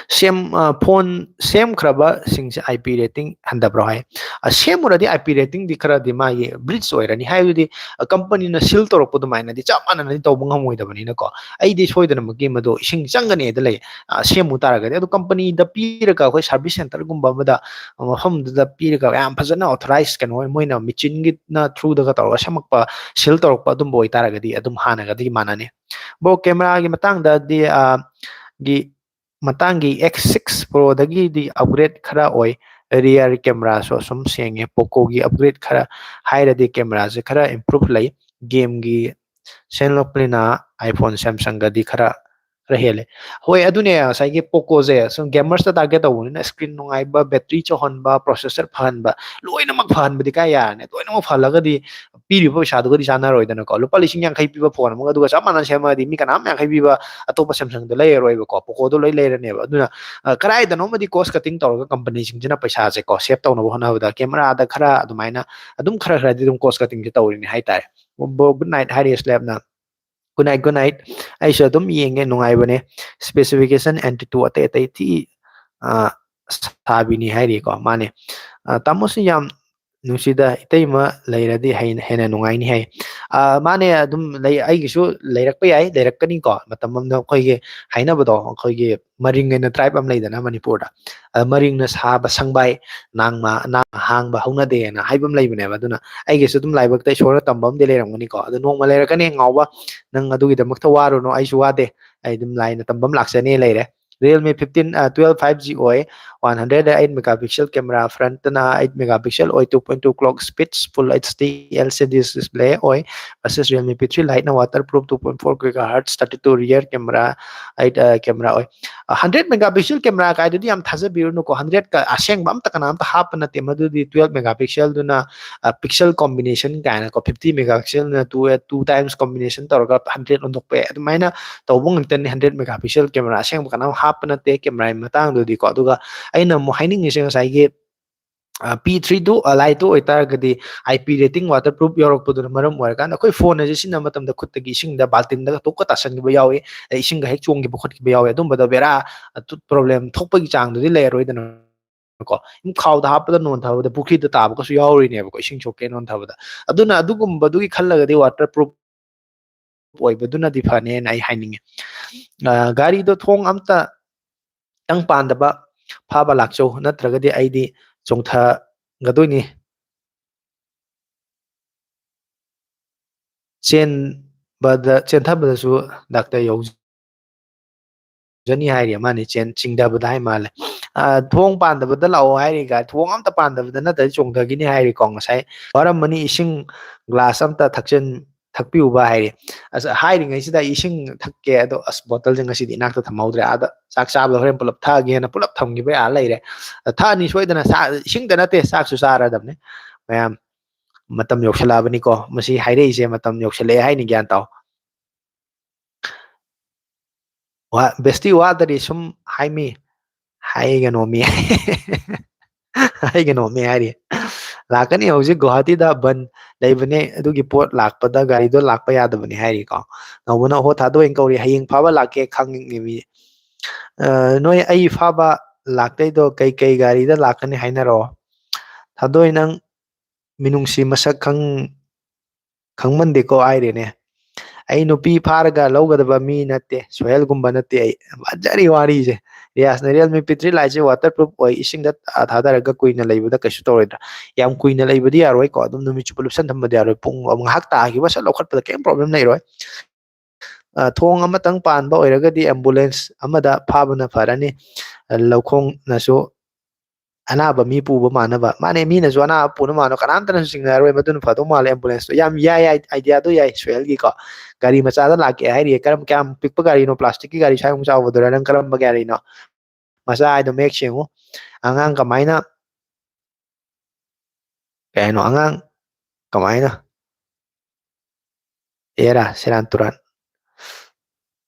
ꯁꯦꯝ-, ꯑ, phone ꯁꯦꯝꯈ꯭ꯔꯕꯁꯤꯡꯁꯦ I P rating ꯍꯟꯊꯕ꯭ꯔꯣ ꯍꯥꯏ꯫ ꯑ, ꯁꯦꯝꯃꯨꯔꯗꯤ I P ratingꯗꯤ ꯈꯔꯗꯤ ꯃꯥꯒꯤ breach ꯑꯣꯏꯔꯅꯤ꯫ ꯍꯥꯏꯕꯗꯤ, ꯑ, companyꯅ seal ꯇꯧꯔꯛꯄ ꯑꯗꯨꯃꯥꯏꯅꯗꯤ ꯆꯞ ꯃꯥꯟꯅꯅꯗꯤ ꯇꯧꯕ ꯉꯝꯃꯣꯏꯗꯕꯅꯤꯅꯀꯣ꯫ ꯑꯩꯗꯤ ꯁꯣꯏꯗꯅꯃꯛꯀꯤ ꯃꯗꯨ ꯏꯁꯤꯡ ꯆꯪꯒꯅꯤꯗ ꯂꯩ, ꯑ, ꯁꯦꯝꯃꯨ ꯇꯥꯔꯒꯗꯤ꯫ ꯑꯗꯨ companyꯗ ꯄꯤꯔꯒ ꯑꯩꯈꯣꯏ service centreꯒꯨꯝꯕ ꯑꯃꯗ, ꯑ, ꯃꯐꯝꯗꯨꯗ ꯄꯤꯔꯒ ꯌꯥꯝ ꯐꯖꯅ authorize, ꯀꯩꯅꯣ, ꯃꯣꯏꯅ ꯃꯦꯆꯤꯟꯒꯤꯅ throughꯗꯒ ꯇꯧꯔꯒ ꯁꯦꯝꯃꯛꯄ, seal ꯇꯧꯔꯛꯄ ꯑꯗꯨꯝꯕ ꯑꯣꯏꯇꯥꯔꯒꯗꯤ ꯑꯗꯨꯝ ꯍꯥꯟꯅꯒꯗꯤ ꯃꯥꯟꯅꯅꯤ꯫ Bro, cameraꯒꯤ ꯃꯇꯥꯡꯗꯗꯤ, ꯑ, ꯒꯤ ꯃꯇꯥꯡꯒꯤ X six Proꯗꯒꯤꯗꯤ upgrade ꯈꯔ ꯑꯣꯏ꯫ Rear cameraꯁꯨ ꯑꯁꯨꯝ ꯁꯦꯡꯉꯦ꯫ Pocoꯒꯤ upgrade ꯈꯔ ꯍꯥꯏꯔꯗꯤ cameraꯁꯦ ꯈꯔ improve ꯂꯩ꯫ Gameꯒꯤ ꯁꯦꯟꯂꯣꯛꯄꯅꯤꯅ iPhone, Samsungꯒꯗꯤ ꯈꯔ, ꯈꯔ ꯍꯦꯜꯂꯦ꯫ ꯍꯣꯏ, ꯑꯗꯨꯅꯦ ꯉꯁꯥꯏꯒꯤ Pocoꯁꯦ ꯁꯨꯝ gamersꯇ target ꯇꯧꯕꯅꯤꯅ screen ꯅꯨꯡꯉꯥꯏꯕ, battery ꯆꯥꯎꯍꯟꯕ, processor ꯐꯍꯟꯕ, ꯂꯣꯏꯅꯃꯛ ꯐꯍꯟꯕꯗꯤ ꯀꯥꯏ ꯌꯥꯔꯅꯤ? ꯂꯣꯏꯅꯃꯛ ꯐꯍꯜꯂꯒꯗꯤ ꯄꯤꯔꯤꯕ ꯄꯩꯁꯥꯗꯨꯒꯗꯤ ꯆꯥꯟꯅꯔꯣꯏꯗꯅꯀꯣ꯫ ꯂꯨꯄꯥ ꯂꯤꯁꯤꯡ ꯌꯥꯡꯈꯩ ꯄꯤꯕ phone ꯑꯃꯒ ꯑꯗꯨꯒ ꯆꯞ ꯃꯥꯟꯅꯅ ꯁꯦꯝꯃꯛꯑꯗꯤ ꯃꯤ ꯀꯅꯥꯝ ꯌꯥꯡꯈꯩ ꯄꯤꯕ ꯑꯇꯣꯞꯄ Samsungꯗ ꯂꯩꯔꯔꯣꯏꯕꯀꯣ, Pocoꯗꯣ ꯂꯣꯏ ꯂꯩꯔꯅꯦꯕ꯫ ꯑꯗꯨꯅ, ꯑ, ꯀꯗꯥꯏꯗꯅꯣꯃꯗꯤ cost cutting ꯇꯧꯔꯒ companyꯁꯤꯡꯁꯤꯅ ꯄꯩꯁꯥꯁꯦꯀꯣ save ꯇꯧꯅꯕ ꯍꯣꯠꯅꯕꯗ cameraꯗ ꯈꯔ ꯑꯗꯨꯃꯥꯏꯅ ꯑꯗꯨꯝ ꯈꯔ ꯈꯔꯗꯤ ꯑꯗꯨꯝ cost cuttingꯁꯦ ꯇꯧꯔꯤꯅꯦ ꯍꯥꯏꯇꯥꯔꯦ꯫ Bro, good night ꯍꯥꯏꯔꯤ ꯁ꯭ꯂꯦꯞꯅ꯫ Good night, good night. ꯑꯩꯁꯨ ꯑꯗꯨꯝ ꯌꯦꯡꯉꯦ, ꯅꯨꯡꯉꯥꯏꯕꯅꯦ꯫ Specification Antutu ꯑꯇꯩ ꯑꯇꯩ ꯊꯤ, ꯑ, ꯁꯥꯕꯤꯅꯤ ꯍꯥꯏꯔꯤꯀꯣ, ꯃꯥꯅꯦ꯫ ꯑ, ꯇꯥꯃꯣꯁꯤ ꯌꯥꯝ ꯅꯨꯡꯁꯤꯗ, ꯏꯇꯩꯃ ꯂꯩꯔꯗꯤ ꯍꯩꯅ-, ꯍꯦꯟꯅ ꯅꯨꯡꯉꯥꯏꯅꯤ ꯍꯥꯏ꯫ ꯑ, ꯃꯥꯅꯦ, ꯑꯗꯨꯝ ꯂꯩ, ꯑꯩꯒꯤꯁꯨ ꯂꯩꯔꯛꯄ ꯌꯥꯏ, ꯂꯩꯔꯛꯀꯅꯤꯀꯣ꯫ ꯃꯇꯝ ꯑꯃꯗ ꯑꯩꯈꯣꯏꯒꯤ ꯍꯥꯏꯅꯕꯗꯣ, ꯑꯩꯈꯣꯏꯒꯤ ꯃꯔꯤꯡ ꯍꯥꯏꯅ tribe ꯑꯃ ꯂꯩꯗꯅ ꯃꯅꯤꯄꯨꯔꯗ꯫ ꯑ, ꯃꯔꯤꯡꯅ ꯁꯥꯕ ꯁꯪꯕꯥꯏ, ꯅꯥꯡꯃ-, ꯅꯥꯡ ꯍꯥꯡꯕ ꯍꯧꯅꯗꯦꯅ ꯍꯥꯏꯕ ꯑꯃ ꯂꯩꯕꯅꯦꯕ꯫ ꯑꯗꯨꯅ ꯑꯩꯒꯤꯁꯨ ꯑꯗꯨꯝ ꯂꯥꯏꯕꯛꯇ ꯏꯁꯣꯔꯅ ꯇꯝꯕ ꯑꯃꯗꯤ ꯂꯩꯔꯝꯒꯅꯤꯀꯣ꯫ ꯑꯗꯣ ꯅꯣꯡꯃ ꯂꯩꯔꯛꯀꯅꯤ ꯉꯥꯎꯕ, ꯅꯪ ꯑꯗꯨꯒꯤꯗꯃꯛꯇ ꯋꯥꯔꯨꯅꯨ, ꯑꯩꯁꯨ ꯋꯥꯗꯦ꯫ ꯑꯩ ꯑꯗꯨꯝ ꯂꯥꯏꯅ ꯇꯝꯕ ꯑꯃ ꯂꯥꯛꯆꯅꯤ ꯂꯩꯔꯦ꯫ Realme fifteen, ꯑ, twelve five G ꯑꯣꯏ, one hundred eight megapixel camera, front ꯇꯅ eight megapixel ꯑꯣꯏ, two point two clock speeds, full H D L C D display ꯑꯣꯏ, versus Realme P three Lite ꯅ waterproof, two point four gigahertz, thirty-two rear camera, eight, ꯑ, camera ꯑꯣꯏ꯫ ꯑ, hundred megapixel camera ꯀꯥꯏꯗꯨꯗꯤ ꯌꯥꯝ ꯊꯥꯖꯕꯤꯔꯨꯅꯨꯀꯣ, hundred ꯀ ꯑꯁꯦꯡꯕ ꯑꯝꯇ ꯀꯅꯥꯝꯇ ꯍꯥꯞꯄ ꯅꯠꯇꯦ, ꯃꯗꯨꯗꯤ twelve megapixel ꯗꯨꯅ, ꯑ, pixel combination ꯀꯥꯏꯅꯀꯣ, fifty megapixel ꯅ two, two times combination ꯇꯧꯔꯒ hundred ꯑꯣꯟꯊꯣꯛꯄ ꯌꯥꯏ꯫ ꯑꯗꯨꯃꯥꯏꯅ ꯇꯧꯕ ꯉꯥꯛꯇꯅꯤ hundred megapixel camera, ꯑꯁꯦꯡꯕ ꯀꯅꯥꯝ ꯍꯥꯞꯄ ꯅꯠꯇꯦ camera ꯒꯤ ꯃꯇꯥꯡꯗꯨꯗꯤꯀꯣ꯫ ꯑꯗꯨꯒ ꯑꯩꯅ ꯑꯃꯨꯛ ꯍꯥꯏꯅꯤꯡꯉꯤꯁꯦ ꯉꯁꯥꯏꯒꯤ, ꯑ, P three ꯗꯨ, ꯑ, Lite ꯇꯨ ꯑꯣꯏꯇꯥꯔꯒꯗꯤ I P rating, waterproof ꯌꯥꯎꯔꯛꯄꯗꯨꯅ ꯃꯔꯝ ꯑꯣꯏꯔꯀꯥꯟꯗ ꯑꯩꯈꯣꯏ phone ꯑꯁꯦ ꯁꯤꯖꯤꯟꯅꯕ ꯃꯇꯝꯗ ꯈꯨꯠꯇꯒꯤ ꯏꯁꯤꯡꯗ ꯕꯥꯜꯇꯤꯟꯗꯒ ꯇꯣꯛꯀ ꯇꯥꯁꯟꯈꯤꯕ ꯌꯥꯎꯏ, ꯑꯗꯩ ꯏꯁꯤꯡꯒ ꯍꯦꯛ ꯆꯣꯡꯈꯤꯕ ꯈꯣꯠꯈꯤꯕ ꯌꯥꯎꯏ꯫ ꯑꯗꯨꯝꯕꯗ ꯕꯦꯔꯥ, ꯑ, ꯇꯨ-, problem ꯊꯣꯛꯄꯒꯤ ꯆꯥꯡꯗꯨꯗꯤ ꯂꯩꯔꯔꯣꯏꯗꯅ꯫ ꯀꯣ, ꯈꯥꯎꯗ ꯍꯥꯞꯄꯗ ꯅꯣꯟꯊꯕꯗ ꯄꯨꯈ꯭ꯔꯤꯗ ꯇꯥꯕꯒꯁꯨ ꯌꯥꯎꯔꯤꯅꯦꯕꯀꯣ, ꯏꯁꯤꯡ ꯁꯣꯛꯀꯦ ꯅꯣꯟꯊꯕꯗ꯫ ꯑꯗꯨꯅ ꯑꯗꯨꯒꯨꯝꯕꯗꯨꯒꯤ ꯈꯜꯂꯒꯗꯤ waterproof ꯑꯣꯏꯕꯗꯨꯅꯗꯤ ꯐꯅꯦꯅ ꯑꯩ ꯍꯥꯏꯅꯤꯡꯉꯦ꯫ ꯑ, ꯒꯥꯔꯤꯗꯣ ꯊꯣꯡ ꯑꯝꯇ ꯇꯪ ꯄꯥꯟꯗꯕ ꯐꯥꯕ ꯂꯥꯛꯆꯧ, ꯅꯠꯇ꯭ꯔꯒꯗꯤ ꯑꯩꯗꯤ ꯆꯣꯡꯊꯒꯗꯣꯏꯅꯤ꯫ ꯆꯦꯟꯕꯗ, ꯆꯦꯟꯊꯕꯗꯁꯨ ꯗꯥꯛꯇꯔ ꯌꯧꯖꯅꯤ ꯍꯥꯏꯔꯤ, ꯑꯃꯅꯤ ꯆꯦꯟ-, ꯆꯤꯡꯊꯕꯗ ꯍꯥꯏ ꯃꯥꯜꯂꯦ꯫ ꯑ, ꯊꯣꯡ ꯄꯥꯟꯗꯕꯗ ꯂꯥꯛꯑꯣ ꯍꯥꯏꯔꯤ, ꯒꯥꯔꯤ ꯊꯣꯡ ꯑꯝꯇ ꯄꯥꯟꯗꯕꯗ ꯅꯠꯇ꯭ꯔꯗꯤ ꯆꯣꯡꯊꯈꯤꯅꯤ ꯍꯥꯏꯔꯤꯀꯣ꯫ ꯉꯁꯥꯏ ꯋꯥꯔꯝꯃꯅꯤ, ꯏꯁꯤꯡ glass ꯑꯝꯇ ꯊꯛꯆꯟ-, ꯊꯛꯄꯤꯌꯨꯕ ꯍꯥꯏꯔꯤ꯫ ꯑꯁ, ꯍꯥꯏꯔꯤꯉꯩꯁꯤꯗ ꯑꯩ ꯏꯁꯤꯡ ꯊꯛꯀꯦ, ꯑꯗꯣ ꯑꯁ, bottle ꯁꯦ ꯉꯁꯤꯗꯤ ꯏꯅꯥꯛꯇ ꯊꯝꯍꯧꯗ꯭ꯔꯦ, ꯑꯥꯗ ꯆꯥꯛ ꯆꯥꯕꯗ ꯍꯣꯔꯦꯟ ꯄꯨꯂꯞ ꯊꯛꯑꯒꯦꯅ ꯄꯨꯂꯞ ꯊꯝꯈꯤꯕ ꯑꯥ ꯂꯩꯔꯦ꯫ ꯑ, ꯊꯛꯑꯅꯤ ꯁꯣꯏꯗꯅ, ꯆꯥ-, ꯏꯁꯤꯡꯗ ꯅꯠꯇꯦ, ꯆꯥꯛꯁꯨ ꯆꯥꯔꯗꯕꯅꯦ ꯃꯌꯥꯝ꯫ ꯃꯇꯝ ꯌꯧꯁꯜꯂꯛꯑꯕꯅꯤꯀꯣ, ꯃꯁꯤ ꯍꯥꯏꯔꯛꯏꯁꯦ ꯃꯇꯝ ꯌꯧꯁꯜꯂꯛꯑꯦ ꯍꯥꯏꯅꯤ, ꯒ꯭ꯌꯥꯟ ꯇꯥꯎ꯫ ꯋꯥ-, bestie ꯋꯥꯗꯔꯤ ꯁꯨꯝ ꯍꯥꯏꯃꯤ, ꯍꯥꯏꯒꯅꯣꯃꯤ꯫ ꯍꯥꯏꯒꯅꯣꯃꯤ ꯍꯥꯏꯔꯤ꯫ ꯂꯥꯛꯀꯅꯤ ꯍꯧꯖꯤꯛ ꯒꯨꯋꯥꯍꯥꯇꯤꯗ ꯕꯟ ꯂꯩꯕꯅꯦ, ꯑꯗꯨꯒꯤ ꯄꯣꯠ ꯂꯥꯛꯄꯗ ꯒꯥꯔꯤꯗꯣ ꯂꯥꯛꯄ ꯌꯥꯗꯕꯅꯦ ꯍꯥꯏꯔꯤꯀꯣ꯫ ꯅꯧꯕꯅ, "ꯍꯣ, ꯊꯥꯗꯣꯏꯅ ꯀꯧꯔꯤ, ꯍꯌꯦꯡ ꯐꯥꯕ ꯂꯥꯛꯀꯦ ꯈꯪꯉꯤ ꯃꯤ꯫ ꯑ, ꯅꯣꯏ ꯑꯩ ꯐꯥꯕ ꯂꯥꯛꯇꯣꯏꯗꯣ ꯀꯩ ꯀꯩ ꯒꯥꯔꯤꯗ ꯂꯥꯛꯀꯅꯤ ꯍꯥꯏꯅꯔꯣ꯫ ꯊꯥꯗꯣꯏ, ꯅꯪ ꯃꯤꯅꯨꯡꯁꯤ ꯃꯁꯛ ꯈꯪ-, ꯈꯪꯃꯟꯗꯦꯀꯣ" ꯍꯥꯏꯔꯦꯅꯦ꯫ "ꯑꯩ ꯅꯨꯄꯤ ꯐꯥꯔꯒ ꯂꯧꯒꯗꯕ ꯃꯤ ꯅꯠꯇꯦ, ꯁꯣꯍꯦꯜꯒꯨꯝꯕ ꯅꯠꯇꯦ ꯑꯩ"꯫ ꯐꯖꯔꯤ ꯋꯥꯔꯤꯁꯦ꯫ ꯔꯤꯌꯥꯖꯅ, "Realme P three Liteꯁꯦ waterproof ꯑꯣꯏ, ꯏꯁꯤꯡꯗ ꯊꯥ-, ꯊꯥꯗꯔꯒ ꯀꯨꯏꯅ ꯂꯩꯕꯗ ꯀꯩꯁꯨ ꯇꯧꯔꯣꯏꯗ꯭ꯔꯥ?" ꯌꯥꯝ ꯀꯨꯏꯅ ꯂꯩꯕꯗꯤ ꯌꯥꯔꯣꯏꯀꯣ, ꯑꯗꯨꯝ ꯅꯨꯃꯤꯠ ꯆꯨꯞꯄ ꯂꯨꯞꯁꯟ ꯊꯝꯕꯗꯤ ꯌꯥꯔꯣꯏ, ꯄꯨꯡ ꯉꯥꯏꯍꯥꯛ ꯇꯥꯈꯤꯕ ꯁꯠ ꯂꯧꯈꯠꯄꯗ ꯀꯩꯝ problem ꯂꯩꯔꯣꯏ꯫ ꯑ, ꯊꯣꯡ ꯑꯃꯇꯪ ꯄꯥꯟꯕ ꯑꯣꯏꯔꯒꯗꯤ ambulance ꯑꯃꯗ ꯐꯥꯕꯅ ꯐꯔꯅꯤ꯫ ꯑ, ꯂꯧꯈꯣꯡꯅꯁꯨ ꯑꯅꯥꯕ ꯃꯤ ꯄꯨꯕ ꯃꯥꯟꯅꯕ꯫ ꯃꯥꯅꯦ, ꯃꯤꯅꯁꯨ ꯑꯅꯥꯕ ꯄꯨꯅ ꯃꯥꯟꯅꯕ, ꯀꯅꯥꯝꯇꯅꯁꯨ ꯆꯤꯡꯅꯔꯣꯏ, ꯃꯗꯨꯅ ꯐꯗꯧ ꯃꯥꯜꯂꯦ꯫ Ambulanceꯇꯣ ꯌꯥꯝ ꯌꯥꯏ, ꯌꯥꯏ, ideaꯗꯣ ꯌꯥꯏ ꯁꯣꯍꯦꯜꯒꯤꯀꯣ꯫ ꯒꯥꯔꯤ ꯃꯆꯥꯗ ꯂꯥꯛꯀꯦ ꯍꯥꯏꯔꯤꯌꯦ, ꯀꯔꯝ, ꯀꯌꯥꯝ ꯄꯤꯛꯄ ꯒꯥꯔꯤꯅꯣ? Plasticꯀꯤ ꯒꯥꯔꯤ ꯁ꯭ꯋꯥꯏꯃꯨꯛ ꯆꯥꯎꯕꯗꯨꯔꯥ, ꯅꯪ ꯀꯔꯝꯕ ꯒꯥꯔꯤꯅꯣ? ꯃꯆꯥ ꯍꯥꯏꯗꯣ ꯃꯌꯦꯛ ꯁꯦꯡꯉꯨ꯫ ꯑꯉꯥꯡ ꯀꯃꯥꯏꯅ, ꯀꯩ ꯍꯥꯏꯅꯣ? ꯑꯉꯥꯡ ꯀꯃꯥꯏꯅ? ꯑꯦꯔꯥ, ꯁꯦꯔꯥꯟ ꯇꯨꯔꯥꯟ꯫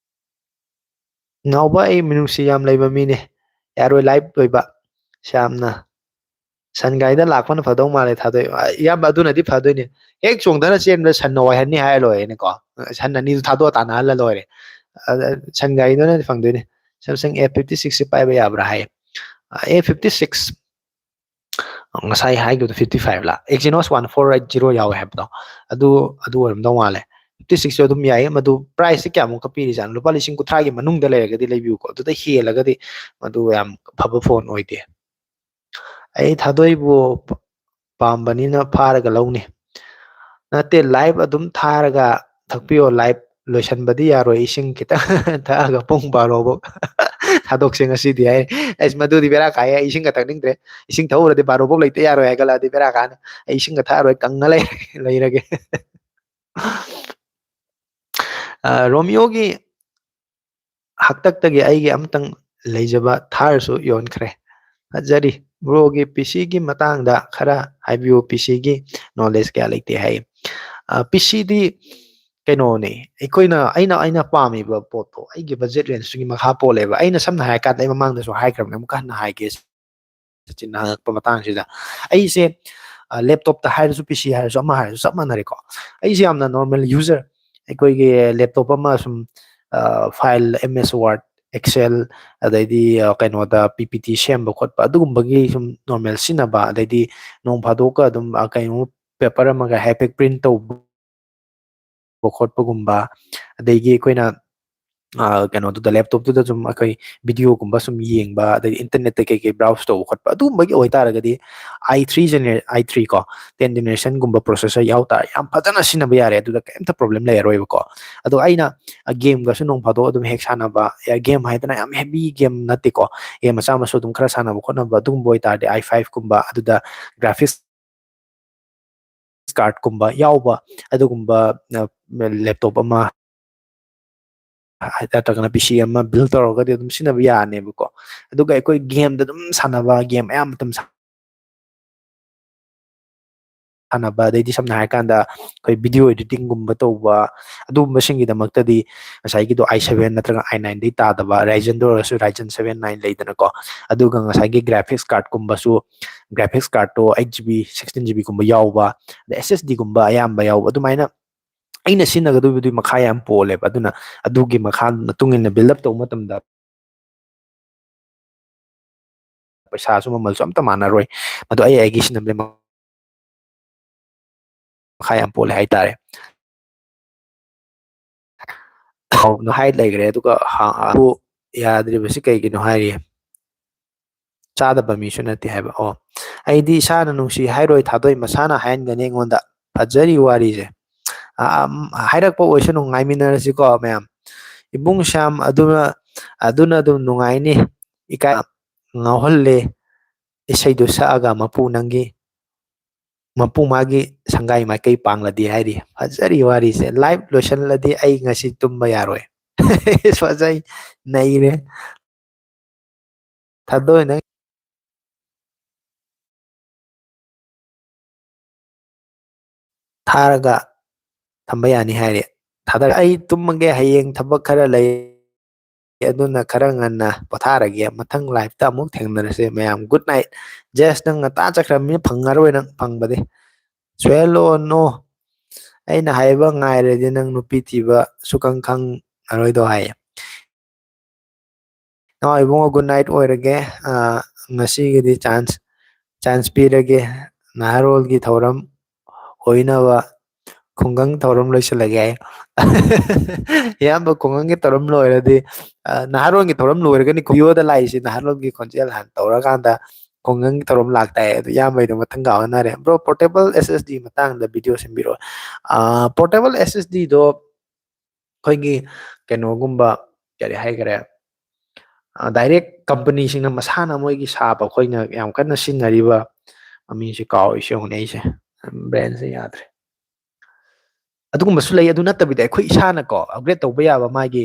ꯅꯥꯎꯕ, ꯑꯩ ꯃꯤꯅꯨꯡꯁꯤ ꯌꯥꯝ ꯂꯩꯕ ꯃꯤꯅꯦ꯫ ꯌꯥꯔꯣꯏ, live ꯑꯣꯏꯕ꯫ ꯁ꯭ꯌꯥꯝꯅ, "ꯁꯟ ꯒꯥꯔꯤꯗ ꯂꯥꯛꯄꯅ ꯐꯗꯧ ꯃꯥꯜꯂꯦ, ꯊꯥꯗꯣꯏ"꯫ ꯑ, ꯏꯌꯥꯝꯕ, ꯑꯗꯨꯅꯗꯤ ꯐꯗꯣꯏꯅꯦ꯫ ꯍꯦꯛ ꯆꯣꯡꯊꯅ ꯆꯦꯟꯕꯗ ꯁꯟꯅ ꯋꯥꯏꯍꯟꯅꯤ ꯍꯥꯏꯔ ꯂꯣꯏꯔꯦꯅꯦꯀꯣ꯫ ꯁꯟ ꯑꯅꯤꯗꯨ ꯊꯥꯗꯣꯛꯑ ꯇꯥꯟꯅꯍꯜꯂ ꯂꯣꯏꯔꯦ꯫ ꯑ, ꯑ, ꯁꯟ ꯒꯥꯔꯤꯗꯨꯅꯗꯤ ꯐꯪꯗꯣꯏꯅꯦ꯫ Samsung A fifty sixꯁꯦ ꯄꯥꯏꯕ ꯌꯥꯕ꯭ꯔꯥ ꯍꯥꯏ꯫ ꯑ, A fifty six, ꯉꯁꯥꯏ ꯍꯥꯏꯈꯤꯕꯗꯣ fifty five ꯂꯥ? Exynos one four eight zero ꯌꯥꯎꯋꯦ ꯍꯥꯏꯕꯗꯣ, ꯑꯗꯨ, ꯑꯗꯨ ꯑꯣꯏꯔꯝꯗꯧ ꯃꯥꯜꯂꯦ꯫ Fifty sixꯁꯨ ꯑꯗꯨꯝ ꯌꯥꯏꯌꯦ꯫ ꯃꯗꯨ priceꯁꯤ ꯀꯌꯥꯃꯨꯛꯀ ꯄꯤꯔꯤꯖꯥꯠꯅꯣ? ꯂꯨꯄꯥ ꯂꯤꯁꯤꯡ ꯀꯨꯟꯊ꯭ꯔꯥꯒꯤ ꯃꯅꯨꯡꯗ ꯂꯩꯔꯒꯗꯤ ꯂꯩꯕꯤꯌꯨꯀꯣ꯫ ꯑꯗꯨꯗ ꯍꯦꯜꯂꯒꯗꯤ ꯃꯗꯨ ꯌꯥꯝ ꯐꯕ phone ꯑꯣꯏꯗꯦ꯫ ꯑꯩ ꯊꯥꯗꯣꯏꯕꯨ ꯄ-, ꯄꯥꯝꯕꯅꯤꯅ ꯐꯥꯔꯒ ꯂꯧꯅꯤ꯫ ꯅꯠꯇꯦ, live ꯑꯗꯨꯝ ꯊꯥꯔꯒ ꯊꯛꯄꯤꯌꯣ꯫ Live ꯂꯣꯏꯁꯟꯕꯗꯤ ꯌꯥꯔꯣꯏ, ꯏꯁꯤꯡ ꯈꯤꯇꯪ ꯊꯛꯑꯒ ꯄꯨꯡ ꯕꯥꯔꯣ ꯐꯥꯎ ꯊꯥꯗꯣꯛꯁꯦ ꯉꯁꯤꯗꯤ ꯍꯥꯏ꯫ ꯑꯁ, ꯃꯗꯨꯗꯤ ꯕꯦꯔꯥ ꯀꯥꯏꯍꯦ, ꯑꯩ ꯏꯁꯤꯡꯒ ꯊꯛꯅꯤꯡꯗ꯭ꯔꯦ꯫ ꯏꯁꯤꯡ ꯊꯛꯎꯔꯗꯤ ꯕꯥꯔꯣ ꯐꯥꯎ ꯂꯩꯇ ꯌꯥꯔꯣꯏ ꯍꯥꯏꯒꯠꯂꯛꯑꯗꯤ ꯕꯦꯔꯥ ꯀꯥꯅꯤ꯫ ꯑꯩ ꯏꯁꯤꯡꯒ ꯊꯛꯑꯔꯣꯏ, ꯀꯪꯉ ꯂꯩ-, ꯂꯩꯔꯒꯦ꯫ ꯑ, ꯔꯣꯃꯤꯌꯣꯒꯤ ꯍꯥꯛꯇꯛꯇꯒꯤ ꯑꯩꯒꯤ ꯑꯃꯇꯪ ꯂꯩꯖꯕ ꯊꯥꯔꯁꯨ ꯌꯣꯟꯈ꯭ꯔꯦ꯫ ꯐꯖꯔꯤ꯫ Broꯒꯤ PCꯒꯤ ꯃꯇꯥꯡꯗ ꯈꯔ ꯍꯥꯏꯕꯤꯌꯨ, PCꯒꯤ knowledge ꯀꯌꯥ ꯂꯩꯇꯦ ꯍꯥꯏ꯫ ꯑ, PCꯗꯤ ꯀꯩꯅꯣꯅꯦ, ꯑꯩꯈꯣꯏꯅ, ꯑꯩꯅ, ꯑꯩꯅ ꯄꯥꯝꯃꯤꯕ ꯄꯣꯠꯇꯣ ꯑꯩꯒꯤ budget rangeꯇꯨꯒꯤ ꯃꯈꯥ ꯄꯣꯜꯂꯦꯕ꯫ ꯑꯩꯅ ꯁꯝꯅ ꯍꯥꯏꯔꯀꯥꯟꯗ ꯑꯩ ꯃꯃꯥꯡꯗꯁꯨ ꯍꯥꯏꯈ꯭ꯔꯕꯅꯦ, ꯑꯃꯨꯛꯀ ꯍꯟꯅ ꯍꯥꯏꯒꯦ꯫ ꯁꯆꯤꯟꯅ ꯍꯪꯉꯛꯄ ꯃꯇꯥꯡꯁꯤꯗ ꯑꯩꯁꯦ, ꯂꯦꯞꯇꯣꯞꯇ ꯍꯥꯏꯔꯁꯨ, ꯄꯤ ꯁꯤ ꯍꯥꯏꯔꯁꯨ, ꯑꯃ ꯍꯥꯏꯔꯁꯨ ꯆꯞ ꯃꯥꯟꯅꯔꯦꯀꯣ꯫ ꯑꯩꯁꯦ ꯌꯥꯝꯅ ꯅꯣꯔꯃꯦꯜ ꯌꯨꯖꯔ, ꯑꯩꯈꯣꯏꯒꯤ ꯂꯦꯞꯇꯣꯞ ꯑꯃ ꯁꯨꯝ ꯐꯥꯏꯜ, ꯑꯦꯝ ꯑꯦꯁ ꯋꯥꯔꯗ, ꯑꯦꯛꯁꯦꯜ, ꯑꯗꯩꯗꯤ ꯀꯩꯅꯣꯗ ꯄꯤ ꯄꯤ ꯇꯤ ꯁꯦꯝꯕ ꯈꯣꯠꯄ, ꯑꯗꯨꯒꯨꯝꯕꯒꯤ ꯁꯨꯝ ꯅꯣꯔꯃꯦꯜ ꯁꯤꯖꯤꯟꯅꯕ, ꯑꯗꯩꯗꯤ ꯅꯣꯡ ꯐꯥꯗꯣꯛꯀ ꯑꯗꯨꯝ ꯀꯩꯅꯣ, ꯄꯦꯄꯔ ꯑꯃꯒ ꯍꯥꯏꯐꯦꯠ ꯄ꯭ꯔꯤꯟ ꯇꯧꯕ ꯈꯣꯠꯄꯒꯨꯝꯕ, ꯑꯗꯒꯤ ꯑꯩꯈꯣꯏꯅ ꯀꯩꯅꯣꯗꯨꯗ, ꯂꯦꯞꯇꯣꯞꯇꯨꯗ ꯁꯨꯝ ꯑꯩꯈꯣꯏ ꯚꯤꯗꯤꯑꯣꯒꯨꯝꯕ ꯁꯨꯝ ꯌꯦꯡꯕ, ꯑꯗꯩ ꯏꯟꯇꯔꯅꯦꯠꯇ ꯀꯩꯀꯩ ꯕ꯭ꯔꯥꯎꯁ ꯇꯧꯕ ꯈꯣꯠꯄ, ꯑꯗꯨꯒꯨꯝꯕꯒꯤ ꯑꯣꯏꯇꯥꯔꯒꯗꯤ ꯑꯥꯏ ꯊ꯭ꯔꯤ ꯖꯦꯅꯦ ꯑꯥꯏ ꯊ꯭ꯔꯤ ꯀꯣ, ꯇꯦꯟ ꯖꯦꯅꯦꯔꯦꯁꯟꯒꯨꯝꯕ ꯄ꯭ꯔꯣꯁꯦꯁꯔ ꯌꯥꯎ ꯇꯥꯔꯦ, ꯌꯥꯝ ꯐꯖꯅ ꯁꯤꯖꯤꯟꯅꯕ ꯌꯥꯔꯦ, ꯑꯗꯨꯗ ꯀꯩꯝꯇ ꯄ꯭ꯔꯣꯕ꯭ꯂꯦꯝ ꯂꯩꯔꯔꯣꯏꯕꯀꯣ꯫ ꯑꯗꯣ ꯑꯩꯅ ꯒꯦꯝꯒꯁꯨ ꯅꯣꯡ ꯐꯥꯗꯣꯛ ꯑꯗꯨꯝ ꯍꯦꯛ ꯁꯥꯟꯅꯕ, ꯒꯦꯝ ꯍꯥꯏꯗꯅ ꯌꯥꯝ ꯍꯦꯚꯤ ꯒꯦꯝ ꯅꯠꯇꯦꯀꯣ, ꯒꯦꯝ ꯃꯆꯥ ꯃꯁꯨ ꯑꯗꯨꯝ ꯈꯔ ꯁꯥꯟꯅꯕ ꯈꯣꯠꯅꯕ, ꯑꯗꯨꯒꯨꯝꯕ ꯑꯣꯏꯇꯥꯔꯗꯤ ꯑꯥꯏ ꯐꯥꯏꯚ ꯀꯨꯝꯕ, ꯑꯗꯨꯗ ꯒ꯭ꯔꯥꯐꯤꯛꯁ ꯀꯥꯔꯠꯀꯨꯝꯕ ꯌꯥꯎꯕ ꯑꯗꯨꯒꯨꯝꯕ ꯂꯦꯞꯇꯣꯞ ꯑꯃ ꯅꯠꯇ꯭ꯔꯒꯅ ꯄꯤ ꯁꯤ ꯑꯃ ꯕꯤꯜ ꯇꯧꯔꯒꯗꯤ ꯑꯗꯨꯝ ꯁꯤꯖꯤꯟꯅꯕ ꯌꯥꯔꯅꯦꯕꯀꯣ꯫ ꯑꯗꯨꯒ ꯑꯩꯈꯣꯏ ꯒꯦꯝꯗ ꯑꯗꯨꯝ ꯁꯥꯟꯅꯕ, ꯒꯦꯝ ꯑꯌꯥꯝꯕ ꯃꯇꯝ ꯁꯥꯟꯅꯕ, ꯑꯗꯩꯗꯤ ꯁꯝꯅ ꯍꯥꯏꯔꯀꯥꯟꯗ ꯑꯩꯈꯣꯏ ꯚꯤꯗꯤꯑꯣ ꯏꯗꯤꯇꯤꯡꯒꯨꯝꯕ ꯇꯧꯕ, ꯑꯗꯨꯒꯨꯝꯕꯁꯤꯡꯒꯤꯗꯃꯛꯇꯗꯤ ꯉꯁꯥꯏꯒꯤꯗꯣ ꯑꯥꯏ ꯁꯚꯦꯟ ꯅꯠꯇ꯭ꯔꯒ ꯑꯥꯏ ꯅꯥꯏꯟꯗꯩ ꯇꯥꯗꯕ, ꯔꯥꯏꯖꯟꯗ ꯑꯣꯏꯔꯁꯨ ꯔꯥꯏꯖꯟ ꯁꯚꯦꯟ ꯅꯥꯏꯟ ꯂꯩꯗꯅꯀꯣ꯫ ꯑꯗꯨꯒ ꯉꯁꯥꯏꯒꯤ ꯒ꯭ꯔꯥꯐꯤꯛꯁ ꯀꯥꯔꯠꯀꯨꯝꯕꯁꯨ, ꯒ꯭ꯔꯥꯐꯤꯛꯁ ꯀꯥꯔꯠꯇꯣ eight G B, sixteen G ꯕꯤꯒꯨꯝꯕ ꯌꯥꯎꯕ, ꯑꯗꯩ ꯑꯦꯁ ꯑꯦꯁ ꯗꯤꯒꯨꯝꯕ ꯑꯌꯥꯝꯕ ꯌꯥꯎꯕ, ꯑꯗꯨꯃꯥꯏꯅ ꯑꯩꯅ ꯁꯤꯖꯤꯟꯅꯒꯗꯧꯕꯗꯨꯒꯤ ꯃꯈꯥ ꯌꯥꯝ ꯄꯣꯜꯂꯦꯕ꯫ ꯑꯗꯨꯅ ꯑꯗꯨꯒꯤ ꯃꯈꯥ ꯃꯇꯨꯡ ꯏꯟꯅ ꯕꯤꯜ ꯑꯞ ꯇꯧꯕ ꯃꯇꯝꯗ ꯄꯩꯁꯥꯁꯨ ꯃꯃꯜꯁꯨ ꯑꯝꯇ ꯃꯥꯟꯅꯔꯣꯏ꯫ ꯃꯗꯨ ꯑꯩ ꯑꯩꯒꯤ ꯁꯤꯖꯤꯟꯅꯕꯒꯤ ꯃꯈꯥ ꯌꯥꯝ ꯄꯣꯜꯂꯦ ꯍꯥꯏꯇꯥꯔꯦ꯫ ꯍꯥꯏ ꯂꯩꯈ꯭ꯔꯦ꯫ ꯑꯗꯨꯒ ꯌꯥꯗ꯭ꯔꯤꯕꯁꯤ ꯀꯩꯒꯤꯅꯣ ꯍꯥꯏꯔꯤ꯫ ꯆꯥꯗꯕ ꯃꯤꯁꯨ ꯅꯠꯇꯦ ꯍꯥꯏꯕ꯫ ꯑꯣ, ꯑꯩꯗꯤ ꯏꯁꯥꯅ ꯅꯨꯡꯁꯤ ꯍꯥꯏꯔꯣꯏ, ꯊꯥꯗꯣꯏ ꯃꯁꯥꯅ ꯍꯥꯏꯍꯟꯒꯅꯤ ꯑꯩꯉꯣꯟꯗ꯫ ꯐꯖꯔꯤ ꯋꯥꯔꯤꯁꯦ꯫ ꯑ, ꯑꯝ, ꯍꯥꯏꯔꯛꯄ ꯑꯣꯏꯁꯅꯨ, ꯉꯥꯏꯃꯤꯟꯅꯔꯁꯤꯀꯣ ꯃꯌꯥꯝ꯫ ꯏꯕꯨꯡ ꯁ꯭ꯌꯥꯝ ꯑꯗꯨꯅ, ꯑꯗꯨꯅ ꯑꯗꯨꯝ ꯅꯨꯡꯉꯥꯏꯅꯤ꯫ ꯏꯀꯥꯏ ꯉꯥꯎꯍꯜꯂꯦ꯫ ꯏꯁꯩꯗꯨ ꯁꯛꯑꯒ ꯃꯄꯨ ꯅꯪꯒꯤ, ꯃꯄꯨ ꯃꯥꯒꯤ ꯁꯪꯒꯥꯏ ꯃꯥꯏꯀꯩ ꯄꯥꯡꯂꯗꯤ ꯍꯥꯏꯔꯤ꯫ ꯐꯖꯔꯤ ꯋꯥꯔꯤꯁꯦ꯫ ꯂꯥꯏꯚ ꯂꯣꯏꯁꯤꯜꯂꯗꯤ ꯑꯩ ꯉꯁꯤ ꯇꯨꯝꯕ ꯌꯥꯔꯣꯏ꯫ ꯐꯖꯩ, ꯅꯩꯔꯦ꯫ ꯊꯥꯗꯣꯏ ꯅꯪ ꯊꯥꯔꯒ ꯊꯝꯕ ꯌꯥꯅꯤ ꯍꯥꯏꯔꯦ꯫ ꯊꯥꯗꯔ-, "ꯑꯩ ꯇꯨꯝꯃꯒꯦ, ꯍꯌꯦꯡ ꯊꯕꯛ ꯈꯔ ꯂꯩ"꯫ ꯑꯗꯨꯅ ꯈꯔ ꯉꯟꯅ ꯄꯣꯊꯥꯔꯒꯦ꯫ ꯃꯊꯪ live ꯇ ꯑꯃꯨꯛ ꯊꯦꯡꯅꯔꯁꯦ ꯃꯌꯥꯝ꯫ Good night꯫ ꯖꯦꯁ, ꯅꯪ ꯉꯟꯇꯥ ꯆꯠꯈ꯭ꯔꯕꯅꯤꯅ ꯐꯪꯉꯔꯣꯏ ꯅꯪ ꯐꯪꯕꯗꯤ꯫ ꯁꯣꯏꯍꯜꯂꯣ, no꯫ ꯑꯩꯅ ꯍꯥꯏꯕ ꯉꯥꯏꯔꯗꯤ ꯅꯪ ꯅꯨꯄꯤ ꯊꯤꯕ ꯁꯨꯈꯪ ꯈꯪꯉꯔꯣꯏꯗꯣ ꯍꯥꯏꯌꯦ꯫ ꯑꯥ, ꯏꯕꯨꯡꯉꯣ, good night ꯑꯣꯏꯔꯒꯦ꯫ ꯑꯥ, ꯉꯁꯤꯒꯤꯗꯤ chance, chance ꯄꯤꯔꯒꯦ꯫ ꯅꯍꯥꯔꯣꯜꯒꯤ ꯊꯧꯔꯝ ꯑꯣꯏꯅꯕ ꯈꯨꯡꯒꯪ ꯊꯧꯔꯝ ꯂꯣꯏꯁꯤꯜꯂꯒꯦ ꯍꯥꯏ꯫ ꯏꯌꯥꯝꯕ, ꯈꯨꯡꯒꯪꯒꯤ ꯊꯧꯔꯝ ꯂꯣꯏꯔꯗꯤ, ꯑꯥ, ꯅꯍꯥꯔꯣꯜꯒꯤ ꯊꯧꯔꯝ ꯂꯣꯏꯔꯒꯅꯤ ꯀꯨꯌꯣꯗ ꯂꯥꯛꯏꯁꯤ꯫ ꯅꯍꯥꯔꯣꯜꯒꯤ ꯈꯣꯟꯖꯦꯜ ꯍꯥꯟꯅ ꯇꯧꯔꯀꯥꯟꯗ ꯈꯨꯡꯒꯪꯒꯤ ꯊꯧꯔꯝ ꯂꯥꯛꯇꯥꯏ꯫ ꯑꯗꯨ ꯏꯌꯥꯝꯕꯩꯗꯣ ꯃꯊꯪ ꯀꯥꯎꯅꯔꯦ꯫ Bro, portable S S D ꯃꯇꯥꯡꯗ video ꯁꯦꯝꯕꯤꯔꯛꯑꯣ꯫ ꯑꯥ, portable S S D ꯗꯣ ꯑꯩꯈꯣꯏꯒꯤ ꯀꯩꯅꯣꯒꯨꯝꯕ, ꯀꯔꯤ ꯍꯥꯏꯈꯔꯦ, ꯑ, direct company ꯁꯤꯡꯅ ꯃꯁꯥꯅ ꯃꯣꯏꯒꯤ ꯁꯥꯕ, ꯑꯩꯈꯣꯏꯅ ꯌꯥꯝ ꯀꯟꯅ ꯁꯤꯖꯤꯟꯅꯔꯤꯕ, ꯃꯃꯤꯡꯁꯦ ꯀꯥꯎꯔꯤꯁꯦ ꯌꯦꯡꯉꯨꯅꯦ ꯑꯩꯁꯦ, brain ꯁꯦ ꯌꯥꯗ꯭ꯔꯦ꯫ ꯑꯗꯨꯒꯨꯝꯕꯁꯨ ꯂꯩ꯫ ꯑꯗꯨ ꯅꯠꯇꯕꯤꯗ ꯑꯩꯈꯣꯏ ꯏꯁꯥꯅꯀꯣ upgrade ꯇꯧꯕ ꯌꯥꯕ, ꯃꯥꯒꯤ,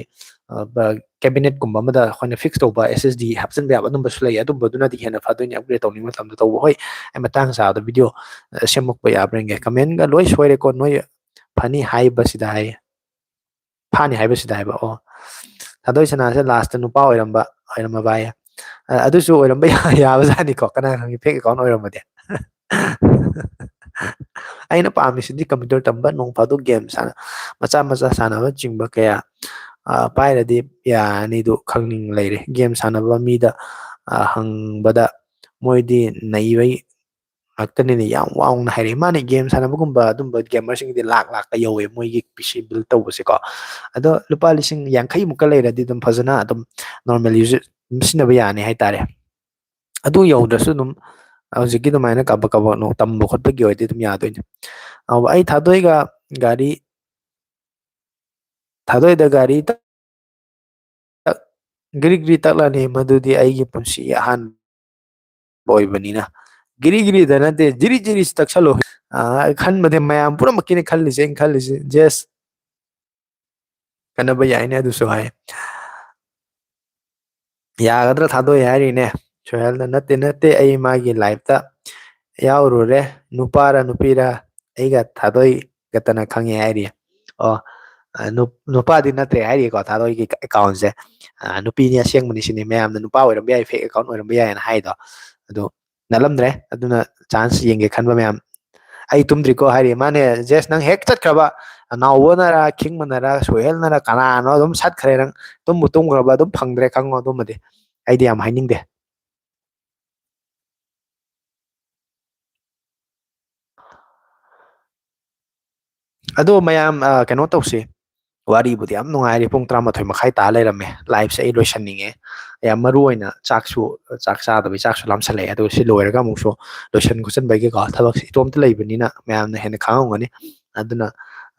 ꯑ, ꯕ-, cabinet ꯀꯨꯝꯕ ꯑꯃꯗ ꯑꯩꯈꯣꯏꯅ fix ꯇꯧꯕ S S D ꯍꯥꯞꯆꯤꯟꯕ ꯌꯥꯕ ꯑꯗꯨꯝꯕꯁꯨ ꯂꯩ꯫ ꯑꯗꯨꯝꯕꯗꯨꯅꯗꯤ ꯍꯦꯟꯅ ꯐꯗꯣꯏꯅꯦ upgrade ꯇꯧꯅꯤꯡꯕ ꯃꯇꯝꯗ ꯇꯧꯕ꯫ ꯍꯣꯏ, ꯑꯩ ꯃꯇꯥꯡ ꯆꯥꯕꯗ video, ꯑ, ꯁꯦꯝꯃꯛꯄ ꯌꯥꯕ꯭ꯔꯥ ꯌꯦꯡꯒꯦ꯫ Comment ꯒ ꯂꯣꯏ ꯁꯣꯏꯔꯦꯀꯣ ꯅꯣꯏ꯫ ꯐꯅꯤ ꯍꯥꯏꯕꯁꯤꯗ ꯍꯥꯏꯌꯦ꯫ ꯐꯥꯅꯤ ꯍꯥꯏꯕꯁꯤꯗ ꯍꯥꯏꯕ꯫ ꯑꯣ, ꯊꯥꯗꯣꯏ ꯁꯅꯥꯁꯦ last ꯇ ꯅꯨꯄꯥ ꯑꯣꯏꯔꯝꯕ, ꯑꯣꯏꯔꯝꯃꯕ ꯍꯥꯏꯌꯦ꯫ ꯑ, ꯑꯗꯨꯁꯨ ꯑꯣꯏꯔꯝꯕ ꯌꯥ-, ꯌꯥꯕꯖꯥꯠꯅꯤꯀꯣ꯫ ꯀꯅꯥ ꯈꯪꯉꯤ, fake account ꯑꯣꯏꯔꯝꯃꯗꯤ꯫ ꯑꯩꯅ ꯄꯥꯝꯃꯤꯁꯤꯗꯤ computer ꯇꯝꯕ, ꯅꯣꯡ ꯐꯥꯗꯣꯛ game ꯁꯥꯟꯅ-, ꯃꯆꯥ ꯃꯆꯥ ꯁꯥꯟꯅꯕ ꯆꯤꯡꯕ ꯀꯌꯥ, ꯑ, ꯄꯥꯏꯔꯗꯤ ꯌꯥꯔꯅꯤꯗꯨ ꯈꯪꯅꯤꯡ ꯂꯩꯔꯦ꯫ Game ꯁꯥꯟꯅꯕ ꯃꯤꯗ, ꯑ, ꯍꯪꯕꯗ ꯃꯣꯏꯗꯤ ꯅꯩꯕꯩ ꯉꯥꯛꯇꯅꯤꯅꯦ, ꯌꯥꯝ ꯋꯥꯡꯅ ꯍꯥꯏꯔꯛꯏ꯫ ꯃꯥꯅꯦ, game ꯁꯥꯟꯅꯕꯒꯨꯝꯕ ꯑꯗꯨꯝꯕ gamer ꯁꯤꯡꯒꯤꯗꯤ ꯂꯥꯛ ꯂꯥꯛꯀ ꯌꯧꯋꯦ ꯃꯣꯏꯒꯤ P C build ꯇꯧꯕꯁꯦꯀꯣ꯫ ꯑꯗꯣ ꯂꯨꯄꯥ ꯂꯤꯁꯤꯡ ꯌꯥꯡꯈꯩ ꯃꯨꯛꯀ ꯂꯩꯔꯗꯤ ꯑꯗꯨꯝ ꯐꯖꯅ ꯑꯗꯨꯝ normal use ꯑꯗꯨꯝ ꯁꯤꯖꯤꯟꯅꯕ ꯌꯥꯅꯤ ꯍꯥꯏꯇꯥꯔꯦ꯫ ꯑꯗꯨ ꯌꯧꯗ꯭ꯔꯁꯨ ꯑꯗꯨꯝ ꯍꯧꯖꯤꯛꯀꯤ ꯑꯗꯨꯃꯥꯏꯅ ꯀꯥꯕꯛ ꯀꯥꯕꯛ ꯅꯣꯡ ꯇꯝꯕ ꯈꯣꯠꯄꯒꯤ ꯑꯣꯏꯔꯗꯤ ꯑꯗꯨꯝ ꯌꯥꯗꯣꯏꯅꯦ꯫ ꯑꯧ, ꯑꯩ ꯊꯥꯗꯣꯏꯒ ꯒꯥꯔꯤ, ꯊꯥꯗꯣꯏꯗ ꯒꯥꯔꯤ ꯇ-, ꯒ꯭ꯔꯤ ꯒ꯭ꯔꯤ ꯇꯛꯂꯅꯤ, ꯃꯗꯨꯗꯤ ꯑꯩꯒꯤ ꯄꯨꯟꯁꯤꯒꯤ ꯑꯍꯥꯟꯕ ꯑꯣꯏꯕꯅꯤꯅ꯫ ꯒ꯭ꯔꯤ ꯒ꯭ꯔꯤꯗ ꯅꯠꯇꯦ, ꯖꯤꯔꯤ ꯖꯤꯔꯤꯁꯤ ꯇꯛꯁꯜꯂꯨ꯫ ꯑ, ꯈꯟꯕꯗꯤ ꯃꯌꯥꯝ ꯄꯨꯝꯅꯃꯛꯀꯤꯅꯤ ꯈꯜꯂꯤꯁꯦ, ꯑꯩꯅ ꯈꯜꯂꯤꯁꯦ꯫ ꯖꯦꯁ, ꯈꯟꯅꯕ ꯌꯥꯏꯅꯦ ꯑꯗꯨꯁꯨ ꯍꯥꯏ꯫ ꯌꯥꯒꯗ꯭ꯔꯥ ꯊꯥꯗꯣꯏ ꯍꯥꯏꯔꯤꯅꯦ꯫ ꯁꯣꯍꯦꯜꯅ, "ꯅꯠꯇꯦ, ꯅꯠꯇꯦ, ꯑꯩ ꯃꯥꯒꯤ live ꯇ ꯌꯥꯎꯔꯨꯔꯦ꯫ ꯅꯨꯄꯥꯔ ꯅꯨꯄꯤꯔ ꯑꯩꯒ ꯊꯥꯗꯣꯏ ꯈꯛꯇꯅ ꯈꯪꯉꯦ" ꯍꯥꯏꯔꯤ꯫ ꯑꯣ, ꯑ, ꯅꯨ-, ꯅꯨꯄꯥꯗꯤ ꯅꯠꯇ꯭ꯔꯦ ꯍꯥꯏꯔꯤꯀꯣ ꯊꯥꯗꯣꯏꯒꯤ account ꯁꯦ꯫ ꯑ, ꯅꯨꯄꯤꯅꯤ ꯑꯁꯦꯡꯕꯅꯤ ꯁꯤꯅꯤ꯫ ꯃꯌꯥꯝꯅ ꯅꯨꯄꯥ ꯑꯣꯏꯔꯝꯕ ꯌꯥꯏ, fake account ꯑꯣꯏꯔꯝꯕ ꯌꯥꯏꯅ ꯍꯥꯏꯗꯣ꯫ ꯑꯗꯨ ꯅꯠꯂꯝꯗ꯭ꯔꯦ꯫ ꯑꯗꯨꯅ chance ꯌꯦꯡꯒꯦ ꯈꯟꯕ ꯃꯌꯥꯝ, "ꯑꯩ ꯇꯨꯝꯗ꯭ꯔꯤꯀꯣ" ꯍꯥꯏꯔꯤ꯫ ꯃꯥꯅꯦ, ꯖꯦꯁ, ꯅꯪ ꯍꯦꯛ ꯆꯠꯈ꯭ꯔꯕ, ꯅꯥꯎꯕꯅꯔ, ꯈꯤꯡꯕꯅꯔ, ꯁꯣꯍꯦꯜꯅꯔ, ꯀꯅꯥꯅꯣ ꯑꯗꯨꯝ ꯁꯠꯈ꯭ꯔꯦ ꯅꯪ꯫ ꯇꯨꯝꯕꯨ ꯇꯨꯝꯈ꯭ꯔꯕ ꯑꯗꯨꯝ ꯐꯪꯗ꯭ꯔꯦ, ꯈꯪꯉꯣ꯫ ꯑꯗꯨꯃꯗꯤ ꯑꯩꯗꯤ ꯌꯥꯝ ꯍꯥꯏꯅꯤꯡꯗꯦ꯫ ꯑꯗꯣ ꯃꯌꯥꯝ, ꯑ, ꯀꯩꯅꯣ ꯇꯧꯁꯤ꯫ ꯋꯥꯔꯤꯕꯨꯗꯤ ꯌꯥꯝ ꯅꯨꯡꯉꯥꯏꯔꯤ꯫ ꯄꯨꯡ ꯇꯔꯥꯃꯥꯊꯣꯏ ꯃꯈꯥꯏ ꯇꯥ ꯂꯩꯔꯝꯃꯦ꯫ Liveꯁꯦ ꯑꯩ ꯂꯣꯏꯁꯟꯅꯤꯡꯉꯦ꯫ ꯌꯥꯝ ꯃꯔꯨ ꯑꯣꯏꯅ ꯆꯥꯛꯁꯨ, ꯆꯥꯛ ꯆꯥꯗꯕꯩ ꯆꯥꯛꯁꯨ ꯂꯥꯝꯁꯜꯂꯛꯑꯦ꯫ ꯑꯗꯨꯒ ꯁꯤ ꯂꯣꯏꯔꯒ ꯑꯃꯨꯛꯁꯨ ꯂꯣꯏꯁꯟ ꯈꯣꯠꯆꯟꯕꯒꯤꯀꯣ, ꯊꯕꯛꯁꯦ ꯏꯇꯣꯝꯇ ꯂꯩꯕꯅꯤꯅ ꯃꯌꯥꯝꯅ ꯍꯦꯟꯅ ꯈꯪꯉꯝꯒꯅꯤ꯫ ꯑꯗꯨꯅ,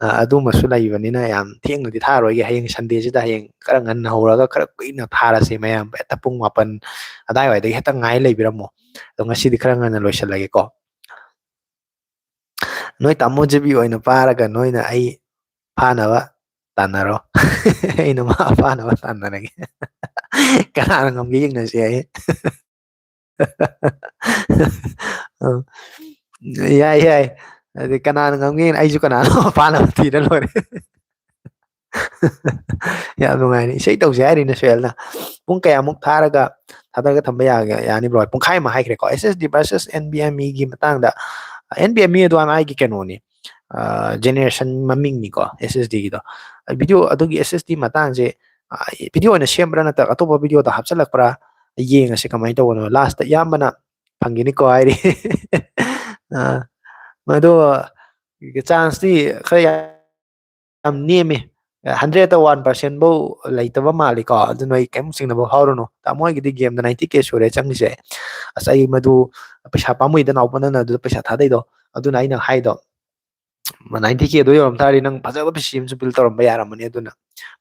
ꯑ, ꯑꯗꯨꯃꯁꯨ ꯂꯩꯕꯅꯤꯅ ꯌꯥꯝ ꯊꯦꯡꯅꯗꯤ ꯊꯥꯔꯣꯏꯒꯦ꯫ ꯍꯌꯦꯡ Sundayꯁꯤꯗ ꯍꯌꯦꯡ ꯈꯔ ꯉꯟꯅ ꯍꯧꯔꯒ ꯈꯔ ꯀꯨꯏꯅ ꯊꯥꯔꯁꯦ ꯃꯌꯥꯝ꯫ ꯍꯦꯛꯇ ꯄꯨꯡ ꯃꯥꯄꯟ ꯑꯗꯥꯏꯋꯥꯏꯗꯒꯤ ꯍꯦꯛꯇ ꯉꯥꯏ ꯂꯩꯕꯤꯔꯝꯃꯣ꯫ ꯑꯗꯣ ꯉꯁꯤꯗꯤ ꯈꯔ ꯉꯟꯅ ꯂꯣꯏꯁꯜꯂꯒꯦꯀꯣ꯫ ꯅꯣꯏ ꯇꯥꯃꯣ ꯖꯦꯕꯤ ꯑꯣꯏꯅ ꯄꯥꯔꯒ ꯅꯣꯏꯅ ꯑꯩ ꯐꯥꯅꯕ ꯇꯥꯟꯅꯔꯣ꯫ ꯑꯩꯅ ꯃꯥ ꯐꯥꯅꯕ ꯇꯥꯟꯅꯔꯒꯦ꯫ ꯀꯅꯥꯅ ꯉꯝꯒꯦ ꯌꯦꯡꯅꯁꯦ ꯍꯥꯏꯌꯦ꯫ ꯑ, ꯌꯥꯏ, ꯌꯥꯏ꯫ ꯑꯗꯩ ꯀꯅꯥꯅ ꯉꯝꯒꯦꯅ ꯑꯩꯁꯨ ꯀꯅꯥꯅꯣ ꯐꯥꯅꯕ ꯊꯤꯔ ꯂꯣꯏꯔꯦ꯫ ꯌꯥꯝ ꯅꯨꯡꯉꯥꯏꯔꯦ꯫ ꯏꯁꯩ ꯇꯧꯁꯦ ꯍꯥꯏꯔꯤꯅꯦ ꯁꯣꯍꯦꯜꯅ꯫ ꯄꯨꯡ ꯀꯌꯥꯃꯨꯛ ꯊꯥꯔꯒ ꯊꯥꯗꯔꯒ ꯊꯝꯕ ꯌꯥꯒꯦ, ꯌꯥꯅꯤ bro? ꯄꯨꯡꯈꯥꯏ ꯑꯃ ꯍꯥꯏꯈ꯭ꯔꯦꯀꯣ꯫ SSD versus NVMeꯒꯤ ꯃꯇꯥꯡꯗ, NVMe ꯑꯗꯨ ꯑꯥꯏꯒꯤ ꯀꯩꯅꯣꯅꯤ, ꯑ, generation ꯃꯃꯤꯡꯅꯤꯀꯣ, SSDꯒꯤꯗꯣ꯫ Video ꯑꯗꯨꯒꯤ SSD ꯃꯇꯥꯡꯁꯦ, ꯑ, video ꯑꯣꯏꯅ ꯁꯦꯝꯕ꯭ꯔꯥ ꯅꯠꯇ꯭ꯔꯒ ꯑꯇꯣꯞꯄ videoꯗ ꯍꯥꯞꯆꯤꯜꯂꯛꯄ꯭ꯔꯥ ꯌꯦꯡꯉꯁꯤ ꯀꯃꯥꯏꯅ ꯇꯧꯕꯅꯣ꯫ Lastꯇ ꯏꯌꯥꯝꯕꯅ ꯐꯪꯒꯅꯤꯀꯣ ꯍꯥꯏꯔꯤ꯫ ꯑ, ꯃꯗꯣ chanceꯇꯤ ꯈꯔ ꯌꯥꯝ ꯅꯦꯝꯃꯤ꯫ Hundredꯇ one percent ꯐꯧ ꯂꯩꯇꯕ ꯃꯥꯜꯂꯤꯀꯣ꯫ ꯑꯗꯨ ꯅꯣꯏ ꯀꯩꯝ ꯆꯤꯡꯅꯕ ꯐꯥꯎꯔꯨꯅꯨ꯫ ꯇꯥꯃꯣ ꯍꯣꯏꯒꯤꯗꯤ gameꯗ ninety K ꯁꯨꯔꯦ ꯆꯪꯉꯤꯁꯦ꯫ ꯑꯁ, ꯑꯩ ꯃꯗꯨ ꯄꯩꯁꯥ ꯄꯥꯝꯃꯨꯏꯗ, ꯅꯥꯎꯕ, ꯅꯪꯅ ꯑꯗꯨꯗ ꯄꯩꯁꯥ ꯊꯥꯗꯩꯗꯣ꯫ ꯑꯗꯨꯅ ꯑꯩꯅ ꯍꯥꯏꯗꯣ, ninety K ꯑꯗꯨ ꯌꯧꯔꯝ ꯇꯥꯔꯗꯤ ꯅꯪ ꯐꯖꯕ PC ꯑꯃꯁꯨ build ꯇꯧꯔꯝꯕ ꯌꯥꯔꯝꯃꯅꯤ꯫ ꯑꯗꯨꯅ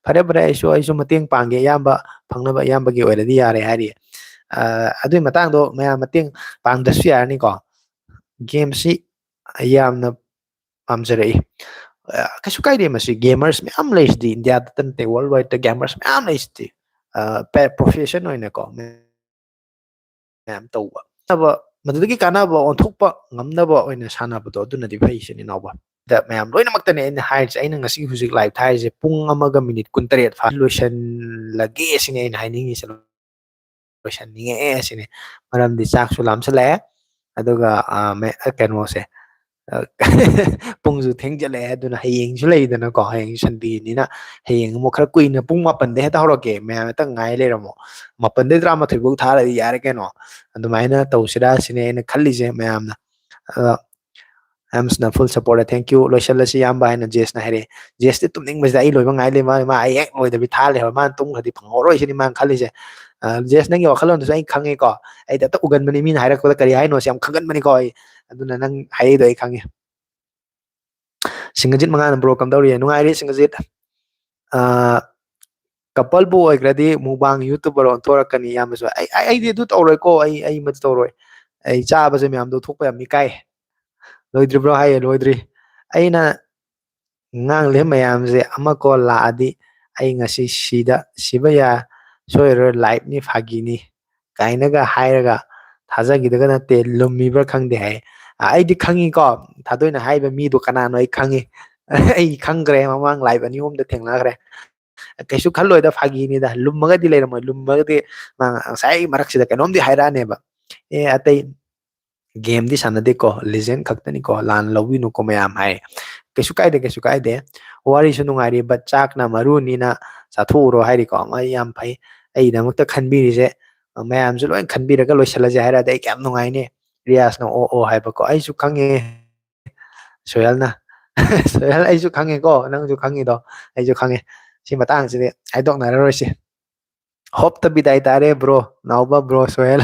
ꯐꯔꯦ, ꯐꯔꯦ, ꯑꯩꯁꯨ, ꯑꯩꯁꯨ ꯃꯇꯦꯡ ꯄꯥꯡꯒꯦ꯫ ꯏꯌꯥꯝꯕ ꯐꯪꯅꯕ ꯏꯌꯥꯝꯕꯒꯤ ꯑꯣꯏꯔꯗꯤ ꯌꯥꯔꯦ ꯍꯥꯏꯔꯤ꯫ ꯑ, ꯑꯗꯨꯒꯤ ꯃꯇꯥꯡꯗꯣ ꯃꯌꯥꯝ ꯃꯇꯦꯡ ꯄꯥꯡꯗ꯭ꯔꯁꯨ ꯌꯥꯔꯅꯤꯀꯣ꯫ Gameꯁꯤ ꯌꯥꯝꯅ ꯄꯥꯝꯖꯔꯛꯏ꯫ ꯑ, ꯀꯩꯁꯨ ꯀꯥꯏꯗꯦ ꯃꯁꯤ꯫ Gamers ꯃꯌꯥꯝ ꯂꯩꯁꯤꯗꯤ, ꯏꯟꯗꯤꯌꯥꯗꯇ ꯅꯠꯇꯦ, worldwideꯇ gamers ꯃꯌꯥꯝ ꯂꯩꯁꯤꯗꯤ꯫ ꯑ, ꯄꯦ-, profession ꯑꯣꯏꯅꯀꯣ, ꯃꯌꯥꯝ ꯇꯧꯕ꯫ ꯐꯕ, ꯃꯗꯨꯗꯒꯤ ꯀꯥꯟꯅꯕ ꯑꯣꯟꯊꯣꯛꯄ ꯉꯝꯅꯕ ꯑꯣꯏꯅ ꯁꯥꯟꯅꯕꯗꯣ ꯑꯗꯨꯅꯗꯤ ꯐꯩ ꯁꯤꯅꯤ, ꯏꯅꯥꯎꯕ꯫ ꯃꯌꯥꯝ ꯂꯣꯏꯅꯃꯛꯇꯅꯦ ꯑꯩꯅ ꯍꯥꯏꯔꯤꯁꯦ꯫ ꯑꯩꯅ ꯉꯁꯤ ꯍꯧꯖꯤꯛ live ꯊꯥꯔꯤꯁꯦ ꯄꯨꯡ ꯑꯃꯒ minute ꯀꯨꯟꯇꯔꯦꯠ ꯐꯥ ꯂꯣꯏꯁꯤꯜꯂꯒꯦ ꯁꯤꯅꯦ ꯑꯩꯅ ꯍꯥꯏꯅꯤꯡꯉꯤꯁꯦ꯫ ꯂꯣꯏꯁꯤꯟꯅꯤꯡꯉꯛꯑꯦ ꯁꯤꯅꯦ꯫ ꯃꯔꯝꯗꯤ ꯆꯥꯛꯁꯨ ꯂꯥꯝꯁꯤꯜꯂꯛꯑꯦ꯫ ꯑꯗꯨꯒ, ꯑ, ꯃꯦ-, ꯑ, ꯀꯩꯅꯣꯁꯦ, ꯑ, ꯄꯨꯡꯁꯨ ꯊꯦꯡꯖꯤꯜꯂꯛꯑꯦ꯫ ꯑꯗꯨꯅ ꯍꯌꯦꯡꯁꯨ ꯂꯩꯗꯅꯀꯣ, ꯍꯌꯦꯡ Sundayꯅꯤꯅ ꯍꯌꯦꯡ ꯑꯃꯨꯛ ꯈꯔ ꯀꯨꯏꯅ ꯄꯨꯡ ꯃꯥꯄꯟꯗꯩ ꯍꯦꯛꯇ ꯍꯧꯔꯛꯀꯦ꯫ ꯃꯌꯥꯝ ꯍꯦꯛꯇ ꯉꯥꯏ ꯂꯩꯔꯝꯃꯣ꯫ ꯃꯥꯄꯟꯗꯩ ꯇꯔꯥꯃꯥꯊꯣꯏ ꯐꯥꯎ ꯊꯥꯔꯗꯤ ꯌꯥꯔꯦ ꯀꯩꯅꯣ꯫ ꯑꯗꯨꯃꯥꯏꯅ ꯇꯧꯁꯤꯔꯥ ꯁꯤꯅꯦ ꯑꯩꯅ ꯈꯜꯂꯤꯁꯦ ꯃꯌꯥꯝꯅ꯫ ꯑꯗꯣ ꯃꯌꯥꯝꯁꯤꯅ full support꯫ "Thank you, ꯂꯣꯏꯁꯤꯜꯂꯁꯤ ꯏꯌꯥꯝꯕ" ꯍꯥꯏꯅ ꯖꯦꯁꯅ ꯍꯥꯏꯔꯛꯑꯦ꯫ ꯖꯦꯁꯇꯤ ꯇꯨꯝꯅꯤꯡꯕꯁꯤꯗ ꯑꯩ ꯂꯣꯏꯕ ꯉꯥꯏ ꯂꯩ꯫ ꯃꯥ, ꯃꯥ ꯑꯩ ꯍꯦꯛ ꯂꯣꯏꯗꯕꯤ ꯊꯥ ꯂꯩꯍꯧꯔꯦ꯫ ꯃꯥꯅ ꯇꯨꯝꯈ꯭ꯔꯗꯤ ꯐꯪꯍꯧꯔꯣꯏ ꯁꯤꯅꯤ ꯃꯥꯅ ꯈꯜꯂꯤꯁꯦ꯫ ꯑ, ꯖꯦꯁ, ꯅꯪꯒꯤ ꯋꯥꯈꯜꯂꯣꯟꯗꯨꯁꯨ ꯑꯩ ꯈꯪꯉꯦꯀꯣ꯫ ꯑꯩꯗꯤ ꯑꯇ ꯎꯒꯟꯕꯅꯤ, ꯃꯤꯅ ꯍꯥꯏꯔꯛꯄꯗ ꯀꯔꯤ ꯍꯥꯏꯅꯣꯁꯦ ꯌꯥꯝ ꯈꯪꯒꯟꯕꯅꯤꯀꯣ ꯑꯩ꯫ ꯑꯗꯨꯅ ꯅꯪ ꯍꯥꯏꯔꯛꯏꯗꯣ ꯑꯩ ꯈꯪꯉꯦ꯫ ꯁꯤꯡꯒꯖꯤꯠ ꯃꯉꯥꯅ, "Bro, ꯀꯝꯗꯧꯔꯤ?" ꯅꯨꯡꯉꯥꯏꯔꯤ ꯁꯤꯡꯒꯖꯤꯠ꯫ ꯑ, coupleꯕꯨ ꯑꯣꯏꯈ꯭ꯔꯗꯤ mukbang YouTuber ꯑꯣꯟꯊꯣꯔꯛꯀꯅꯤ ꯏꯌꯥꯝꯕꯁꯨ꯫ ꯑꯩ, ꯑꯩ, ꯑꯩꯗꯤ ꯑꯗꯨ ꯇꯧꯔꯣꯏꯀꯣ, ꯑꯩ, ꯑꯩ ꯃꯗꯨ ꯇꯧꯔꯣꯏ꯫ ꯑꯩ ꯆꯥꯕꯁꯦ ꯃꯌꯥꯝꯗꯣ ꯎꯠꯊꯣꯛꯄ ꯌꯥꯝ ꯏꯀꯥꯏ꯫ ꯂꯣꯏꯗ꯭ꯔꯤꯕ꯭ꯔꯣ ꯍꯥꯏꯌꯦ? ꯂꯣꯏꯗ꯭ꯔꯤ꯫ ꯑꯩꯅ ꯉꯥꯡꯂꯤꯕ ꯃꯌꯥꯝꯁꯦ ꯑꯃ ꯀꯣ ꯂꯥꯛꯑꯗꯤ ꯑꯩ ꯉꯁꯤ ꯁꯤꯗ, ꯁꯤꯕ ꯌꯥ-, ꯁꯣꯏꯔꯣꯏ, liveꯅꯤ, ꯐꯥꯒꯤꯅꯤ ꯀꯥꯏꯅꯒ ꯍꯥꯏꯔꯒ ꯊꯥꯖꯈꯤꯗꯒ ꯅꯠꯇꯦ, ꯂꯨꯝꯃꯤꯕ꯭ꯔꯥ ꯈꯪꯗꯦ ꯍꯥꯏ꯫ ꯑ, ꯑꯩꯗꯤ ꯈꯪꯉꯤꯀꯣ, ꯊꯥꯗꯣꯏꯅ ꯍꯥꯏꯔꯤꯕ ꯃꯤꯗꯣ ꯀꯅꯥꯅꯣ ꯑꯩ ꯈꯪꯉꯤ꯫ ꯑꯩ ꯈꯪꯈ꯭ꯔꯦ, ꯃꯃꯥꯡ live ꯑꯅꯤ ꯑꯍꯨꯝꯗ ꯊꯦꯡꯅꯈ꯭ꯔꯦ꯫ ꯀꯩꯁꯨ ꯈꯜꯂꯣꯏꯗ, ꯐꯥꯒꯤꯅꯤꯗ꯫ ꯂꯨꯝꯃꯒꯗꯤ ꯂꯩꯔꯝꯃꯣꯏ, ꯂꯨꯝꯃꯒꯗꯤ ꯃꯥ ꯉꯁꯥꯏ ꯃꯔꯛꯁꯤꯗ ꯀꯩꯅꯣꯝꯗꯤ ꯍꯥꯏꯔꯛꯑꯅꯦꯕ꯫ "ꯑꯦ, ꯑꯇꯩ gameꯗꯤ ꯁꯥꯟꯅꯗꯦꯀꯣ, Legend ꯈꯛꯇꯅꯤꯀꯣ, ꯂꯥꯟ ꯂꯧꯕꯤꯅꯨꯀꯣ ꯃꯌꯥꯝ" ꯍꯥꯏ꯫ ꯀꯩꯁꯨ ꯀꯥꯏꯗꯦ, ꯀꯩꯁꯨ ꯀꯥꯏꯗꯦ꯫ ꯋꯥꯔꯤꯁꯨ ꯅꯨꯡꯉꯥꯏꯔꯤ, but ꯆꯥꯛꯅ ꯃꯔꯨꯅꯤꯅ ꯆꯥꯊꯣꯛꯎꯔꯣ ꯍꯥꯏꯔꯤꯀꯣ꯫ ꯃꯥ ꯌꯥꯝ ꯐꯩ꯫ ꯑꯩꯒꯤꯗꯃꯛꯇ ꯈꯟꯕꯤꯔꯤꯁꯦ, ꯃꯌꯥꯝꯁꯨ ꯂꯣꯏ ꯈꯟꯕꯤꯔꯒ ꯂꯣꯏꯁꯤꯜꯂꯁꯦ ꯍꯥꯏꯔꯗꯤ ꯑꯩ ꯀꯌꯥꯝ ꯅꯨꯡꯉꯥꯏꯅꯤ꯫ ꯔꯤꯌꯥꯁꯅ "ꯑꯣ, ꯑꯣ" ꯍꯥꯏꯕꯀꯣ꯫ ꯑꯩꯁꯨ ꯈꯪꯉꯦ꯫ ꯁꯣꯍꯦꯜꯅ꯫ ꯁꯣꯍꯦꯜ, ꯑꯩꯁꯨ ꯈꯪꯉꯦꯀꯣ, ꯅꯪꯁꯨ ꯈꯪꯉꯤꯗꯣ, ꯑꯩꯁꯨ ꯈꯪꯉꯦ꯫ ꯁꯤ ꯃꯇꯥꯡꯁꯤꯗꯤ ꯍꯥꯏꯗꯣꯛꯅꯔꯔꯣꯏꯁꯤ꯫ Hopeꯇ ꯕꯤꯗꯥꯏ ꯇꯥꯔꯦ bro, ꯅꯥꯎꯕ bro ꯁꯣꯍꯦꯜ꯫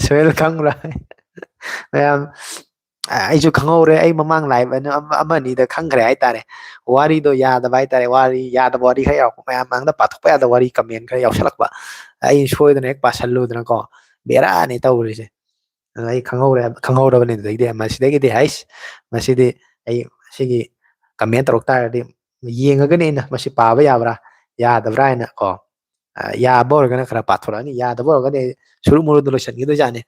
ꯁꯣꯍꯦꯜ ꯈꯪꯕ꯭ꯔꯥ? ꯃꯌꯥꯝ, ꯑ-, ꯑꯩꯁꯨ ꯈꯪꯍꯧꯔꯦ꯫ ꯑꯩ ꯃꯃꯥꯡ live ꯑꯅ-, ꯑꯃ, ꯑꯃ ꯑꯅꯤꯗ ꯈꯪꯈ꯭ꯔꯦ ꯍꯥꯏꯇꯥꯔꯦ꯫ ꯋꯥꯔꯤꯗꯣ ꯌꯥꯗꯕ ꯍꯥꯏꯇꯥꯔꯦ꯫ ꯋꯥꯔꯤ ꯌꯥꯗꯕ ꯋꯥꯔꯤ ꯈꯔ ꯌꯥꯎꯔꯛꯄ꯫ ꯃꯌꯥꯝ ꯃꯥꯡꯗ ꯄꯥꯊꯣꯛꯄ ꯌꯥꯗꯕ ꯋꯥꯔꯤ comment ꯈꯔ ꯌꯥꯎꯁꯜꯂꯛꯄ꯫ ꯑꯩ ꯁꯣꯏꯗꯅ ꯍꯦꯛ ꯄꯥꯁꯜꯂꯨꯗꯅꯀꯣ꯫ ꯕꯦꯔꯥꯅꯤ ꯇꯧꯔꯤꯁꯦ꯫ ꯑꯗꯣ ꯑꯩ ꯈꯪꯍꯧꯔꯦ, ꯈꯪꯍꯧꯔꯕꯅꯤ ꯑꯗꯨꯗꯩꯗꯤ꯫ ꯃꯁꯤꯗꯒꯤꯗꯤ ꯍꯩꯁ, ꯃꯁꯤꯗꯤ ꯑꯩ ꯁꯤꯒꯤ comment ꯇꯧꯔꯛ ꯇꯥꯔꯗꯤ ꯌꯦꯡꯉꯒꯅꯤ ꯑꯩꯅ ꯃꯁꯤ ꯄꯥꯕ ꯌꯥꯕ꯭ꯔꯥ, ꯌꯥꯗꯕ꯭ꯔꯥ ꯍꯥꯏꯅ ꯀꯣ꯫ ꯑ, ꯌꯥꯕ ꯑꯣꯏꯔꯒꯅ ꯈꯔ ꯄꯥꯊꯣꯔꯛꯑꯅꯤ, ꯌꯥꯗꯕ ꯑꯣꯏꯔꯒꯗꯤ ꯑꯩ ꯁꯨꯔꯨ ꯃꯨꯔꯨꯗ ꯂꯣꯏꯁꯤꯟꯈꯤꯗꯣꯏꯖꯥꯠꯅꯤ꯫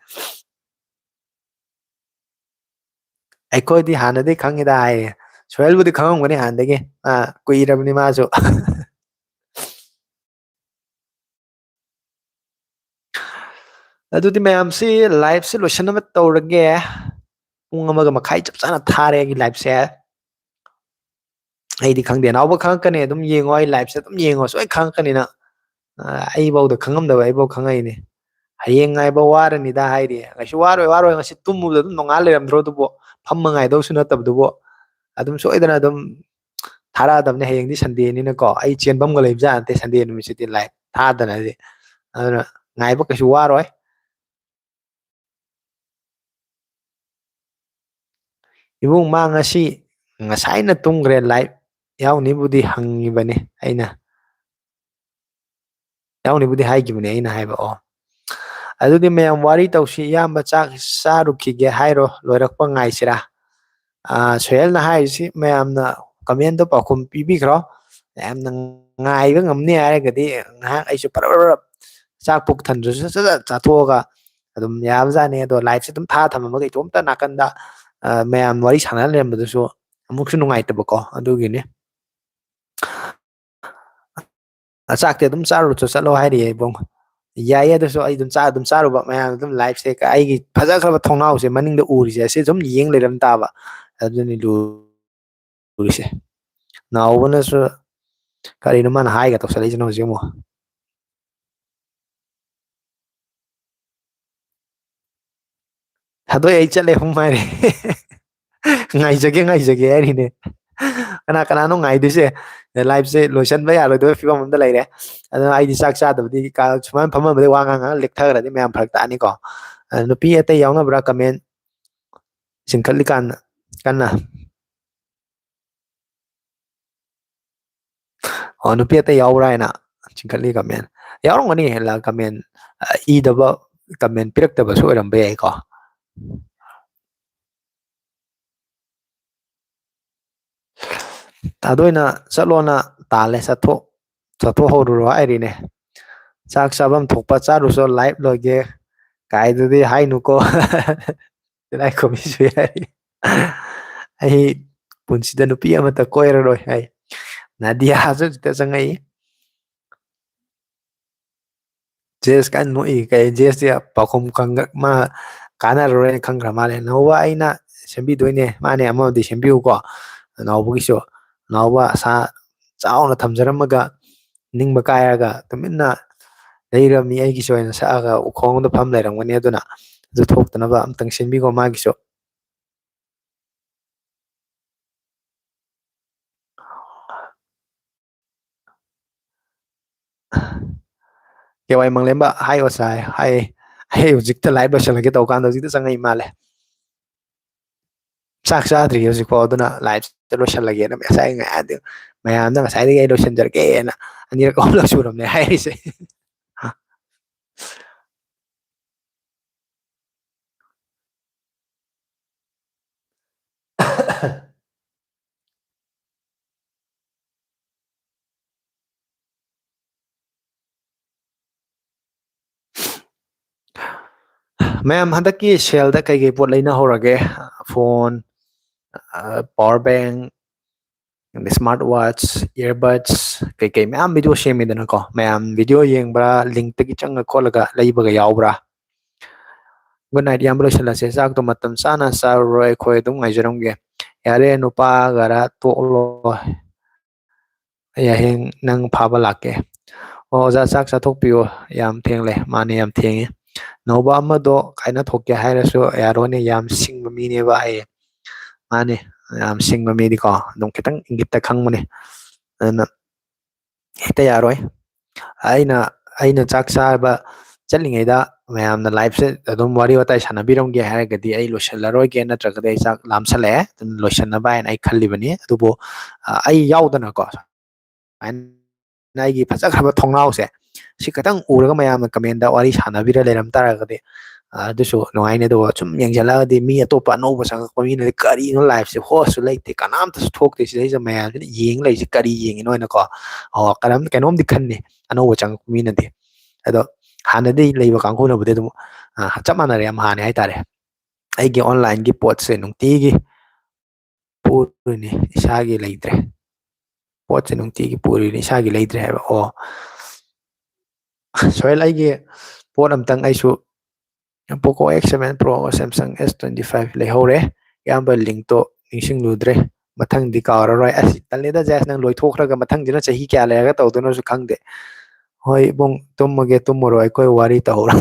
ꯑꯩꯈꯣꯏꯗꯤ ꯍꯥꯟꯅꯗꯤ ꯈꯪꯉꯤꯗ ꯍꯥꯏꯌꯦ꯫ ꯁꯣꯍꯦꯜꯕꯨꯗꯤ ꯈꯪꯉꯝꯒꯅꯤ ꯍꯥꯟꯅꯗꯒꯤ꯫ ꯑꯥ, ꯀꯨꯏꯔꯕꯅꯤ ꯃꯥꯁꯨ꯫ ꯑꯗꯨꯗꯤ ꯃꯌꯥꯝꯁꯤ liveꯁꯤ ꯂꯣꯏꯁꯤꯟꯅꯕ ꯇꯧꯔꯒꯦ꯫ ꯄꯨꯡ ꯑꯃꯒ ꯃꯈꯥꯏ ꯆꯞ ꯆꯥꯅ ꯊꯥꯔꯦ ꯑꯩꯒꯤ liveꯁꯦ꯫ ꯑꯩꯗꯤ ꯈꯪꯗꯦ, ꯅꯥꯎꯕ ꯈꯪꯉꯛꯀꯅꯤ, ꯑꯗꯨꯝ ꯌꯦꯡꯉꯣ, ꯑꯩ liveꯁꯦ ꯑꯗꯨꯝ ꯌꯦꯡꯉꯣ, ꯁꯣꯏ ꯈꯪꯉꯛꯀꯅꯤ ꯅꯪ꯫ ꯑ, ꯑꯩꯐꯧꯗ ꯈꯪꯉꯝꯗꯕ ꯑꯩꯐꯧ ꯈꯪꯉꯛꯏꯅꯦ꯫ "ꯍꯌꯦꯡ ꯉꯥꯏꯕ ꯋꯥꯔꯅꯤꯗ" ꯍꯥꯏꯔꯤ꯫ ꯀꯩꯁꯨ ꯋꯥꯔꯣꯏ, ꯋꯥꯔꯣꯏ, ꯉꯁꯤ ꯇꯨꯝꯃꯨꯕꯗ ꯑꯗꯨꯝ ꯅꯣꯡꯉꯥꯜ ꯂꯩꯔꯝꯗ꯭ꯔꯣ ꯑꯗꯨꯕꯨ? ꯐꯝꯃ ꯉꯥꯏꯗꯧꯁꯨ ꯅꯠꯇꯕꯗꯨꯕꯨ꯫ ꯑꯗꯨꯝ ꯁꯣꯏꯗꯅ ꯑꯗꯨꯝ ꯊꯥꯔꯛꯑꯗꯕꯅꯦ, ꯍꯌꯦꯡꯗꯤ Sundayꯅꯤꯅꯀꯣ꯫ ꯑꯩ ꯆꯦꯟꯐꯝꯒ ꯂꯩꯕꯖꯥꯠ ꯅꯠꯇꯦ Sunday ꯅꯨꯃꯤꯠꯁꯤꯗꯤ live ꯊꯥꯗꯅꯗꯤ꯫ ꯑꯗꯨꯅ ꯉꯥꯏꯕ ꯀꯩꯁꯨ ꯋꯥꯔꯣꯏ꯫ ꯏꯕꯨꯡ, ꯃꯥ ꯉꯁꯤ ꯉꯁꯥꯏꯅ ꯇꯨꯝꯈ꯭ꯔꯦ, live ꯌꯥꯎꯅꯤꯕꯨꯗꯤ ꯍꯪꯉꯤꯕꯅꯤ ꯑꯩꯅ꯫ ꯌꯥꯎꯅꯤꯕꯨꯗꯤ ꯍꯥꯏꯈꯤꯕꯅꯦ ꯑꯩꯅ ꯍꯥꯏꯕ꯫ ꯑꯣ, ꯑꯗꯨꯗꯤ ꯃꯌꯥꯝ ꯋꯥꯔꯤ ꯇꯧꯁꯤ꯫ ꯏꯌꯥꯝꯕ ꯆꯥꯛ ꯆꯥꯔꯨꯈꯤꯒꯦ ꯍꯥꯏꯔꯣ, ꯂꯣꯏꯔꯛꯄ ꯉꯥꯏꯁꯤꯔꯥ? ꯑꯥ, ꯁꯣꯍꯦꯜꯅ ꯍꯥꯏꯔꯤꯁꯤ ꯃꯌꯥꯝꯅ commentꯇꯣ ꯄꯥꯎꯈꯨꯝ ꯄꯤꯕꯤꯈ꯭ꯔꯣ꯫ ꯌꯥꯝꯅ ꯉꯥꯏꯕ ꯉꯝꯅꯤ ꯍꯥꯏꯔꯒꯗꯤ ꯉꯥꯏꯍꯥꯛ ꯑꯩꯁꯨ ꯄꯔꯞ ꯄꯔꯞ ꯆꯥꯛ ꯄꯨꯛ ꯊꯟꯗ꯭ꯔꯁꯨ ꯁꯠ ꯁꯠ ꯆꯥꯊꯣꯛꯑꯒ ꯑꯗꯨꯝ ꯌꯥꯕꯖꯥꯠꯅꯤ꯫ ꯑꯗꯣ liveꯁꯦ ꯑꯗꯨꯝ ꯊꯥ ꯊꯝꯃꯝꯃꯒ ꯏꯇꯣꯝꯇ ꯅꯥꯀꯟꯗ, ꯑ, ꯃꯌꯥꯝ ꯋꯥꯔꯤ ꯁꯥꯟꯅ ꯂꯩꯔꯝꯕꯗꯨꯁꯨ ꯑꯃꯨꯛꯁꯨ ꯅꯨꯡꯉꯥꯏꯇꯕꯀꯣ, ꯑꯗꯨꯒꯤꯅꯤ꯫ ꯑ, ꯆꯥꯛꯇꯤ ꯑꯗꯨꯝ ꯆꯥꯔꯨꯔꯣ ꯆꯠꯂꯣ ꯍꯥꯏꯔꯤꯌꯦ ꯏꯕꯨꯡ꯫ ꯌꯥꯏꯌꯦ, ꯑꯗꯨꯁꯨ ꯑꯩ ꯑꯗꯨꯝ ꯆꯥ-, ꯑꯗꯨꯝ ꯆꯥꯔꯨꯕ꯫ ꯃꯌꯥꯝ ꯑꯗꯨꯝ liveꯁꯦ ꯀ-, ꯑꯩꯒꯤ ꯐꯖꯈ꯭ꯔꯕ ꯊꯣꯡꯅꯥꯎꯁꯦ ꯃꯅꯤꯡꯗ ꯎꯔꯤꯁꯦ, ꯑꯁꯤ ꯑꯗꯨꯝ ꯌꯦꯡ ꯂꯩꯔꯝ ꯇꯥꯕ꯫ ꯑꯗꯨꯅꯤ ꯂꯨꯔꯤꯁꯦ꯫ ꯅꯥꯎꯕꯅꯁꯨ ꯀꯔꯤꯅꯣ ꯃꯥꯅ ꯍꯥꯏꯒ ꯇꯧꯁꯜꯂꯛꯏꯁꯤꯅ ꯍꯧꯖꯤꯛ ꯑꯃꯨꯛ? ꯊꯥꯗꯣꯛꯑꯦ, ꯑꯩ ꯆꯠꯂꯦ, ꯍꯨꯝ ꯍꯥꯏꯔꯦ꯫ "ꯉꯥꯏꯖꯒꯦ, ꯉꯥꯏꯖꯒꯦ" ꯍꯥꯏꯔꯤꯅꯦ꯫ ꯀꯅꯥ ꯀꯅꯥꯅꯣ ꯉꯥꯏꯗꯣꯏꯁꯦ? Liveꯁꯦ ꯂꯣꯏꯁꯤꯟꯕ ꯌꯥꯔꯣꯏꯗꯕ ꯐꯤꯕꯝ ꯑꯃꯗ ꯂꯩꯔꯦ꯫ ꯑꯗꯨꯅ ꯑꯩꯗꯤ ꯆꯥꯛ ꯆꯥꯗꯕꯗꯤ ꯀꯥ-, ꯁꯨꯃꯥꯏꯅ ꯐꯝꯃꯝꯕꯗꯤ ꯋꯥ ꯉꯥꯡ ꯉꯥꯡ ꯂꯦꯛꯊꯈ꯭ꯔꯗꯤ ꯃꯌꯥꯝ ꯐꯔꯛ ꯇꯥꯅꯤꯀꯣ꯫ ꯑ, ꯅꯨꯄꯤ ꯑꯇꯩ ꯌꯥꯎꯅꯕ꯭ꯔꯥ comment ꯆꯤꯡꯈꯠꯂꯤꯀꯥꯟꯗ ꯀꯟꯅ? ꯑꯣ, ꯅꯨꯄꯤ ꯑꯇꯩ ꯌꯥꯎꯕ꯭ꯔꯥ ꯍꯥꯏꯅ ꯆꯤꯡꯈꯠꯂꯤ comment꯫ ꯌꯥꯎꯔꯝꯒꯅꯤ, ꯂ-, comment, ꯑ, ꯏꯗꯕ, comment ꯄꯤꯔꯛꯇꯕꯁꯨ ꯑꯣꯏꯔꯝꯕ ꯌꯥꯏꯀꯣ꯫ ꯊꯥꯗꯣꯏꯅ ꯆꯠꯂꯣꯅ ꯇꯥꯜꯂꯦ, ꯆꯠꯊꯣꯛ-, ꯆꯠꯊꯣꯛꯍꯧꯔꯨꯔꯣ ꯍꯥꯏꯔꯤꯅꯦ꯫ ꯆꯥꯛ ꯆꯥꯐꯝ ꯊꯣꯛꯄ ꯆꯥꯔꯨꯆꯣ, live ꯂꯣꯏꯒꯦ ꯀꯥꯏꯗꯨꯗꯤ ꯍꯥꯏꯅꯨꯀꯣ꯫ ꯇꯤꯂꯥꯏꯈꯨꯝꯕꯤꯁꯨ ꯌꯥꯏ꯫ ꯑꯩ ꯄꯨꯟꯁꯤꯗ ꯅꯨꯄꯤ ꯑꯃꯠꯇ ꯀꯣꯏꯔꯔꯣꯏ ꯍꯥꯏ꯫ ꯅꯥꯗꯤꯌꯥꯁꯨ ꯍꯧꯖꯤꯛꯇ ꯆꯪꯉꯛꯏ꯫ ꯖꯦꯁ ꯀꯥꯏꯅ ꯅꯣꯛꯏ꯫ ꯀꯩ ꯖꯦꯁꯇꯤ ꯄꯥꯎꯈꯨꯝ ꯈꯪ-, ꯃꯥ ꯀꯥꯟꯅꯔꯔꯣꯏꯅ ꯈꯪꯈ꯭ꯔ ꯃꯥꯜꯂꯦ꯫ ꯅꯥꯎꯕ, ꯑꯩꯅ ꯁꯦꯝꯕꯤꯗꯣꯏꯅꯦ꯫ ꯃꯥꯅꯦ, ꯑꯃꯕꯨꯗꯤ ꯁꯦꯝꯕꯤꯌꯨꯀꯣ꯫ ꯅꯥꯎꯕꯒꯤꯁꯨ꯫ ꯅꯥꯎꯕ ꯑꯁꯥ ꯆꯥꯎꯅ ꯊꯝꯖꯔꯝꯃꯒ ꯅꯤꯡꯕ ꯀꯥꯏꯔꯒ ꯇꯨꯃꯤꯟꯅ ꯂꯩꯔꯝꯃꯤ꯫ ꯑꯩꯒꯤꯁꯨ ꯑꯣꯏꯅ ꯁꯛꯑꯒ ꯎꯈꯣꯡꯗ ꯐꯝ ꯂꯩꯔꯝꯒꯅꯤ꯫ ꯑꯗꯨꯅ ꯑꯗꯨ ꯊꯣꯛꯇꯅꯕ ꯑꯝꯇꯪ ꯁꯤꯟꯕꯤꯈꯣ ꯃꯥꯒꯤꯁꯨ꯫ ꯀꯦ ꯋꯥꯏ ꯃꯪꯂꯦꯝꯕ, ꯍꯥꯏ ꯑꯣꯖꯥ, ꯍꯥꯏ꯫ ꯑꯩ ꯍꯧꯖꯤꯛꯇ ꯂꯥꯏꯚ ꯂꯣꯏꯁꯤꯜꯂꯒꯦ ꯇꯧꯀꯥꯟꯗ ꯍꯧꯖꯤꯛꯇ ꯆꯪꯉꯛꯏ ꯃꯥꯜꯂꯦ꯫ ꯆꯥꯛ ꯆꯥꯗ꯭ꯔꯤ ꯍꯧꯖꯤꯛꯐꯥꯎ, ꯑꯗꯨꯅ ꯂꯥꯏꯚꯁꯦ ꯂꯣꯏꯁꯤꯜꯂꯒꯦꯅ ꯉꯁꯥꯏ ꯉꯥꯏꯍꯥꯛ ꯃꯌꯥꯝꯅ ꯉꯁꯥꯏꯗꯒꯤ ꯑꯩ ꯂꯣꯏꯁꯤꯟꯖꯔꯒꯦꯅ ꯑꯅꯤꯔꯛ ꯑꯍꯨꯝꯂꯛ ꯁꯨꯔꯕꯅꯦ ꯍꯥꯏꯔꯤꯁꯦ꯫ ꯃꯌꯥꯝ, ꯍꯟꯗꯛꯀꯤ ꯁꯦꯜꯗ ꯀꯩꯀꯩ ꯄꯣꯠ ꯂꯩꯅꯍꯧꯔꯒꯦ? ꯐꯣꯟ, ꯑ, ꯄꯋꯥꯔ ꯕꯦꯡ, ꯁ꯭ꯃꯥꯔꯠ ꯋꯥꯠꯆ, ꯏꯌꯔꯕꯠꯁ, ꯀꯩꯀꯩ ꯃꯌꯥꯝ ꯚꯤꯗꯤꯑꯣ ꯁꯦꯝꯃꯤꯗꯅꯀꯣ꯫ ꯃꯌꯥꯝ ꯚꯤꯗꯤꯑꯣ ꯌꯦꯡꯕ꯭ꯔꯥ? ꯂꯤꯡꯛꯇꯒꯤ ꯆꯪꯉ ꯈꯣꯠꯂꯒ ꯂꯩꯕꯒ ꯌꯥꯎꯕ꯭ꯔꯥ? ꯒꯨꯗ ꯅꯥꯏꯠ, ꯏꯌꯥꯝꯕ, ꯂꯣꯏꯁꯤꯜꯂꯁꯦ꯫ ꯆꯥꯛꯇꯣ ꯃꯇꯝ ꯆꯥꯅ ꯆꯥꯔꯨꯔꯣꯏ, ꯑꯩꯈꯣꯏ ꯑꯗꯨꯝ ꯉꯥꯏꯖꯔꯝꯒꯦ꯫ ꯌꯥꯔꯦ, ꯅꯨꯄꯥꯒꯔ ꯇꯣꯛꯂꯣ꯫ ꯑꯩ ꯍꯌꯦꯡ ꯅꯪ ꯐꯥꯕ ꯂꯥꯛꯀꯦ꯫ ꯑꯣ, ꯑꯣꯖꯥ, ꯆꯥꯛ ꯆꯥꯊꯣꯛꯄꯤꯌꯣ꯫ ꯌꯥꯝ ꯊꯦꯡꯂꯦ꯫ ꯃꯥꯅꯦ, ꯌꯥꯝ ꯊꯦꯡꯉꯦ꯫ ꯅꯧꯕ ꯑꯃꯗꯣ ꯀꯥꯏꯅ ꯊꯣꯛꯀꯦ ꯍꯥꯏꯔꯁꯨ ꯌꯥꯔꯣꯏꯅꯦ, ꯌꯥꯝ ꯁꯤꯡꯕ ꯃꯤꯅꯦꯕ ꯍꯥꯏꯌꯦ꯫ ꯃꯥꯅꯦ, ꯌꯥꯝ ꯁꯤꯡꯕ ꯃꯤꯗꯤꯀꯣ ꯑꯗꯨꯝ ꯈꯤꯇꯪ ꯏꯪꯒꯤꯠꯇ ꯈꯪꯕꯅꯦ꯫ ꯑꯗꯨꯅ ꯍꯦꯛꯇ ꯌꯥꯔꯣꯏ꯫ ꯑꯩꯅ, ꯑꯩꯅ ꯆꯥꯛ ꯆꯥꯕ ꯆꯠꯂꯤꯉꯩꯗ ꯃꯌꯥꯝꯅ ꯂꯥꯏꯐꯁꯦ ꯑꯗꯨꯝ ꯋꯥꯔꯤ ꯋꯥꯇꯥꯏ ꯁꯥꯟꯅꯕꯤꯔꯝꯒꯦ ꯍꯥꯏꯔꯒꯗꯤ ꯑꯩ ꯂꯣꯏꯁꯤꯜꯂꯔꯣꯏꯒꯦ, ꯅꯠꯇ꯭ꯔꯒꯗꯤ ꯑꯩ ꯆꯥꯛ ꯂꯥꯝꯁꯜꯂꯛꯑꯦ, ꯑꯗꯨꯅ ꯂꯣꯏꯁꯤꯟꯅꯕ ꯍꯥꯏꯅ ꯑꯩ ꯈꯜꯂꯤꯕꯅꯤ꯫ ꯑꯗꯨꯕꯨ, ꯑ, ꯑꯩ ꯌꯥꯎꯗꯅꯀꯣ, ꯁꯨꯃꯥꯏꯅ ꯑꯩꯒꯤ ꯐꯖꯈ꯭ꯔꯕ ꯊꯣꯡꯅꯥꯎꯁꯦ ꯁꯤ ꯈꯤꯇꯪ ꯎꯔꯒ ꯃꯌꯥꯝꯅ ꯀꯃꯦꯟꯗ ꯋꯥꯔꯤ ꯁꯥꯟꯅꯕꯤꯔ ꯂꯩꯔꯝ ꯇꯥꯔꯒꯗꯤ, ꯑ, ꯑꯗꯨꯁꯨ ꯅꯨꯡꯉꯥꯏꯅꯤ꯫ ꯑꯗꯨꯒ ꯁꯨꯝ ꯌꯦꯡꯁꯤꯜꯂꯛꯑꯒꯗꯤ ꯃꯤ ꯑꯇꯣꯞꯄ ꯑꯅꯧꯕ ꯆꯪꯉꯛꯄ ꯃꯤꯅꯗꯤ ꯀꯔꯤꯅꯣ ꯂꯥꯏꯐꯁꯦ ꯍꯣꯁꯁꯨ ꯂꯩꯇꯦ, ꯀꯅꯥꯝꯇꯁꯨ ꯊꯣꯛꯇꯦ, ꯁꯤꯗꯩꯁꯤꯗ ꯃꯌꯥꯝꯁꯤꯅ ꯌꯦꯡ ꯂꯩꯔꯤꯁꯦ ꯀꯔꯤ ꯌꯦꯡꯉꯤꯅꯣ ꯍꯥꯏꯅꯀꯣ꯫ ꯑꯣ, ꯀꯔꯝ-, ꯀꯩꯅꯣꯝꯗꯤ ꯈꯟꯅꯤ ꯑꯅꯧꯕ ꯆꯪꯉꯛꯄ ꯃꯤꯅꯗꯤ꯫ ꯑꯗꯣ ꯍꯥꯟꯅꯗꯤ ꯂꯩꯕ ꯀꯥꯡꯕꯨꯅꯕꯨꯗꯤ ꯑꯗꯨꯝ, ꯑ, ꯆꯞ ꯃꯥꯟꯅꯔꯦ, ꯌꯥꯝ ꯍꯥꯟꯅꯦ ꯍꯥꯏꯇꯥꯔꯦ꯫ ꯑꯩꯒꯤ online ꯒꯤ ꯄꯣꯠꯁꯦ ꯅꯨꯡꯇꯤꯒꯤ ꯄꯨꯔꯤꯅꯤ, ꯏꯁꯥꯒꯤ ꯂꯩꯇ꯭ꯔꯦ꯫ ꯄꯣꯠꯁꯦ ꯅꯨꯡꯇꯤꯒꯤ ꯄꯨꯔꯤꯅꯤ, ꯏꯁꯥꯒꯤ ꯂꯩꯇ꯭ꯔꯦ ꯍꯥꯏꯕ꯫ ꯑꯣ, ꯁꯣꯍꯦꯜ, ꯑꯩꯒꯤ ꯄꯣꯠ ꯑꯝꯇꯪ ꯑꯩꯁꯨ Poco X seven Pro, Samsung S twenty five ꯂꯩꯍꯧꯔꯦ꯫ ꯏꯌꯥꯝꯕ link ꯇꯣ ꯅꯤꯡꯁꯤꯡꯂꯨꯗ꯭ꯔꯦ꯫ ꯃꯊꯪꯗꯤ ꯀꯥꯎꯔꯔꯣꯏ꯫ ꯑꯁ, ꯇꯜꯂꯦꯗ ꯖꯦꯁ, ꯅꯪ ꯂꯣꯏꯊꯣꯛꯈ꯭ꯔꯒ ꯃꯊꯪꯁꯤꯅ ꯆꯍꯤ ꯀꯌꯥ ꯂꯩꯔꯒ ꯇꯧꯗꯣꯏꯅꯣꯁꯨ ꯈꯪꯗꯦ꯫ ꯍꯣꯏ ꯏꯕꯨꯡ, ꯇꯨꯝꯃꯒꯦ, ꯇꯨꯝꯃꯨꯔꯣ, ꯑꯩꯈꯣꯏ ꯋꯥꯔꯤ ꯇꯧꯍꯧꯔꯣ꯫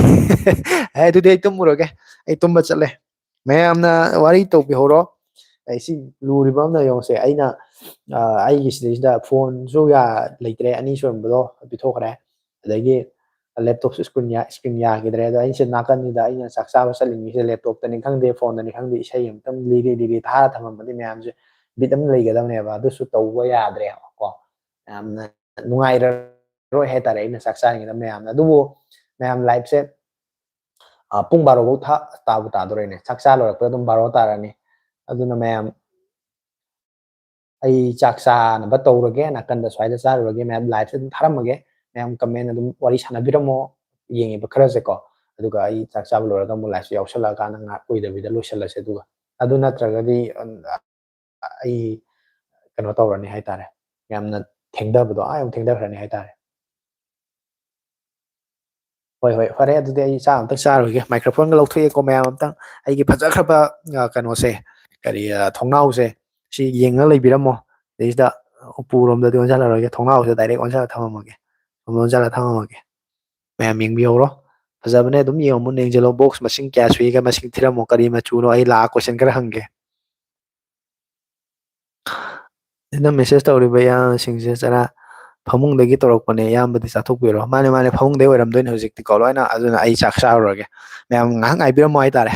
ꯑꯦ, ꯑꯗꯨꯗꯤ ꯑꯩ ꯇꯨꯝꯃꯨꯔꯒꯦ, ꯑꯩ ꯇꯨꯝꯕ ꯆꯠꯂꯦ꯫ ꯃꯌꯥꯝꯅ ꯋꯥꯔꯤ ꯇꯧꯕꯤꯍꯧꯔꯣ꯫ ꯑꯩ ꯁꯤ ꯂꯨꯔꯤꯕ ꯑꯃꯅ ꯌꯦꯡꯉꯨꯁꯦ, ꯑꯩꯅ, ꯑ, ꯑꯩꯒꯤ ꯁꯤꯗꯩꯁꯤꯗ phone ꯁꯨ ꯌꯥ-, ꯂꯩꯇ꯭ꯔꯦ, ꯑꯅꯤ ꯁꯨꯔꯝꯕꯗꯣ ꯄꯤꯊꯣꯛꯈ꯭ꯔꯦ꯫ ꯑꯗꯒꯤ laptop ꯁꯨ screen ꯌꯥ-, screen ꯌꯥꯈꯤꯗ꯭ꯔꯦ꯫ ꯑꯗꯣ ꯑꯩꯁꯦ ꯅꯥꯀꯟꯁꯤꯗ ꯑꯩꯅ ꯆꯥꯛ ꯆꯥꯕ ꯆꯠꯂꯤꯉꯩꯁꯤꯗ laptop ꯇꯅꯤ ꯈꯪꯗꯦ, phone ꯗꯅꯤ ꯈꯪꯗꯦ, ꯏꯁꯩ ꯑꯃꯇꯪ ꯂꯤꯔꯤ ꯂꯤꯔꯤ ꯊꯥꯔ ꯊꯝꯃꯝꯕꯗꯤ ꯃꯌꯥꯝꯁꯦ ꯕꯤꯠ ꯑꯃ ꯂꯩꯒꯗꯕꯅꯦꯕ꯫ ꯑꯗꯨꯁꯨ ꯇꯧꯕ ꯌꯥꯗ꯭ꯔꯦ ꯀꯣ꯫ ꯌꯥꯝꯅ ꯅꯨꯡꯉꯥꯏꯔꯔꯣꯏ ꯍꯥꯏꯇꯥꯔꯦ ꯑꯩꯅ ꯆꯥꯛ ꯆꯥꯔꯤꯉꯩꯗ ꯃꯌꯥꯝꯅ꯫ ꯑꯗꯨꯕꯨ ꯃꯌꯥꯝ live ꯁꯦ, ꯑ, ꯄꯨꯡ ꯕꯥꯔꯣ ꯐꯥꯎ ꯊꯥ-, ꯇꯥꯕꯨ ꯇꯥꯗꯣꯔꯦꯅꯦ꯫ ꯆꯥꯛ ꯆꯥ ꯂꯣꯏꯔꯛꯄꯗ ꯑꯗꯨꯝ ꯕꯥꯔꯣ ꯇꯥꯔꯅꯤ꯫ ꯑꯗꯨꯅ ꯃꯌꯥꯝ, ꯑꯩ ꯆꯥꯛ ꯆꯥꯅꯕ ꯇꯧꯔꯒꯦ, ꯅꯥꯀꯟꯗ ꯁ꯭ꯋꯥꯏꯗ ꯆꯥꯔꯨꯔꯒꯦ꯫ ꯃꯌꯥꯝ live ꯁꯦ ꯑꯗꯨꯝ ꯊꯥꯔꯝꯃꯒꯦ꯫ ꯃꯌꯥꯝ comment ꯑꯗꯨꯝ ꯋꯥꯔꯤ ꯁꯥꯟꯅꯕꯤꯔꯝꯃꯣ, ꯌꯦꯡꯉꯤꯕ ꯈꯔꯁꯦꯀꯣ꯫ ꯑꯗꯨꯒ ꯑꯩ ꯆꯥꯛ ꯆꯥꯕ ꯂꯣꯏꯔꯒ ꯑꯃꯨꯛ live ꯁꯦ ꯌꯥꯎꯁꯜꯂꯛꯑꯀꯥꯟꯗ ꯉꯥꯏꯍꯥꯛ ꯀꯨꯏꯗꯕꯤꯗ ꯂꯣꯏꯁꯜꯂꯁꯦ꯫ ꯑꯗꯨꯒ ꯑꯗꯨ ꯅꯠꯇ꯭ꯔꯒꯗꯤ, ꯑ, ꯑꯩ ꯀꯩꯅꯣ ꯇꯧꯔꯅꯤ ꯍꯥꯏꯇꯥꯔꯦ, ꯌꯥꯝꯅ ꯊꯦꯡꯊꯕꯗꯣ, ꯑꯥ ꯌꯧ ꯊꯦꯡꯊꯈ꯭ꯔꯅꯤ ꯍꯥꯏꯇꯥꯔꯦ꯫ ꯍꯣꯏ, ꯍꯣꯏ, ꯐꯔꯦ, ꯑꯗꯨꯗꯤ ꯑꯩ ꯆꯥꯛ ꯑꯝꯇꯪ ꯆꯥꯔꯨꯈꯤꯒꯦ꯫ Microphone ꯒ ꯂꯧꯊꯣꯛꯑꯦꯀꯣ ꯃꯌꯥꯝ ꯑꯝꯇꯪ꯫ ꯑꯩꯒꯤ ꯐꯖꯈ꯭ꯔꯕ, ꯑ, ꯀꯩꯅꯣꯁꯦ, ꯀꯔꯤ, ꯑ, ꯊꯣꯡꯅꯥꯎꯁꯦ, ꯁꯤ ꯌꯦꯡꯉ ꯂꯩꯕꯤꯔꯝꯃꯣ꯫ ꯁꯤꯗꯩꯁꯤꯗ ꯎꯄꯨꯔꯣꯝꯗꯗꯤ ꯑꯣꯟꯁꯤꯜꯂꯔꯣꯏꯒꯦ, ꯊꯣꯡꯅꯥꯎꯁꯤꯗ direct ꯑꯣꯟꯁꯤꯜꯂ ꯊꯝꯃꯝꯃꯒꯦ, ꯑꯣꯟꯁꯤꯜꯂ ꯊꯝꯃꯝꯃꯒꯦ꯫ ꯃꯌꯥꯝ ꯌꯦꯡꯕꯤꯍꯧꯔꯣ꯫ ꯐꯖꯕꯅꯦ, ꯑꯗꯨꯝ ꯌꯦꯡꯉꯣ, ꯃꯨꯟꯅ ꯌꯦꯡꯁꯤꯜꯂꯣ꯫ Box ꯃꯁꯤꯡ ꯀꯌꯥ ꯁꯨꯏꯒ ꯃꯁꯤꯡ ꯊꯤꯔꯝꯃꯣ꯫ ꯀꯔꯤ ꯃꯆꯨꯅꯣ? ꯑꯩ ꯂꯥꯛꯑ question ꯈꯔ ꯍꯪꯒꯦ꯫ ꯁꯤꯗ message ꯇꯧꯔꯤꯕ ꯏꯌꯥꯝꯕꯁꯤꯡꯁꯦ ꯆꯔꯥ ꯐꯃꯨꯡꯗꯒꯤ ꯇꯧꯔꯛꯄꯅꯦ, ꯏꯌꯥꯝꯕꯗꯤ ꯆꯥꯊꯣꯛꯄꯤꯔꯣ꯫ ꯃꯥꯅꯦ, ꯃꯥꯅꯦ, ꯐꯃꯨꯡꯗꯒꯤ ꯑꯣꯏꯔꯝꯗꯣꯏꯅꯦ ꯍꯧꯖꯤꯛꯇꯤꯀꯣ ꯂꯣꯏꯅ꯫ ꯑꯗꯨꯅ ꯑꯩ ꯆꯥꯛ ꯆꯥꯔꯨꯔꯒꯦ꯫ ꯃꯌꯥꯝ ꯉꯥꯏꯍꯥꯛ ꯉꯥꯏꯕꯤꯔꯝꯃꯣ ꯍꯥꯏꯇꯥꯔꯦ꯫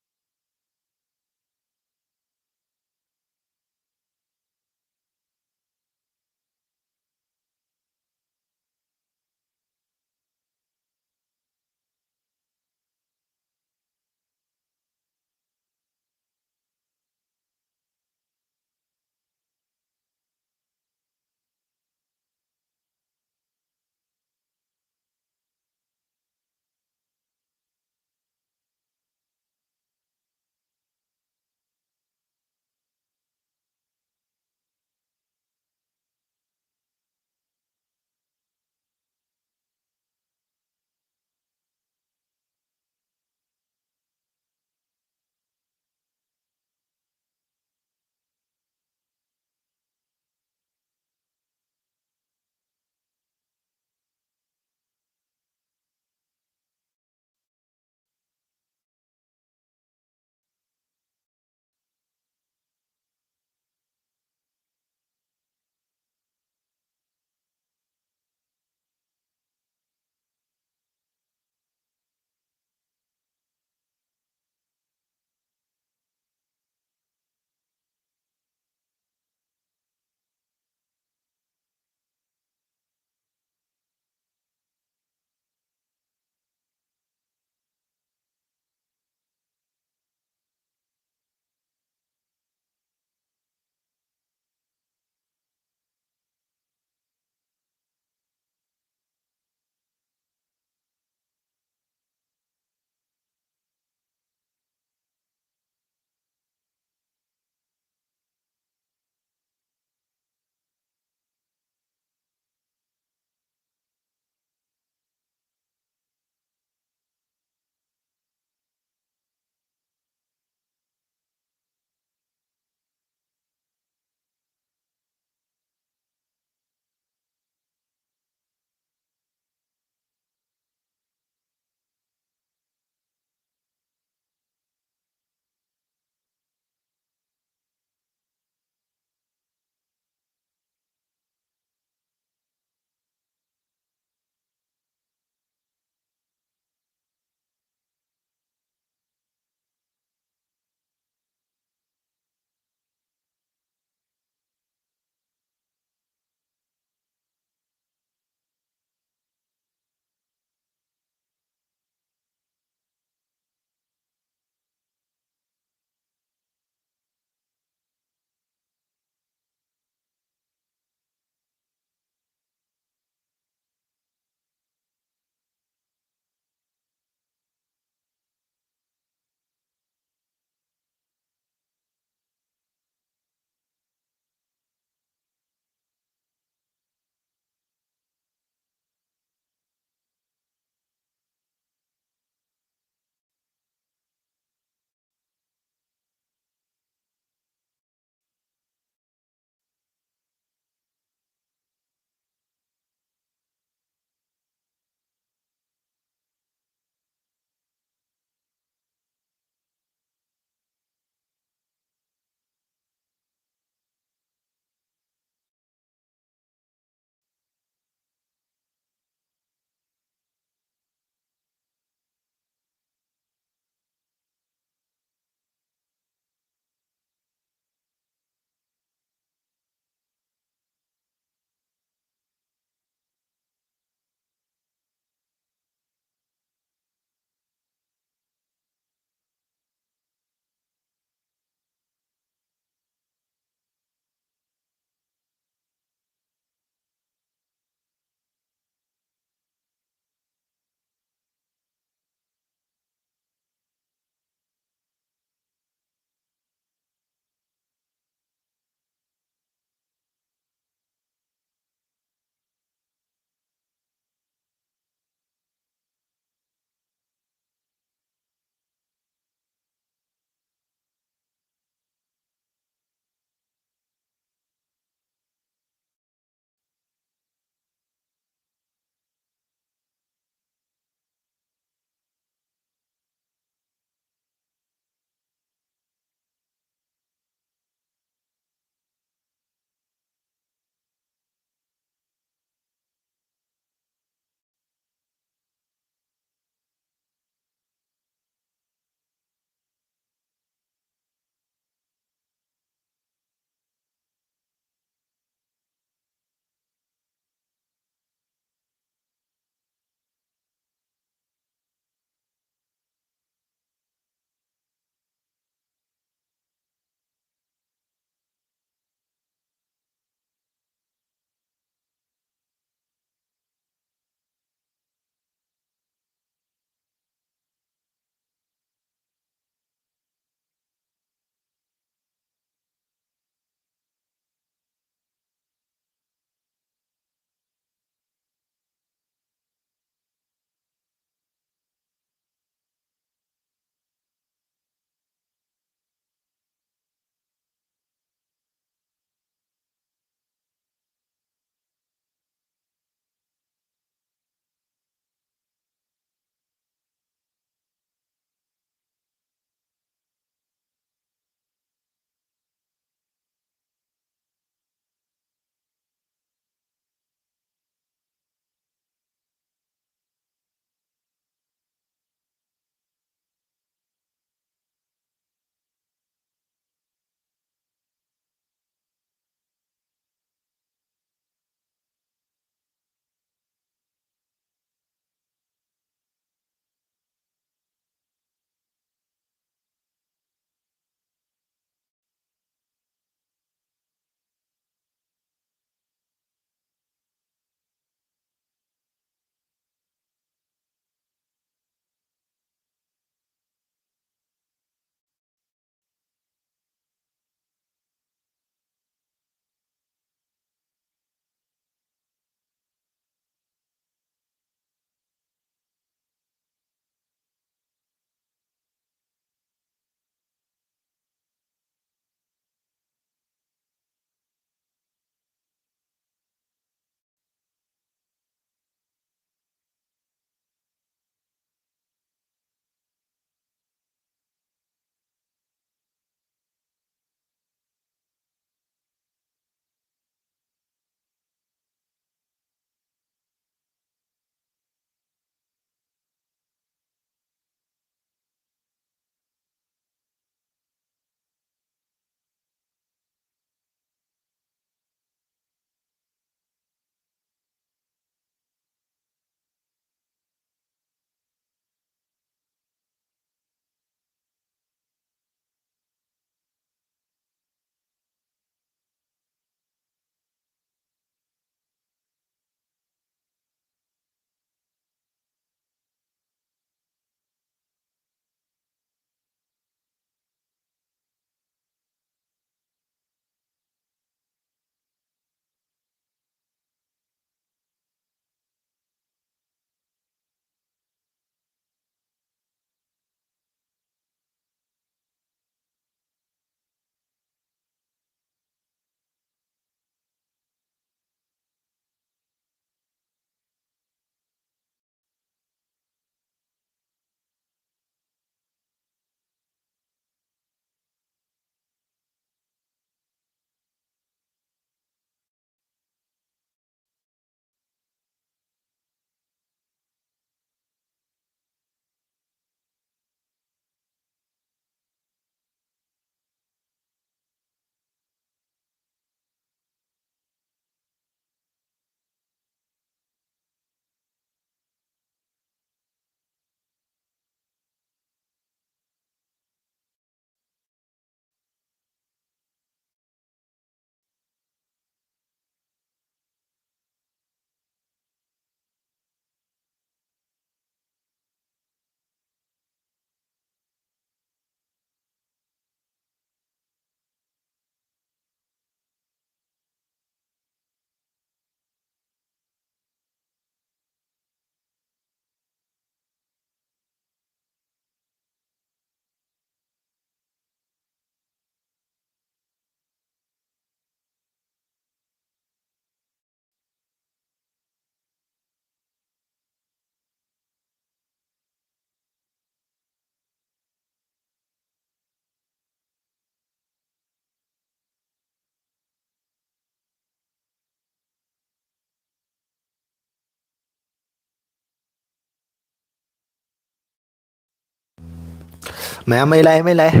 ꯃꯌꯥꯝ ꯃꯩ ꯂꯥꯛꯑꯦ, ꯃꯩ ꯂꯥꯛꯑꯦ꯫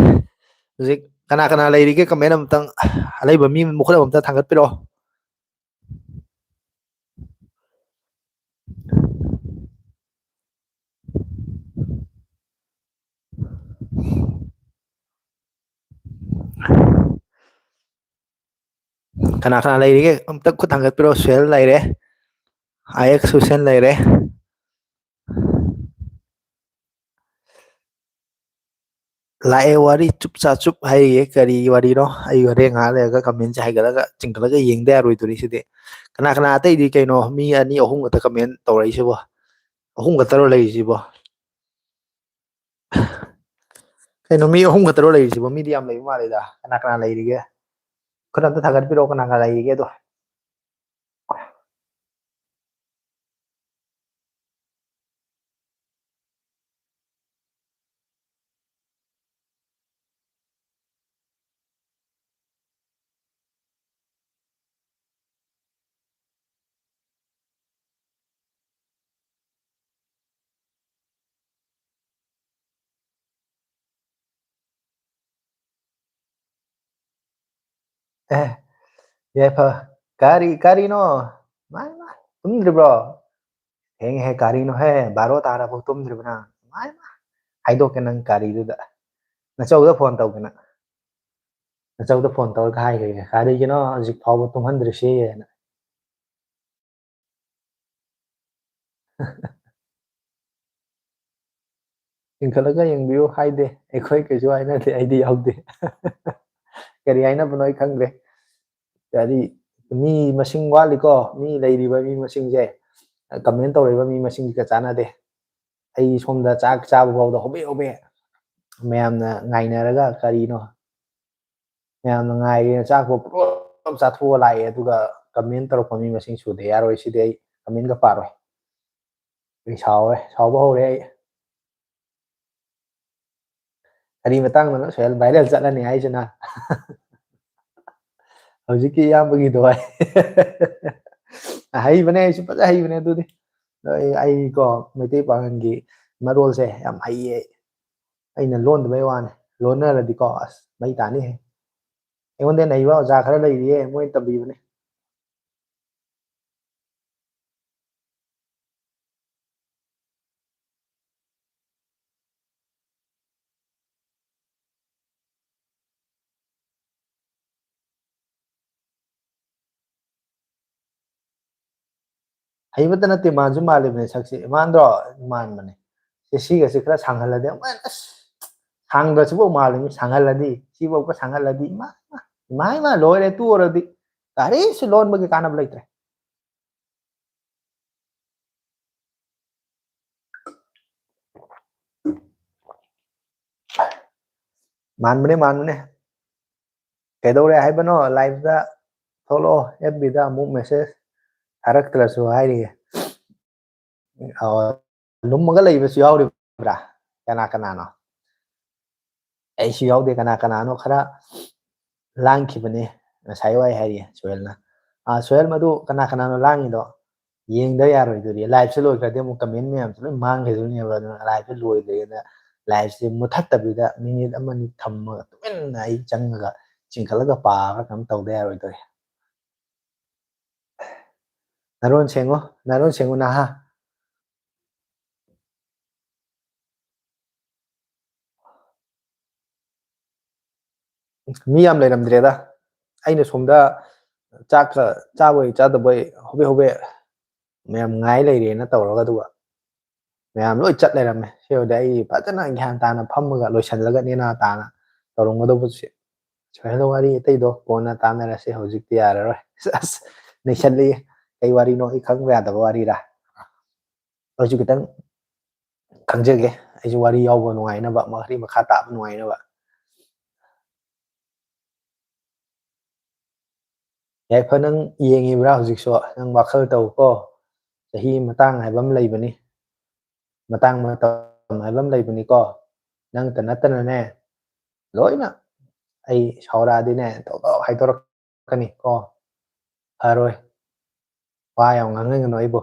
ꯍꯧꯖꯤꯛ ꯀꯅꯥ ꯀꯅꯥ ꯂꯩꯔꯤꯒꯦ? ꯀꯃꯦꯟ ꯑꯝꯇꯪ, ꯑꯂꯩꯕ ꯃꯤ ꯃꯈꯨꯠ ꯑꯃ ꯑꯝꯇ ꯊꯥꯡꯒꯠꯄꯤꯔꯛꯑꯣ꯫ ꯀꯅꯥ ꯀꯅꯥ ꯂꯩꯔꯤꯒꯦ? ꯑꯝꯇ ꯈꯨꯠ ꯊꯥꯡꯒꯠꯄꯤꯔꯛꯑꯣ꯫ ꯁꯨꯍꯦꯜ ꯂꯩꯔꯦ, ꯑꯥꯏ ꯑꯦꯛꯁ ꯍꯨꯁꯦꯟ ꯂꯩꯔꯦ꯫ ꯂꯥꯛꯑꯦ ꯋꯥꯔꯤ ꯆꯨꯞ ꯆꯥ ꯆꯨꯞ ꯍꯥꯏꯔꯤꯌꯦ꯫ ꯀꯔꯤ ꯋꯥꯔꯤꯅꯣ? ꯑꯩ ꯍꯣꯔꯦꯟ ꯉꯥꯏꯍꯥꯛ ꯂꯩꯔꯒ ꯀꯃꯦꯟꯁꯦ ꯍꯥꯏꯒꯠꯂꯒ ꯆꯤꯡꯈꯠꯂꯒ ꯌꯦꯡꯗ ꯌꯥꯔꯣꯏꯗꯣꯔꯤ ꯁꯤꯗꯤ꯫ ꯀꯅꯥ ꯀꯅꯥ ꯑꯇꯩꯗꯤ ꯀꯩꯅꯣ? ꯃꯤ ꯑꯅꯤ ꯑꯍꯨꯝ ꯈꯛꯇ ꯀꯃꯦꯟ ꯇꯧꯔꯛꯏꯁꯤꯕꯣ? ꯑꯍꯨꯝ ꯈꯛꯇꯔꯣ ꯂꯩꯔꯤꯁꯤꯕꯣ? ꯀꯩꯅꯣ, ꯃꯤ ꯑꯍꯨꯝ ꯈꯛꯇꯔꯣ ꯂꯩꯔꯤꯁꯤꯕꯣ? ꯃꯤꯗꯤ ꯌꯥꯝ ꯂꯩꯕ ꯃꯥꯜꯂꯦꯗ꯫ ꯀꯅꯥ ꯀꯅꯥ ꯂꯩꯔꯤꯒꯦ? ꯈꯨꯠ ꯑꯝꯇ ꯊꯥꯒꯠꯄꯤꯔꯛꯑꯣ, ꯀꯅꯥ ꯀꯅꯥ ꯂꯩꯔꯤꯒꯦꯗꯣ꯫ ꯑꯦ, ꯌꯥꯏꯐ, ꯀꯔꯤ, ꯀꯔꯤꯅꯣ? ꯃꯥ, ꯃꯥ, ꯇꯨꯝꯗ꯭ꯔꯤꯕ꯭ꯔꯣ? ꯊꯦꯡꯉꯦꯍꯦ, ꯀꯔꯤꯅꯣꯍꯦ? ꯕꯥꯔꯣ ꯇꯥꯔꯐꯥꯎ ꯇꯨꯝꯗ꯭ꯔꯤꯕ ꯅꯪ? ꯃꯥ, ꯃꯥ, ꯍꯥꯏꯗꯣꯛꯀꯦ ꯅꯪ ꯀꯔꯤꯗꯨꯗ꯫ ꯅꯆꯧꯗ ꯐꯣꯟ ꯇꯧꯒꯦ ꯅꯪ꯫ ꯅꯆꯧꯗ ꯐꯣꯟ ꯇꯧꯔꯒ ꯍꯥꯏꯈ꯭ꯔꯒꯦ, "ꯀꯔꯤꯒꯤꯅꯣ ꯍꯧꯖꯤꯛ ꯐꯥꯎꯕ ꯇꯨꯝꯍꯟꯗ꯭ꯔꯤꯁꯤ?" ꯍꯥꯏꯅ꯫ ꯆꯤꯡꯈꯠꯂꯒ ꯌꯦꯡꯕꯤꯌꯨ ꯍꯥꯏꯗꯦ, ꯑꯩꯈꯣꯏ ꯀꯩꯁꯨ ꯍꯥꯏꯅꯗꯦ, ꯑꯩꯗꯤ ꯌꯥꯎꯗꯦ꯫ ꯀꯔꯤ ꯍꯥꯏꯅꯕꯅꯣ ꯑꯩ ꯈꯪꯗ꯭ꯔꯦ꯫ ꯀꯔꯤ, ꯃꯤ ꯃꯁꯤꯡ ꯋꯥꯠꯂꯤꯀꯣ, ꯃꯤ ꯂꯩꯔꯤꯕ ꯃꯤ ꯃꯁꯤꯡꯁꯦ, ꯀꯃꯦꯟ ꯇꯧꯔꯤꯕ ꯃꯤ ꯃꯁꯤꯡꯁꯤꯒ ꯆꯥꯟꯅꯗꯦ꯫ ꯑꯩ ꯁꯣꯝꯗ ꯆꯥꯛ ꯆꯥꯕ ꯐꯥꯎꯗ ꯍꯣꯕꯦ ꯍꯣꯕꯦ ꯃꯌꯥꯝꯅ ꯉꯥꯏꯅꯔꯒ ꯀꯔꯤꯅꯣ? ꯃꯌꯥꯝꯅ ꯉꯥꯏꯔꯦꯅ ꯆꯥꯛꯄꯨ ꯄꯨꯂꯞ ꯆꯥꯊꯣꯛꯑ ꯂꯥꯛꯑꯦ, ꯑꯗꯨꯒ ꯀꯃꯦꯟ ꯇꯧꯔꯛꯄ ꯃꯤ ꯃꯁꯤꯡ ꯁꯨꯗꯦ꯫ ꯌꯥꯔꯣꯏ, ꯁꯤꯗꯤ ꯑꯩ ꯀꯃꯦꯟꯒ ꯄꯥꯔꯣꯏ꯫ ꯑꯩ ꯁꯥꯎꯔꯦ, ꯁꯥꯎꯕ ꯍꯧꯔꯦ ꯑꯩ꯫ ꯀꯔꯤ ꯃꯇꯥꯡꯗꯅꯣ ꯁꯣꯌꯦꯜ ꯚꯥꯏꯔꯦꯜ ꯆꯠꯂꯅꯤ ꯍꯥꯏꯁꯤꯅ? ꯍꯧꯖꯤꯛꯀꯤ ꯏꯌꯥꯝꯕꯒꯤꯗꯣ ꯍꯥꯏ꯫ ꯍꯩꯕꯅꯦ, ꯑꯩꯁꯨ ꯐꯖ ꯍꯩꯕꯅꯦ ꯑꯗꯨꯗꯤ꯫ ꯑꯩ, ꯑꯩꯀꯣ, ꯃꯩꯇꯩ ꯄꯥꯉꯜꯒꯤ ꯃꯔꯣꯜꯁꯦ ꯌꯥꯝ ꯍꯩꯌꯦ ꯑꯩ꯫ ꯑꯩꯅ ꯂꯣꯟꯗꯕꯩ ꯋꯥꯅꯤ꯫ ꯂꯣꯟꯅꯔꯗꯤꯀꯣ, ꯑꯁ, ꯃꯩ ꯇꯥꯅꯤꯍꯦ꯫ ꯑꯩꯉꯣꯟꯗ ꯅꯩꯕ ꯑꯣꯖꯥ ꯈꯔ ꯂꯩꯔꯤꯌꯦ, ꯃꯣꯏꯅ ꯇꯝꯕꯤꯕꯅꯦ꯫ ꯍꯩꯕꯇ ꯅꯠꯇꯦ, ꯃꯥꯟꯁꯨ ꯃꯥꯜꯂꯤꯕꯅꯦ ꯁꯛꯁꯦ꯫ ꯃꯥꯟꯗ꯭ꯔꯣ? ꯃꯥꯟꯕꯅꯦ꯫ ꯁꯦ, ꯁꯤꯒꯁꯦ ꯈꯔ ꯁꯥꯡꯍꯜꯂꯗꯤ, ꯑꯃ, ꯑꯁ, ꯁꯥꯡꯗ꯭ꯔꯁꯤꯐꯥꯎ ꯃꯥꯜꯂꯤꯅꯤ꯫ ꯁꯥꯡꯍꯜꯂꯗꯤ, ꯁꯤꯐꯥꯎꯒ ꯁꯥꯡꯍꯜꯂꯗꯤ, ꯏꯃꯥ, ꯏꯃꯥ, ꯏꯃꯥ, ꯏꯃꯥ, ꯂꯣꯏꯔꯦ꯫ ꯇꯣꯛꯑꯔꯗꯤ ꯀꯔꯤꯁꯨ ꯂꯣꯟꯕꯒꯤ ꯀꯥꯟꯅꯕ ꯂꯩꯇ꯭ꯔꯦ꯫ ꯃꯥꯟꯕꯅꯦ, ꯃꯥꯟꯕꯅꯦ꯫ ꯀꯩꯗꯧꯔꯦ ꯍꯥꯏꯕꯅꯣ? Live ꯇ ꯊꯣꯛꯂꯛꯑꯣ, F B ꯗ ꯑꯃꯨꯛ message ꯊꯥꯔꯛꯇ꯭ꯔꯁꯨ ꯍꯥꯏꯔꯤꯌꯦ꯫ ꯑ, ꯂꯨꯝꯃꯒ ꯂꯩꯕꯁꯨ ꯌꯥꯎꯔꯤꯕ꯭ꯔꯥ? ꯀꯅꯥ ꯀꯅꯥꯅꯣ? ꯑꯩꯁꯨ ꯌꯥꯎꯗꯦ꯫ ꯀꯅꯥ ꯀꯅꯥꯅꯣ ꯈꯔ ꯂꯥꯡꯈꯤꯕꯅꯦ ꯉꯁꯥꯏ ꯋꯥꯏ ꯍꯥꯏꯔꯤꯌꯦ ꯁꯣꯍꯦꯜꯅ꯫ ꯑ, ꯁꯣꯍꯦꯜ, ꯃꯗꯨ ꯀꯅꯥ ꯀꯅꯥꯅꯣ ꯂꯥꯡꯉꯤꯗꯣ? ꯌꯦꯡꯗ ꯌꯥꯔꯣꯏꯗꯣꯔꯤ꯫ Live ꯁꯦ ꯂꯣꯏꯈ꯭ꯔꯗꯤ ꯑꯃꯨꯛ comment ꯃꯌꯥꯝꯁꯦ ꯂꯣꯏ ꯃꯥꯡꯈꯤꯗꯣꯏꯅꯦꯕ꯫ ꯑꯗꯨꯅ live ꯁꯦ ꯂꯣꯏꯗ꯭ꯔꯤꯉꯩꯗ, live ꯁꯦ ꯃꯨꯊꯠꯇꯕꯤꯗ minute ꯑꯃꯅꯤ ꯊꯝꯃꯒ ꯇꯨꯃꯤꯟꯅ ꯑꯩ ꯆꯪꯉꯒ ꯆꯤꯡꯈꯠꯂꯒ ꯄꯥꯕ ꯀꯩꯅꯣꯝ ꯇꯧꯗ ꯌꯥꯔꯣꯏꯗꯣꯔꯤ꯫ ꯅꯔꯣꯟ ꯁꯦꯡꯉꯨ, ꯅꯔꯣꯟ ꯁꯦꯡꯉꯨ, ꯅꯍꯥ꯫ ꯃꯤ ꯌꯥꯝ ꯂꯩꯔꯝꯗ꯭ꯔꯦꯗ꯫ ꯑꯩꯅ ꯁꯣꯝꯗ ꯆꯥꯛꯀ ꯆꯥꯕꯣꯏ ꯆꯥꯗꯕꯣꯏ ꯍꯣꯕꯦ ꯍꯣꯕꯦ ꯃꯌꯥꯝ ꯉꯥꯏ ꯂꯩꯔꯦꯅ ꯇꯧꯔꯒ, ꯑꯗꯨꯒ ꯃꯌꯥꯝ ꯂꯣꯏ ꯆꯠ ꯂꯩꯔꯝꯃꯦ꯫ ꯁꯤ ꯑꯣꯏꯔꯗꯤ ꯑꯩ ꯐꯖꯅ ꯒ꯭ꯌꯥꯟ ꯇꯥꯅ ꯐꯝꯃꯒ ꯂꯣꯏꯁꯤꯜꯂꯒ ꯅꯦꯅꯥ ꯇꯥꯅ ꯇꯧꯔꯝꯒꯗꯧꯕꯁꯦ꯫ ꯁꯨꯃꯥꯏꯅ ꯋꯥꯔꯤ ꯑꯇꯩꯗꯣ ꯀꯣꯟꯅ ꯇꯥꯟꯅꯔꯁꯦ, ꯍꯧꯖꯤꯛꯇꯤ ꯌꯥꯔꯔꯣꯏ꯫ ꯑꯁ, ꯅꯩꯁꯜꯂꯤ꯫ ꯀꯩ ꯋꯥꯔꯤꯅꯣ? ꯑꯩ ꯈꯪꯕ ꯌꯥꯗꯕ ꯋꯥꯔꯤꯔꯥ? ꯑꯩꯁꯨ ꯈꯤꯇꯪ ꯈꯪꯖꯒꯦ꯫ ꯑꯩꯁꯨ ꯋꯥꯔꯤ ꯌꯥꯎꯕ ꯅꯨꯡꯉꯥꯏꯅꯕ, ꯋꯥꯔꯤ ꯃꯈꯥ ꯇꯥꯕ ꯅꯨꯡꯉꯥꯏꯅꯕ꯫ ꯌꯥꯏꯐ, ꯅꯪ ꯌꯦꯡꯉꯤꯕ꯭ꯔꯥ ꯍꯧꯖꯤꯛꯁꯨ? ꯅꯪ ꯋꯥꯈꯜ ꯇꯧꯀꯣ꯫ ꯆꯍꯤ ꯃꯇꯥꯡ ꯍꯥꯏꯕ ꯑꯃ ꯂꯩꯕꯅꯤ꯫ ꯃꯇꯥꯡ ꯃꯇꯝ ꯍꯥꯏꯕ ꯑꯃ ꯂꯩꯕꯅꯤꯀꯣ꯫ ꯅꯪꯇ ꯅꯠꯇꯅꯅꯦ, ꯂꯣꯏꯅ ꯑꯩ ꯁꯥꯎꯔꯛꯑꯗꯤꯅꯦ, ꯊꯣꯛ ꯊꯣꯛ ꯍꯥꯏꯗꯣꯔꯛꯀꯅꯤ ꯀꯣ꯫ ꯐꯔꯣꯏ꯫ ꯋꯥ ꯌꯥꯝ ꯉꯥꯡꯍꯟꯒꯅꯨ ꯑꯩꯕꯨ꯫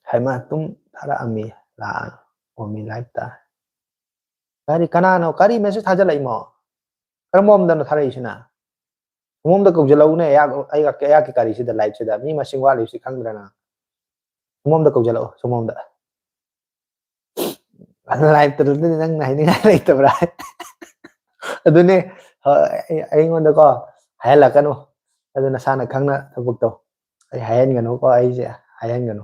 ꯍꯩꯃꯥ, ꯇꯨꯝ ꯊꯥꯔꯛꯑꯝꯃꯤ, ꯂꯥꯛꯑꯝꯃꯤ live ꯇ꯫ ꯀꯔꯤ, ꯀꯅꯥꯅꯣ? ꯀꯔꯤ message ꯊꯥꯖꯤꯜꯂꯛꯏꯃꯣ? ꯀꯔꯝꯕ ꯑꯝꯗꯅꯣ ꯊꯥꯔꯛꯏꯁꯤꯅ? ꯁꯣꯝꯗ ꯀꯧꯁꯤꯜꯂꯛꯎꯅꯦ, ꯑꯩꯍꯥꯛ-, ꯑꯩꯍꯥꯛ-, ꯑꯩꯍꯥꯛꯀꯤ ꯀꯔꯤꯁꯤꯗ, live ꯁꯤꯗ ꯃꯤ ꯃꯁꯤꯡ ꯋꯥꯠꯂꯤꯕꯁꯤ ꯈꯪꯗ꯭ꯔꯅ? ꯁꯣꯝꯗ ꯀꯧꯁꯤꯜꯂꯛꯑꯣ, ꯁꯣꯝꯗ꯫ Live ꯇ ꯅꯪꯅ ꯍꯥꯏꯅꯤꯡꯉꯥꯏ ꯂꯩꯇꯕ꯭ꯔꯥ? ꯑꯗꯨꯅꯦ, ꯑ-, ꯑꯩ-, ꯑꯩꯉꯣꯟꯗꯀꯣ ꯍꯥꯏꯍꯜꯂꯛꯀꯅꯨ꯫ ꯑꯗꯨ ꯅꯁꯥꯅ ꯈꯪꯅ ꯊꯕꯛꯇꯣ꯫ ꯑꯩ ꯍꯥꯏꯍꯟꯒꯅꯨꯀꯣ, ꯑꯩꯁꯦ ꯍꯥꯏꯍꯟꯒꯅꯨ꯫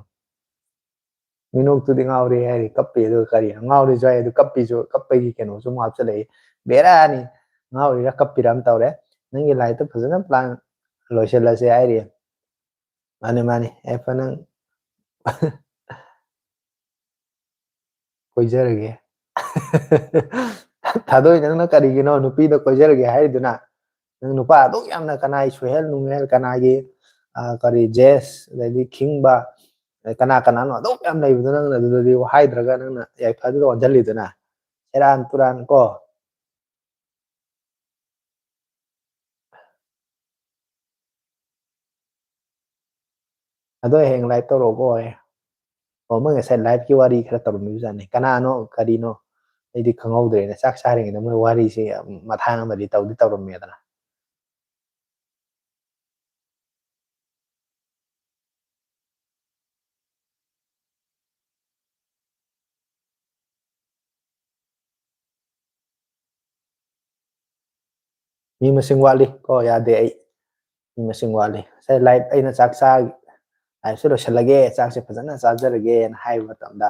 ꯃꯤꯅꯣꯛꯇꯨꯗꯤ ꯉꯥꯎꯔꯦ ꯍꯥꯏꯔꯤ, ꯀꯞꯄꯤ꯫ ꯑꯗꯨꯒ ꯀꯔꯤꯅꯣ ꯉꯥꯎꯔꯤꯁꯨ ꯍꯥꯏ, ꯑꯗꯨ ꯀꯞꯄꯤꯁꯨ, ꯀꯞꯄꯒꯤ ꯀꯩꯅꯣꯁꯨ ꯑꯃꯨꯛ ꯍꯥꯞꯆꯜꯂꯛꯏ꯫ ꯕꯦꯔꯥꯅꯤ꯫ ꯉꯥꯎꯔꯤꯔꯥ ꯀꯞꯄꯤꯔꯥ ꯑꯃ ꯇꯧꯔꯦ꯫ ꯅꯪꯒꯤ live ꯇꯣ ꯐꯖꯅ plan ꯂꯣꯏꯁꯤꯜꯂꯁꯦ ꯍꯥꯏꯔꯤ꯫ ꯃꯥꯅꯤ, ꯃꯥꯅꯤ꯫ ꯑꯦ, ꯐ-, ꯅꯪ ꯀꯣꯏꯖꯔꯒꯦ꯫ ꯊꯥꯗꯣꯏ, ꯅꯪꯅ ꯀꯔꯤꯒꯤꯅꯣ ꯅꯨꯄꯤꯗ ꯀꯣꯏꯖꯔꯒꯦ ꯍꯥꯏꯔꯤꯗꯨꯅ? ꯅꯪ ꯅꯨꯄꯥ ꯑꯗꯨꯛ ꯌꯥꯝꯅ ꯀꯅꯥꯒꯤ ꯁꯨꯍꯦꯜ ꯅꯨꯡꯍꯦꯜ, ꯀꯅꯥꯒꯤ, ꯑ, ꯀꯔꯤ ꯖꯦꯁ, ꯑꯗꯩꯗꯤ ꯈꯤꯡꯕ, ꯑꯗꯩ ꯀꯅꯥ ꯀꯅꯥꯅꯣ ꯑꯗꯨꯛ ꯌꯥꯝ ꯂꯩꯕꯗꯣ, ꯅꯪꯅ ꯑꯗꯨꯗꯗꯤ ꯍꯥꯏꯗ꯭ꯔꯒ ꯅꯪꯅ ꯌꯥꯏꯐꯗꯨꯗ ꯑꯣꯟꯁꯤꯜꯂꯤꯗꯨꯅ? ꯁꯦꯔꯥꯟ ꯇꯨꯔꯥꯟ ꯀꯣ꯫ ꯑꯗꯣ ꯍꯌꯦꯡ live ꯇꯧꯔꯛꯑꯣꯀꯣ꯫ ꯑꯩ, ꯑꯣ, ꯃꯣꯏ ꯉꯁꯥꯏ live ꯀꯤ ꯋꯥꯔꯤ ꯈꯔ ꯇꯧꯔꯝꯃꯤꯕꯖꯥꯠꯅꯤ꯫ ꯀꯅꯥꯅꯣ, ꯀꯔꯤꯅꯣ, ꯑꯩꯗꯤ ꯈꯪꯍꯧꯗ꯭ꯔꯦꯅꯦ꯫ ꯆꯥꯛ ꯆꯥꯔꯤꯉꯩꯗ ꯃꯣꯏ ꯋꯥꯔꯤꯁꯦ ꯃꯊꯥꯡ ꯑꯃꯗꯤ ꯇꯧꯗꯤ ꯇꯧꯔꯝꯃꯦꯗꯅ꯫ ꯃꯤ ꯃꯁꯤꯡ ꯋꯥꯠꯂꯤ ꯀꯣ, ꯌꯥꯗꯦ ꯑꯩ꯫ ꯃꯤ ꯃꯁꯤꯡ ꯋꯥꯠꯂꯤ꯫ ꯉꯁꯥꯏ live ꯑꯩꯅ ꯆꯥꯛ ꯆꯥ-, live ꯁꯦ ꯂꯣꯏꯁꯤꯜꯂꯒꯦ, ꯆꯥꯛꯁꯦ ꯐꯖꯅ ꯆꯥꯖꯔꯒꯦꯅ ꯍꯥꯏꯕ ꯃꯇꯝꯗ,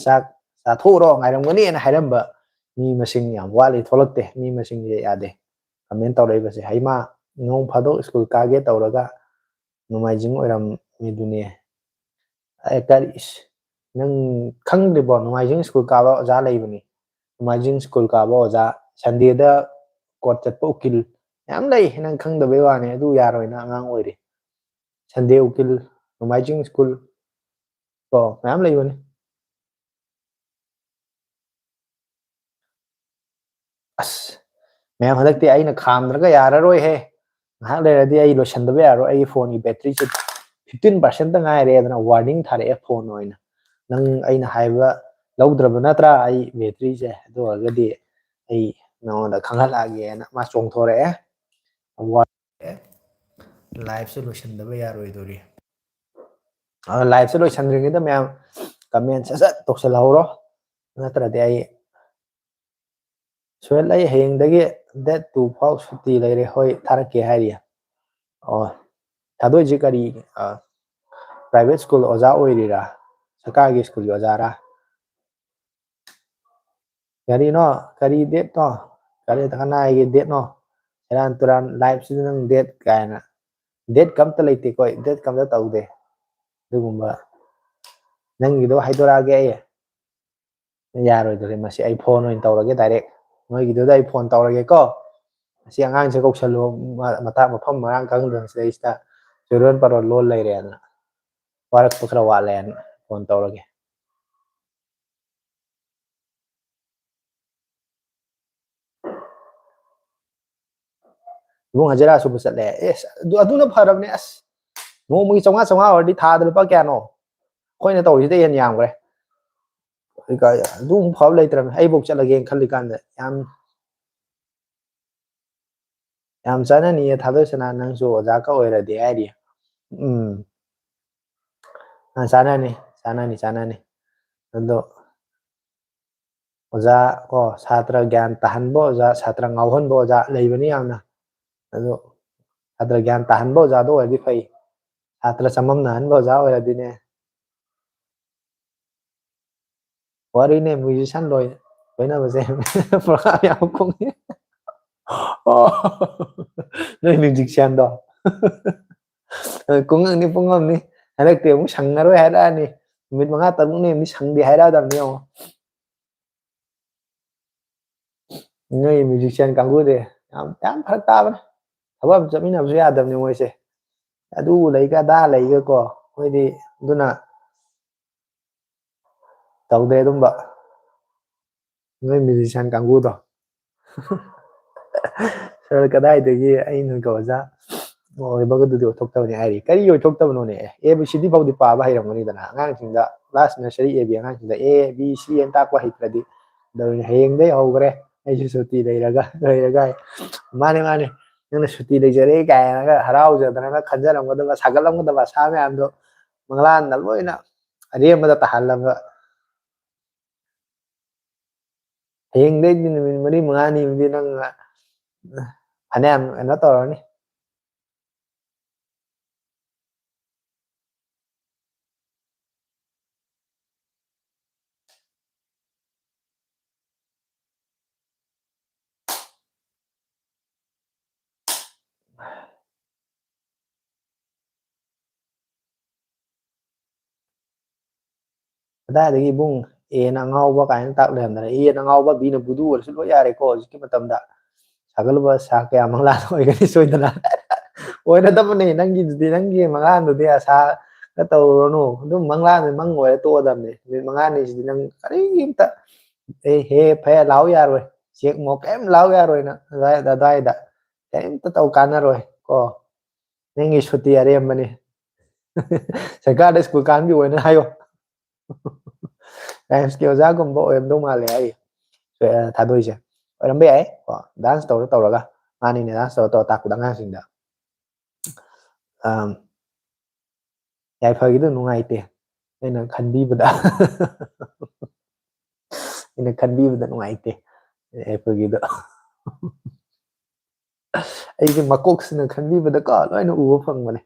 ꯆꯥꯛ ꯆꯥꯊꯣꯛꯎꯔꯣ, ꯉꯥꯏꯔꯝꯒꯅꯤꯅ ꯍꯥꯏꯔꯝꯕ ꯃꯤ ꯃꯁꯤꯡ ꯌꯥꯝ ꯋꯥꯠꯂꯤ, ꯊꯣꯛꯂꯛꯇꯦ꯫ ꯃꯤ ꯃꯁꯤꯡꯁꯦ ꯌꯥꯗꯦ꯫ Comment ꯇꯧꯔꯛꯏꯕꯁꯦ, ꯍꯩꯃꯥ, ꯅꯣꯡ ꯐꯥꯗꯣꯛ ꯁ꯭ꯀꯨꯜ ꯀꯥꯒꯦ ꯇꯧꯔꯒ ꯅꯣꯡꯃꯥꯏꯖꯤꯡ ꯑꯣꯏꯔꯝꯃꯤꯗꯨꯅꯦ꯫ ꯑꯦ, ꯀꯔꯤ, ꯏꯁ, ꯅꯪ ꯈꯪꯗ꯭ꯔꯤꯕꯣ? ꯅꯣꯡꯃꯥꯏꯖꯤꯡ ꯁ꯭ꯀꯨꯜ ꯀꯥꯕ ꯑꯣꯖꯥ ꯂꯩꯕꯅꯤ꯫ ꯅꯣꯡꯃꯥꯏꯖꯤꯡ ꯁ꯭ꯀꯨꯜ ꯀꯥꯕ ꯑꯣꯖꯥ, Sunday ꯗ court ꯆꯠꯄ ꯎꯀꯤꯜ ꯃꯌꯥꯝ ꯂꯩ, ꯅꯪ ꯈꯪꯗꯕꯩ ꯋꯥꯅꯤ꯫ ꯑꯗꯨ ꯌꯥꯔꯣꯏ, ꯅꯪ ꯑꯉꯥꯡ ꯑꯣꯏꯔꯤ꯫ Sunday ꯎꯀꯤꯜ, ꯅꯣꯡꯃꯥꯏꯖꯤꯡ ꯁ꯭ꯀꯨꯜ, ꯀꯣ, ꯃꯌꯥꯝ ꯂꯩꯕꯅꯤ꯫ ꯑꯁ, ꯃꯌꯥꯝ, ꯍꯟꯗꯛꯇꯤ ꯑꯩꯅ ꯈꯥꯝꯗ꯭ꯔꯒ ꯌꯥꯔꯔꯣꯏꯍꯦ꯫ ꯉꯥꯏꯍꯥꯛ ꯂꯩꯔꯗꯤ ꯑꯩ ꯂꯣꯏꯁꯟꯗꯕ ꯌꯥꯔꯣꯏ꯫ ꯑꯩꯒꯤ phone ꯒꯤ battery ꯁꯦ ꯐꯤꯐꯇꯤꯟ ꯄꯥꯔꯁꯦꯟꯇ ꯉꯥꯏꯔꯦ ꯑꯗꯨꯅ ꯋꯥꯔꯅꯤꯡ ꯊꯥꯔꯛꯑꯦ ꯐꯣꯟ ꯑꯣꯏꯅ꯫ "ꯅꯪ ꯑꯩꯅ ꯍꯥꯏꯕ ꯂꯧꯗ꯭ꯔꯕ ꯅꯠꯇ꯭ꯔꯥ ꯑꯩ ꯕꯦꯇ꯭ꯔꯤꯁꯦ? ꯑꯗꯨ ꯑꯣꯏꯔꯒꯗꯤ ꯑꯩ ꯅꯉꯣꯟꯗ ꯈꯪꯍꯜꯂꯛꯑꯒꯦꯅ" ꯃꯥ ꯆꯣꯡꯊꯣꯔꯛꯑꯦ꯫ ꯂꯥꯏꯐꯁꯦ ꯂꯣꯏꯁꯤꯟꯗꯕ ꯌꯥꯔꯣꯏꯗꯣꯔꯤ꯫ ꯂꯥꯏꯐꯁꯦ ꯂꯣꯏꯁꯤꯟꯗ꯭ꯔꯤꯉꯩꯗ ꯃꯌꯥꯝ ꯀꯃꯦꯟ ꯁꯠ ꯁꯠ ꯇꯧꯁꯤꯜꯍꯧꯔꯣ, ꯅꯠꯇ꯭ꯔꯗꯤ ꯑꯩ ꯁꯣꯍꯦꯜ, ꯑꯩ ꯍꯌꯦꯡꯗꯒꯤ ꯗꯦꯠ ꯇꯨ ꯐꯥꯎ ꯁꯨꯇꯤ ꯂꯩꯔꯦ꯫ ꯍꯣꯏ, ꯊꯥꯔꯛꯀꯦ ꯍꯥꯏꯔꯤ꯫ ꯑꯣ, ꯊꯥꯗꯣꯏꯁꯦ ꯀꯔꯤ, ꯄ꯭ꯔꯥꯏꯚꯦꯠ ꯁ꯭ꯀꯨꯜ ꯑꯣꯖꯥ ꯑꯣꯏꯔꯤꯔꯥ, ꯁꯔꯀꯥꯔꯒꯤ ꯁ꯭ꯀꯨꯜꯒꯤ ꯑꯣꯖꯥꯔꯥ? ꯀꯔꯤꯅꯣ? ꯀꯔꯤ ꯗꯦꯠꯅꯣ? ꯀꯔꯤ ꯀꯅꯥꯒꯤ ꯗꯦꯠꯅꯣ? ꯁꯦꯔꯥꯟ ꯇꯨꯔꯥꯟ ꯂꯥꯏꯐꯁꯤꯗ ꯅꯪ ꯗꯦꯠ ꯀꯥꯏꯅ꯫ ꯗꯦꯠ ꯀꯝꯇ ꯂꯩꯇꯦꯀꯣ ꯑꯩ, ꯗꯦꯠ ꯀꯝꯇ ꯇꯧꯗꯦ꯫ ꯑꯗꯨꯒꯨꯝꯕ ꯅꯪꯒꯤꯗꯣ ꯍꯥꯏꯗꯣꯔꯛꯑꯒꯦ ꯑꯩ꯫ ꯌꯥꯔꯣꯏꯗꯧꯔꯦ ꯃꯁꯤ, ꯑꯩ ꯐꯣꯟ ꯑꯣꯏꯅ ꯇꯧꯔꯒꯦ ꯗꯥꯏꯔꯦꯛ꯫ ꯅꯣꯏꯒꯤꯗꯨꯗ ꯑꯩ ꯐꯣꯟ ꯇꯧꯔꯒꯦꯀꯣ꯫ ꯑꯁꯤ ꯑꯉꯥꯡꯁꯦ ꯀꯧꯁꯜꯂꯨ, ꯃ-, ꯃꯊꯥ-, ꯃꯐꯝ ꯃꯔꯥꯡ ꯈꯪꯗꯅ ꯁꯤꯗꯩꯁꯤꯗ ꯆꯨꯔꯣꯟ ꯄꯥꯔꯣꯟ ꯂꯣꯟ ꯂꯩꯔꯦꯅ꯫ ꯋꯥꯔꯛꯄ ꯈꯔ ꯋꯥꯠꯂꯦꯅ ꯐꯣꯟ ꯇꯧꯔꯒꯦ꯫ ꯏꯕꯨꯡ ꯍꯖꯤꯔꯥ ꯁꯨꯕ ꯆꯠꯂꯦ꯫ ꯑꯦꯁ, ꯑꯗꯨ, ꯑꯗꯨꯅ ꯐꯔꯕꯅꯦ꯫ ꯑꯁ, ꯅꯣꯡꯃꯒꯤ ꯆꯥꯝꯃꯉꯥ, ꯆꯥꯝꯃꯉꯥ ꯑꯣꯏꯔꯗꯤ ꯊꯥꯗ ꯂꯨꯄꯥ ꯀꯌꯥꯅꯣ? ꯑꯩꯈꯣꯏꯅ ꯇꯧꯔꯤꯁꯤꯗ ꯍꯦꯟꯅ ꯌꯥꯝꯈ꯭ꯔꯦ꯫ ꯑꯗꯨꯃꯨꯛ ꯐꯕ ꯂꯩꯇ꯭ꯔꯕꯅꯦ꯫ ꯑꯩꯕꯧ ꯆꯠꯂꯒꯦꯅ ꯈꯜꯂꯤꯀꯥꯟꯗ ꯌꯥꯝ, ꯌꯥꯝ ꯆꯥꯅꯅꯤꯌꯦ ꯊꯥꯗꯣꯏꯁꯅꯥ, ꯅꯪꯁꯨ ꯑꯣꯖꯥꯒ ꯑꯣꯏꯔꯗꯤ ꯍꯥꯏꯔꯤ꯫ ꯎꯝ꯫ ꯑ, ꯆꯥꯅꯅꯤ, ꯆꯥꯅꯅꯤ, ꯆꯥꯅꯅꯤ꯫ ꯑꯗꯣ ꯑꯣꯖꯥ ꯀꯣ, ꯁꯥꯇ꯭ꯔ ꯒ꯭ꯌꯥꯟ ꯇꯥꯍꯟꯕ ꯑꯣꯖꯥ, ꯁꯥꯇ꯭ꯔ ꯉꯥꯎꯍꯟꯕ ꯑꯣꯖꯥ ꯂꯩꯕꯅꯤ ꯌꯥꯝꯅ꯫ ꯑꯗꯣ ꯁꯥꯇ꯭ꯔ ꯒ꯭ꯌꯥꯟ ꯇꯥꯍꯟꯕ ꯑꯣꯖꯥꯗꯣ ꯑꯣꯏꯔꯗꯤ ꯐꯩ꯫ ꯁꯥꯇ꯭ꯔ ꯆꯃꯝꯅꯍꯟꯕ ꯑꯣꯖꯥ ꯑꯣꯏꯔꯗꯤꯅꯦ, ꯋꯥꯔꯤꯅꯦ, musician ꯂꯣꯏ-, ꯂꯣꯏꯅꯕꯁꯦ꯫ ꯄ꯭ꯔꯣꯒ꯭ꯔꯥꯝ ꯌꯥꯝ ꯀꯨꯡꯉꯤ꯫ ꯑꯣ, ꯅꯣꯏ musicianꯗꯣ꯫ ꯀꯨꯡꯉꯛꯅꯤ, ꯄꯨꯡꯉꯝꯅꯤ꯫ ꯍꯟꯗꯛꯇꯤ ꯑꯃꯨꯛ ꯁꯪꯉꯔꯣꯏ ꯍꯥꯏꯔꯛꯑꯅꯤ꯫ ꯅꯨꯃꯤꯠ ꯃꯉꯥ ꯇꯔꯨꯛꯅꯤ ꯑꯃꯗꯤ ꯁꯪꯗꯦ ꯍꯥꯏꯔꯛꯑꯗꯕꯅꯤ ꯌꯦꯡꯉꯣ꯫ ꯅꯣꯏ musician ꯀꯥꯡꯕꯨꯗꯤ ꯌꯥꯝ, ꯌꯥꯝ ꯐꯔꯛ ꯇꯥꯕꯅꯦ꯫ ꯊꯕꯛ ꯑꯃ ꯆꯠꯃꯤꯟꯅꯕꯁꯨ ꯌꯥꯗꯕꯅꯤ ꯃꯣꯏꯁꯦ꯫ ꯑꯗꯨ ꯂꯩꯒ ꯑꯗꯥ ꯂꯩꯒꯀꯣ꯫ ꯑꯩꯈꯣꯏꯗꯤ ꯑꯗꯨꯅ ꯇꯧꯗꯦ ꯑꯗꯨꯝꯕ꯫ ꯅꯣꯏ musician ꯀꯥꯡꯕꯨꯗꯣ꯫ ꯁꯥꯔ, ꯀꯗꯥꯏꯗꯒꯤ ꯑꯩꯅꯒ ꯑꯣꯖꯥ ꯑꯣꯏꯕꯒꯗꯨꯗꯤ ꯑꯣꯏꯊꯣꯛꯇꯕꯅꯤ ꯍꯥꯏꯔꯤ꯫ ꯀꯔꯤ ꯑꯣꯏꯊꯣꯛꯇꯕꯅꯣꯅꯦ? ꯑꯦ ꯕꯤ ꯁꯤ ꯗꯤ ꯐꯥꯎꯗꯤ ꯄꯥꯕ ꯍꯩꯔꯝꯒꯅꯤꯗꯅ꯫ ꯑꯉꯥꯡꯁꯤꯡꯗ, ꯀ꯭ꯂꯥꯁ ꯅꯔꯁꯔꯤ ꯑꯦ ꯕꯤ ꯑꯉꯥꯡꯁꯤꯡꯗ ꯑꯦ ꯕꯤ ꯁꯤ ꯑꯅ ꯇꯥꯛꯄ ꯍꯩꯇ꯭ꯔꯗꯤ ꯀꯩꯗꯧꯔꯤꯅꯤ? ꯍꯌꯦꯡꯗꯩ ꯍꯧꯈ꯭ꯔꯦ, ꯑꯩꯁꯨ ꯁꯨꯇꯤ ꯂꯩꯔꯒ, ꯂꯩꯔꯒ ꯍꯥꯏ꯫ "ꯃꯥꯅꯦ, ꯃꯥꯅꯦ, ꯅꯪꯅ ꯁꯨꯇꯤ ꯂꯩꯖꯔꯦ" ꯀꯥꯏꯅꯒ ꯍꯔꯥꯎꯖꯗꯅꯒ ꯈꯟꯖꯔꯝꯒꯗꯕ, ꯁꯥꯒꯠꯂꯝꯒꯗꯕ ꯑꯁꯥ ꯃꯌꯥꯝꯗꯣ ꯃꯪꯂꯥꯟꯗ ꯂꯣꯏꯅ ꯑꯔꯦꯝꯕꯗ ꯇꯥꯍꯜꯂꯒ, ꯍꯌꯦꯡꯗꯩꯗꯤ ꯅꯨꯃꯤꯠ ꯃꯔꯤ ꯃꯉꯥꯅꯤꯕꯨꯗꯤ ꯅꯪ ꯐꯅꯌꯥꯝ ꯀꯩꯅꯣ ꯇꯧꯔꯅꯤ꯫ ꯀꯗꯥꯏꯗꯒꯤ ꯏꯕꯨꯡ, ꯑꯦꯅ ꯑꯉꯥꯎꯕ ꯀꯥꯏꯅ ꯇꯥꯛ ꯂꯩꯔꯝꯗꯅ꯫ ꯑꯦꯅ ꯑꯉꯥꯎꯕ, ꯕꯤꯅ ꯕꯨꯗꯨ ꯑꯣꯏꯔꯁꯨ ꯂꯣꯏ ꯌꯥꯔꯦꯀꯣ ꯍꯧꯖꯤꯛꯀꯤ ꯃꯇꯝꯗ꯫ ꯁꯥꯒꯠꯂꯨꯕ ꯁꯥ ꯀꯌꯥ ꯃꯪꯂꯥꯟ ꯑꯣꯏꯒꯅꯤ ꯁꯣꯏꯗꯅ꯫ ꯑꯣꯏꯔꯗꯕꯅꯦ ꯅꯪꯒꯤꯗꯨꯗꯤ, ꯅꯪꯒꯤ ꯃꯪꯂꯥꯟꯗꯨꯗꯤ ꯑꯁꯥꯒ ꯇꯧꯔꯨꯔꯅꯨ꯫ ꯑꯗꯨꯝ ꯃꯪꯂꯥꯟꯗꯨ ꯃꯪ ꯑꯣꯏꯔ ꯇꯣꯛꯑꯗꯕꯅꯦ꯫ ꯅꯨꯃꯤꯠ ꯃꯉꯥꯅꯤꯁꯤꯗꯤ ꯅꯪ ꯀꯔꯤꯝꯇ, ꯑꯦ, ꯍꯦ, ꯐꯦ ꯂꯥꯎ ꯌꯥꯔꯣꯏ꯫ ꯆꯦꯛ ꯃꯣꯛ ꯀꯔꯤꯝ ꯂꯥꯎ ꯌꯥꯔꯣꯏ ꯅꯪ ꯑꯗꯨꯋꯥꯏ-, ꯑꯗꯨꯋꯥꯏꯗ꯫ ꯀꯔꯤꯝꯇ ꯇꯧ ꯀꯥꯟꯅꯔꯣꯏ ꯀꯣ꯫ ꯅꯪꯒꯤ ꯁꯨꯇꯤ ꯑꯔꯦꯝꯕꯅꯤ꯫ ꯁꯔꯀꯥꯔꯗ ꯁ꯭ꯀꯨꯜ ꯀꯥꯍꯟꯕꯤꯌꯣꯅ ꯍꯥꯏꯌꯣ꯫ ꯔꯥꯏꯝꯁꯀꯤ ꯑꯣꯖꯥꯒꯨꯝꯕ ꯑꯣꯏꯔꯝꯗꯧ ꯃꯥꯜꯂꯦ ꯑꯩ ꯊꯥꯗꯣꯏꯁꯦ꯫ ꯑꯣꯏꯔꯝꯕ ꯌꯥꯏ ꯀꯣ, ꯗꯥꯟꯁ ꯇꯧꯔ ꯇꯧꯔꯒ꯫ ꯃꯥꯅꯤꯅꯦ, ꯗꯥꯟꯁ ꯇꯧꯔ ꯇꯧꯔ ꯇꯥꯛꯄꯗ ꯑꯉꯥꯡꯁꯤꯡꯗ꯫ ꯑꯝ, ꯌꯥꯏꯐꯒꯤꯗꯣ ꯅꯨꯡꯉꯥꯏꯇꯦ꯫ ꯑꯩꯅ ꯈꯟꯕꯤꯕꯗ꯫ ꯑꯩꯅ ꯈꯟꯕꯤꯕꯗ ꯅꯨꯡꯉꯥꯏꯇꯦ ꯌꯥꯏꯐꯒꯤꯗꯣ꯫ ꯑꯩꯁꯦ ꯃꯀꯣꯛꯁꯤꯅ ꯈꯟꯕꯤꯕꯗꯀꯣ ꯂꯣꯏꯅ ꯎꯕ ꯐꯪꯕꯅꯦ꯫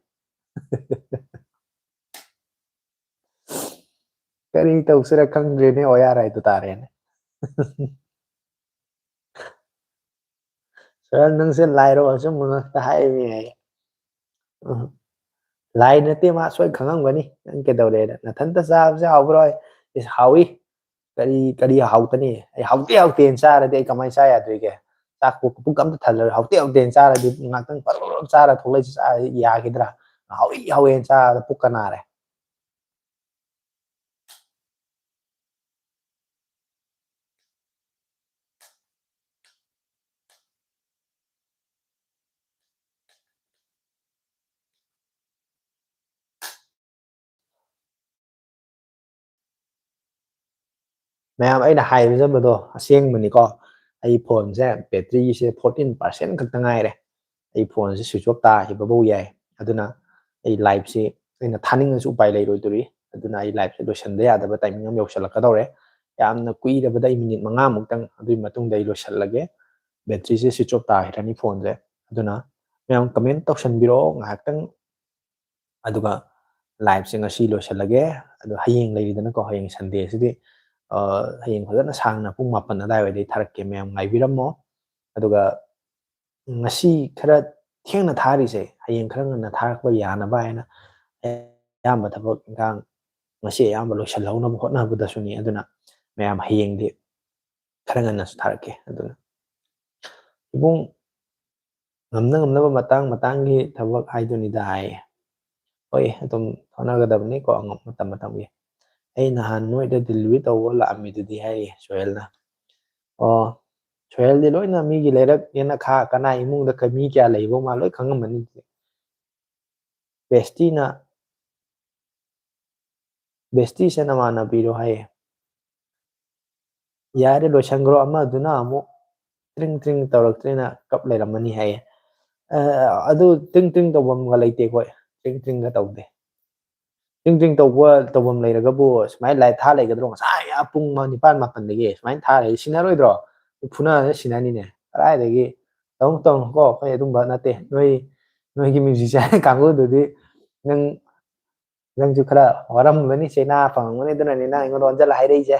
ꯀꯔꯤ ꯇꯧꯁꯤꯔ ꯈꯪꯗ꯭ꯔꯦꯅꯦ, ꯑꯣꯌꯥꯔ ꯍꯥꯏꯗꯨ ꯇꯥꯔꯦꯅꯦ꯫ ꯁꯥꯔ, ꯅꯪꯁꯦ ꯂꯥꯏꯔꯣ? ꯑꯆꯨꯝꯕ ꯉꯥꯛꯇ ꯍꯥꯏꯔꯤꯅꯦ ꯍꯥꯏ꯫ ꯎꯝ꯫ ꯂꯥꯏ ꯅꯠꯇꯦ, ꯃꯥ ꯁꯣꯏ ꯈꯪꯉꯝꯒꯅꯤ꯫ ꯅꯪ ꯀꯩꯗꯧꯔꯦꯅ? "ꯅꯊꯟꯇ ꯆꯥꯕꯁꯦ ꯍꯥꯎꯕ꯭ꯔꯣ?" "ꯏꯁ, ꯍꯥꯎꯏ꯫ ꯀꯔꯤ, ꯀꯔꯤ ꯍꯥꯎꯇꯅꯤ? ꯑꯩ ꯍꯥꯎꯇꯦ, ꯍꯥꯎꯇꯦꯅ ꯆꯥꯔꯗꯤ ꯑꯩ ꯀꯃꯥꯏꯅ ꯆꯥ ꯌꯥꯗꯣꯏꯒꯦ? ꯆꯥꯛꯄꯨ ꯄꯨꯛ ꯑꯝꯇ ꯊꯜꯂꯔꯣꯏ꯫ ꯍꯥꯎꯇꯦ, ꯍꯥꯎꯇꯦꯅ ꯆꯥꯔꯗꯤ ꯉꯥꯛꯇꯪ ꯄꯔꯞ ꯆꯥꯔ ꯊꯣꯛꯂꯛꯏꯁꯦ ꯆꯥ ꯌꯥꯈꯤꯗ꯭ꯔꯥ? ꯍꯥꯎꯏ, ꯍꯥꯎꯋꯦꯅ ꯆꯥꯔꯒ ꯄꯨꯛꯀ ꯅꯥꯔꯦ꯫" ꯃꯌꯥꯝ, ꯑꯩꯅ ꯍꯥꯏꯖꯕꯗꯣ ꯑꯁꯦꯡꯕꯅꯤꯀꯣ꯫ ꯑꯩ ꯐꯣꯟꯁꯦ ꯕꯦꯇ꯭ꯔꯤꯁꯦ ꯐꯣꯔꯇꯤꯟ ꯄꯥꯔꯁꯦꯟ ꯈꯛꯇ ꯉꯥꯏꯔꯦ꯫ ꯑꯩ ꯐꯣꯟꯁꯦ ꯁ꯭ꯋꯤꯆ ꯑꯣꯐ ꯇꯥꯈꯤꯕꯐꯧ ꯌꯥꯏ꯫ ꯑꯗꯨꯅ ꯑꯩ ꯂꯥꯏꯞꯁꯤ ꯑꯩꯅ ꯊꯥꯅꯤꯡꯉꯁꯨ ꯎꯄꯥꯏ ꯂꯩꯔꯣꯏꯗꯣꯔꯤ꯫ ꯑꯗꯨꯅ ꯑꯩ ꯂꯥꯏꯞꯁꯦ ꯂꯣꯏꯁꯤꯟꯕ ꯌꯥꯗꯕ ꯇꯥꯏꯃꯤꯡ ꯑꯃ ꯌꯧꯁꯤꯜꯂꯛꯀꯗꯧꯔꯦ꯫ ꯌꯥꯝꯅ ꯀꯨꯏꯔꯕꯗ ꯑꯩ ꯃꯤꯅꯤꯠ ꯃꯉꯥꯃꯨꯛꯇꯪ, ꯑꯗꯨꯒꯤ ꯃꯇꯨꯡꯗ ꯑꯩ ꯂꯣꯏꯁꯤꯜꯂꯒꯦ꯫ ꯕꯦꯇ꯭ꯔꯤꯁꯦ ꯁ꯭ꯋꯤꯆ ꯑꯣꯐ ꯇꯥꯈꯤꯔꯅꯤ ꯐꯣꯟꯁꯦ꯫ ꯑꯗꯨꯅ ꯃꯌꯥꯝ ꯀꯃꯦꯟ ꯇꯧꯁꯟꯕꯤꯔꯛꯑꯣ ꯉꯥꯏꯍꯥꯛꯇꯪ꯫ ꯑꯗꯨꯒ ꯂꯥꯏꯞꯁꯦ ꯉꯁꯤ ꯂꯣꯏꯁꯤꯜꯂꯒꯦ꯫ ꯑꯗꯣ ꯍꯌꯦꯡ ꯂꯩꯔꯤꯗꯅꯀꯣ, ꯍꯌꯦꯡ ꯁꯟꯗꯦꯁꯤꯗꯤ, ꯑ, ꯍꯌꯦꯡ ꯐꯖꯅ ꯁꯥꯡꯅ ꯄꯨꯡ ꯃꯥꯄꯟ ꯑꯗꯨꯋꯥꯏꯗꯩ ꯊꯥꯔꯛꯀꯦ, ꯃꯌꯥꯝ ꯉꯥꯏꯕꯤꯔꯝꯃꯣ꯫ ꯑꯗꯨꯒ ꯉꯁꯤ ꯈꯔ ꯊꯦꯡꯅ ꯊꯥꯔꯤꯁꯦ ꯍꯌꯦꯡ ꯈꯔ ꯉꯟꯅ ꯊꯥꯔꯛꯄ ꯌꯥꯅꯕ ꯍꯥꯏꯅ ꯑꯌꯥꯝꯕ ꯊꯕꯛ ꯏꯪꯈꯥꯡ ꯉꯁꯤ ꯑꯌꯥꯝꯕ ꯂꯣꯏꯁꯤꯜꯍꯧꯅꯕ ꯍꯣꯠꯅꯕꯗꯁꯨꯅꯤ꯫ ꯑꯗꯨꯅ ꯃꯌꯥꯝ ꯍꯌꯦꯡꯗꯤ ꯈꯔ ꯉꯟꯅꯁꯨ ꯊꯥꯔꯛꯀꯦ꯫ ꯑꯗꯨꯅ ꯏꯕꯨꯡ, ꯉꯝꯅ ꯉꯝꯅꯕ ꯃꯇꯥꯡ ꯃꯇꯥꯡꯒꯤ ꯊꯕꯛ ꯍꯥꯏꯗꯨꯅꯤꯗ ꯍꯥꯏꯌꯦ꯫ ꯍꯣꯏ, ꯑꯗꯨꯝ ꯍꯣꯠꯅꯒꯗꯕꯅꯤꯀꯣ, ꯑꯉꯝ-, ꯃꯇꯝ ꯃꯇꯝꯒꯤ꯫ ꯑꯩ ꯅꯍꯥꯟ ꯅꯣꯏꯗ ꯗꯤꯂꯤꯚꯔꯤ ꯇꯧꯕ ꯂꯥꯛꯑꯝꯃꯤꯗꯨꯗꯤ ꯍꯥꯏꯔꯤ ꯁꯣꯍꯦꯜꯅ꯫ ꯑꯣ, ꯁꯣꯍꯦꯜꯗꯤ ꯂꯣꯏꯅ ꯃꯤꯒꯤ ꯂꯩꯔꯛ ꯌꯦꯅꯈꯥ ꯀꯅꯥ ꯏꯃꯨꯡꯗ ꯀ-, ꯃꯤ ꯀꯌꯥ ꯂꯩꯕ ꯃꯥ ꯂꯣꯏ ꯈꯪꯉꯝꯃꯅꯤ ꯑꯗꯨꯗꯤ꯫ ꯕꯦꯁꯇꯤꯅ, ꯕꯦꯁꯇꯤꯁꯦ ꯅꯃꯥꯟꯅꯕꯤꯔꯣ ꯍꯥꯏꯌꯦ꯫ ꯌꯥꯔꯦ, ꯂꯣꯏꯁꯟꯈ꯭ꯔꯣ, ꯑꯃꯗꯨꯅ ꯑꯃꯨꯛ ꯇ꯭ꯔꯤꯡ ꯇ꯭ꯔꯤꯡ ꯇꯧꯔꯛꯇ꯭ꯔꯦꯅ ꯀꯞ ꯂꯩꯔꯝꯃꯅꯤ ꯍꯥꯏꯌꯦ꯫ ꯑ, ꯑꯗꯨ ꯇ꯭ꯔꯤꯡ ꯇ꯭ꯔꯤꯡ ꯇꯧꯐꯝꯒ ꯂꯩꯇꯦ ꯑꯩꯈꯣꯏ, ꯇ꯭ꯔꯤꯡ ꯇ꯭ꯔꯤꯡꯒ ꯇꯧꯗꯦ꯫ ꯇ꯭ꯔꯤꯡ ꯇ꯭ꯔꯤꯡ ꯇꯧꯕ, ꯇꯧꯐꯝ ꯂꯩꯔꯒꯕꯨ ꯁꯨꯃꯥꯏꯅ ꯂꯥꯏꯠ ꯊꯥ ꯂꯩꯒꯗ꯭ꯔꯣ? ꯉꯁꯥꯏ ꯑꯥ ꯄꯨꯡ ꯃꯥ-, ꯅꯤꯄꯥꯟ ꯃꯥꯄꯟꯗꯒꯤ ꯁꯨꯃꯥꯏꯅ ꯊꯥ ꯂꯩ, ꯁꯤꯟꯅꯔꯣꯏꯗ꯭ꯔꯣ? ꯐꯨꯅꯔ ꯁꯤꯟꯅꯅꯤꯅꯦ꯫ ꯀꯗꯥꯏꯗꯒꯤ? ꯇꯧꯅꯨ, ꯇꯧꯅꯨꯀꯣ, ꯑꯩꯈꯣꯏ ꯑꯗꯨꯝꯕ ꯅꯠꯇꯦ꯫ ꯅꯣꯏ, ꯅꯣꯏꯒꯤ musician ꯀꯥꯡꯕꯨꯗꯨꯗꯤ ꯅꯪ, ꯅꯪꯁꯨ ꯈꯔ ꯋꯥꯔꯝꯒꯅꯤ, ꯆꯩꯅꯥ ꯐꯪꯉꯝꯒꯅꯤ, ꯑꯗꯨꯅꯅꯤ ꯅꯪ ꯑꯩꯉꯣꯟꯗ ꯑꯣꯟꯁꯤꯜꯂ ꯍꯥꯏꯔꯛꯏꯁꯦ꯫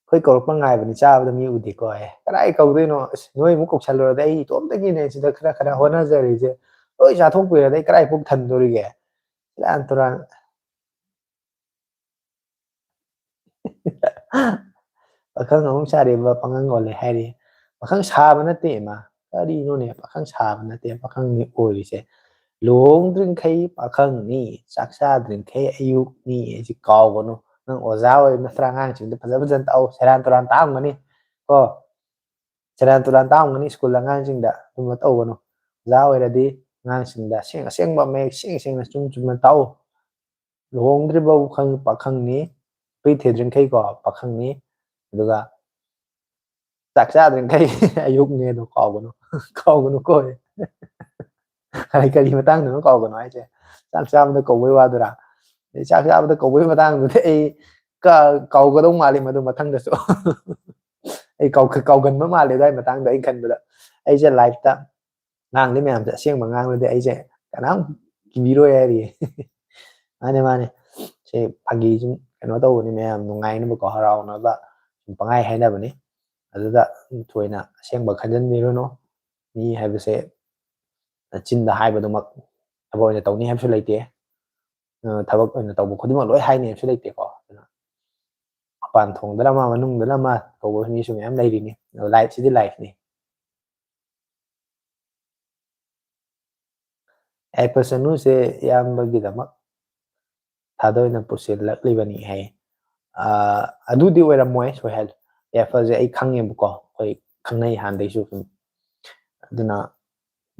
ꯑꯩꯈꯣꯏ ꯀꯧꯔꯛꯄ ꯉꯥꯏꯕꯅꯤ, ꯆꯥꯕꯗ ꯃꯤ ꯎꯗꯦꯀꯣ ꯍꯥꯏ꯫ ꯀꯗꯥꯏ ꯀꯧꯗꯣꯏꯅꯣ? ꯑꯁ, ꯅꯣꯏꯃꯨꯛ ꯀꯧꯁꯜꯂꯨꯔꯗꯤ ꯑꯩ ꯏꯇꯣꯝꯇꯒꯤꯅꯦ ꯁꯤꯗ ꯈꯔ ꯈꯔ ꯍꯣꯠꯅꯖꯔꯤꯁꯦ꯫ ꯂꯣꯏ ꯆꯥꯊꯣꯛꯄꯤꯔꯗꯤ ꯑꯩ ꯀꯗꯥꯏ ꯄꯨꯛ ꯊꯟꯗꯣꯔꯤꯒꯦ? ꯁꯦꯔꯥꯟ ꯇꯨꯔꯥꯟ꯫ ꯄꯥꯈꯪ ꯑꯍꯨꯝ ꯁꯥꯔꯤꯕ ꯄꯥꯈꯪ ꯑꯣꯜꯂꯦ ꯍꯥꯏꯔꯤ꯫ ꯄꯥꯈꯪ ꯁꯥꯕ ꯅꯠꯇꯦ ꯏꯃꯥ, ꯀꯔꯤꯅꯣꯅꯦ? ꯄꯥꯈꯪ ꯁꯥꯕ ꯅꯠꯇꯦ, ꯄꯥꯈꯪꯅꯤ ꯑꯣꯏꯔꯤꯁꯦ꯫ ꯂꯨꯍꯣꯡꯗ꯭ꯔꯤꯡꯈꯩ ꯄꯥꯈꯪꯅꯤ, ꯆꯥꯛ ꯆꯥꯗ꯭ꯔꯤꯡꯈꯩ ꯑꯌꯨꯛꯅꯤ ꯍꯥꯏꯁꯤ ꯀꯥꯎꯒꯅꯨ꯫ ꯅꯪ ꯑꯣꯖꯥ ꯑꯣꯏꯕ ꯅꯠꯇ꯭ꯔꯥ? ꯑꯉꯥꯡꯁꯤꯡꯗ ꯐꯖ ꯐꯖꯅ ꯇꯥꯛꯑꯣ, ꯁꯦꯔꯥꯟ ꯇꯨꯔꯥꯟ ꯇꯥꯛꯑꯝꯒꯅꯤ ꯀꯣ꯫ ꯁꯦꯔꯥꯟ ꯇꯨꯔꯥꯟ ꯇꯥꯛꯑꯝꯒꯅꯤ ꯁ꯭ꯀꯨꯜ ꯑꯉꯥꯡꯁꯤꯡꯗ꯫ ꯑꯗꯨꯝꯕ ꯇꯧꯒꯅꯨ꯫ ꯑꯣꯖꯥ ꯑꯣꯏꯔꯗꯤ ꯑꯉꯥꯡꯁꯤꯡꯗ ꯑꯁꯦꯡ ꯑꯁꯦꯡꯕ ꯃꯌꯦꯛ ꯁꯦꯡ ꯁꯦꯡꯅ ꯆꯨꯝ ꯆꯨꯝꯅ ꯇꯥꯛꯎ꯫ ꯂꯨꯍꯣꯡꯗ꯭ꯔꯤꯕ ꯄꯥꯈꯪ ꯄꯥꯈꯪꯅꯤ, ꯅꯨꯄꯤ ꯊꯤꯗ꯭ꯔꯤꯈꯩꯀꯣ ꯄꯥꯈꯪꯅꯤ, ꯑꯗꯨꯒ ꯆꯥꯛ ꯆꯥꯗ꯭ꯔꯤꯈꯩ ꯑꯌꯨꯛꯅꯦ ꯑꯗꯣ ꯀꯥꯎꯒꯅꯨ꯫ ꯀꯥꯎꯒꯅꯨꯀꯣ꯫ ꯀꯔꯤ ꯀꯔꯤ ꯃꯇꯥꯡꯗꯅꯣ ꯀꯥꯎꯒꯅꯣ ꯍꯥꯏꯁꯦ? ꯆꯥꯛ ꯆꯥꯕꯗ ꯀꯧꯕꯩ ꯋꯥꯗꯨꯔꯥ? ꯑꯗꯩ ꯆꯥꯛ ꯆꯥꯕꯗ ꯀꯧꯕꯩ ꯃꯇꯥꯡꯗꯨꯗꯤ ꯑꯩ ꯀ- ꯀꯥꯎꯒꯗꯧ ꯃꯥꯜꯂꯤ ꯃꯗꯨ ꯃꯊꯪꯗꯁꯨ꯫ ꯑꯩ ꯀꯥꯎ- ꯀꯥꯎꯒꯟꯕ ꯃꯥꯜꯂꯦ ꯑꯗꯨꯋꯥꯏ ꯃꯇꯥꯡꯗꯣ ꯑꯩꯅ ꯈꯟꯕꯗ꯫ ꯑꯩꯁꯦ ꯂꯥꯏꯐꯇ ꯉꯥꯡꯗꯤ ꯃꯌꯥꯝꯁꯦ ꯑꯁꯦꯡꯕ ꯉꯥꯡꯂꯗꯤ ꯑꯩꯁꯦ ꯀꯅꯥꯝ ꯀꯤꯕꯤꯔꯣꯏ ꯍꯥꯏꯔꯤꯌꯦ꯫ ꯃꯥꯅꯦ, ꯃꯥꯅꯦ꯫ ꯁꯤ ꯐꯥꯒꯤ ꯁꯨꯝ ꯀꯩꯅꯣ ꯇꯧꯕꯅꯤ, ꯃꯌꯥꯝ ꯅꯨꯡꯉꯥꯏꯅꯕꯀꯣ, ꯍꯔꯥꯎꯅꯕ ꯁꯨꯝ ꯄꯪꯍꯥꯏ ꯍꯥꯏꯅꯕꯅꯤ꯫ ꯑꯗꯨꯗ ꯊꯣꯏꯅ ꯑꯁꯦꯡꯕ ꯈꯟꯖꯟꯕꯤꯔꯨꯅꯨ꯫ ꯃꯤ ꯍꯥꯏꯕꯁꯦ ꯆꯤꯟꯗ ꯍꯥꯏꯕꯗꯨꯃꯛ ꯊꯕꯛ ꯑꯣꯏꯅ ꯇꯧꯅꯤ ꯍꯥꯏꯕꯁꯨ ꯂꯩꯇꯦ꯫ ꯑ, ꯊꯕꯛ ꯑꯣꯏꯅ ꯇꯧꯕ ꯈꯨꯗꯤꯡꯃꯛ ꯂꯣꯏ ꯍꯥꯏꯅꯤ ꯍꯥꯏꯕꯁꯨ ꯂꯩꯇꯦꯀꯣ꯫ ꯑꯗꯨꯅ ꯃꯄꯥꯟ ꯊꯣꯡꯗꯅ ꯑꯃ, ꯃꯅꯨꯡꯗꯅ ꯑꯃ ꯇꯧꯕ ꯃꯤꯁꯨ ꯃꯌꯥꯝ ꯂꯩꯔꯤꯅꯤ꯫ ꯑꯗꯣ ꯂꯥꯏꯐꯁꯤꯗꯤ ꯂꯥꯏꯐꯅꯤ꯫ ꯑꯦ, ꯄꯁꯅꯨꯁꯦ ꯏꯌꯥꯝꯕꯒꯤꯗꯃꯛ ꯊꯥꯗꯣꯏꯅ ꯄꯨꯁꯤꯜꯂꯛꯂꯤꯕꯅꯤ ꯍꯥꯏ꯫ ꯑ, ꯑꯗꯨꯗꯤ ꯑꯣꯏꯔꯝꯃꯣꯏ, ꯁꯣꯏꯍꯜ꯫ ꯌꯥꯏꯐꯜꯁꯦ ꯑꯩ ꯈꯪꯉꯦꯕꯀꯣ, ꯑꯩꯈꯣꯏ ꯈꯪꯅꯩ ꯍꯥꯟꯅꯗꯩꯁꯨ ꯑꯗꯨꯝ꯫ ꯑꯗꯨꯅ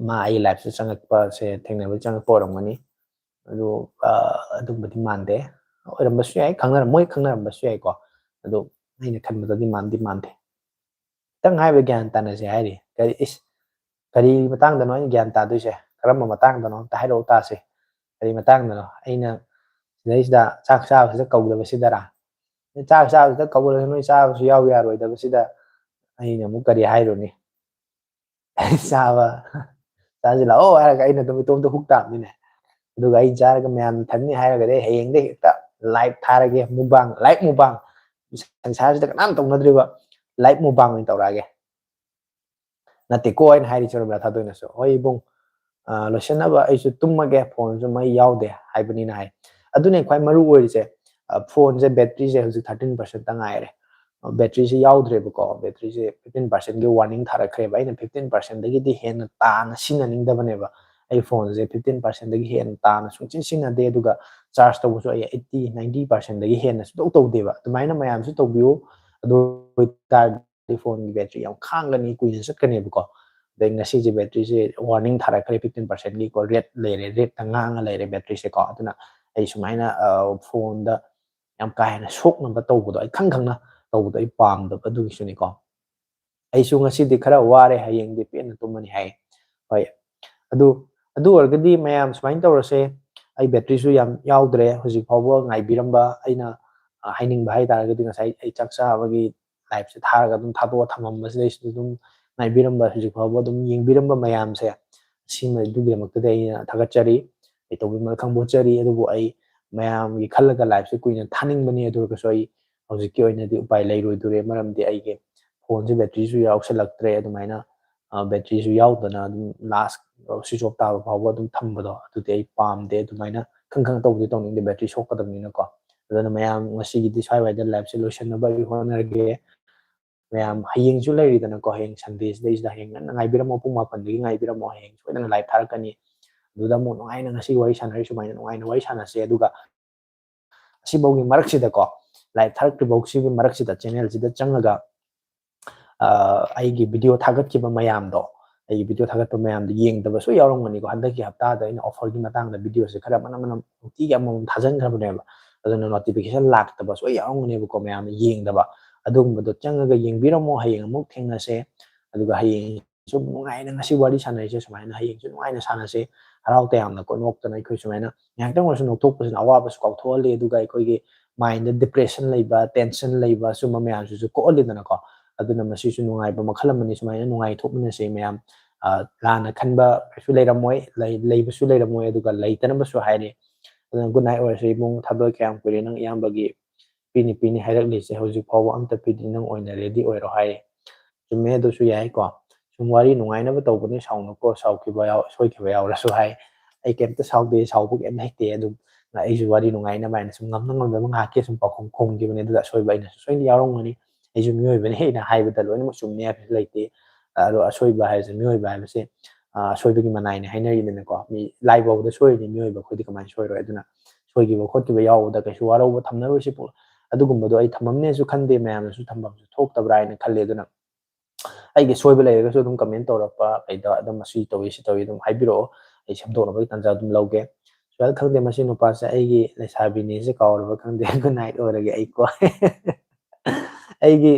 ꯃꯥ ꯑꯩ ꯂꯥꯏꯐꯁꯦ ꯆꯪꯉꯛꯄꯁꯦ, ꯊꯦꯡꯅꯕ ꯆꯪꯉꯛꯄ ꯑꯣꯏꯔꯝꯒꯅꯤ꯫ ꯑꯗꯨ, ꯑ, ꯑꯗꯨꯝꯕꯗꯤ ꯃꯥꯟꯗꯦ꯫ ꯑꯣꯏꯔꯝꯕꯁꯨ ꯌꯥꯏ, ꯈꯪꯅꯔꯝ-, ꯃꯣꯏ ꯈꯪꯅꯔꯝꯕꯁꯨ ꯌꯥꯏꯀꯣ꯫ ꯑꯗꯨ ꯑꯩꯅ ꯈꯟꯕꯗꯗꯤ ꯃꯥꯟꯗꯤ ꯃꯥꯟꯗꯦ꯫ ꯈꯤꯇꯪ ꯍꯥꯏꯕ ꯒ꯭ꯌꯥꯟ ꯇꯥꯅꯁꯦ ꯍꯥꯏꯔꯤ꯫ ꯀꯔꯤ, ꯏꯁ, ꯀꯔꯤ ꯃꯇꯥꯡꯗꯅꯣ ꯑꯩꯅ ꯒ꯭ꯌꯥꯟ ꯇꯥꯗꯣꯏꯁꯦ? ꯀꯔꯝꯕ ꯃꯇꯥꯡꯗꯅꯣ ꯑꯝꯇ ꯍꯥꯏꯔꯛꯑꯣ ꯇꯥꯁꯦ꯫ ꯀꯔꯤ ꯃꯇꯥꯡꯗꯅꯣ? ꯑꯩꯅ ꯁꯤꯗꯩꯁꯤꯗ ꯆꯥꯛ ꯆꯥꯕꯁꯤꯗ ꯀꯧꯗꯕꯁꯤꯗꯔꯥ? ꯆꯥꯛ ꯆꯥꯕꯁꯤꯗ ꯀꯧꯔꯁꯨ ꯅꯣꯏ ꯆꯥꯕꯁꯨ ꯌꯥꯎ ꯌꯥꯔꯣꯏꯗꯕꯁꯤꯗ ꯑꯩꯅ ꯑꯃꯨꯛ ꯀꯔꯤ ꯍꯥꯏꯔꯨꯅꯤ? ꯑꯩ ꯆꯥꯕ, ꯆꯥꯁꯤ ꯂꯥꯛꯑꯣ ꯍꯥꯏꯔꯒ ꯑꯩꯅ ꯑꯗꯨꯝ ꯏꯇꯣꯝꯇ ꯍꯨꯛ ꯇꯥꯕꯅꯤꯅꯦ꯫ ꯑꯗꯨꯒ ꯑꯩ ꯆꯥꯔꯒ ꯃꯌꯥꯝ ꯊꯟꯅꯤ ꯍꯥꯏꯔꯒꯗꯤ ꯑꯩ ꯍꯌꯦꯡꯗꯩ ꯍꯦꯛꯇ ꯂꯥꯏꯚ ꯊꯥꯔꯒꯦ, ꯃꯨꯛꯕꯥꯡ, ꯂꯥꯏꯚ ꯃꯨꯛꯕꯥꯡ꯫ ꯁꯪꯁꯥꯔꯁꯤꯗ ꯀꯅꯥꯝ ꯇꯧꯅꯗ꯭ꯔꯤꯕ ꯂꯥꯏꯚ ꯃꯨꯛꯕꯥꯡ ꯑꯣꯏꯅ ꯇꯧꯔꯛꯑꯒꯦ꯫ ꯅꯠꯇꯦꯀꯣ ꯑꯩꯅ ꯍꯥꯏꯔꯤꯁꯦ, ꯔꯣꯕꯤꯟꯗ꯭ꯔ ꯊꯥꯗꯣꯏꯅꯁꯨ, "ꯍꯣꯏ ꯏꯕꯨꯡ, ꯑ, ꯂꯣꯏꯁꯤꯟꯅꯕ ꯑꯩꯁꯨ ꯇꯨꯝꯃꯒꯦ, ꯐꯣꯟꯁꯨ ꯃꯩ ꯌꯥꯎꯗꯦ ꯍꯥꯏꯕꯅꯤꯅ" ꯍꯥꯏ꯫ ꯑꯗꯨꯅꯦ ꯈ꯭ꯋꯥꯏ ꯃꯔꯨ ꯑꯣꯏꯔꯤꯁꯦ꯫ ꯑ, ꯐꯣꯟꯁꯦ ꯕꯦꯇ꯭ꯔꯤꯁꯦ ꯍꯧꯖꯤꯛ ꯊꯥꯔꯇꯤꯟ ꯄꯥꯔꯁꯦꯟꯇ ꯉꯥꯏꯔꯦ꯫ ꯑ, ꯕꯦꯇ꯭ꯔꯤꯁꯦ ꯌꯥꯎꯗ꯭ꯔꯦꯕꯀꯣ, ꯕꯦꯇ꯭ꯔꯤꯁꯦ ꯐꯤꯐꯇꯤꯟ ꯄꯥꯔꯁꯦꯟꯒꯤ ꯋꯥꯔꯅꯤꯡ ꯊꯥꯔꯛꯈ꯭ꯔꯦꯕ꯫ ꯑꯩꯅ ꯐꯤꯐꯇꯤꯟ ꯄꯥꯔꯁꯦꯟꯗꯒꯤꯗꯤ ꯍꯦꯟꯅ ꯇꯥꯅ ꯁꯤꯖꯤꯟꯅꯅꯤꯡꯗꯕꯅꯦꯕ꯫ ꯑꯩ ꯐꯣꯟꯁꯦ ꯐꯤꯐꯇꯤꯟ ꯄꯥꯔꯁꯦꯟꯗꯒꯤ ꯍꯦꯟꯅ ꯇꯥꯅ ꯁꯨꯡꯁꯤꯟ ꯁꯤꯖꯤꯟꯅꯗꯦ, ꯑꯗꯨꯒ ꯆꯥꯔꯖ ꯇꯧꯕꯁꯨ ꯑꯩ ꯑꯩꯠꯇꯤ, ꯅꯥꯏꯟꯇꯤ ꯄꯥꯔꯁꯦꯟꯗꯒꯤ ꯍꯦꯟꯅ ꯁꯨꯡꯇꯧ ꯇꯧꯗꯦꯕ꯫ ꯑꯗꯨꯃꯥꯏꯅ ꯃꯌꯥꯝꯁꯨ ꯇꯧꯕꯤꯌꯨ꯫ ꯑꯗꯨ ꯑꯣꯏꯇꯥꯔꯗꯤ ꯐꯣꯟꯒꯤ ꯕꯦꯇ꯭ꯔꯤ ꯌꯥꯝ ꯈꯥꯡꯒꯅꯤ, ꯀꯨꯏꯅ ꯆꯠꯀꯅꯦꯕꯀꯣ꯫ ꯑꯗꯩ ꯉꯁꯤꯁꯦ ꯕꯦꯇ꯭ꯔꯤꯁꯦ ꯋꯥꯔꯅꯤꯡ ꯊꯥꯔꯛꯈ꯭ꯔꯦ, ꯐꯤꯐꯇꯤꯟ ꯄꯥꯔꯁꯦꯟꯒꯤꯀꯣ, ꯔꯦꯗ ꯂꯩꯔꯦ, ꯔꯦꯗꯇ ꯉꯥꯡꯉ ꯂꯩꯔꯦ ꯕꯦꯇ꯭ꯔꯤꯁꯦꯀꯣ꯫ ꯑꯗꯨꯅ ꯑꯩ ꯁꯨꯃꯥꯏꯅ ꯐꯣꯟꯗ ꯌꯥꯝ ꯀꯥ ꯍꯦꯟꯅ ꯁꯣꯛꯅꯕ ꯇꯧꯕꯗꯣ, ꯑꯩ ꯈꯪ ꯈꯪꯅ ꯇꯧꯕꯗꯣ ꯑꯩ ꯄꯥꯝꯗꯕ, ꯑꯗꯨꯒꯤꯁꯨꯅꯤꯀꯣ꯫ ꯑꯩꯁꯨ ꯉꯁꯤꯗꯤ ꯈꯔ ꯋꯥꯔꯦ, ꯍꯌꯦꯡꯗꯤ ꯄꯦꯟꯅ ꯇꯨꯝꯃꯅꯤ ꯍꯥꯏ꯫ ꯍꯣꯏ, ꯑꯗꯨ ꯑꯗꯨ ꯑꯣꯏꯔꯒꯗꯤ ꯃꯌꯥꯝ ꯁꯨꯃꯥꯏꯅ ꯇꯧꯔꯁꯦ꯫ ꯑꯩ ꯕꯦꯇ꯭ꯔꯤꯁꯨ ꯌꯥꯝ ꯌꯥꯎꯗ꯭ꯔꯦ꯫ ꯍꯧꯖꯤꯛ ꯐꯥꯎꯕ ꯉꯥꯏꯕꯤꯔꯝꯕ, ꯑꯩꯅ ꯍꯥꯏꯅꯤꯡꯕ ꯍꯥꯏ ꯇꯥꯔꯒꯗꯤ, ꯉꯁꯥꯏ ꯑꯩ ꯆꯥꯛ ꯆꯥꯕꯒꯤ ꯂꯥꯏꯞꯁꯦ ꯊꯥꯔꯒ ꯑꯗꯨꯝ ꯊꯥꯗꯣꯛꯑ ꯊꯝꯃꯝꯕꯁꯤꯗꯩꯁꯤꯗ ꯑꯗꯨꯝ ꯉꯥꯏꯕꯤꯔꯝꯕ, ꯍꯧꯖꯤꯛ ꯐꯥꯎꯕ ꯑꯗꯨꯝ ꯌꯦꯡꯕꯤꯔꯝꯕ ꯃꯌꯥꯝꯁꯦ, ꯁꯤꯃꯗꯨꯒꯤꯗꯃꯛꯇꯗꯤ ꯑꯩꯅ ꯊꯥꯒꯠꯆꯔꯤ꯫ ꯑꯩ ꯇꯧꯕꯤꯃꯜ ꯈꯪꯕꯣꯠꯆꯔꯤ꯫ ꯑꯗꯨꯕꯨ ꯑꯩ ꯃꯌꯥꯝꯒꯤ ꯈꯜꯂꯒ ꯂꯥꯏꯞꯁꯦ ꯀꯨꯏꯅ ꯊꯥꯅꯤꯡꯕꯅꯤ꯫ ꯑꯗꯨ ꯑꯣꯏꯔꯒꯁꯨ ꯑꯩ ꯍꯧꯖꯤꯛꯀꯤ ꯑꯣꯏꯅꯗꯤ ꯎꯄꯥꯏ ꯂꯩꯔꯣꯏꯗꯣꯔꯦ, ꯃꯔꯝꯗꯤ ꯑꯩꯒꯤ ꯐꯣꯟꯁꯦ ꯕꯦꯇ꯭ꯔꯤꯁꯨ ꯌꯥꯎꯁꯜꯂꯛꯇ꯭ꯔꯦ꯫ ꯑꯗꯨꯃꯥꯏꯅ ꯕꯦꯇ꯭ꯔꯤꯁꯨ ꯌꯥꯎꯗꯅ ꯑꯗꯨꯝ ꯂꯥꯁ ꯁ꯭ꯋꯤꯆ ꯑꯣꯐ ꯇꯥꯕ ꯐꯥꯎꯕ ꯑꯗꯨꯝ ꯊꯝꯕꯗꯣ, ꯑꯗꯨꯗꯤ ꯑꯩ ꯄꯥꯝꯗꯦ꯫ ꯑꯗꯨꯃꯥꯏꯅ ꯈꯪ ꯈꯪ ꯇꯧꯕꯗꯤ ꯇꯧꯅꯤꯡꯗꯦ, ꯕꯦꯇ꯭ꯔꯤ ꯁꯣꯛꯀꯗꯕꯅꯤꯅꯀꯣ꯫ ꯑꯗꯨꯅ ꯃꯌꯥꯝ ꯉꯁꯤꯒꯤꯗꯤ ꯁ꯭ꯋꯥꯏꯋꯥꯏꯗ ꯂꯥꯏꯞꯁꯦ ꯂꯣꯏꯁꯤꯟꯅꯕ ꯑꯩ ꯍꯣꯠꯅꯔꯒꯦ꯫ ꯃꯌꯥꯝ ꯍꯌꯦꯡꯁꯨ ꯂꯩꯔꯤꯗꯅꯀꯣ, ꯍꯌꯦꯡ ꯁꯟꯗꯦꯁꯤꯗꯩꯁꯤꯗ ꯍꯌꯦꯡ ꯉꯟꯅ ꯉꯥꯏꯕꯤꯔꯝꯃꯣ, ꯄꯨꯡ ꯃꯥꯄꯟꯗꯒꯤ ꯉꯥꯏꯕꯤꯔꯝꯃꯣ, ꯍꯌꯦꯡ ꯁꯣꯏꯗꯅ ꯂꯥꯏꯞ ꯊꯥꯔꯛꯀꯅꯤ꯫ ꯑꯗꯨꯗ ꯑꯃꯨꯛ ꯅꯨꯡꯉꯥꯏꯅ ꯉꯁꯤ ꯋꯥꯔꯤ ꯁꯥꯟꯅꯔꯤ ꯁꯨꯃꯥꯏꯅ ꯅꯨꯡꯉꯥꯏꯅ ꯋꯥꯔꯤ ꯁꯥꯟꯅꯁꯦ꯫ ꯑꯗꯨꯒ ꯑꯁꯤꯐꯥꯎꯒꯤ ꯃꯔꯛꯁꯤꯗꯀꯣ, ꯂꯥꯏꯞ ꯊꯥꯔꯛꯇ꯭ꯔꯤꯐꯥꯎꯁꯤꯒꯤ ꯃꯔꯛꯁꯤꯗ ꯆꯦꯅꯦꯜꯁꯤꯗ ꯆꯪꯉꯒ ꯑꯩꯒꯤ ꯚꯤꯗꯤꯑꯣ ꯊꯥꯒꯠꯈꯤꯕ ꯃꯌꯥꯝꯗꯣ, ꯑꯩꯒꯤ ꯚꯤꯗꯤꯑꯣ ꯊꯥꯒꯠꯄ ꯃꯌꯥꯝꯗꯣ ꯌꯦꯡꯗꯕꯁꯨ ꯌꯥꯎꯔꯝꯒꯅꯤꯀꯣ꯫ ꯍꯟꯗꯛꯀꯤ ꯍꯞꯇꯥꯗ ꯑꯩꯅ ꯑꯣꯐꯔꯒꯤ ꯃꯇꯥꯡꯗ ꯚꯤꯗꯤꯑꯣꯁꯦ ꯈꯔ ꯃꯅꯝ ꯃꯅꯝ ꯅꯨꯡꯇꯤꯒꯤ ꯑꯃꯃꯝ ꯊꯥꯖꯤꯟꯈ꯭ꯔꯕꯅꯦꯕ꯫ ꯑꯗꯨꯅ ꯅꯣꯇꯤꯐꯤꯀꯦꯁꯟ ꯂꯥꯛꯇꯕꯁꯨ ꯌꯥꯎꯔꯝꯒꯅꯦꯕꯀꯣ, ꯃꯌꯥꯝꯅ ꯌꯦꯡꯗꯕ꯫ ꯑꯗꯨꯒꯨꯝꯕꯗꯣ ꯆꯪꯉꯒ ꯌꯦꯡꯕꯤꯔꯝꯃꯣ꯫ ꯍꯌꯦꯡ ꯑꯃꯨꯛ ꯊꯦꯡꯅꯁꯦ꯫ ꯑꯗꯨꯒ ꯍꯌꯦꯡꯁꯨ ꯅꯨꯡꯉꯥꯏꯅ, ꯉꯁꯤ ꯋꯥꯔꯤ ꯁꯥꯟꯅꯔꯤꯁꯦ ꯁꯨꯃꯥꯏꯅ ꯍꯌꯦꯡꯁꯨ ꯅꯨꯡꯉꯥꯏꯅ ꯁꯥꯟꯅꯁꯦ꯫ ꯍꯔꯥꯎ ꯇꯌꯥꯝꯅꯀꯣ, ꯅꯣꯛꯇꯅ ꯑꯩꯈꯣꯏ ꯁꯨꯃꯥꯏꯅ ꯉꯥꯏꯍꯥꯛꯇꯪ ꯑꯣꯏꯔꯁꯨ ꯅꯣꯛꯊꯣꯛꯄꯁꯤꯅ ꯑꯋꯥꯕꯁꯨ ꯀꯥꯎꯊꯣꯛꯍꯜꯂꯤ, ꯑꯗꯨꯒ ꯑꯩꯈꯣꯏꯒꯤ ꯃꯥꯏꯟꯗ ꯗꯤꯄ꯭ꯔꯦꯁꯟ ꯂꯩꯕ, ꯇꯦꯟꯁꯟ ꯂꯩꯕ, ꯁꯨꯝꯕ ꯃꯌꯥꯝꯁꯤꯁꯨ ꯀꯣꯛꯍꯜꯂꯤꯗꯅꯀꯣ꯫ ꯑꯗꯨꯅ ꯃꯁꯤꯁꯨ ꯅꯨꯡꯉꯥꯏꯕ ꯃꯈꯜ ꯑꯃꯅꯤ꯫ ꯁꯨꯃꯥꯏꯅ ꯅꯨꯡꯉꯥꯏꯊꯣꯛꯃꯤꯟꯅꯁꯦ ꯃꯌꯥꯝ꯫ ꯂꯥꯟꯅ ꯈꯟꯕ ꯀꯩꯁꯨ ꯂꯩꯔꯝꯃꯣꯏ, ꯂꯩꯕꯁꯨ ꯂꯩꯔꯝꯃꯣꯏ, ꯑꯗꯨꯒ ꯂꯩꯇꯅꯕꯁꯨ ꯍꯥꯏꯔꯤ꯫ ꯑꯗꯨꯅ ꯒꯨꯗ ꯅꯥꯏꯠ ꯑꯣꯏꯔꯁꯨ, "ꯏꯕꯨꯡ, ꯊꯥꯗꯣꯏ ꯀꯌꯥꯝ ꯀꯨꯏꯔꯦ ꯅꯪ ꯏꯌꯥꯝꯕꯒꯤ ꯄꯤꯅꯤ ꯄꯤꯅꯤ ꯍꯥꯏꯔꯛꯂꯤꯁꯦ, ꯍꯧꯖꯤꯛ ꯐꯥꯎꯕ ꯑꯝꯇ ꯄꯤꯗ꯭ꯔꯤ, ꯅꯪ ꯑꯣꯏꯅ ꯔꯦꯗꯤ ꯑꯣꯏꯔꯣ" ꯍꯥꯏꯔꯤ꯫ ꯆꯨꯝꯃꯦ, ꯑꯗꯨꯁꯨ ꯌꯥꯏꯀꯣ꯫ ꯁꯨꯝ ꯋꯥꯔꯤ ꯅꯨꯡꯉꯥꯏꯅꯕ ꯇꯧꯕꯅꯤ, ꯁꯥꯎꯅꯨꯀꯣ, ꯁꯥꯎꯈꯤꯕ ꯌꯥꯎ-, ꯁꯣꯏꯈꯤꯕ ꯌꯥꯎꯔꯁꯨ ꯍꯥꯏ꯫ ꯑꯩ ꯀꯩꯝꯇ ꯁꯥꯎꯗꯦ, ꯁꯥꯎꯕ ꯀꯩꯝ ꯂꯩꯇꯦ꯫ ꯑꯗꯨꯝ ꯑꯩꯁꯨ ꯋꯥꯔꯤ ꯅꯨꯡꯉꯥꯏꯅꯕ ꯍꯥꯏꯅ ꯁꯨꯝ ꯉꯝꯅ ꯉꯝꯅꯕ ꯉꯥꯏꯍꯥꯛꯀꯤ ꯁꯨꯝ ꯄꯥꯎꯈꯨꯝ ꯈꯨꯝꯈꯤꯕꯅꯤ꯫ ꯑꯗꯨꯗ ꯑꯁꯣꯏꯕ ꯑꯩꯅꯁꯨ ꯁꯣꯏꯅ ꯌꯥꯎꯔꯝꯒꯅꯤ꯫ ꯑꯩꯁꯨ ꯃꯤꯑꯣꯏꯕꯅꯤ, ꯑꯩꯅ ꯍꯥꯏꯕꯗ ꯂꯣꯏꯅꯃꯛ ꯆꯨꯝꯅꯤ ꯍꯥꯏꯕꯁꯨ ꯂꯩꯇꯦ꯫ ꯑꯗꯣ ꯑꯁꯣꯏꯕ ꯍꯥꯏꯕꯁꯦ, ꯃꯤꯑꯣꯏꯕ ꯍꯥꯏꯕꯁꯦ, ꯑ, ꯑꯁꯣꯏꯕꯒꯤ ꯃꯅꯥꯏꯅꯤ ꯍꯥꯏꯅꯔꯤꯗꯅꯀꯣ꯫ ꯃꯤ ꯂꯥꯏ ꯐꯥꯎꯕꯗ ꯁꯣꯏꯔꯤꯅꯤ, ꯃꯤꯑꯣꯏꯕ ꯑꯩꯈꯣꯏꯗꯤ ꯀꯃꯥꯏꯅ ꯁꯣꯏꯔꯣꯏ? ꯑꯗꯨꯅ ꯁꯣꯏꯈꯤꯕ ꯈꯣꯠꯈꯤꯕ ꯌꯥꯎꯕꯗ ꯀꯩꯁꯨ ꯋꯥꯔꯧꯕ ꯊꯝꯅꯔꯣꯏꯁꯤ꯫ ꯑꯗꯨꯒꯨꯝꯕꯗꯣ ꯑꯩ ꯊꯝꯃꯝꯅꯦꯁꯨ ꯈꯟꯗꯦ, ꯃꯌꯥꯝꯅꯁꯨ ꯊꯝꯐꯝꯁꯨ ꯊꯣꯛꯇꯕ꯭ꯔꯥ ꯍꯥꯏꯅ ꯈꯜꯂꯦ꯫ ꯑꯗꯨꯅ ꯑꯩꯒꯤ ꯁꯣꯏꯕ ꯂꯩꯔꯒꯁꯨ ꯑꯗꯨꯝ ꯀꯃꯦꯟ ꯇꯧꯔꯛꯄ, ꯀꯩꯗ ꯑꯗꯨꯝ "ꯑꯁꯤ ꯇꯧꯏ, ꯁꯤ ꯇꯧꯏ" ꯑꯗꯨꯝ ꯍꯥꯏꯕꯤꯔꯛꯑꯣ꯫ ꯑꯩ ꯁꯦꯝꯗꯣꯛꯅꯕꯒꯤ ꯇꯥꯟꯖꯥ ꯑꯗꯨꯝ ꯂꯧꯒꯦ꯫ So, ꯈꯪꯗꯦ, ꯃꯁꯤ ꯅꯨꯄꯥꯁꯦ ꯑꯩꯒꯤ ꯂꯩꯁꯥꯕꯤꯅꯦꯁꯦ ꯀꯥꯎꯔꯕ ꯈꯪꯗꯦ꯫ Good night ꯑꯣꯏꯔꯒꯦ ꯑꯩꯀꯣ꯫ ꯑꯩꯒꯤ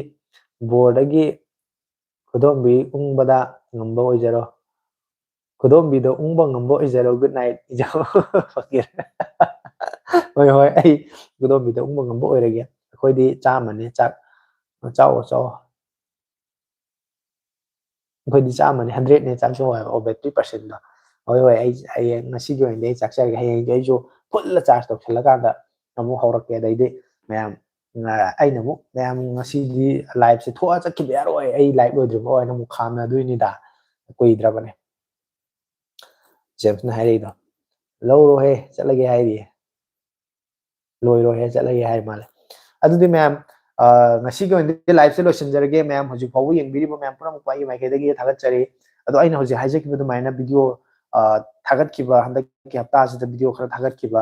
ꯕꯣꯔꯗꯒꯤ ꯈꯨꯗꯣꯝꯕꯤ ꯎꯪꯕꯗ ꯉꯝꯕ ꯑꯣꯏꯖꯔꯣ꯫ ꯈꯨꯗꯣꯝꯕꯤꯗ ꯎꯪꯕ ꯉꯝꯕ ꯑꯣꯏꯖꯔꯣ꯫ Good night, ꯏꯖꯧ꯫ ꯍꯣꯏ, ꯍꯣꯏ, ꯑꯩ ꯈꯨꯗꯣꯝꯕꯤꯗ ꯎꯪꯕ ꯉꯝꯕ ꯑꯣꯏꯔꯒꯦ꯫ ꯑꯩꯈꯣꯏꯗꯤ ꯆꯥꯝꯃꯅꯦ, ꯆꯥꯛ ꯆꯥꯎꯑꯣ, ꯆꯥꯎꯑꯣ꯫ ꯑꯩꯈꯣꯏꯗꯤ ꯆꯥꯝꯃꯅꯦ, hundredꯅꯦ ꯆꯥꯛ ꯆꯥꯎ ꯍꯥꯏꯕ, ꯑꯣ, battery percentꯗꯣ꯫ ꯍꯣꯏ, ꯍꯣꯏ, ꯑꯩ ꯍꯌꯦꯡ, ꯉꯁꯤꯒꯤ ꯑꯣꯏꯅꯗꯤ ꯑꯩ ꯆꯥꯛ ꯆꯥꯔꯒꯦ꯫ ꯍꯌꯦꯡꯗꯤ ꯑꯩꯁꯨ full charge ꯇꯧꯁꯜꯂꯀꯥꯟꯗ ꯑꯃꯨꯛ ꯍꯧꯔꯛꯀꯦ꯫ ꯑꯗꯩꯗꯤ ꯃꯌꯥꯝ, ꯑ, ꯑꯩꯅ ꯑꯃꯨꯛ ꯃꯌꯥꯝ ꯉꯁꯤꯗꯤ liveꯁꯦ ꯊꯣꯛꯑ ꯆꯠꯈꯤꯕ ꯌꯥꯔꯣꯏ, ꯑꯩ live ꯂꯣꯏꯗ꯭ꯔꯤꯕꯐꯥꯎ ꯍꯥꯏꯅ ꯑꯃꯨꯛ ꯈꯥꯝꯅꯗꯣꯏꯅꯤꯗ꯫ ꯀꯨꯏꯗ꯭ꯔꯕꯅꯦ꯫ ꯖꯦꯝꯁꯅ ꯍꯥꯏꯔꯛꯏꯗꯣ, "ꯂꯧꯔꯣꯍꯦ, ꯆꯠꯂꯒꯦ" ꯍꯥꯏꯔꯤꯌꯦ꯫ "ꯂꯣꯏꯔꯣꯍꯦ, ꯆꯠꯂꯒꯦ" ꯍꯥꯏ ꯃꯥꯜꯂꯦ꯫ ꯑꯗꯨꯗꯤ ꯃꯌꯥꯝ, ꯑ, ꯉꯁꯤꯒꯤ ꯑꯣꯏꯅꯗꯤ liveꯁꯦ ꯂꯣꯏꯁꯤꯟꯖꯔꯒꯦ꯫ ꯃꯌꯥꯝ ꯍꯧꯖꯤꯛ ꯐꯥꯎꯕ ꯌꯦꯡꯕꯤꯔꯤꯕ ꯃꯌꯥꯝ ꯄꯨꯝꯅꯃꯛꯄꯨ ꯑꯩꯒꯤ ꯃꯥꯏꯀꯩꯗꯒꯤ ꯊꯥꯒꯠꯆꯔꯤ꯫ ꯑꯗꯣ ꯑꯩꯅ ꯍꯧꯖꯤꯛ ꯍꯥꯏꯖꯈꯤꯕ ꯑꯗꯨꯃꯥꯏꯅ video, ꯑ, ꯊꯥꯒꯠꯈꯤꯕ, ꯍꯟꯗꯛꯀꯤ ꯍꯞꯇꯥꯁꯤꯗ video ꯈꯔ ꯊꯥꯒꯠꯈꯤꯕ,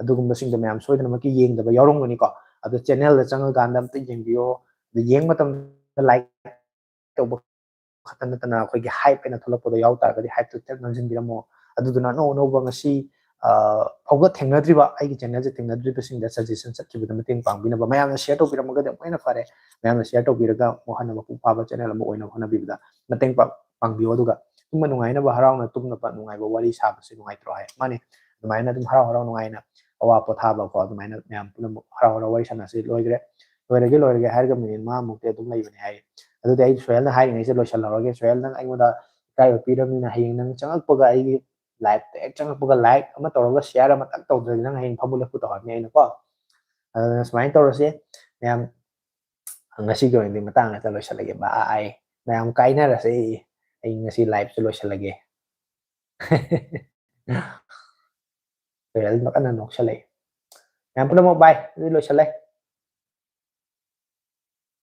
ꯑꯗꯨꯒꯨꯝꯕꯁꯤꯡꯗꯣ ꯃꯌꯥꯝ ꯁꯣꯏꯗꯅꯃꯛꯀꯤ ꯌꯦꯡꯗꯕ ꯌꯥꯎꯔꯝꯒꯅꯤꯀꯣ꯫ ꯑꯗꯣ channelꯗ ꯆꯪꯉꯀꯥꯟꯗ ꯑꯝꯇ ꯌꯦꯡꯕꯤꯌꯣ꯫ ꯑꯗꯣ ꯌꯦꯡꯕ ꯃꯇꯝꯗ like ꯇꯧꯕ ꯈꯛꯇ ꯅꯠꯇꯅ ꯑꯩꯈꯣꯏꯒꯤ hype ꯍꯥꯏꯅ ꯊꯣꯛꯂꯛꯄꯗꯣ ꯌꯥꯎ ꯇꯥꯔꯒꯗꯤ hypeꯇꯨ ꯇꯦꯛ ꯅꯝꯁꯤꯟꯕꯤꯔꯝꯃꯣ꯫ ꯑꯗꯨꯗꯨꯅ ꯑꯅꯧ ꯑꯅꯧꯕ ꯉꯁꯤ, ꯑ, ꯐꯥꯎꯕ ꯊꯦꯡꯅꯗ꯭ꯔꯤꯕ, ꯑꯩꯒꯤ channelꯁꯦ ꯊꯦꯡꯅꯗ꯭ꯔꯤꯕꯁꯤꯡꯗ suggestion ꯆꯠꯈꯤꯕꯗ ꯃꯇꯦꯡ ꯄꯥꯡꯕꯤꯅꯕ, ꯃꯌꯥꯝꯅ share ꯇꯧꯕꯤꯔꯝꯃꯒꯗꯤ ꯑꯃꯨꯛ ꯍꯦꯟꯅ ꯐꯔꯦ꯫ ꯃꯌꯥꯝꯅ share ꯇꯧꯕꯤꯔꯒ ꯑꯃꯨꯛ ꯍꯟꯅ ꯃꯄꯨꯡ ꯐꯥꯕ channel ꯑꯃ ꯑꯣꯏꯅꯕ ꯍꯣꯠꯅꯕꯤꯕꯗ ꯃꯇꯦꯡ ꯄꯥꯡ-, ꯄꯥꯡꯕꯤꯌꯣ꯫ ꯑꯗꯨꯒ ꯇꯨꯝꯕ ꯅꯨꯡꯉꯥꯏꯅꯕ, ꯍꯔꯥꯎꯅ ꯇꯨꯝꯅꯕ, ꯅꯨꯡꯉꯥꯏꯕ ꯋꯥꯔꯤ ꯁꯥꯕꯁꯦ ꯅꯨꯡꯉꯥꯏꯇ꯭ꯔꯣ ꯍꯥꯏ? ꯃꯥꯅꯦ, ꯑꯗꯨꯃꯥꯏꯅ ꯑꯗꯨꯝ ꯍꯔꯥꯎ ꯍꯔꯥꯎ ꯅꯨꯡꯉꯥꯏꯅ ꯑꯋꯥ ꯄꯣꯊꯥꯕꯀꯣ, ꯑꯗꯨꯃꯥꯏꯅ ꯃꯌꯥꯝ ꯄꯨꯝꯅꯃꯛ ꯍꯔꯥꯎ ꯍꯔꯥꯎ ꯋꯥꯔꯤ ꯁꯥꯟꯅꯁꯤ꯫ ꯂꯣꯏꯈ꯭ꯔꯦ, ꯂꯣꯏꯔꯒꯦ, ꯂꯣꯏꯔꯒꯦ ꯍꯥꯏꯔꯒ minute ꯃꯉꯥꯃꯨꯛꯇꯤ ꯑꯗꯨꯝ ꯂꯩꯕꯅꯦ ꯍꯥꯏ꯫ ꯑꯗꯨꯗꯤ ꯑꯩ ꯁꯣꯍꯦꯜꯅ ꯍꯥꯏꯔꯤꯉꯩꯁꯦ ꯂꯣꯏꯁꯤꯜꯍꯧꯔꯒꯦ꯫ ꯁꯣꯍꯦꯜ, ꯅꯪ ꯑꯩꯉꯣꯟꯗ ꯏꯀꯥꯏꯕ ꯄꯤꯔꯕꯅꯤꯅ ꯍꯌꯦꯡ ꯅꯪ ꯆꯪꯉꯛꯄꯒ, ꯑꯩꯒꯤ liveꯇ ꯍꯦꯛ ꯆꯪꯉꯛꯄꯒ like ꯑꯃ ꯇꯧꯔꯒ share ꯑꯃꯇꯪ ꯇꯧꯗ꯭ꯔꯗꯤ ꯅꯪ ꯍꯌꯦꯡ ꯐꯝꯃꯨ ꯂꯦꯞꯄꯨ ꯇꯧꯔꯅꯤ ꯑꯩꯅꯀꯣ꯫ ꯑꯗꯨꯅ ꯁꯨꯃꯥꯏꯅ ꯇꯧꯔꯁꯤ ꯃꯌꯥꯝ, ꯉꯁꯤꯒꯤ ꯑꯣꯏꯅꯗꯤ ꯃꯇꯥꯡ ꯑꯁꯤꯗ ꯂꯣꯏꯁꯤꯜꯂꯒꯦ꯫ Bye꯫ ꯃꯌꯥꯝ ꯀꯥꯏꯅꯔꯁꯦ꯫ ꯑꯩ ꯉꯁꯤ liveꯁꯦ ꯂꯣꯏꯁꯤꯜꯂꯒꯦ꯫ ꯁꯣꯍꯦꯜ ꯀꯟꯅ ꯅꯣꯛꯁꯜꯂꯛꯏ꯫ ꯃꯌꯥꯝ ꯄꯨꯝꯅꯃꯛ bye꯫ ꯑꯗꯨꯗꯤ ꯂꯣꯏꯁꯤꯜꯂꯦ꯫